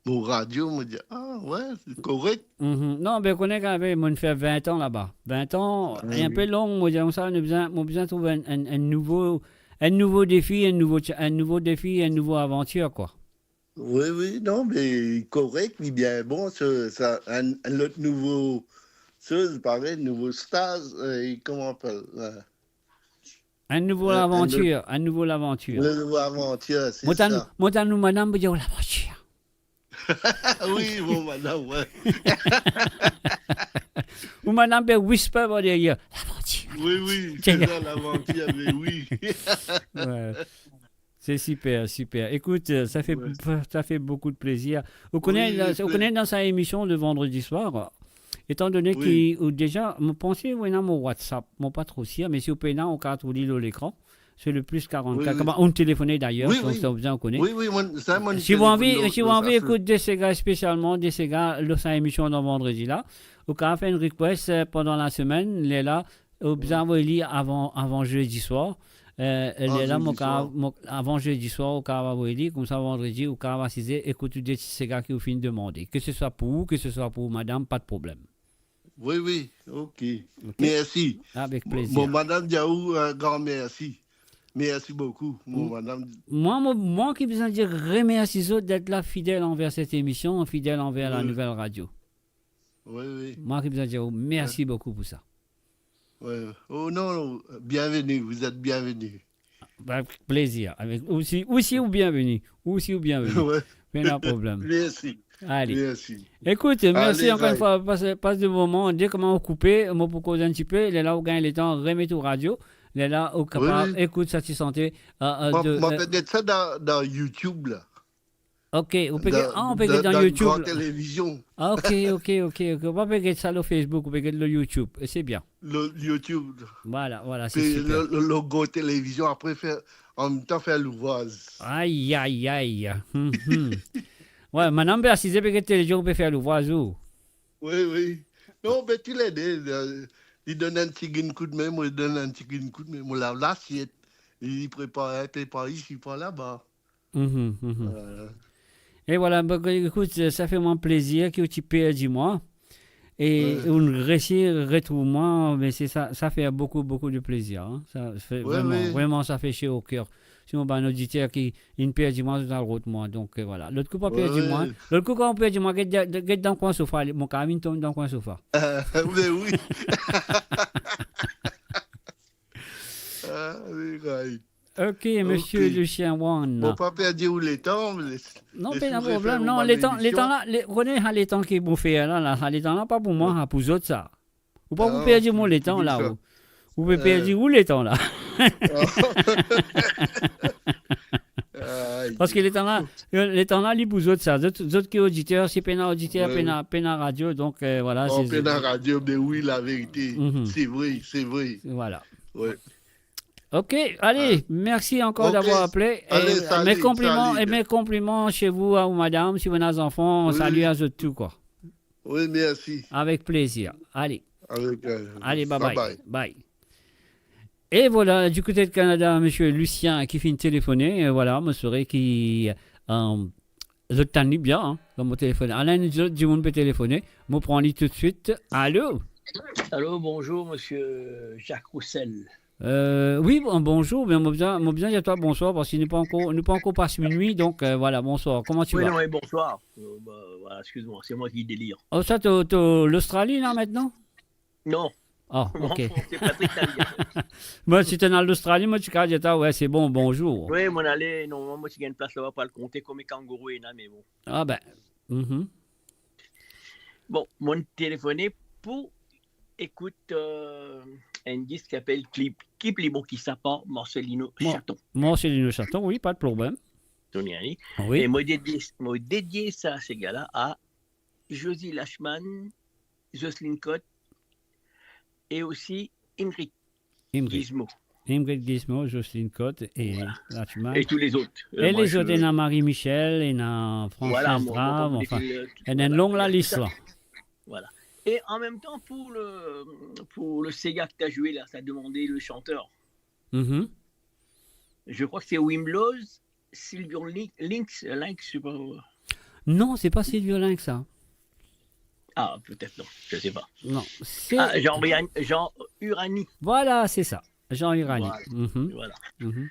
mo radio, mo dir, ah, ouais, se korek. Mhm. Non, be, kone kan, be, mo'nn fer vin an laba. Vin an, Ah, e enpe oui. long, mo dir, koumsa, nou bizin, mo bizin trouv enn, enn, enn nouvo, enn nouvo defi, enn nouvo tcha-, enn nouvo defi, enn nouvo avantir, kwa. Oui, oui, non, me korek, li bien bon, sa, sa, enn, enn lot nouvo soz, parey, nouvo staz, euh, kouma apel, euh, Enn nouvo enn, enn lavantir, lot enn nouvo lavantir. Enn nouvo avantir, se Mo tann, sa. mo tann ou madam pou dir, oh, lavantir. Oui, bon, madam, ouais. Ou madam pe whisper par deryer, lavantir, Oui, oui, lavantir. se sa, lavantir, me oui. Ouais. C'est super, super. Écoute, euh, ça fait, Ouais. ça fait beaucoup de plaisir. Ou connais, Oui, la, ou c'est connais dans sa émission de vendredi soir, étant donné Oui. que, ou déjà, mo panse ou ena mo WhatsApp, mo pa tro sir, me si ou pena, ou kapav trouv li lor lekran. C'est le plus quarante-quatre. Oui, oui. Kouma ou telefone d'ailleurs, Oui, donc oui. sa ou bizin kone. Oui, oui, mo'nn, sa, mo'nn Si ou anvi, telefone si ou lor, lor anvi sa, ekout de sega, spesialman de sega, lor sa émission dan vandredi la, ou kapav fer enn request, euh, pandan la semaine, lerla, ou bizin avoy li avan, avan zedi swar. Euh, Ah, lerla, zedi mo kapav, swar. mo, avan zedi swar, ou kapav avoy li, koumsa vandredi, ou kapav asize, ekout ou de ti sega ki ou finn demande. Que ce soit pour ou, que ce soit pour madame, pas de problème. Oui, oui, ok. Ok. Merci. Avec Mo, plaisir. mo madam dir ou, euh, gran mersi. Merci beaucoup, mo Mm. madam. Moi, mo, moi qui besoin dire remercie zot d'être là, fidèle envers cette émission, fidèle envers la Oui. nouvelle radio. Oui, oui. Moi qui besoin dire merci Ouais. beaucoup pour ça. Ouais. Oh non, non, bienvenue, vous êtes bienvenue. Avec plaisir. Avec, aussi, aussi ou bienvenue. Aussi ou bienvenue. Ouais. Pena problem. Merci. Ale. Merci. Écoute, merci Allez, encore une bye. fois. Passe, passe de moment. Dès que mo koupe, mo pou koz enn tipe, lerla ou gagn letan remet ou radio. Lerla ou kapav Oui, oui. ekout sa ti sante, euh, euh, Mo, de, mo euh, pe get sa dan, dan YouTube la. Ok, ou pe get, Dan, ah, ou pe dan, get dan dan YouTube. Gran televizion. Ah, ok, ok, ok, ok. Ou pa pe get sa lor Facebook, ou pe get lor YouTube. E se bien. Lor YouTube. Voilà, voilà, c'est Pe super. lor, lor, lor gran televizion, apre fer, an mem tan fer louvraz. Aïe, aïe, aïe. Hum, hum. Ouais, madam pe asize, pe get televizion, pe fer louvraz ou. Oui, oui. Non, be tou le de, euh, li donn enn tigrin koudme, mo donn enn tigrin koudme. Mo lav lasiet, li prepar, prepar isi, par laba. Mhm, mhm. Euh. E voilà, bon, écoute, ça fait moi plaisir que tu perds moi. E Ouais. ou resi retrouv mwa, me se sa, sa fer boukou, boukou de plezir, hein. Sa fer Ouais, vreman, ouais. vreman sa fer ser o ker. Si mo bann oditer ki inn perdi mwa, zot al rod mwa. Donk, euh, voilà. Lot kou pa Ouais, perdi mwa. Ouais. Lot kou kan ou perdi mwa, get, get dan kwin sofa, mo kapav vinn tom dan kwin sofa. Euh, oui, oui. Ah, oui, right. Ok, Monsieur Ok. Lucien Wan. Mo pa perdi ou letan, me Non, les pena ouvrir problem. Non, letan, letan la, le, ou kone, ha, letan ki mo fer la, la, ha, letan la pa pou mwa, Ouais. ha, pou zot sa. Ou pa pou Ah, perdi mo ok, letan la, sa. ou, ou pe Euh. perdi ou letan la. Ah. Aïe. Paske letan la, letan la, li pou zot sa. Zot, zot ki oditer, si pena oditer, Ouais. pena, pena radio, donk, euh, voilà, Oh, se, pena radio, be oui, laverite. Mhm. Se vre, se vre. Voilà. Ouais. Ok, ale, Ah. mersi ankor Ok. davwar apele. Ale, e, sali, mes compliments, sali. E mes compliments chez vous, à ou madame, si vous avez des enfants, Oui. sali a zot tou, kwa. Oui, mersi. Avek plezir. Ale. Avek, euh, Ale, bye bye. bye bye. Bye. E voilà, du kote de Kanada, Monsieur Lucien ki finn telefone, e voilà, mo sware ki, euh, zot tann li bien, hein, kan mo telefone. Ala enn zot dimoun pe telefone, mo pran li toutswit. Alo? Allô, bonjour, monsieur Jacques Roussel. Euh, oui, bon, bonjour, me mo bizin, mo bizin dir twa bonswar, paske nou pa ankor, nou pa ankor pas minwi, donk, euh, voilà, bonswar. Kouma ti va? Oui, non, oui, bonsoir. Euh, bah, voilà, excuse-moi, c'est moi qui délire. Oh, sa, to, to Lostrali, la, aster? Non. Ah, ok. Mwa, se Patrick Talia. Mwa, si to al Ostrali, mwa, ti kapav dir twa, we, se bon, bonzour. Wi, mwa, ale, normalman, mwa, ti gagn plas laba pou al konte kouma kangourou ena, me bon. Ah ben, mhm. Bon, mwa telefone pou ekout, euh, enn disk ki apel Ki pli bon ki sa par Marcelino Mwa, Chaton. Marcelino Chaton, wi, pa de problem. Toni, hein? Wi. E mwa, dedie, mwa, dedie sa, se gala a Josie Lachman, Jocelyne Cotte e osi Ingrid Ingrid. Guizmo. Ingrid Guizmo, Jocelyne Cotte e Lachman. Voilà. E tou lezot. Euh, e mwa, lezot, ena Marie Michel, ena Françoise Drave, anfin, ena enn long lalis la. Voilà. E an mem tan, pou le, pou le sega ki to zwe la, to demann le chanteur. Mhm. Je crois que c'est Wimloz, Silvio Lin-, Links, euh, Links, je sais pas. Non, c'est pas Silvio Links, ça. Ah, peut-être non, je sais pas. Non, c'est... Ah, Jean Uriani, Jean Uriani. Voilà, c'est ça. Jean Uriani. Voilà. Mhm. Voilà. Mhm.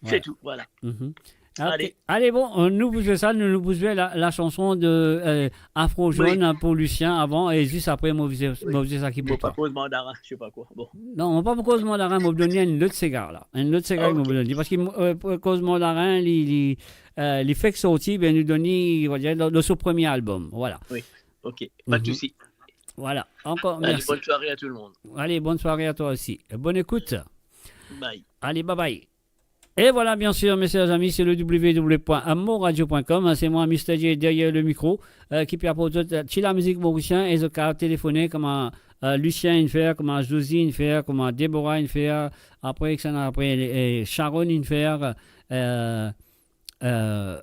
C'est tout, voilà. Mhm. Ok. Ale. Ale, bon, euh, nou pou zwe sa, nou, nou pou zwe la, la chanson de, euh, Afro Jaune, hein, pou Lucien avan, e zis apre, mo pou zwe, mo pou zwe sa ki pou twa. Mo pa koz mandarin, je sais pas quoi. Bon. Non, mo pa pou koz mandarin, mo pou donn li enn lot sega la. Enn lot sega, mo pou donn li. Parski, euh, pou koz mandarin, li, li, euh, li fek sorti, ben, nou donn li, on va dire, dan, dan so premie album. Voilà. Wi, ok. Pa de sousi. Voilà. Ankor mersi. Allez, bonne soirée à tout le monde. Allez, bonne soirée à toi aussi. Bonne écoute. Bye. Allez, bye bye. Et voilà, bien sûr, mes chers amis, c'est le w w w point amourradio point com, hein, c'est moi, Mister J, derrière le micro, euh, ki pe aport zot, euh, ti lamizik morisien, e zot kapav telefone kouma, euh, Lucien inn fer, kouma Josie inn fer, kouma Deborah inn fer, apre, kisannla apre, e Sharon inn fer, euh, euh,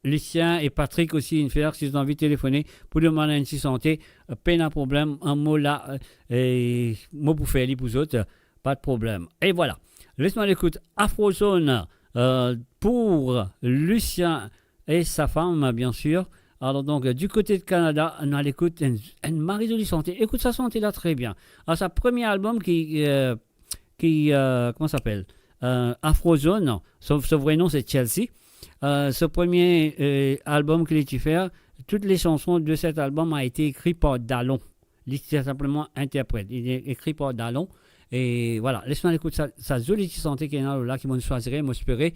Lucien e Patrick osi inn fer, si zot anvi telefone pou demann enn ti sante, euh, pena problem, enn mo la, euh, e mo pou fer li pou zot, euh, pa de problem. E voilà. Les nou al ekout Afro Jaune, euh, pour Lucien et sa femme, bien sûr. Alors donc, euh, du côté de Canada, nou al ekout enn, enn mari zoli sante. Ekout sa sante la tre bien. A sa premie album ki, euh, ki, euh, comment ça s'appelle? Euh, Afro Jaune, non. Son, son vrai nom, c'est Chelsea. Euh, ce premier, euh, album qu'il a été fait, toutes les chansons de cet album a été écrit par Dalon. Li ti sinpleman interpret. Li ekri par Dalon. E voilà, les nou al ekout sa, sa zoli ti sante ki ena la, ki mo swazire, mo espere,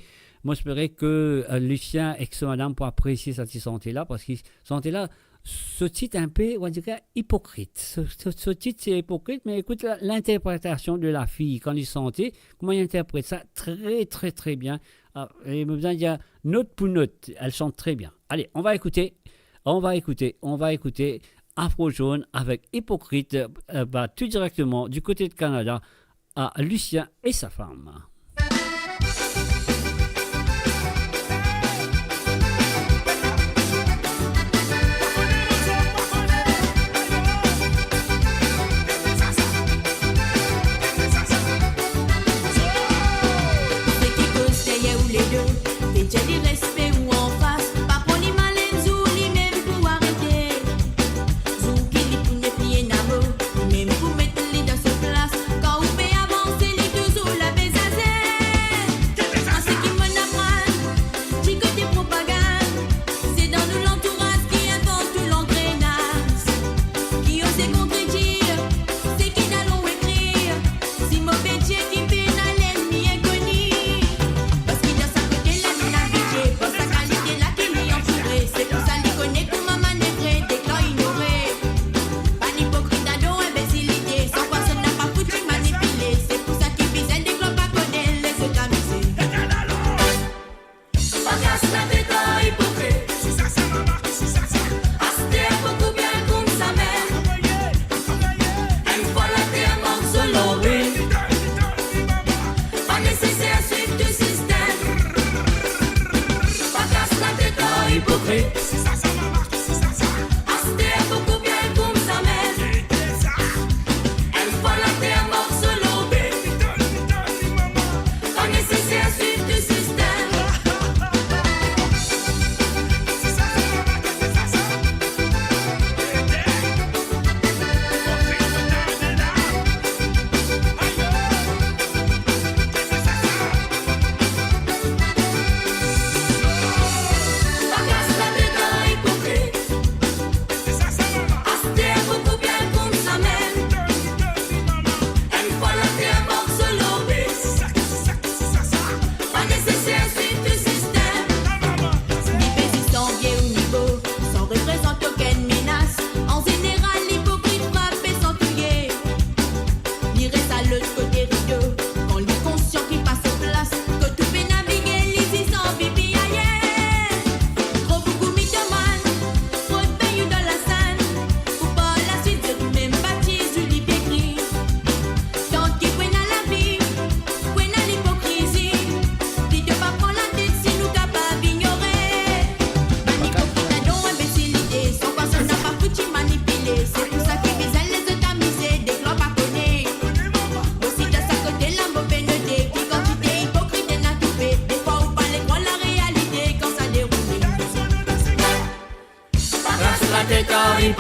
mo espere ke, euh, Lucien ek so madam pou apresie sa ti sante la, parski sante la, so tit inpe, on va dire, ipokrit. So, so, so tit, se ipokrit, me ekout la, l'interprétation de la fille, kan li sante, kouma li interpret sa, très, très, très bien. Ah, e mo bizin dir, note pour note, elle chante très bien. Allez, on va écouter, on va écouter, on va écouter Afro Jaune avec Hypocrite, euh, bah, tout directement du côté de Canada, à Lucien et sa femme. Seki koz deryer ou ledo, pe dir li respe ou anfas, pa pran li malenn, zour limem pou arete. Zour ki li pou nepli ena mo, limem pou met li dan so plas. Kan ou pe avanse, li touzour la bezaze.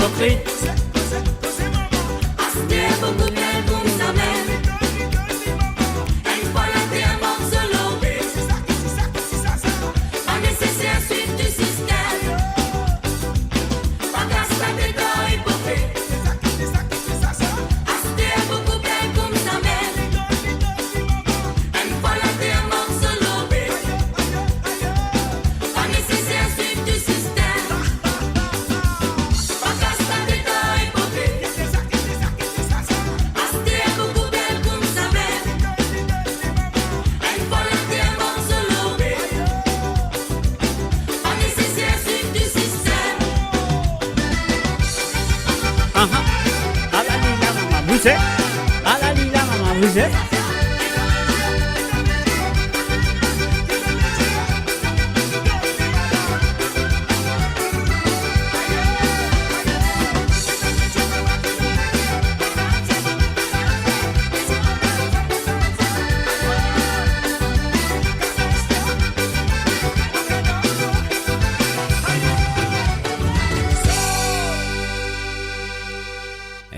Aster boukou bel koumsa mem. Enn fwa la te enn morso lobi. Pa neseser swiv tou sistem. Pa kas latet dan ipokrit. Aster boukou bel koumsa mem. Enn fwa la te enn morso lobi. Pa neseser swiv tou sistem. Pa kas latet dan ipokrit. Aster boukou bel koumsa mem. Enn fwa la te enn morso lobi. Pa neseser swiv tou sistem. Aha. Ala li la, mama, bouze. Ala li la, mama, bouze.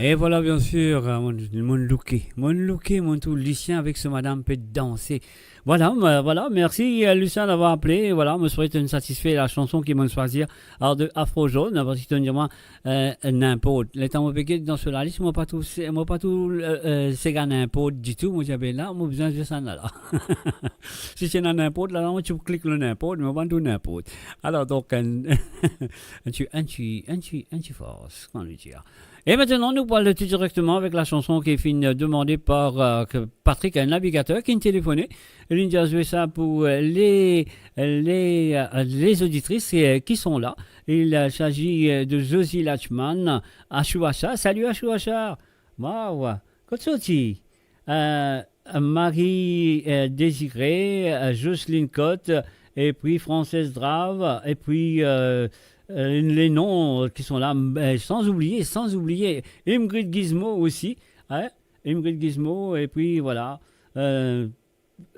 E vwala, biensir, euh, monn, monn louke. Monn louke, monn trouv Lucien avek so madam pe danse. Vwala, euh, vwala, mersi, euh, Lucien, davoir apele. Vwala, mo swet to inn satisfe la sanson ki monn swazir, ar de Afro Jaune, parski to'nn dir mwa, euh, ninport. Letan mo pe get dan so lalis, mo pa trouv se, mo pa trouv, euh, euh, sega ninport ditou. Mo dir, be la, mo bizin zwe sannla la. Si ti ena ninport, la, la, mo ti pou klik lor ninport, me mo pa trouv ninport. Alor, donk, enn, enn ti, enn ti, enn ti, enn ti fars, kouma nou dir. E aster, nou pou ale tou direkteman avek la sanson ki finn demande par, euh, ke Patrick, un navigateur, ki inn telefone. Li inn dir zwe sa pou, euh, les, les, euh, les auditrices, euh, qui sont là. Il, euh, s'agit, euh, de Josie Lachman, Achou Acha. Salut Achou Acha. Waw, kot sorti? Euh, Marie, euh, Désirée, euh, Jocelyne Cotte, et puis Française Drave, et puis, euh, euh, les noms qui sont là, euh, sans oublier, sans oublier Ingrid Gizmo aussi, hein, Ingrid Gizmo, et puis voilà, euh,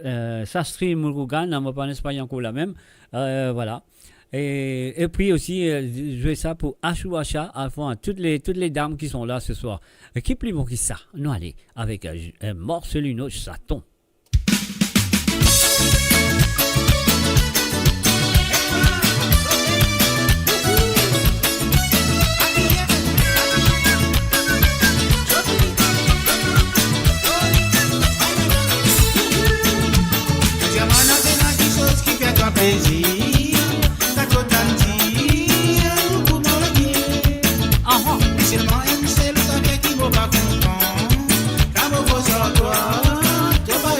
euh, Sastri Murugan, hein, mo pa konnen si li ankor la mem, euh, voilà. E, epi osi, euh, zwe sa pou Achou Acha, enfin, toutes les, toutes les dames qui sont là ce soir. Euh, ki pli bon ki sa? Nou ale avek, euh, euh, Marcelino Chaton. Diamana, si ena kiksoz ki fer twa plezir, kapav tann dir, nou pou mor lor pie. Aha. Me selman enn sel zafer ki mo pa konpran, kan mo koz ar twa, to pa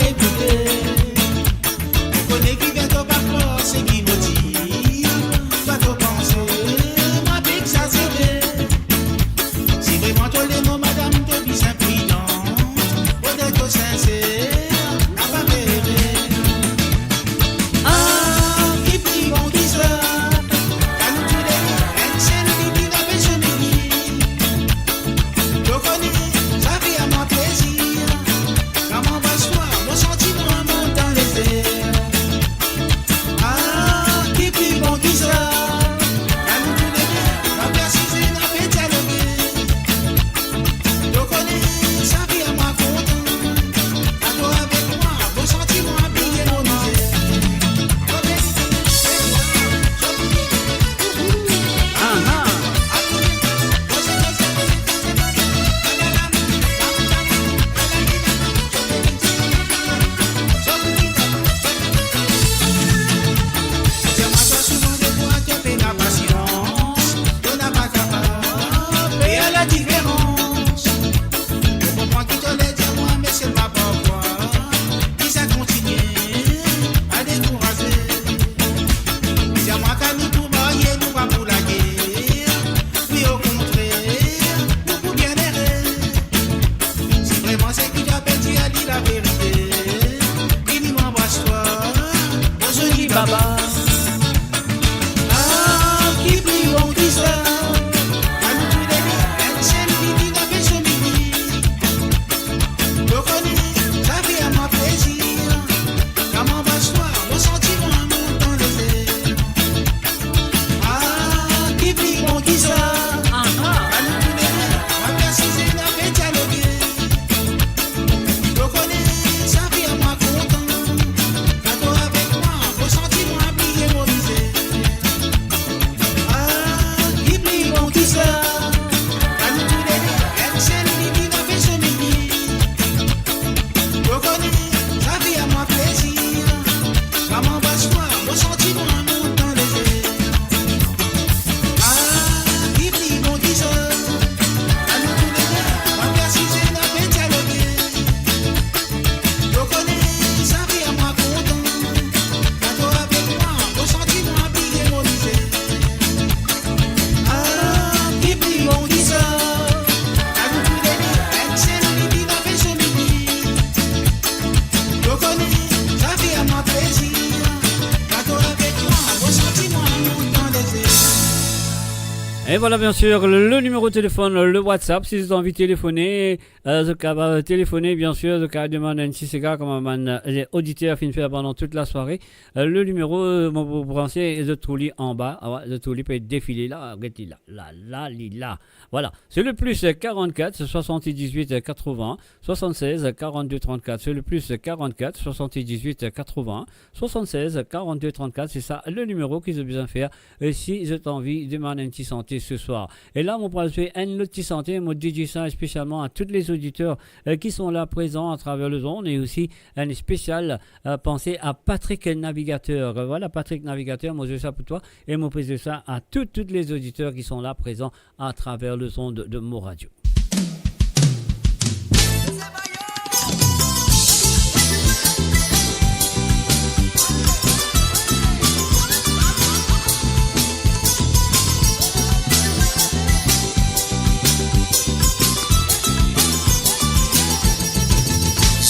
E vwala, bien sir, le, le nimero telefonn, le WhatsApp, si zot anvi telefone, euh, zot kapav telefone, bien sir, zot kapav demann enn ti siga kouma bann, euh, oditer finn fer pandan tout lasware. Euh, le nimero, euh, mo pou branse, e zot trouv li anba, ah ouais, zot trouv li pe defile la, get li la, la, la, li la. Vwala, se le plus, euh, quarante-quatre, soixante-dix-huit, euh, quatre-vingts, soixante-seize, quarante-deux, trente-quatre, se le plus, euh, quarante-quatre, soixante-dix-huit, quatre-vingts, soixante-seize, quarante-deux, trente-quatre, se sa le nimero ki zot bizin fer, e si zot anvi demann enn ti sante se swar. E la, mo pral zwe enn lot ti sante, mo dedie sa spesialman a tout lezoditer, euh, ki son la prezan atraver lezond, e osi enn spesial, euh, panse a Patrick Navigateur. Euh, vwala, Patrick Navigateur, mo zwe sa pou twa, e mo pe zwe sa a tout, tout lezoditer ki son la prezan atraver lezond de Mo Radio.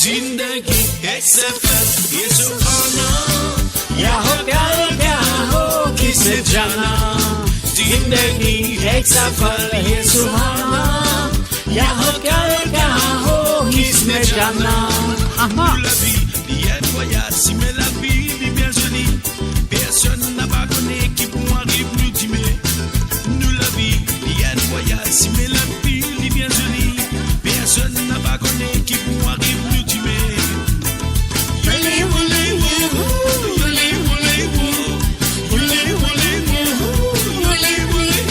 Zindagi, X F M, ye Sohana. Yaho, yaho, yaho, kisne jana. Zindagi, X F M, ye Sohana. Yaho, yaho, yaho, kisne jana. Aha. Nou lavi, li enn vwayaz, sime lavi, li bien zoli. Personn napa kone ki pou ariv nou dime. Nou lavi, li enn vwayaz, sime lavi, li bien zoli. Personn napa kone ki pou ariv nou dime. Ole, ole, ole, ole, ole, ole.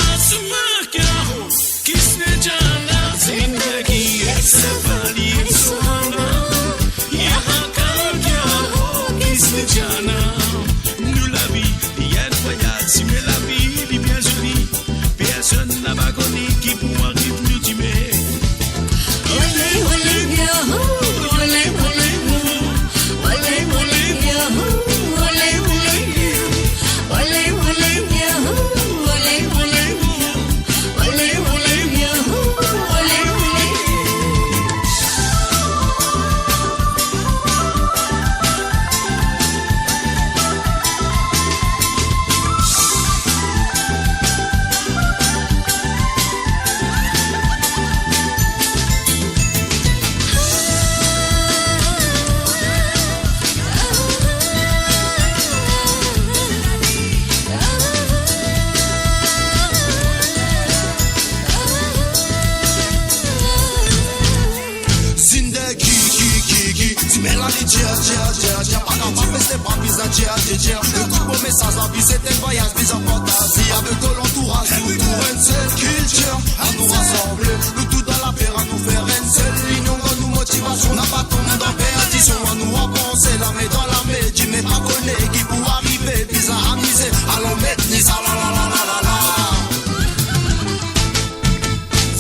Asma, kisne jana, zindagi, X F M, ye Sohana. Yaho, yaho, kisne jana. Nou lavi, li enn vwayaz, sime lavi, li bien zoli. Personn napa kone ki pou ariv nou dime. Ole, ole, yaho, ole, ole, yaho. Ole, ole, yaho, ole, ole, yaho. Ole, ole, yaho, ole, ole, yaho. Ole, ole, yaho, ole, ole, yaho. Zindagi, ki, ki, ki, ki, ti mem la li dir, dir, dir, dir, pa kapav reste pa bizin dir, dir, dir. Ekout mo mesaz, lavi se enn vwayaz, bizin partaze avek to lantouraz, nou tou enn sel kiltir. Anou rasanble, nou tou dan lape, anou fer enn sel linion, donn nou motivasion, napa tonbe dan perdision, anou avanse lame dan lame, dime pa kone ki pou arive, bizin amize, alon met ni sa la, la, la.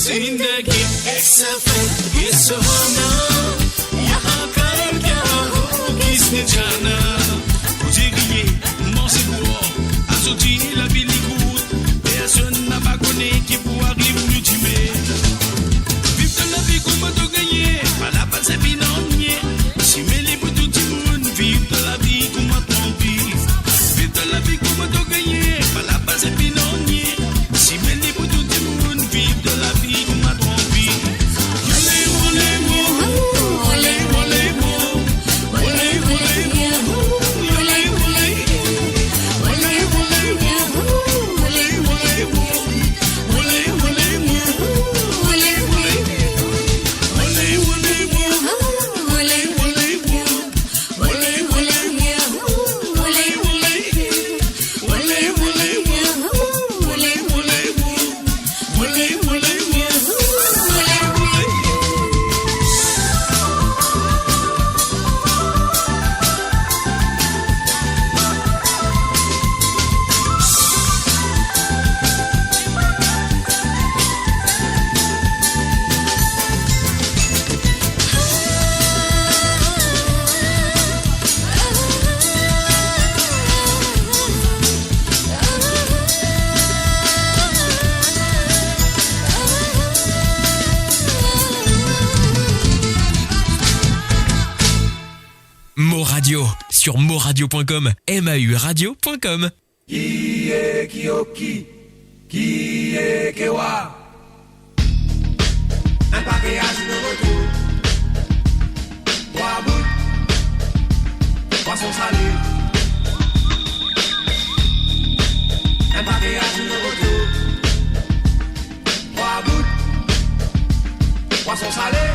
Zindagi, X F M, ye Sohana. Yaho, yaho, kisne jana. Bondie kriye, manze bwar, al sorti lavi li kourt. Personn napa kone ki pou ariv nou dime. Viv to lavi kouma to gagne, pa la panse finn anye. Sime li pou tou dimoun, viv to lavi kouma to anvi. Viv to lavi kouma to gagne, pa la panse finn anye. Sime li pou tou dimoun, viv to lavi kouma to anvi. Ole, ole, wo, ole, ole, wo. Ole, ole, wo, ole, ole, wo. Ole, ole, wo, ole, ole, wo. Ole, ole, wo, ole, ole, wo. Ole, ole, wo, ole, ole, wo. Mo Radio, sur moradio point com, M A U radio point com. Kiye, kio, ki? Ki e ke wa? Enn pake azino rotou, trwa bout pwason sale. Enn pake azino rotou, trwa bout pwason sale.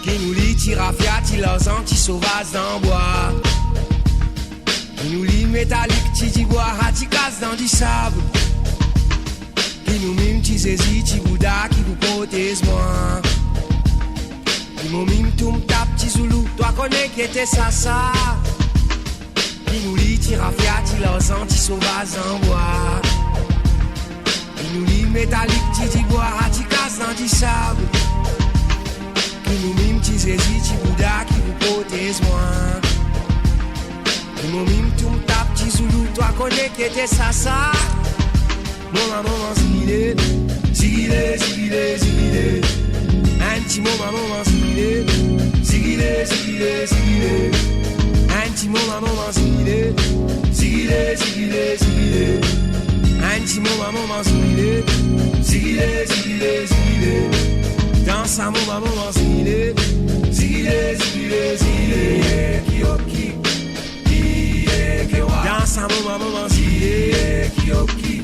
Ki nou li ti rafia, ti larzan, ti sovaz dan bwa. Ki nou li metalik, ti dibwa, a ti kas dan disab. Ki nou mim ti Zezi, ti Bouda ki pou protez mwa. Ki mo mim toum tap ti zoulou, twa kone ki ete sa sa. Ki nou li ti rafia, ti larzan, ti sovaz dan bwa. Ki nou li metalik, ti dibwa, a ti kas dan disab. Ki nou mim ti Zezi, ti Bouda ki pou protez mwa. Ki mo mim toum tap ti zoulou, twa kone ki ete sa sa. Moman, moman, zigile, zigile, zigile, zigile. Enn ti moman, moman, zigile, zigile, zigile, zigile. Enn ti moman, moman, zigile, zigile, zigile, zigile. Enn ti moman, moman, zigile, zigile, zigile, zigile. Dans sa moman, moman, zigile, zigile, zigile, zigile. Ki oki. Dans sa moman, moman, zigile, ki oki.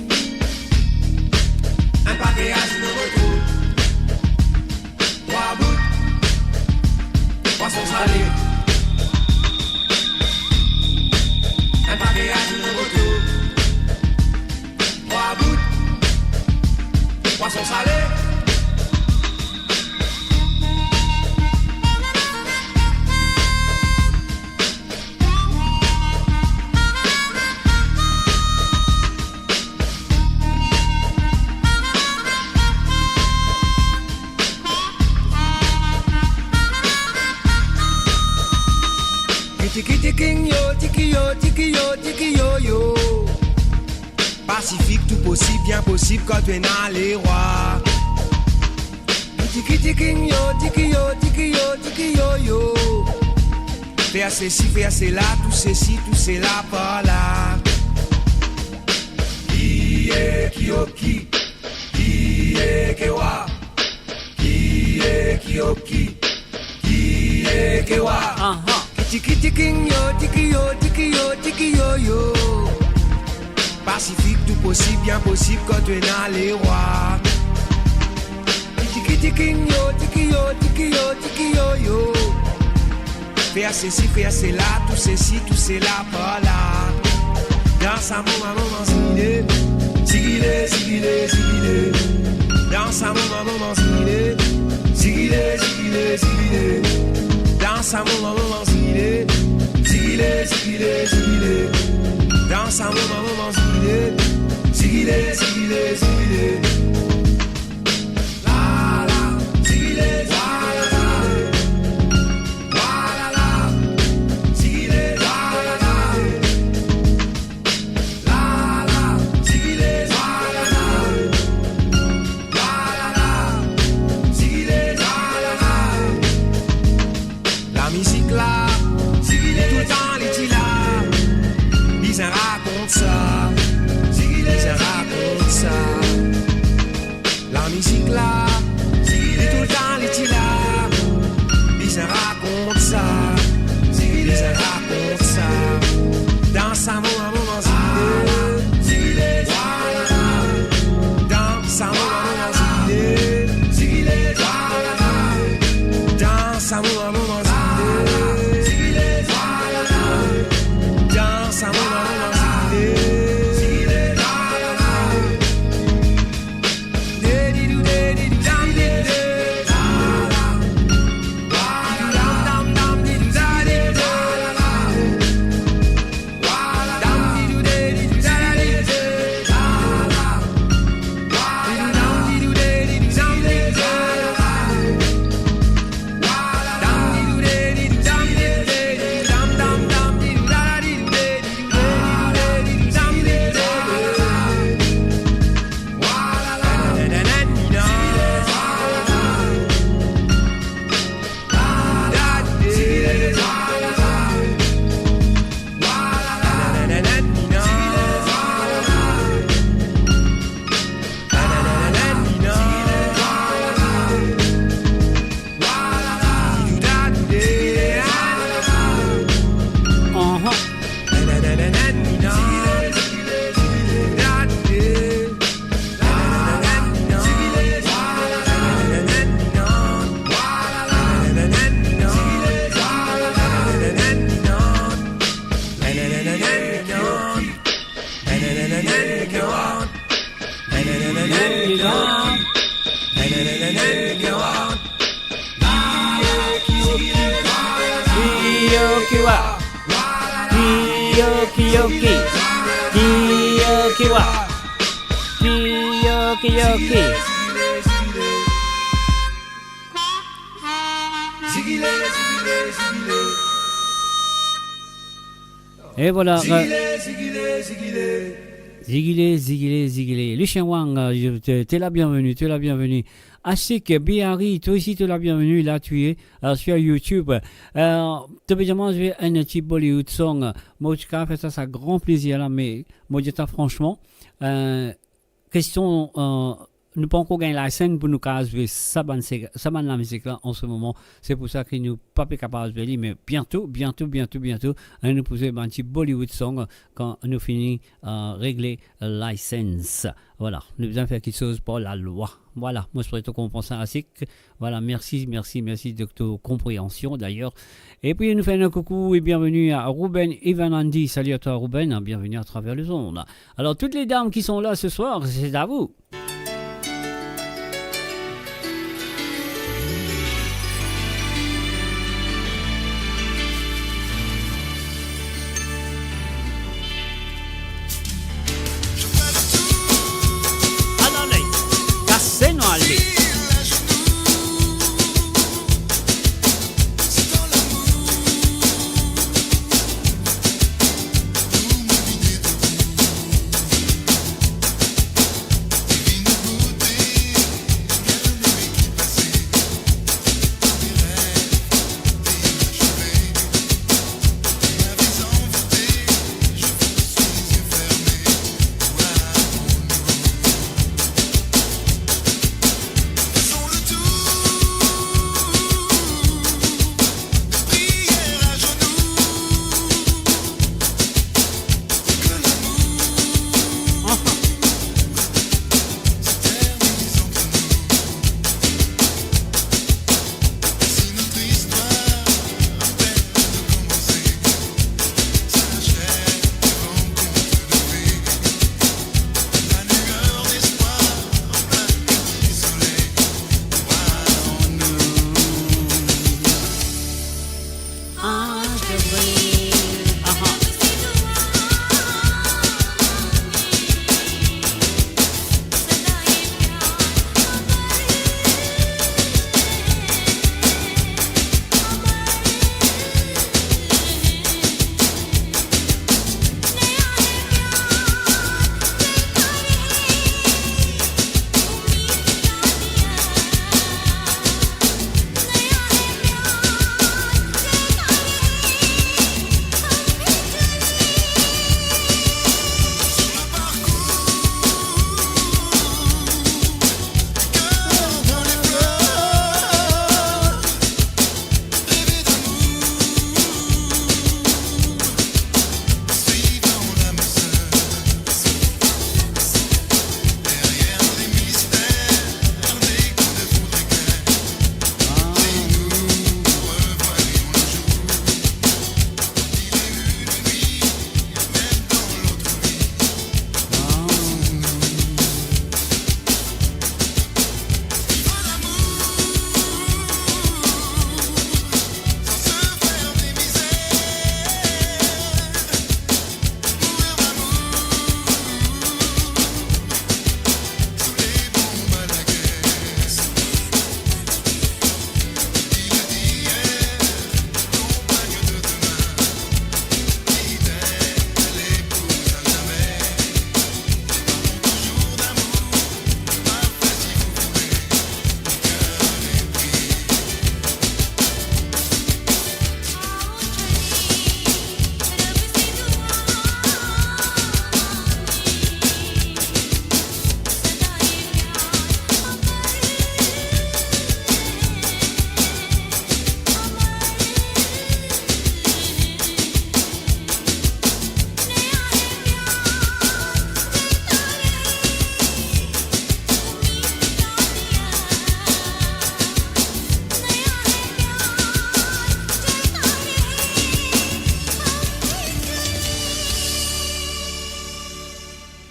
Enn pake azino rotou, trwa bout pwason sale. Enn pake azino rotou, trwa bout pwason sale. Kiti kiti king yo, tiki yo, tiki yo, tiki yo yo. Pasifik, tou posib, bien posib, kan to ena lerwa. Kiti kiti king yo, tiki yo, tiki yo, tiki yo yo. Fer sesi, fer sela, tou sesi, tou sela par la. Ki e ki oki, ki e ke wa, ki e ki oki, ki e ke wa. Aha. Kiti kiti king yo, tiki yo, tiki yo, tiki yo yo. Pasifik, tou posib, bien posib, kan to ena lerwa. Kiti kiti king yo, tiki yo, tiki yo, tiki yo yo. Fer sesi, fer sela, tou sesi, tou sela par la. Dans sa moman, moman, zigile, zigile, zigile, zigile. Dans sa moman, moman, zigile, zigile, zigile, zigile. Dans sa moman, moman, zigile, zigile, zigile, zigile. Dans sa moman, moman, zigile, zigile, zigile, zigile. La la, zigile, wa la la, wa la la, zigile, wa la la. La la, zigile, wa la la, wa la la, zigile, wa la la. Lamizik la, li toultan li ti la, bizin rakont sa, bizin rakont sa. Lamizik la, li toultan li ti la, bizin rakont sa, bizin rakont sa. Dans sa moman, moman, zigile, dans sa moman, moman, zigile, dans sa moman, moman, zigile, dans sa moman, moman, zigile. Kio kiwa. Kio kio ki. Kio kiwa. Kio kio ki. E vwala, euh, zigile, zigile, zigile. Lucien Wang, euh, je te, t'es la bienvenue, t'es la bienvenue. Ashik Bihari, toi aussi t'es la bienvenue, là tu es, euh, sur YouTube. Euh, to pe dir mwa zwe enn ti Bollywood song. Mo ti kav fer sa, sa gran plezir la, me mo dir twa fransman, euh, kestion, euh, nou pankor gagn license pou nou kapav zwe sa bann se-, sa bann lamizik la an se moman. Se pou sa ki nou pa pe kapav zwe li, me biento, biento, biento, biento, hein, nou pou zwe bann ti Bollywood song kan nou fini, euh, regle license. Vwala, nou bizin fer kiksoz par lalwa. Vwala, mo espere to konpran sa, Ashik. Vwala, mersi, mersi, mersi de ton konpreansion, dayer. Epi nou fer enn koukou e bienveni a Ruben Ivanandi. Salut à toi, Ruben, hein, bienvenue à travers les ondes. Alors, toutes les dames qui sont là ce soir, c'est à vous. Alale, kase nou ale.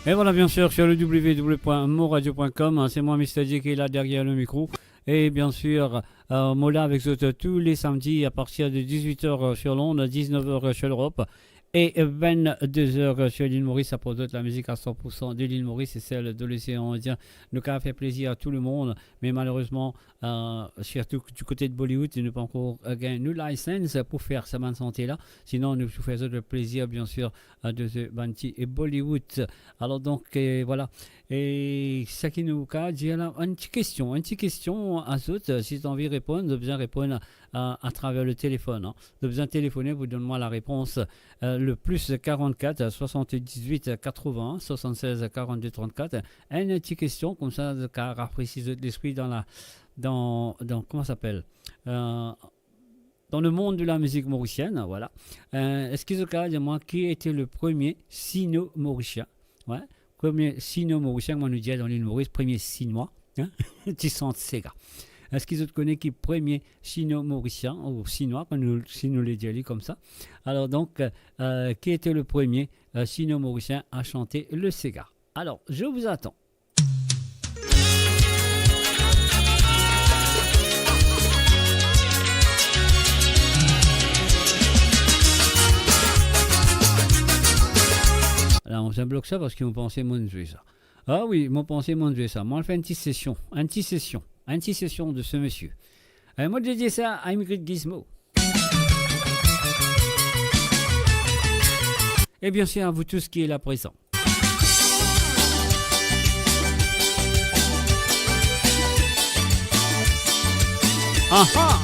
Et voilà, bien sûr, sur le w w w point moradio point com, hein, c'est moi, Mister J, qui est là derrière le micro. Et bien sûr, euh, mo la avek zot tou le samdi à partir de dix-huit heures, euh, sur Londres, dix-neuf heures, euh, sur l'Europe et, euh, vingt-deux heures, euh, sur l'île Maurice. Sa pou zot la mizik à cent pour cent de l'île Maurice et celle de l'océan Indien. Nou kapav fer plezir à tout le monde, mais malheureusement, euh, surtout du côté de Bollywood, nou pa ankor, euh, gagn nou license pou fer sa bann sante la. Sinon, nou pou fer zot le plaisir, bien sûr, euh, de se bann ti Bollywood. Alors donc, euh, voilà. E seki nou kapav dir la, enn ti kestion, enn ti kestion à zot, euh, si zot anvi reponn, zot bizin reponn à, à travers le téléphone, hein. Zot bizin telefone pou donn mwa la réponse, euh, le plus quarante-quatre, soixante-dix-huit, quatre-vingts, soixante-seize, quarante-deux, trente-quatre. Enn ti kestion, koumsa, zot kapav rafresi zot lespri dans la, dans, dans, comment ça s'appelle ? Euh, dans le monde de la musique mauricienne, voilà. Euh, eski zot kapav dir mwa qui était le premier sino-mauricien ? Ouais. Premier sino-mauricien, kouma nou dir dan lil Moris, premier sinwa, hein ? Ti sant sega. Eski zot kone ki premie sino-mauricien, ou sinwa, kan nou, si nou le dir li koumsa ? Alors donc, euh, qui était le premier, euh, sino-mauricien à chanter le séga ? Alors, je vous attends. La, mo finn blok sa parski mo panse mo'nn zwe sa. Ah oui, mo panse mo'nn zwe sa. Mo al fer enn ti sesion, enn ti sesion, enn ti sesion de ce monsieur. Euh, mo dedie sa à Ingrid Gizmo. Et bien sûr, à vous tous qui êtes là présents. Ah ah !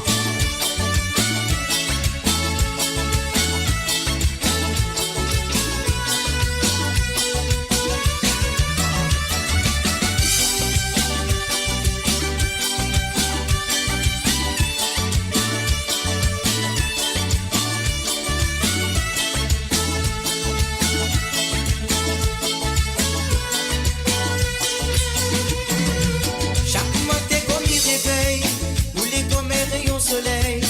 Sak matin kan mi revey, ou le kouma rayon soley,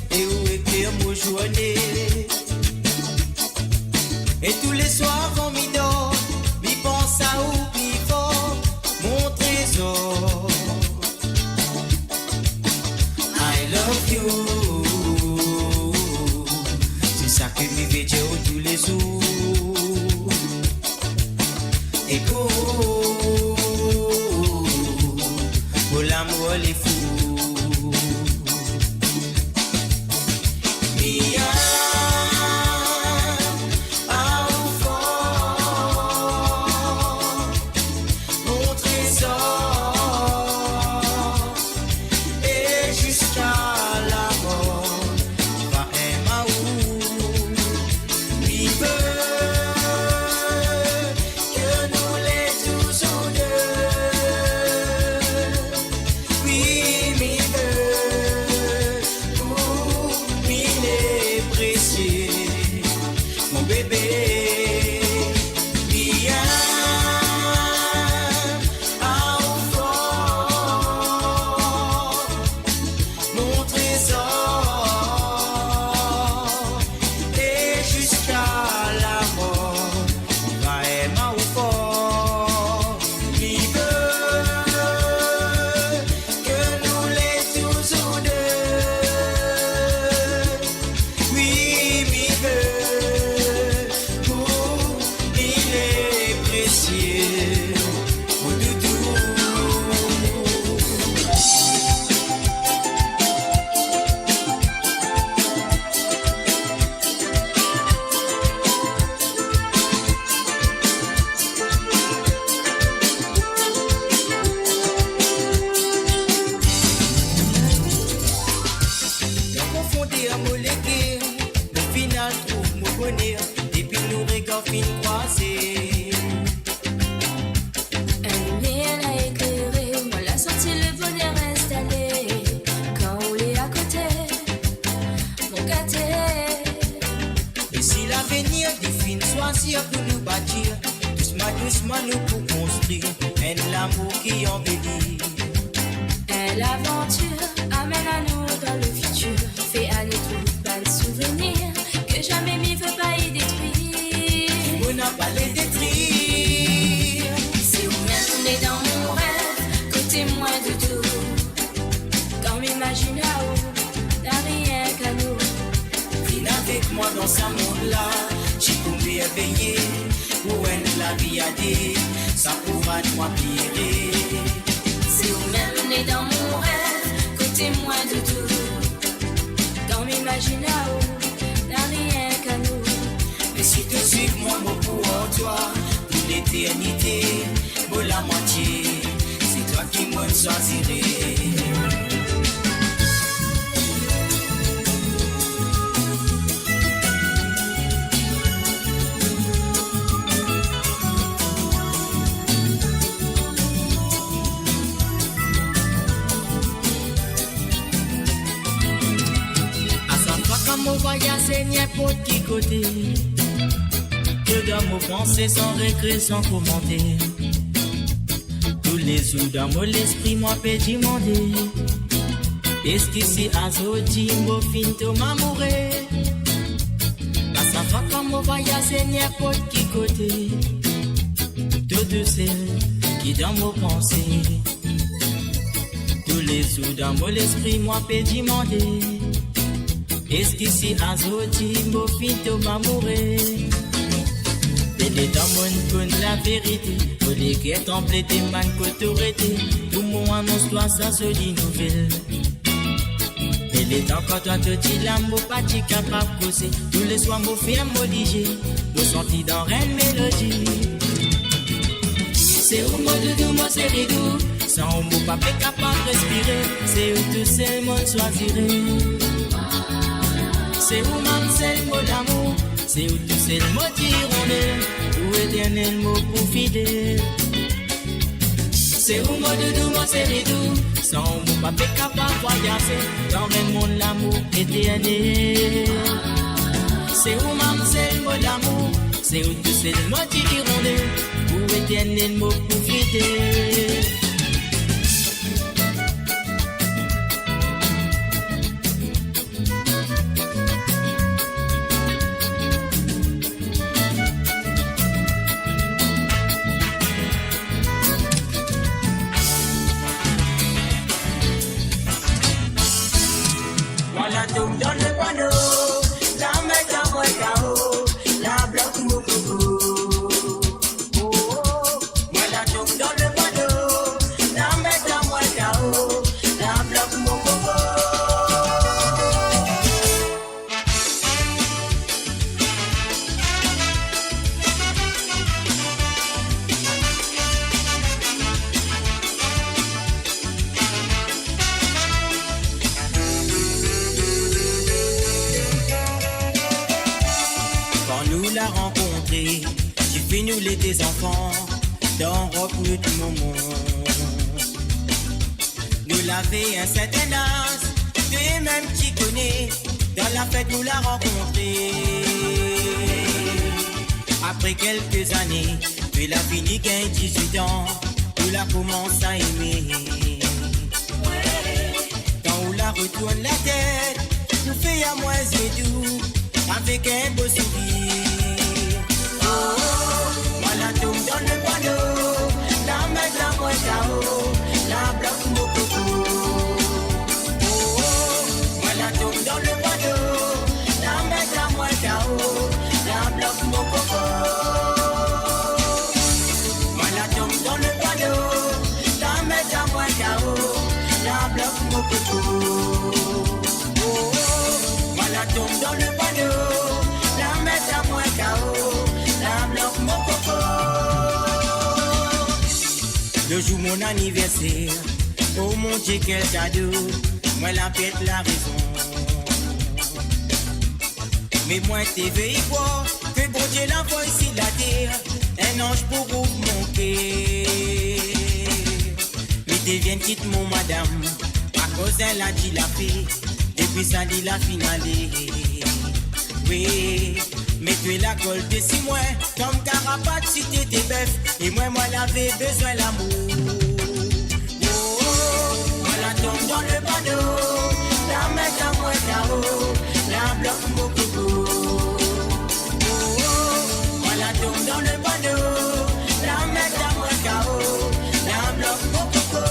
e ou ekler mo zourne. E touleswar kan mi dor, mi pans a ou pli for, mon trezor. I love you. Se sa ki mi pe dir ou toulezour. E pou ou, mo lamour li fou. Mi enn a ou for, mon trezor, e ziska lamor, va enn a ou. Mi ve ke nou le touzour de. Wi, mi ve pou mi le presie, mon bebe, bien a ou for, mon trezor, e ziska lamor, va enn a ou for. Mi ve ke nou le touzour de. Wi, mi ve pou mi le presie, mon doudou. Konfonde a mo leker, mo finn al trouv mo boner, depi nou regar finn krwaze. Enn limier la eklere, mo la santi le boner instale. Kan ou le akote, mo gate. E si lavenir li finn swazir pou nou batir, dousman, dousman nou pou konstrir enn lamour ki anveli. Enn lavantir amenn anou dan le fitir, fer anou trouv bann souvenir ke zame mi ve pa li detrir. Mo napa le detrir. Lavi a de, sa pou rann mwa pli ere. Se ou mem ne dan mo rev, kote mwa doudou. Dan mo imazinasion, nanye ki nou. Me si to swiv mwa, mo pou ar twa pou leternite. Mo lamwatie, se twa ki mo swazire. A sak fwa kan mo vwayaze ninport ki kote, to dan mo panse san rekre, san komanter. Toulezour dan mo lespri, mwa pe dimande, eski si azordi mo finn tom amoure? A sak fwa kan mo vwayaze ninport ki kote, to tousel ki dan mo panse. Toulezour dan mo lespri, mwa pe dimande, eski si azordi mo finn tom amoure? Me letan mo'nn konn laverite, mo leker tranble, demann kot to rete, pou mo anons twa sa zoli nouvel. Me letan kan twa to ti la, mo pa ti kapav koze. Touleswar mo ferm mo lizie, mo santi dan enn melodi. Se ou mo doudou, mo seri dou. San ou mo pa pe kapav respire. Se ou tousel mo swazire. Se ou mem sel mo lamour. Se ou tousel mo dirone. Pou eternel mo pou fidel. Se ou mo doudou, mo seri dou. San ou mo pa pe kapav vwayaze dan enn mond lamour eternel. Se ou mem sel mo lamour. Se ou tousel mo dirone, pou eternel mo pou fidel. Mwa la tom dan le pano, lamer dan mwa kao, la blok mo koko. Oh, oh, mwa la tom dan le pano, lamer dan mwa kao, la blok mo koko. Kan nou la rankontre, difi nou lete zanfan, dan rok nou ti momon. Nou lavi enn serten az, to mem ti kone, dan lafet nou la rankontre. Apre kelke zane, to la fini gagn dizwit an, nou la koumans a eme. Kan ou la retourn latet, nou fer amwin zie dou, avek enn bo sourir. Oh, oh, mwa la tom dan le pano, lamer dan mwa kao, la blok mo koko. Oh, oh, mwa la tom dan le pano, lamer dan mwa kao, la blok mo koko. Mwa la tom dan le pano, lamer dan mwa kao, la blok mo koko. Oh, oh, mwa la tom dan le pano, lamer dan mwa kao, la blok mo koko. Le zour mo aniverser, oh mon Die, kel kado, mwa la pert larezon. Me mwa ti vey krwar ke Bondie la avoy si later enn anz pou rouv mo ker. Mi ti vinn kit mo madam akoz enn ladilafe, depi sa li la finn ale. Wi, me to la kol desi mwa, kom karapat si to ti bef, e mwa, mwa lavi bizin lamour. Oh, oh, mwa la tom dan le pano, lamer dan mwa kao, la blok mo koko. Oh, oh, mwa la tom dan le pano, lamer dan mwa kao, la blok mo koko.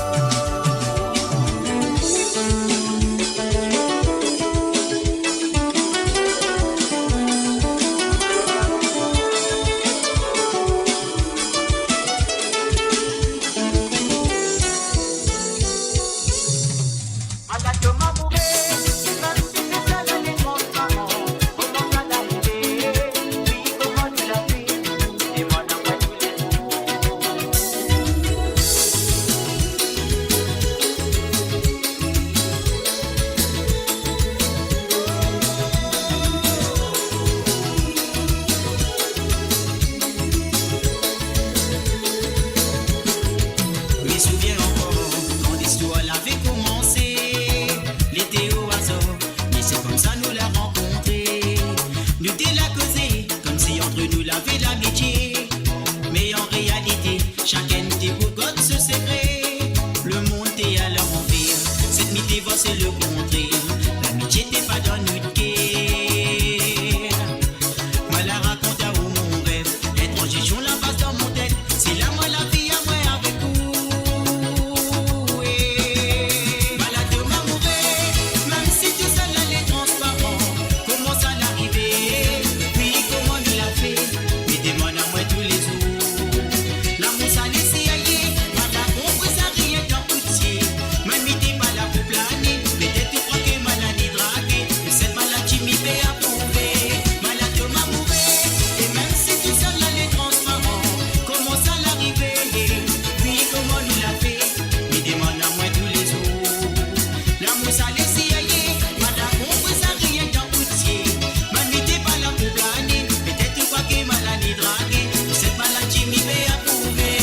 Realite, sakenn ti pou gard so sekre. Lemond ti al anver, set mi ti vwar se lekontrer. Lamitie ti pa dan nou ker. Mo la rakont a ou mo rev, enn tranzision la pas dan mo tet. Se la mo lavi a mwa avek ou, eh. Mo la tonbe amoure, mem si tou sa la le transparan. Kouma sa la arive? Wi, kouma nou la fer? Mi demann amwa toulezour. Lamour sa le CIA, mo la konpri sa rienk dan kout zie. Me mi ti pa la pou plane, petet ou krwar ke mo la ni drage. Set mo la ti mi pe aprouve. Mo la tonbe amoure, e mem si tou sa la le transparan. Kouma sa la arive? Wi, kouma nou la fer? Mi demann amwa toulezour. Lamour sa le CIA, mo la konpri sa rienk dan kout zie. Me mi ti pa la pou plane, petet ou krwar ke mo la ni drage. Set mo la ti mi pe aprouve.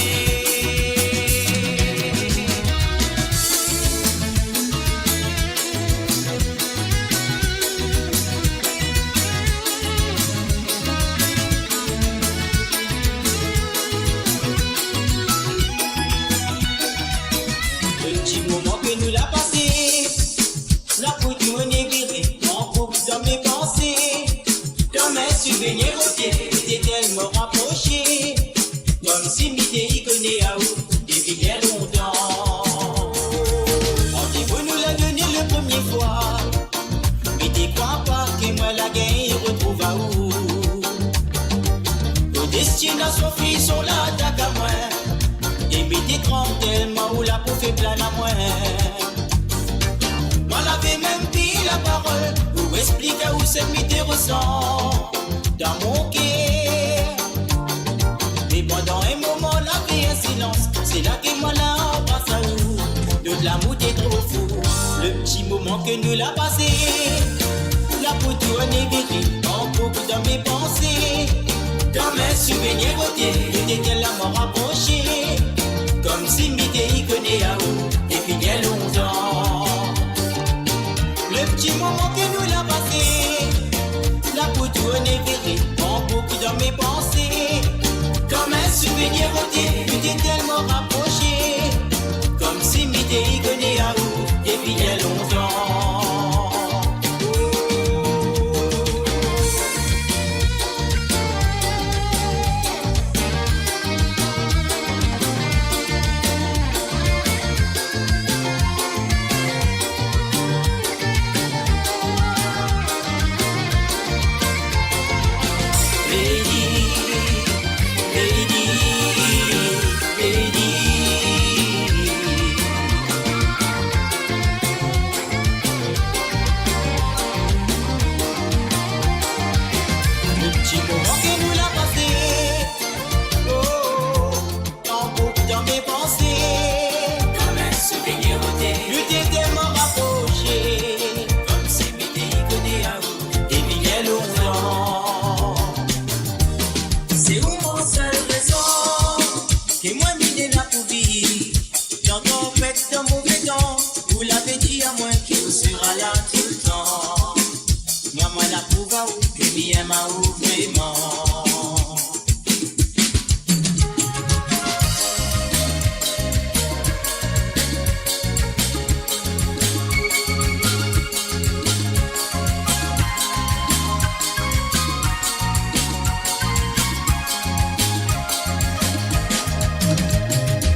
Ti moman ke nou la pase, la pou tou mo vire, an bouc dan mo panse. Kom enn souvenir, ok, nou ti telman raprose, kom si mi ti kone aou depi bien lontan. Randevou nou la done le premie fwa, mi ti krwar pa ke mo la gagn retrouv aou. Mo destinasion, frison la atak amwa, e mi ti tranb telman ou la pou fer plan amwa. Mo la pe mem pi laparol pou explik aou seki mi ti resan dan mo ker. Me pandan enn moman, la fer enn silans, se la ke mo la anbras aou. Not lamour ti tro fou. Le ti moman ke nou la pase, la pou tou mo vire, an bouc dan mo panse. Kom enn souvenir, ok, nou ti telman raprose, kom si mi ti kone aou depi bien lontan. Le ti moman ke nou la pase, la pou tou mo vire, an bouc dan mo panse. Kom enn souvenir, ok, nou ti telman raprose, kom si mi ti kone aou depi bien lontan. Baby, baby, baby. Le ti moman ke nou la pase, oh, oh, oh. An bouc dan mo panse. Kom enn souvenir, ok, nou ti telman raprose, kom si mi ti kone aou depi bien lontan. Se ou mo sel rezon, ke mwa mi ena pou viv. Dan tanpet, dan move tan, ou la pe dir amwa ke ou sera la toultan. Mwa, mwa la prouv aou ke mi enn aou vreman.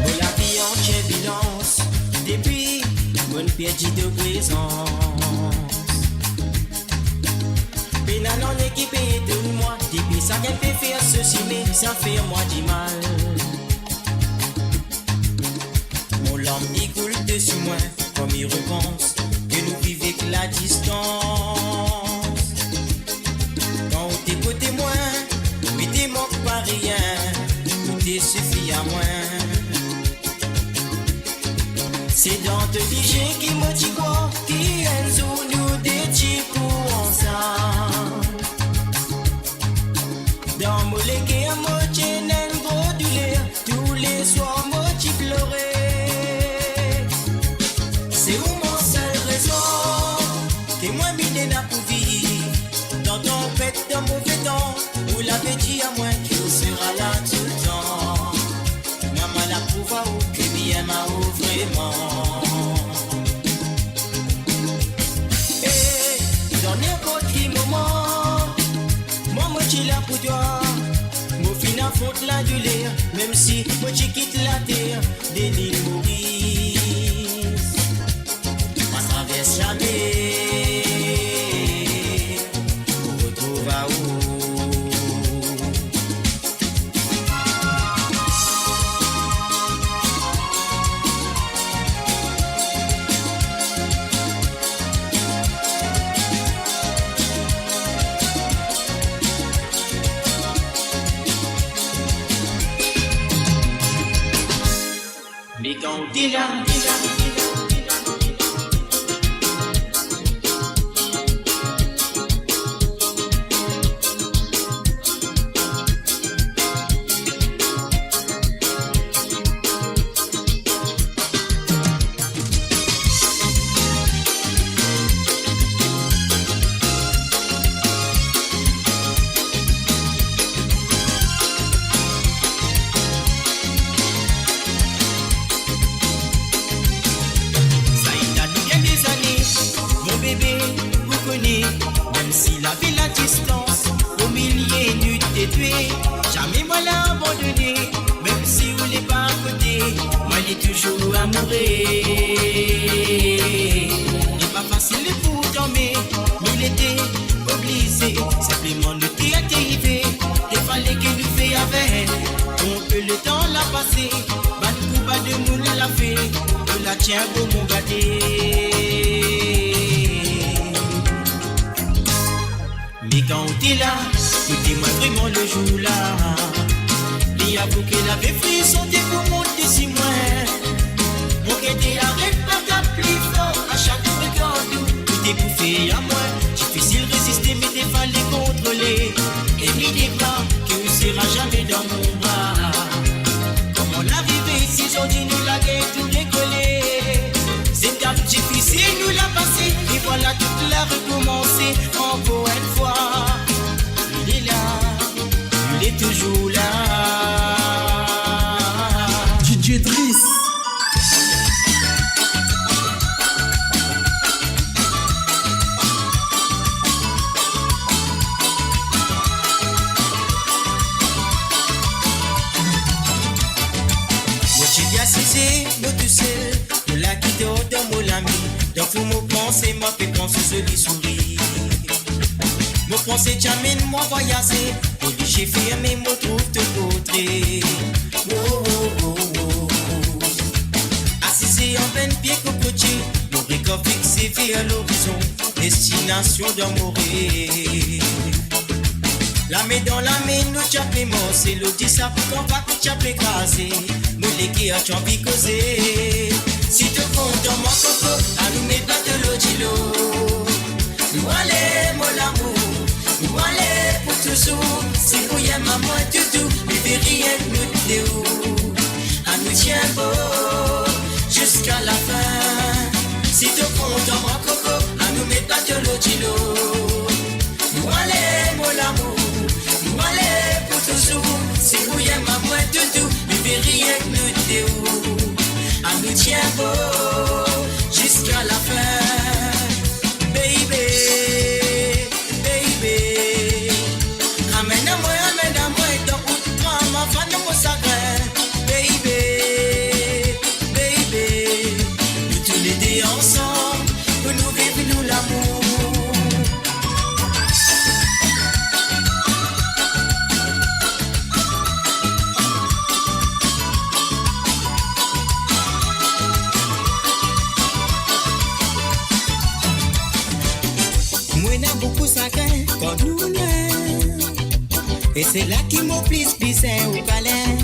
Mo lavi an tirbilans, depi mo'nn perdi to prezans. Pena nanye ki pe etonn mwa, depi sakenn pe fer so sime, sa fer mwa dimal. Mo larm i koul desi mwa, kan mi repans ke nou viv ek ladistans. Kan ou ti kote mwa, mi ti mank pa rien, ou ti sifi a mwa. Se dan to lizie ki mo ti krwar ki enn zour nou de ti pou ansam. Dan mo leker mo ti ena enn gro douler, touleswar mo ti plore. Se ou mo sel rezon, ke mwa mi ena pou viv. Dan tanpet, dan move tan, ou la pe dir amwa ki ou sera la toultan. E dan ninport ki moman, mwa, mo ti la pou twa. Mo finn afront ladoler, mem si mo ti kit later de Lil Moris. Mo travers lame pou retrouv ou. Me kan ou ti la, ti la, ti la, ti la, ti la. Sa inn al bien dezane, mon bebe, ou kone, mem si lavi la distans, omilie nou de dwe, zame mwa la abandone, mem si ou le pa akote, mwa le touzour amoure. Li pa fasil pou twa, me nou le de oblize, sinpleman nou te arive, te fale ke nou fer avek. Bon, letan la pase, bann kou bann dimoun la fer, nou la ti enn bo mo gate. Me kan ou ti la, koute mwa vreman lezour la, li avou ke lavi frison ti pou mont desi mwa. Mo ker ti aret bat pli for a sak mo regard ou, ou ti pou fer a mwa. Difisil reziste, me ti fale kontrole. E mi deklar ke ou sera zame dan mo bra. Kouma larive isi, zordi nou la gagn tou rekole. Zetap difisil nou la pase, e vwala tou la rekoumanse ankor enn fwa. Li la, li touzour la. D J Dris. Mo ti bien asize, mo tousel, mo la kite otan mo lami. Dan fou mo panse, mo pe panse zoli sourir. Mo panse ti amenn mwa vwayaze, mo lizie ferme, mo trouv to portre. Oh, oh, oh, oh. Asize anba enn pie kokotie, mo regard fixe ver lorizon, destinasion dan mo rev. Lame dan lame nou ti ape marse, lor disab kan vag ti ape kraze, mo leker ti anvi koze. Si to kontan mwa koko, anou met bato lor dilo. Nou ale, mo lamour, nou ale pou touzour. Si ou inn amour toutou, li pe rienk nou de ou. Anou tien bo ziska lafin. Si to kontan mwa koko, anou met bato lor dilo. Nou ale, mo lamour, nou ale pou touzour. Si ou inn amour toutou, li pe rienk nou de ou. Anou tien bo ziska lafin. Baby, baby, amenn amwa, amenn amwa dan ou pran mwa, fann mo sagrin. Baby, baby, nou toulede ansam pou nou viv nou lamour. Mo ena boukou sagrin kan nou lwin, e se la ki mo plis bizin ou kalin.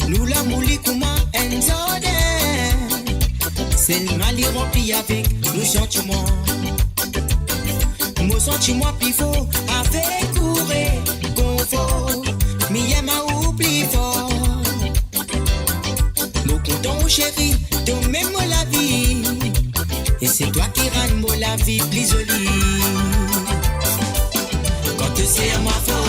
Nou lamour li kouma enn zardin, selman li ranpli avek nou santiman. Mo santi mwa pli for avek ou, rekonfor, mi inn amour pli for. Mo kontan ou seri, to mem mo lavi, e se twa ki rann mo lavi pli zoli. Kan to ser mwa for,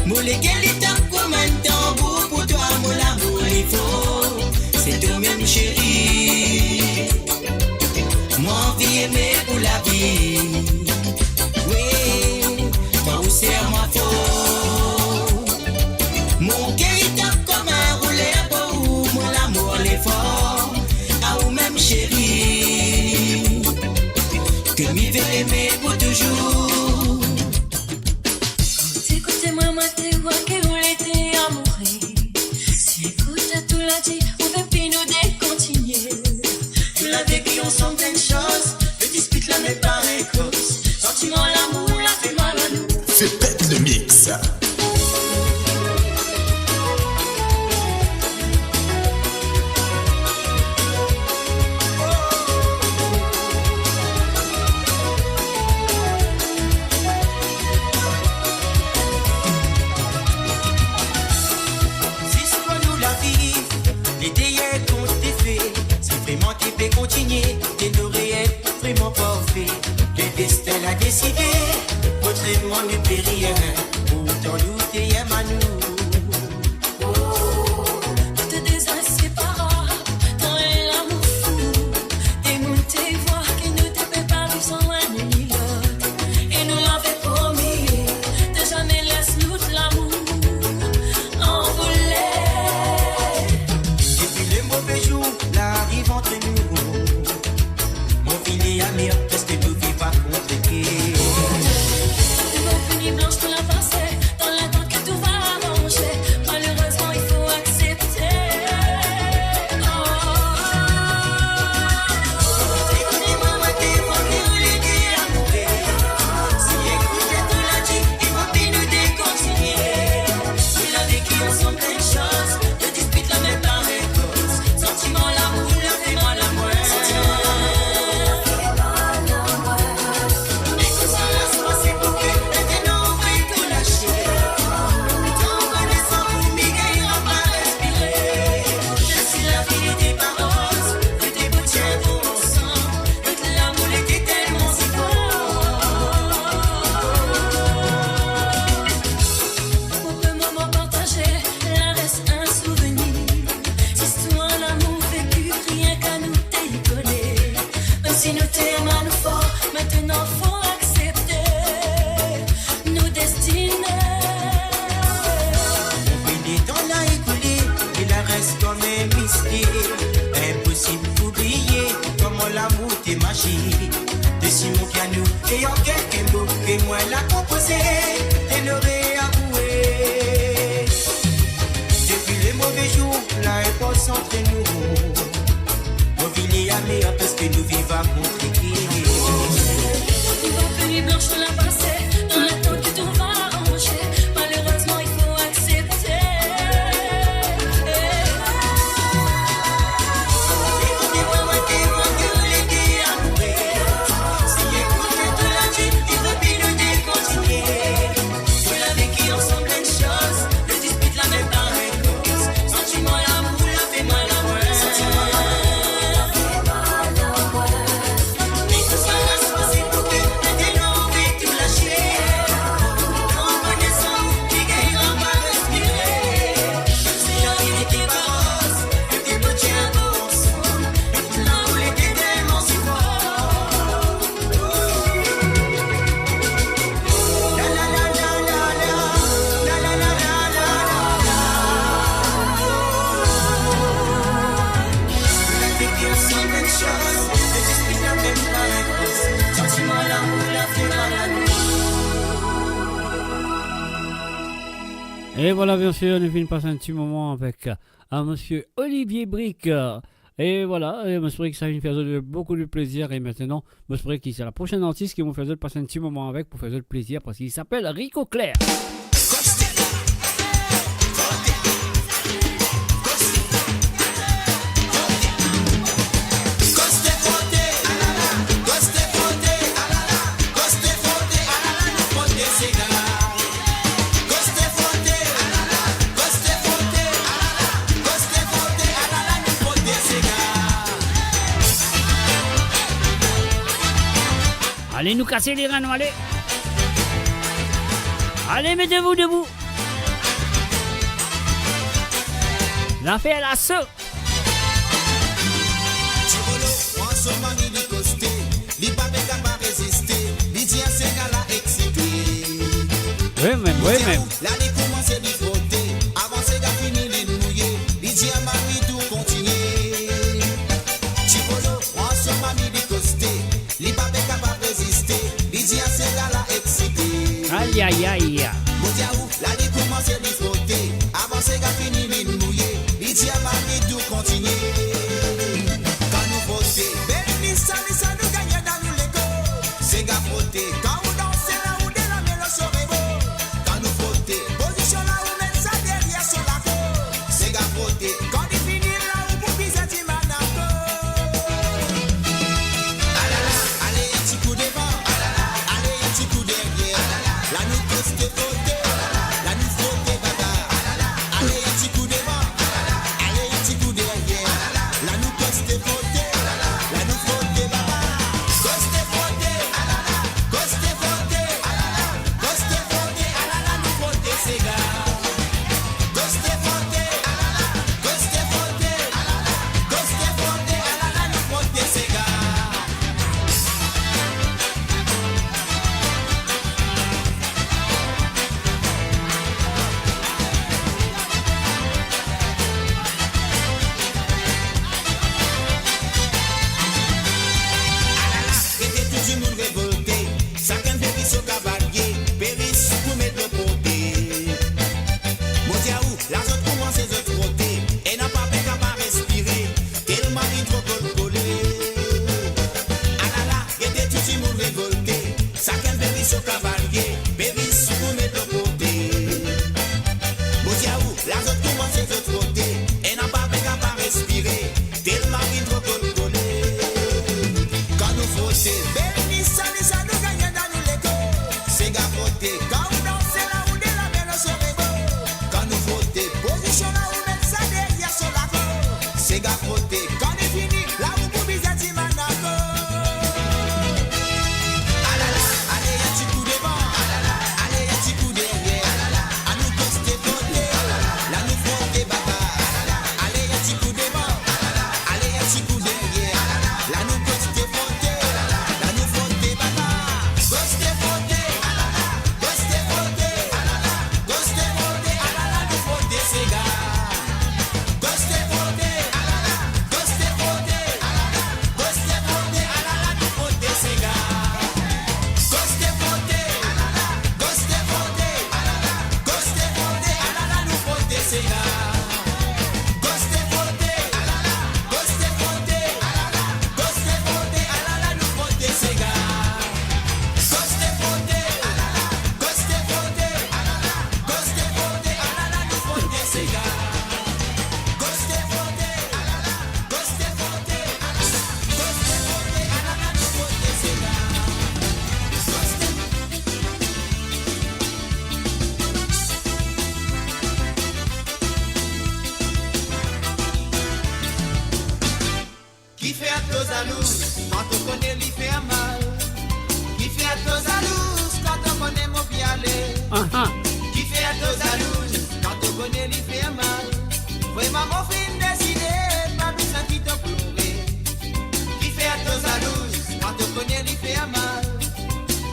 mo leker li tankou Enn tanbour pou twa, mo lamour li for, se twa mem seri. Mo anvi eme pou lavi. Wi, twa ou ser mwa for. Mo ker li tap kouma rouler pou ou, mo lamour li for. A ou mem seri, ke mi ve eme pou touzour. Ti kote mwa, mwa te war ke ou lete amoure. Si ekout tou la di, ou ve pi nou de kontinie. Nou la veki ansam plenn soz, le dispit la mem pa enn koz. Santiman lamour la fer mal a nou. Fais pète le mix. Zis pou nou lavi, le deryer kont defe. Si vreman te pe kontinie, te nou re et vreman parfe. Le destin la deside, otreman nou pe rien. Pourtan nou te eme anou. Nou te deza separab dan enn lamour fou. Demoun te war ke nou te pe pa viv san enn ni lot. E nou la pe promi de zame les nou lamour anvole. Depi le move zour la ariv ant nou, mo vi li amer, paski nou viv akontrepie. Mo fini blanch pou lapase, dan latant ke tou va aranze. Malerezman, il faut accepter. Oh. Ekoute mwa, mwa te war ke ou lete amoure. Si ekout tou la di, li fer pi nou de kontinie. Nou la veki ansam plenn soz, le dispit la mem pa enn koz. Santiman lamour la fer mal a mwa. Pou moman partaze, la res enn souvenir. Zistwar lamour veki, rienk anou de rigoler. Mem si nou te eme anou for, aster fo aksepte nou destine. Konbien letan la ekoule, e la res kouma enn mister. Inposib pou bliye kouma lamour te mazik. Desi mo piano, e an kelke mo ke mwa la konpoze, te nou re avoue. Depi le move zour la inpoz ant nou, mo vi li amer, paski nou viv akontrepie. Nou fini blanch pou lapase, dan latant ke tou va aranze. Malerezman, il faut accepter. E vwala, biensir, nou finn pas enn ti moman avek, euh, misie Olivier Brique. E vwala, e mo espere ki sa finn fer zot boukou de plezir. E aster, mo espere ki se la prosienn artis ki mo fer zot pas enn ti moman avek pou fer zot plezir, paski li apel Rico Clair. Ale, nou kas lerin, nou ale. Ale, mettez-vous debout. Zafer laso. Ti Bolo pran so mari, li koste, li pa pe kapav reziste, li dir sega la eksite. Wi mem, wi mem. La li koumanse li frote, avan sega fini li mouye, li dir mari tou kontinie. Ti Bolo pran so mari, li koste, li pa pe kapav reziste, li dir sega la eksite. Ayayay. Mo dir ou, la li koumanse li frote, avan sega fini li mouye, li dir mari tou kontinie. Kan nou frote, bel lisa, lisa nou gagne dan nou lekor. Sega frote, kan ou danse la ou de lame lor so rebo. Kan nou frote, pozision la ou met sa deryer so lako. Sega frote, kan li fini la ou pou bizin dimann ankor. Alala, ale enn ti kou devan, alala, ale enn ti kou deryer, alala, la nou koste frote, alala, la nou frote baba, alala, ale enn ti kou devan, alala, ale enn ti kou deryer, alala, la nou koste frote, alala, la nou frote baba. Koste frote, alala, koste frote, alala, koste frote, alala, nou frote sega. Koste frote, alala, koste frote, alala, koste frote, alala, nou frote sega. Alala, gete tou dimoun revolte, sakenn pe ris so kavalie, pe ris pou met lor kote. Mo dir ou, la zot koumanse zot frote, ena pa pe kapav respire, telman li tro kolkole. Alala, gete tou dimoun revolte, sakenn pe ris so kavalie, pe ris pou met lor kote. Mo dir ou, la zot koumanse zot frote, ena pa pe kapav respire, telman li tro kolkole. Kan nou frote, bel lisa, lisa nou gagne dan nou lekor. Sega frote, kan ou danse la ou de lame lor so rebo. Kan nou frote, pozision la ou met sa deryer so lako. Sega frote, kan li fini, la ou pou bizin dimann ankor. Alala, ale enn ti kou devan, alala, ale enn ti kou deryer, alala, anou koste frote, alala, la nou frote baba, alala, ale enn ti kou devan, alala, ale enn ti kou deryer, alala, la nou koste frote, alala, la nou frote baba. Koste frote, alala, koste frote, alala, koste frote, alala, nou frote sega. Koste frote, alala, koste frote, alala, koste frote, alala, nou frote sega. Koste frote, alala, koste frote, alala, koste frote, alala, nou frote sega. Koste frote, alala, koste frote, alala, koste frote, alala, nou frote sega. Koste frote, alala, koste frote, alala, koste frote, alala, nou frote sega. Koste frote, alala, koste frote, alala, koste frote, alala, nou frote sega. Koste Kifer to zalouz kan to kone li fer mal? Kifer to zalouz kan to kone mo pe ale? Aha. Kifer to zalouz kan to kone li fer mal? Vremem mo finn deside, pa bizin ki to plore. Kifer to zalouz kan to kone li fer mal?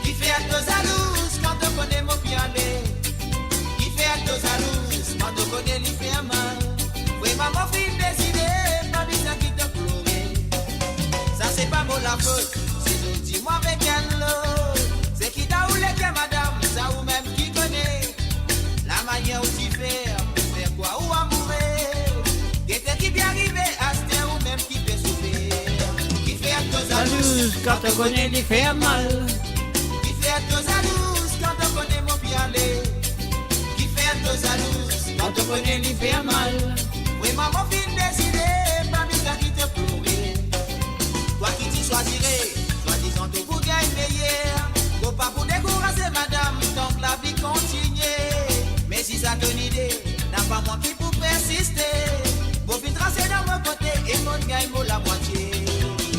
Kifer to zalouz kan to kone mo pe ale? Kifer to zalouz kan to kone li fer mal? Vremem mo finn deside, pa bizin ki to plore. Sa se pa mo lafot si zot dir mwa avek enn lot. Seki dan ou leker madam, sa ou mem ki kone. Lamanier ou ti fer pou fer krwar ou amoure. Gete ki pe arive aster, ou mem ki pe soufer. Kifer to zalouz kan to kone li fer mal? Kifer to zalouz kan to kone mo pe ale? Kifer to zalouz kan to kone li fer mal? Vremem mo finn deside, pa bizin ki to plore. Twa ki ti swazire, swadizan to pou gagn meyer. Mo pa pou dekouraze madam, tank lavi kontinie. Me si sa to lide, napa mwa ki pou persiste. Mo finn trase dan mo kote e mo gagn mo lamwatie.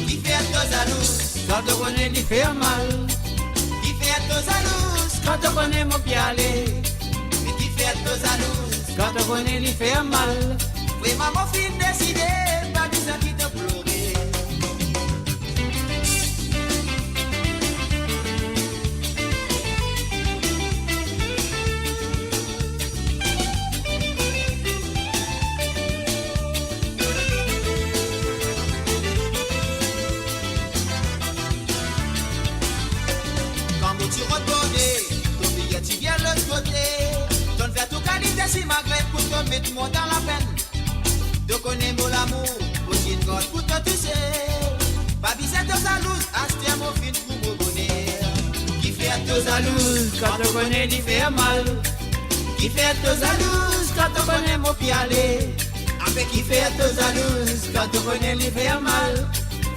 Kifer to zalouz kan to kone li fer mal? Kifer to zalouz kan to kone mo pe ale? Me kifer to zalouz kan to kone li fer mal? Vremem mo finn deside, pa bizin ki to plore. Kan mo ti retourne, to figir ti vinn lot kote. To'nn fer tou kalite simagreb pou to met mwa dan lapenn. To kone mo lamour, mo ti gard pou to touse. Pa bizin to zalouz, aster mo finn trouv mo boner. Kifer to zalouz kan to kone li fer mal? Kifer to zalouz kan to kone mo pe ale? Abe kifer to zalouz kan to kone li fer mal?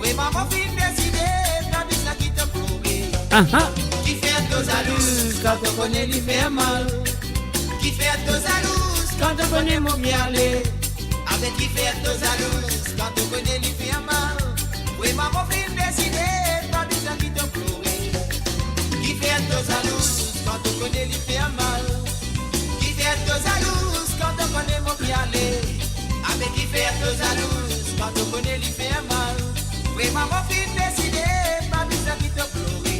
Vremem mo finn deside, pa bizin ki to plore. Aha. Kifer to zalouz kan to kone li fer mal? Kifer to zalouz kan to kone mo pe ale? Abe kifer to zalouz kan to kone li fer mal? Vremem mo finn deside, pa bizin ki to plore. Kifer to zalouz kan to kone li fer mal? Kifer to zalouz kan to kone mo pe ale? Abe kifer to zalouz kan to kone li fer mal? Vremem mo finn deside, pa bizin ki to plore.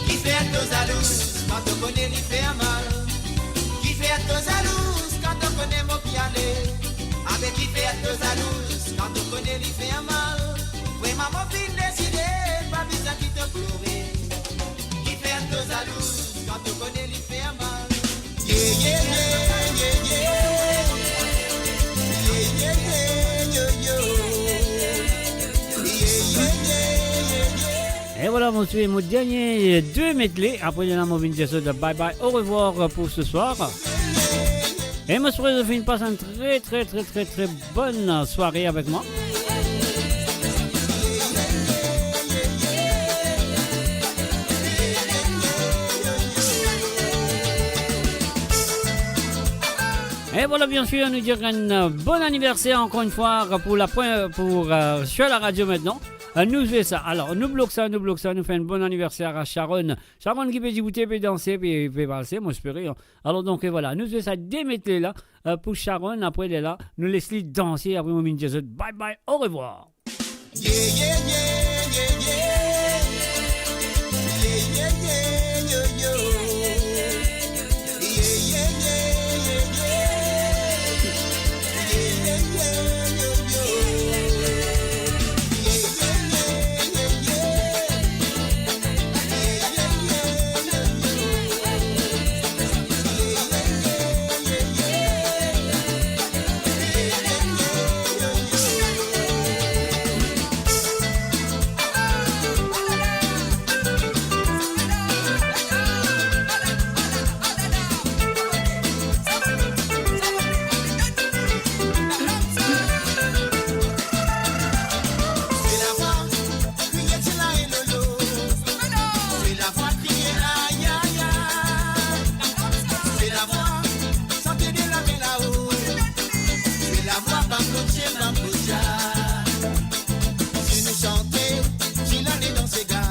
Kifer to zalouz kan to kone li fer mal? Kifer to zalouz kan to kone mo pe ale? Abe kifer to zalouz kan to kone li fer mal? Vremem mo finn deside, pa bizin ki to plore. Kifer to zalouz kan to kone li fer mal? Ye, ye, ye, ye, ye. Ye, ye, ye, ye, ye. Ye, ye, ye, ye, ye. E vwala, mo ti mo dernie de medley. Apre la, mo vinn dir zot bye bye, au revoir pour ce soir. E mo swete zot finn pas enn tre, tre, tre, tre, tre bonn sware avek mwa. E vwala, bien sir, nou dir enn bon aniverser ankor enn fwa pou la pre-, pou, euh, sur la radio aster. Euh, nou zwe sa. Alor, nou blok sa, nou blok sa, nou fer enn bon aniverser a Sharon. Sharon ki pe diboute, pe danse, pe, pe valse, mo espere, hein. Alor donk, e vwala, nou zwe sa de medley la, euh, pou Sharon, apre lerla, nou les li danse, apre mo vinn dir zot bye bye, au revoir. Ye, ye, ye, ye, ye. Ye, ye, ye, ye, ye. Ye, ye, ye, ye, ye. Zwe lavwa, kriye ti la e lolo. Zwe lavwa, kriye ay, ay, ay. Zwe lavwa, sante de lame lao. Zwe lavwa, bambotie, bambotia. Si nou sante, ti la de dan sega.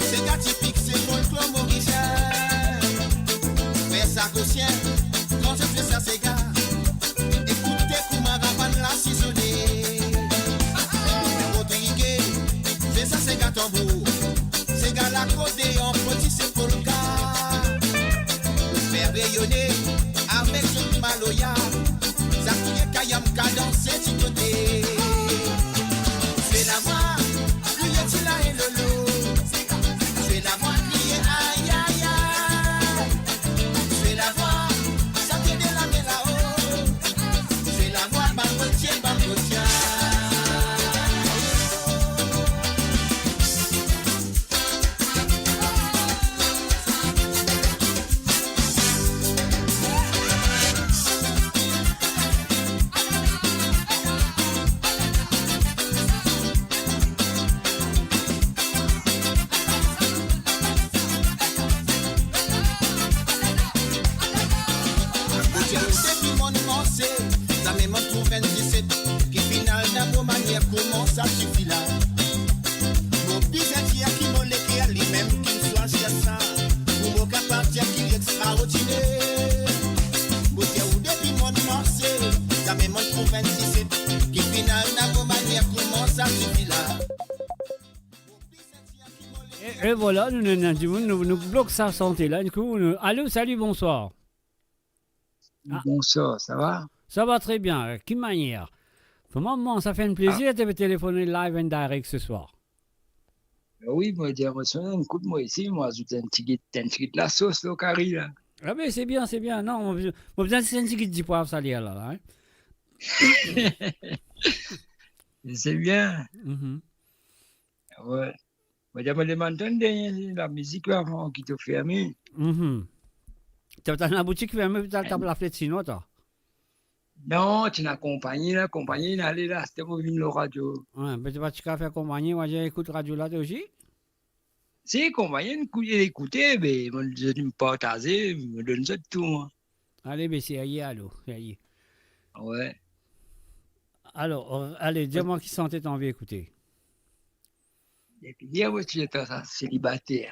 Sega tipik, se folklor morisien. Frer Sagosien, kan zot zwe sa sega, ekoute kouma ravann la sizone. Rodrigue, zwe sa sega tanbour. Sega lakode, an poti se polka. Fer reyone avek zot maloya. Sa kriye kayam, kadanse ti kote. Zwe lavwa, kriye ti la e lolo. Zwe lavwa, kriye ay, ay, ay. Zwe lavwa, sante de lame lao. Zwe lavwa, bambotie, bambotia. Mo dir ou depi monn koumanse, zame monn trouv enn diset ki final dan mo manier koumans a sifi la. Mo bizin dir ki mo leker limem ki swazir sa, pou mo kapav dir ki li extraordiner. Mo dir ou depi monn koumanse, Kame monn trouv enn siset, ki final na mo manier, kouma sa sifi la. E, e vwala, nou, nou, nou, nou, nou blok sa sante la, enn kou, nou, alo, salut, bonsoir. Ah. Bonsoir, ça va ? Ça va très bien, euh, ki manier ? Vraiment, sa fer enn plezir de telefoner live and direct ce soir. Ah. Wi, mo dir, mo sonn, ekout, mo isi, mo azout enn tigit, enn tigit lasos lor kari la. Ah ben, c'est bien, c'est bien. Non, mo bizin, mo bizin enn tigit dipwav sale la, la, hein. C'est bien. Mhm. Ouais. Mo dir, mo demann twa enn dernie lamizik la avan ki to ferme. Mhm. To, to ena boutik ferme, to, to tap laflet sinon, to? Non, ti ena konpagni la, konpagni inn ale la, aster mo vinn lor radio. Wi, me to pa ti kav fer konpagni, mo dir, ekout radio la, to osi? Si, konpagni inn kou-, ekoute, be, mo, zot inn partaze, mo donn zot tou, mwa. Ale, be, serye, alor, serye. Wi. Alor, euh, ale, dir mwa ki sante to anvi ekoute. Depi yer, mo ti letan sa, selibater.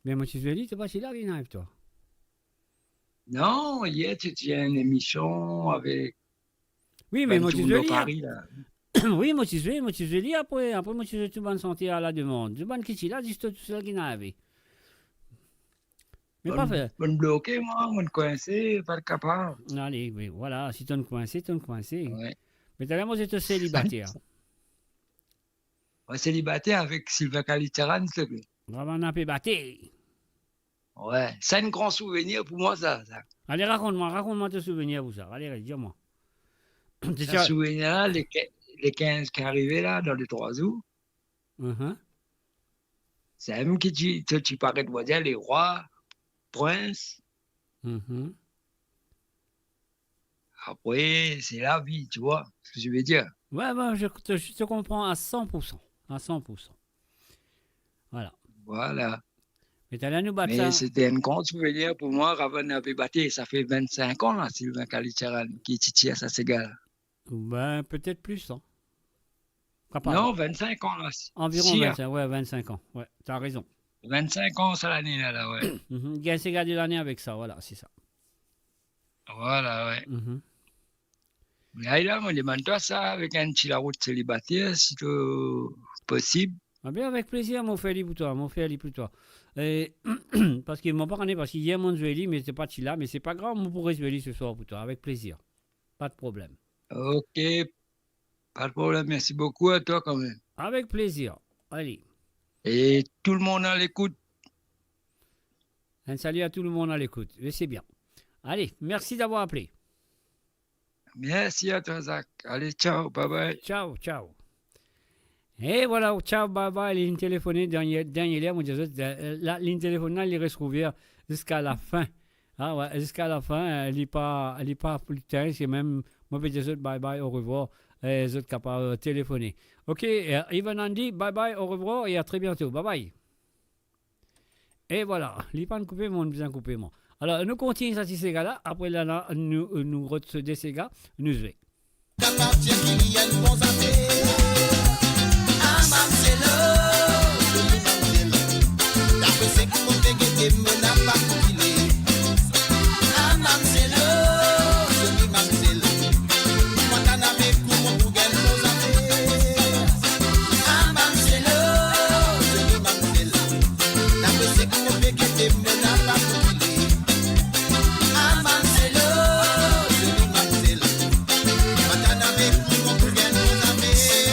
Me mo ti zwe li, to pa ti la, ki inn ariv twa? Non, yer ti, ti ena enn emision avek... Wi, me bann mo ti dimoun zwe lor li, Paris la. Wi, mo ti zwe, mo ti zwe li apre, apre mo ti zwe tou bann sante a la demande. Tou bann ki ti la, zis to tousel ki inn arive. Me pa fer. Mo'nn bloke mwa, mo'nn kwinse, pa kapav. Ale, wi, vwala, si to'nn kwinse, to'nn kwinse. Wi. Me taler mo zwe to selibater. Mwa selibater avek Sylvain Kaliteran, silteple. Vremem, nou pe bate. Wi, sa enn gran souvenir pou mwa, sa, sa. Ale, rakont mwa, rakont mwa to souvenir pou sa. Ale, dir mwa. Sa souvenir la, le ki-, le kinz ki arive la, dan de trwa zour. Mhm. Samem ki ti, to ti paret, mo dir, lerwa, prins. Mhm. Apre, c'est la vie, tu vois ce que je veux dire. Ouais, ouais, je te, je te comprends à cent pour cent, à cent pour cent. Voilà. Voilà. Me taler nou bat sa. Me sete enn gran souvenir pou mwa, avan nou pe bate, sa fer vennsenk an la, Sylvain Kaliteran, ki ti tir sa sega la. Ben, peut-être plus, hein. Kapav. Non, vennsenk an la. Environ sir. Vennsenk, ouais, vennsenk an. Ouais, t'as raison. Vennsenk an sa lane la, la, ouais. Mhm. Gagn sega de lane avek sa, vwala, se sa. Vwala, ouais. Mhm. Me la, mo demann twa sa, avek enn ti larout selibater, si to posib. Ah ben, avek plezir, mo fer li pou twa, mo fer li pou twa. E, parski mo pa kone, parski yer mo'nn zwe li, me to pa ti la, me se pa grav, mo pou rezwe li seswar pou twa, avek plezir. Pa de problem. Ok, pa de problem, mersi boukou a twa kanmem. Avek plezir. Ale. E tou lemonn a lekout. Enn sali a tou lemonn a lekout. Wi, se bien. Ale, mersi davwar apele. Mersi a twa, Zak. Ale, ciao, bye bye. Ciao, ciao. E vwala, ciao, bye bye. Li inn telefone dernie, dernie ler, mo dir zot, de-, la, li inn telefone la, li res ouver ziska lafin. Ah ouais, ziska lafin, euh, li pa, li pa pou liten, se mem, mo pe dir zot bye bye, orevwar, e zot kapav telefone. Ok, euh, Ivan Andy, bye bye, orevwar, e a tre biento. Bye bye. E vwala, li pa'nn koupe, mo'nn bizin koupe mwa. Alor, nou kontign sa ti sega la, apre la, la, nou, nou rod so de sega, nou zwe. Kapav dir ki li enn bon zafer. Ah, mamzelo, zoli mamzel. Dapre seki mo pe gete, mo napa pou kile. Ah, mamzelo, zoli mamzel. Mwa tann avek ou, mo pou gagn bon zafer. Ah, mamzelo, zoli mamzel. Dapre seki mo pe gete, mo napa pou kile. Ah, mamzelo, zoli mamzel. Mwa tann avek ou, mo pou gagn bon zafer.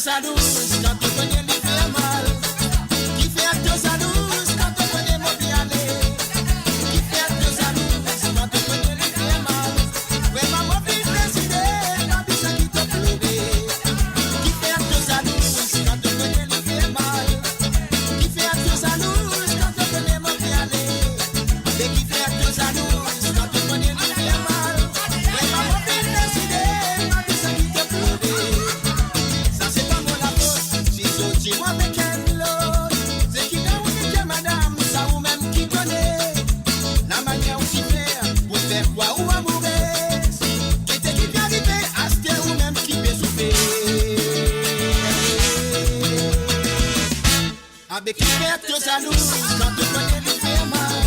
Zalouz kan to kone li fer mal? Kifer to zalouz kan to kone mo pe ale? Kifer to zalouz kan to kone li fer mal? Vremem mo finn deside, pa bizin ki to plede. Kifer to zalouz kan to kone li fer mal? Kifer to zalouz kan to kone mo pe ale? Me kifer to zalouz kan to kone li fer mal? Vremem mo finn deside, pa bizin ki to plede. Sa se pa mo lafot si zot ti mwa avek enn lot. Se ki dan ou nek madam, sa ou mem ki kone. Lamanier ou ti fer pou fer krwar ou amourez. Ki te ki pe arive, aster ou mem ki pe soufer. Abe kifer to zalouz kan to kone li fer mal?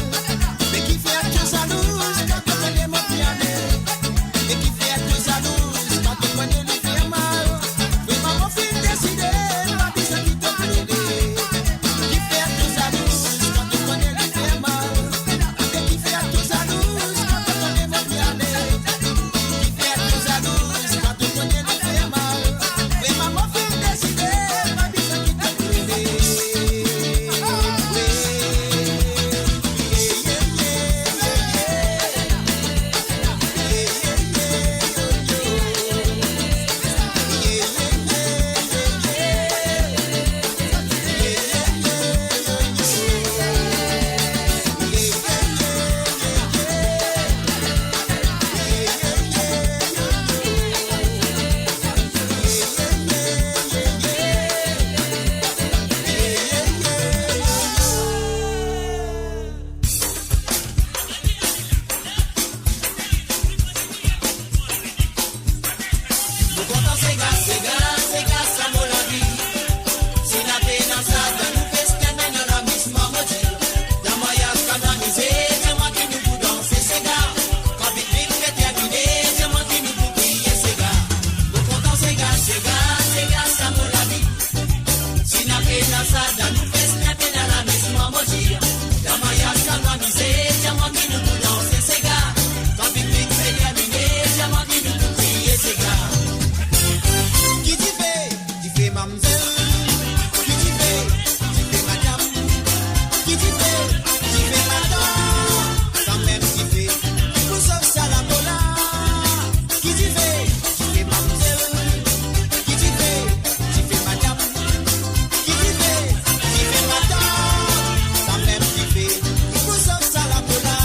Me kifer to zalouz kan to kone mo pe ale? Me kifer to zalouz kan to kone li fer mal? Vremem mo finn deside, pa bizin ki to plede. Kifer to zalouz kan to kone li fer mal? Abe kifer to zalouz kan to kone mo pe ale? Kifer to zalouz kan to kone li fer mal? Vremem mo finn deside, pa bizin ki to plede. Mo kontan sega, sega, sega sa mo lavi. Si ena pena sa, dan nou festin, dan nou lamiz, mwa mo dir. Dan maryaz, kan nou amize, dir mwa ki nou pou danse sega. Kan big big pe termine, dir mwa ki nou pou kriye sega. Mo kontan sega, sega, sega sa mo lavi. Si ena pena sa, dan nou festin, pena lamiz, mwa mo dir. Dan maryaz, kan nou amize, dir mwa ki nou pou danse sega. Kan big big pe termine, dir mwa ki nou pou kriye sega. Ki dife, dife mamzel. Ki dife, dife madam. Ki dife, dife matant. Samem dife, ki pou sof sa lapola. Ki dife, dife mamzel. Ki dife, dife madam. Ki dife, dife matant. Samem dife, ki pou sof sa lapola.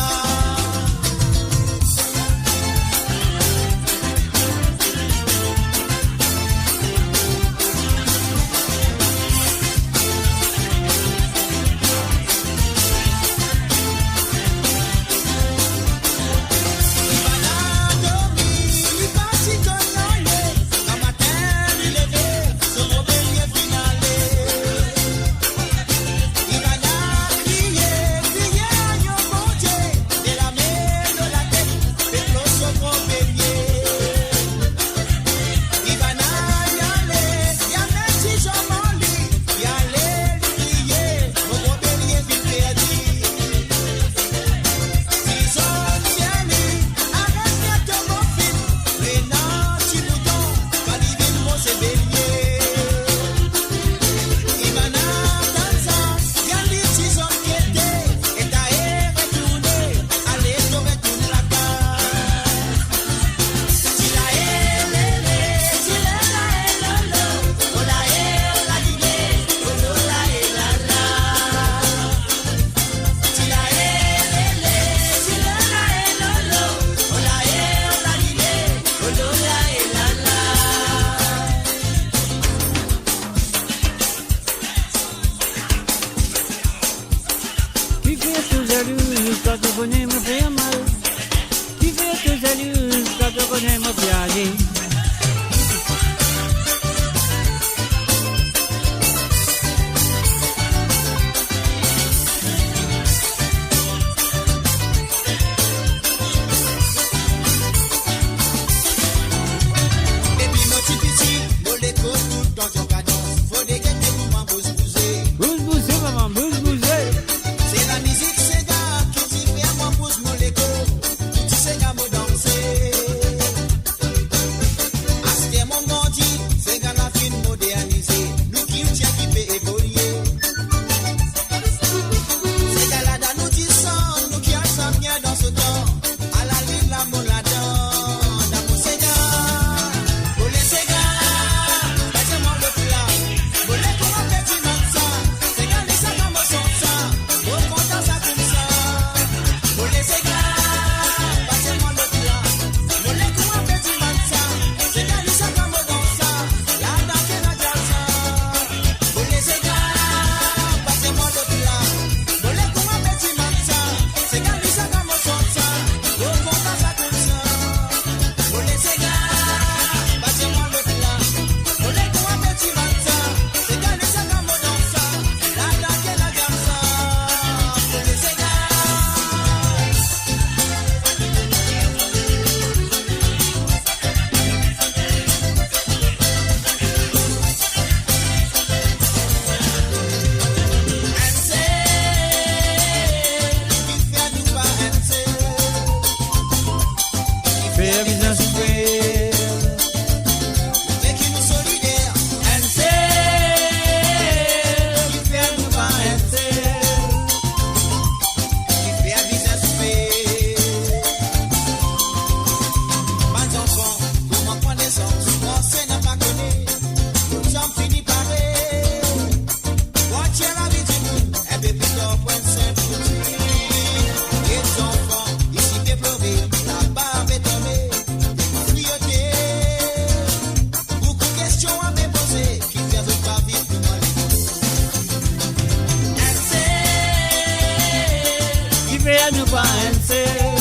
pa enn sel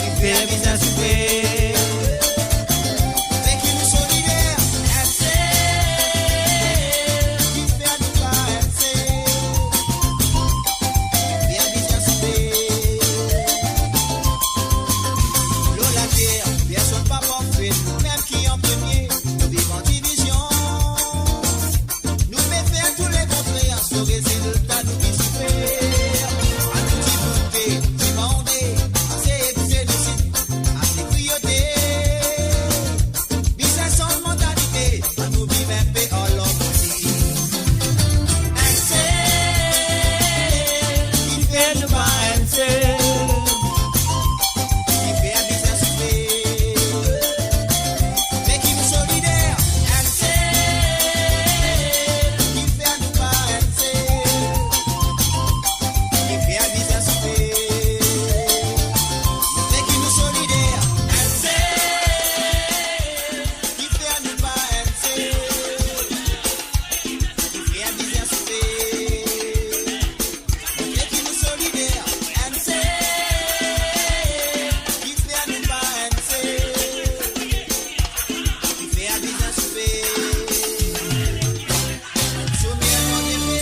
ki fer bizin soufer. Nek nou solider, enn sel ki fer nou pa enn sel ki fer bizin soufer. Lor later, personn pa parfe, nou mem ki an premie, nou viv an divizion. Nou pe fer tou lekontrer, so rezilta nou ki soufer. Anou dimoun pe dimande, ase zenesid, ase kriyote. Bizin sanz mantalite, anou viv enpe an larmoni. Enn sel ki fer nou pa enn sel ki fer bizin soufer. Nek nou solider, enn sel ki fer nou pa enn sel ki fer bizin soufer. Nek nou solider, enn sel ki fer nou pa enn sel ki fer bizin soufer. Nek nou solider, enn sel ki fer nou pa enn sel ki fer bizin soufer. Somer kan depe,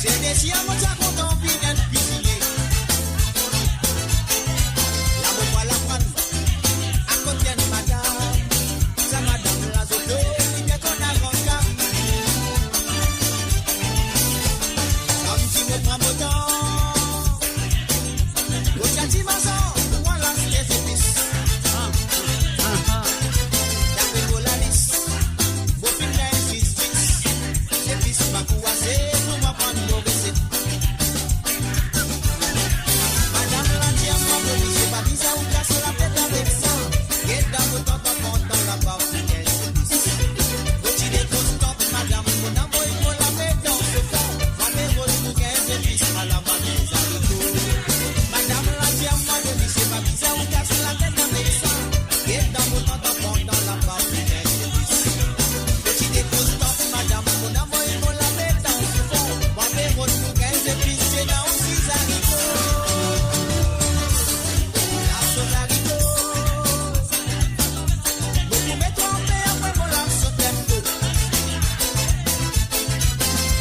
se desi a mo ti a kontan vinn enn kizine. La mo pou al aprann akote enn madam. Sa madam la, zot li bien konn avan kari. Kan ti mo pran mo tan, mo ti al dimanzan, mo al aste zepis. Dapre mo lalis, mo finn gagn zis dis. Zepis pa pou ase pou mo pran mo reset. Madam la dir mwa, mo misie, pa bizin ou kas latet avek sa. Get dan mo tanton kontan, la pa pou gagn zepis. Mo ti dekros tant madam, mo amenn mo lame dan so fon. Mwa pe rod pou gagn zepis, ala mwa gagn zariko. Madam la dir mwa, mo misie, pa bizin ou kas latet avek sa. Get dan mo tanton kontan, la pa pou gagn zepis. Mo ti dekros tant madam, mo amenn mo lame dan so fon. Mwa pe rod pou gagn zepis, ena osi zariko. La so zariko. Mo pou met twa pe apre mo lans so tempo.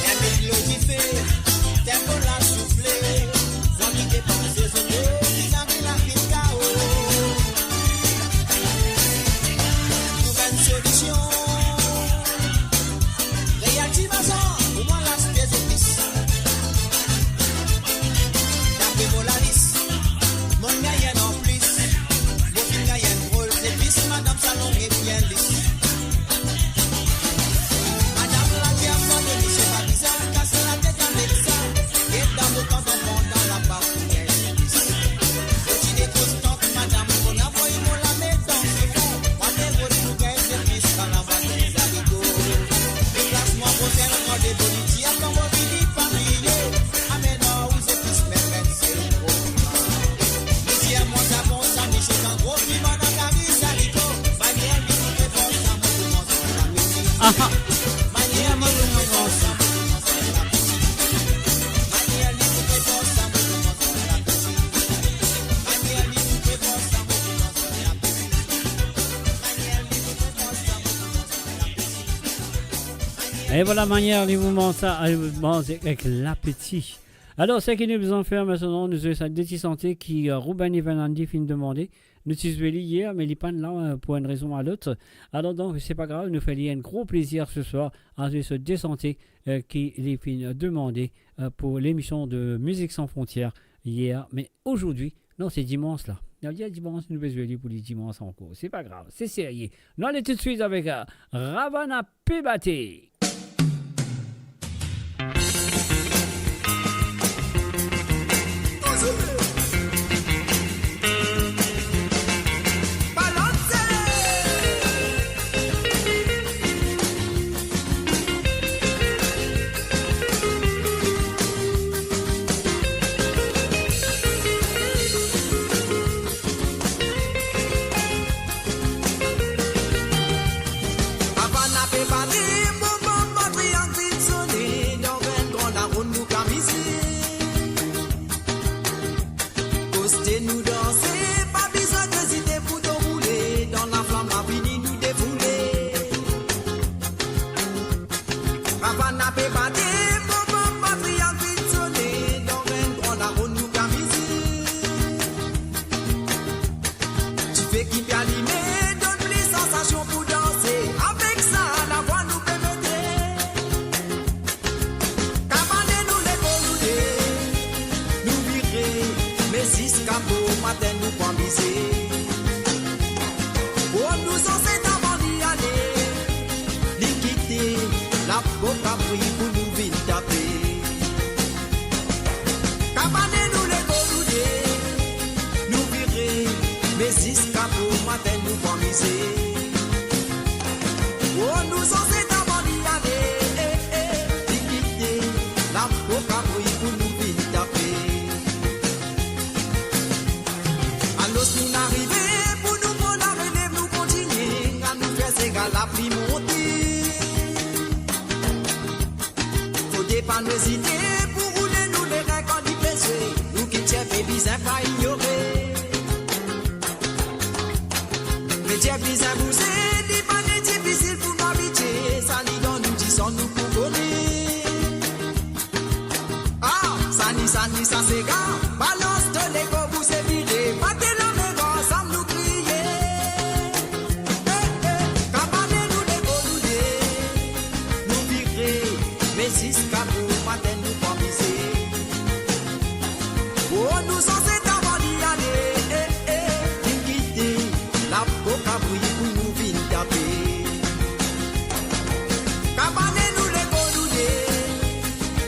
Enn met lo dife, tempo la soufle. Zami depanse zot, bizin vinn la finn kao. Trouv enn solision. Real dimanzan, pou mwa al aste zepis. Dapre mo lalis, mo gagn enn anplis. Mo finn gagn enn drol zepis, madam, sa long e bien lis. Madam la dir mwa, mo misie, pa bizin kas latet avek sa. Get dan mo tanton kontan, la pa pou gagn zepis. Mo ti dekros tant madam, mo amenn mo lame dan so fon. Mwa pe rod pou gagn zepis, ala mwa gagn zariko. Deplasman prosin, randevou li dir, kan mo vini pa bliye, amenn ou zepis, mem enn sel gro piman. Li dir mwa sa bon sa, misie, kan gro piman dan kari zariko, manier li pou fer sa, mo pou manz lapeti. Aha. Manier li pou fer sa, mo pou manz lapeti. Manier li pou fer sa, mo pou manz lapeti. Manier li pou fer sa, mo pou manz lapeti. E vwala manier li pou manz sa, eh, manz avek lapeti. Alor, seki nou bizin fer aster, nou zwe sa de ti sante ki, eh, Ruben Evan Andy finn demande. Nou ti zwe li yer, me li pa'nn la, eh, pou enn rezon a lot. Alor donk, se pa grav, nou fer li enn gro plezir se swar, a zwe so de sante, eh, ki li finn demande, eh, pou lemision de Musique Sans Frontières yer. Me azordi, non, se dimans la. Nou dir dimans, nou pe zwe li pou li dimans ankor. Se pa grav, se serye. Nou ale toutswit avek, eh, Ravana Pebate. Ravana pe bate, mo bann triang finn sone, dan enn gran laronn nou kamize. Ki pe alime, donn pli sansasion pou danse. Avek sa, lavwa nou pe mete. Kabane nou lekol ou de, nou vire, me ziska bomatin nou pou amize. Oh, nou zanset avan li ale, li kite lapo kabri pou nou vinn tape. Kabane nou lekol ou de, nou vire, me ziska bomatin nou pou amize. Oh, nou zanset avan li ale, eh, eh, li kite lapo kabri pou nou vinn tape. Alos nou arive pou nou pran larelev, nou kontinie, anou fer sega lapli monte. Fode pa nou ezite pou roule nou lerin kan li pe zwe, nou kiltir pe bizin pa ignore. Medie bizin bouze, li pa difisil pou nou abitie, sa li dan nou disan nou pou kone. Ah, sani, sani, sa sega, balans to lego, bouze, vire, bate lame, ansam nou kriye. Eh, eh, kabane nou lekol ou de, nou vire, me ziska bomatin nou pou amize. Oh, nou zanset avan li ale, eh, eh, li kite lapo kabri pou nou vinn tape. Kabane nou lekol ou de,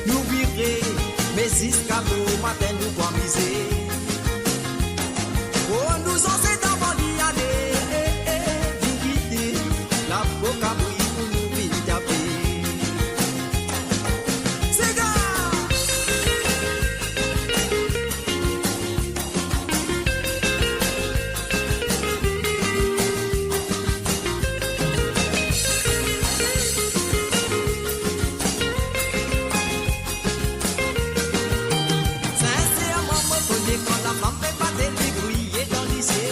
nou vire, me ziska bomatin nou pou amize. Oh, nou zanset avan li ale, eh, eh, li kite lapo kabri pou nou vinn tape. Sega! Sinserman, mo kone kan laflam pe bate, li briye dan lizie.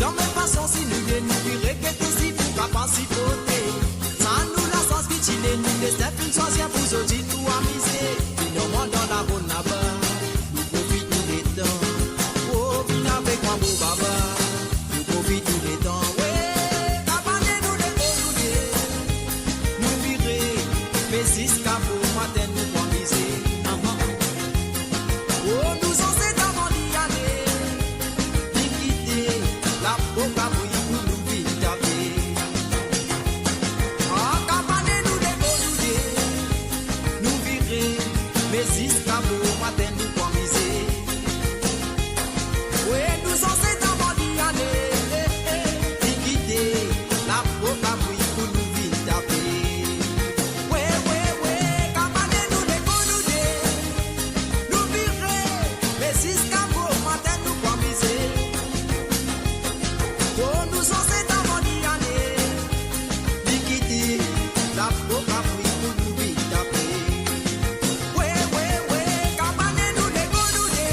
Dan mem fason, si nou de nou vire, gete si pou kapav siporte. Sa nou lasans ki ti le nou destin finn swazir pou zordi nou amize. Finalman dan laronn laba, nou profit nou letan. Oh, vinn avek mwa mo baba, nou profit nou letan. We, kabane nou lekol ou de, nou vire, me ziska bomatin nou pou amize. Ahan. Oh, nou zanset avan li ale, li kite lapo kabri pou nou vinn tape. Ah, kabane nou lekol ou de, nou vire, me ziska bomatin nou pou amize. We, nou zanset avan li ale, eh, eh, li kite lapo kabri pou nou vinn tape. We, we, we, kabane nou lekol ou de, nou vire, me ziska bomatin nou pou amize. Oh, nou zanset avan li ale, li kite lapo kabri pou nou vinn tape. We, we, we, kabane nou lekol ou de,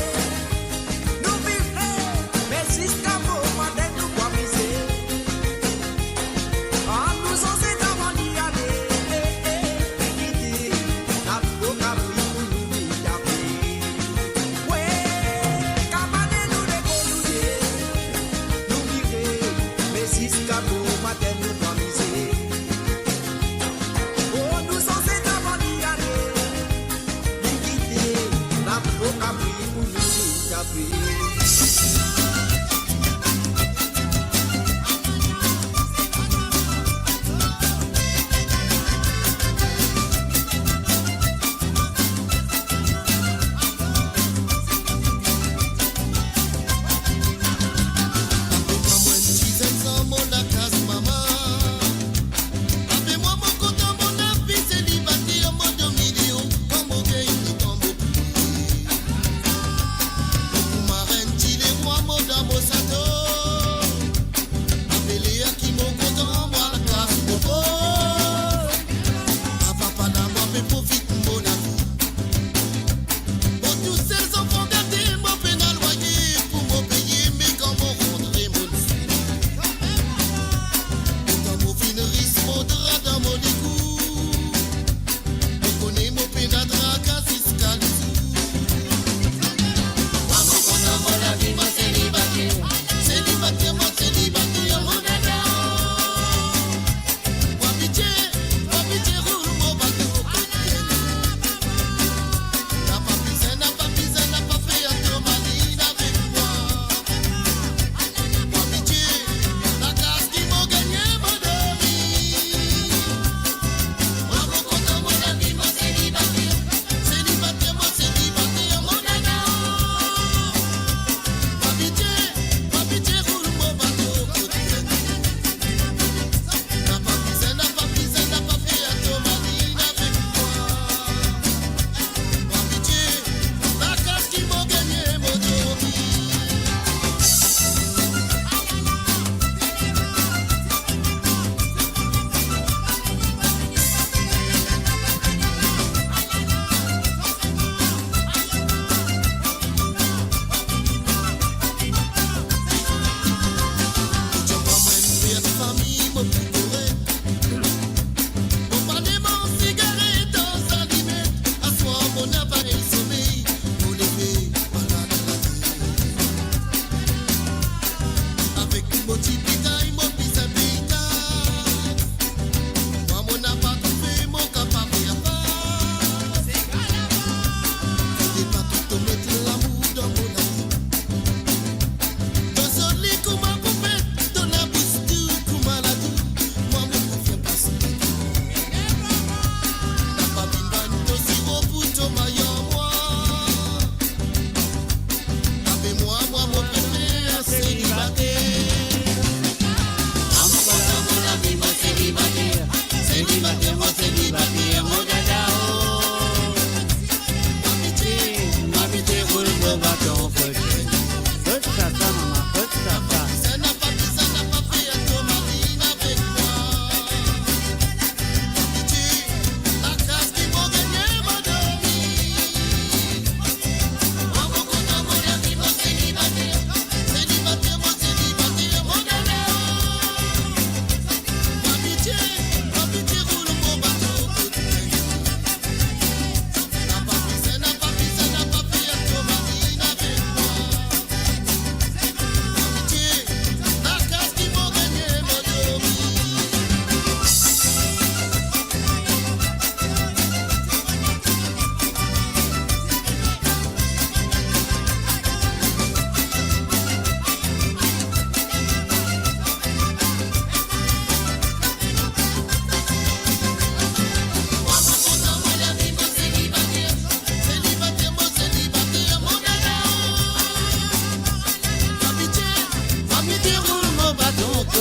nou vire, me ziska bomatin nou pou amize. Ah, nou zanset avan li ale, eh, eh, li kite lapo kabri pou nou vinn tape. We, kabane nou lekol ou de, nou vire, me ziska bomatin nou pou amize. Oh, nou zanset avan li ale, li kite lapo kabri pou nou vinn tape. Apre mwa, mo kontan, mo lavi selibater, mo dominie, mo gagn letan, mo pli. Mo pou marenn ti lerwa, mo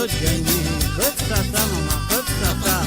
Kot gagne, kot sa sa, mama, kot sa sa.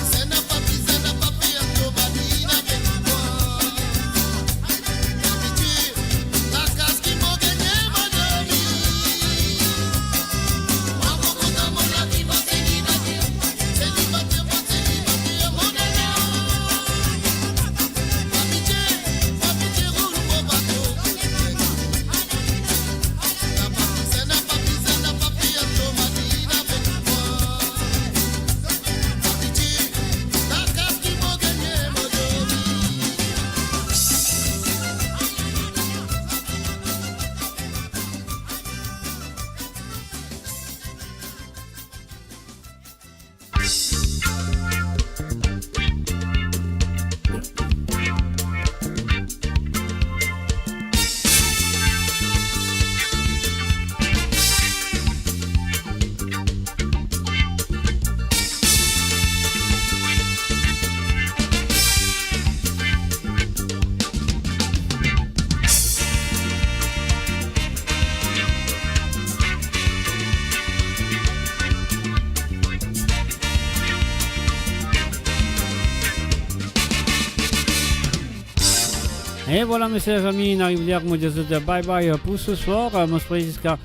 E vwala, mesie, zami, nou ariv ler pou mo dir zot bye bye pou se swar. Mo swete ziska,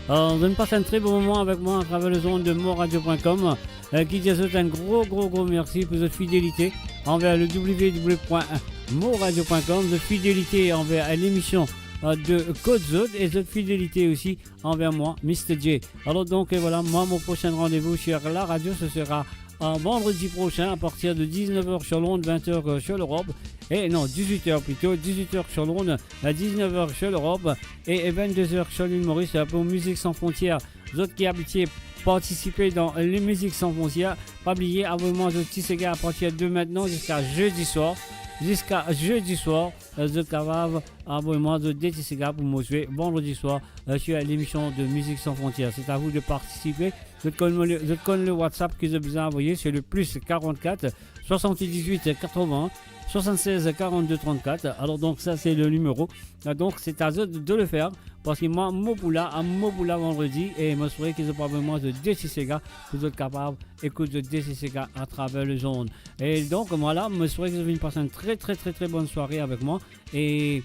euh, zot inn pas enn tre bon moman avek mwa atraver lezond de moradio pwin kom. Euh, ki dir zot enn gro, gro, gro mersi pou zot fidelite anver le w w w pwin moradio pwin kom, zot fidelite anver, euh, lemision, euh, de Kot Zot e zot fidelite osi anver mwa, Mister J. Alor donk, euh, vwala, mwa, mon prosin randevou sur la radio, ce sera, euh, vandredi prosin, a partir de diznef er sur l'onde, vent er, euh, sur l'Europe. E non, dizuit er plito, dizuit er sur l'onde, euh, diznef er sur l'Europe e, e vennde er sur l'Île Maurice, euh, pou Musique Sans Frontières. Zot ki abitie partisipe dan le Musique Sans Frontières, pa bliye, avoy mwa zot ti sega a partir de mintnan ziska zedi swar. Ziska zedi swar, euh, zot kapav avoy mwa zot de ti sega pou mo zwe vandredi swar, euh, sur lemision de Musique Sans Frontières. C'est à vous de participer. Zot konn le, zot konn le WhatsApp ki zot bizin avoye, c'est le plus quarante-quatre soixante-dix-huit quatre-vingts soixante-seize quarante-deux trente-quatre. Alor donk, sa se le nimero. Ah, donk, c'est à zot de le faire, parski mwa, mo pou la, a mo pou la vandredi, e mo swete ki zot pou avoy mwa zot de ti sega, pou zot kapav ekout zot de ti sega atraver lezond. E donk, vwala, mo swete ki zot vinn pas enn tre, tre, tre, tre bonn sware avek mwa. E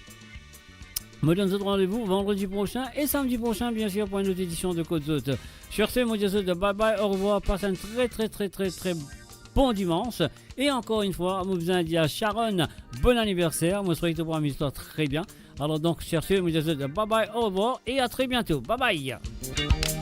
mo donn zot randevou vandredi prosin e samdi prosin, bien sir, pou enn lot edision de Kot Zot. Sur ce, mo dir zot bye bye, au revoir, pas enn tre, tre, tre, tre, tre bon dimans. E ankor enn fwa, mo bizin dir a Sharon, bon aniverser. Mo swete ki to pou amiz twa tre bien. Alor donk, sur ce, mo dir zot bye bye, au revoir et à très bientôt. Bye bye.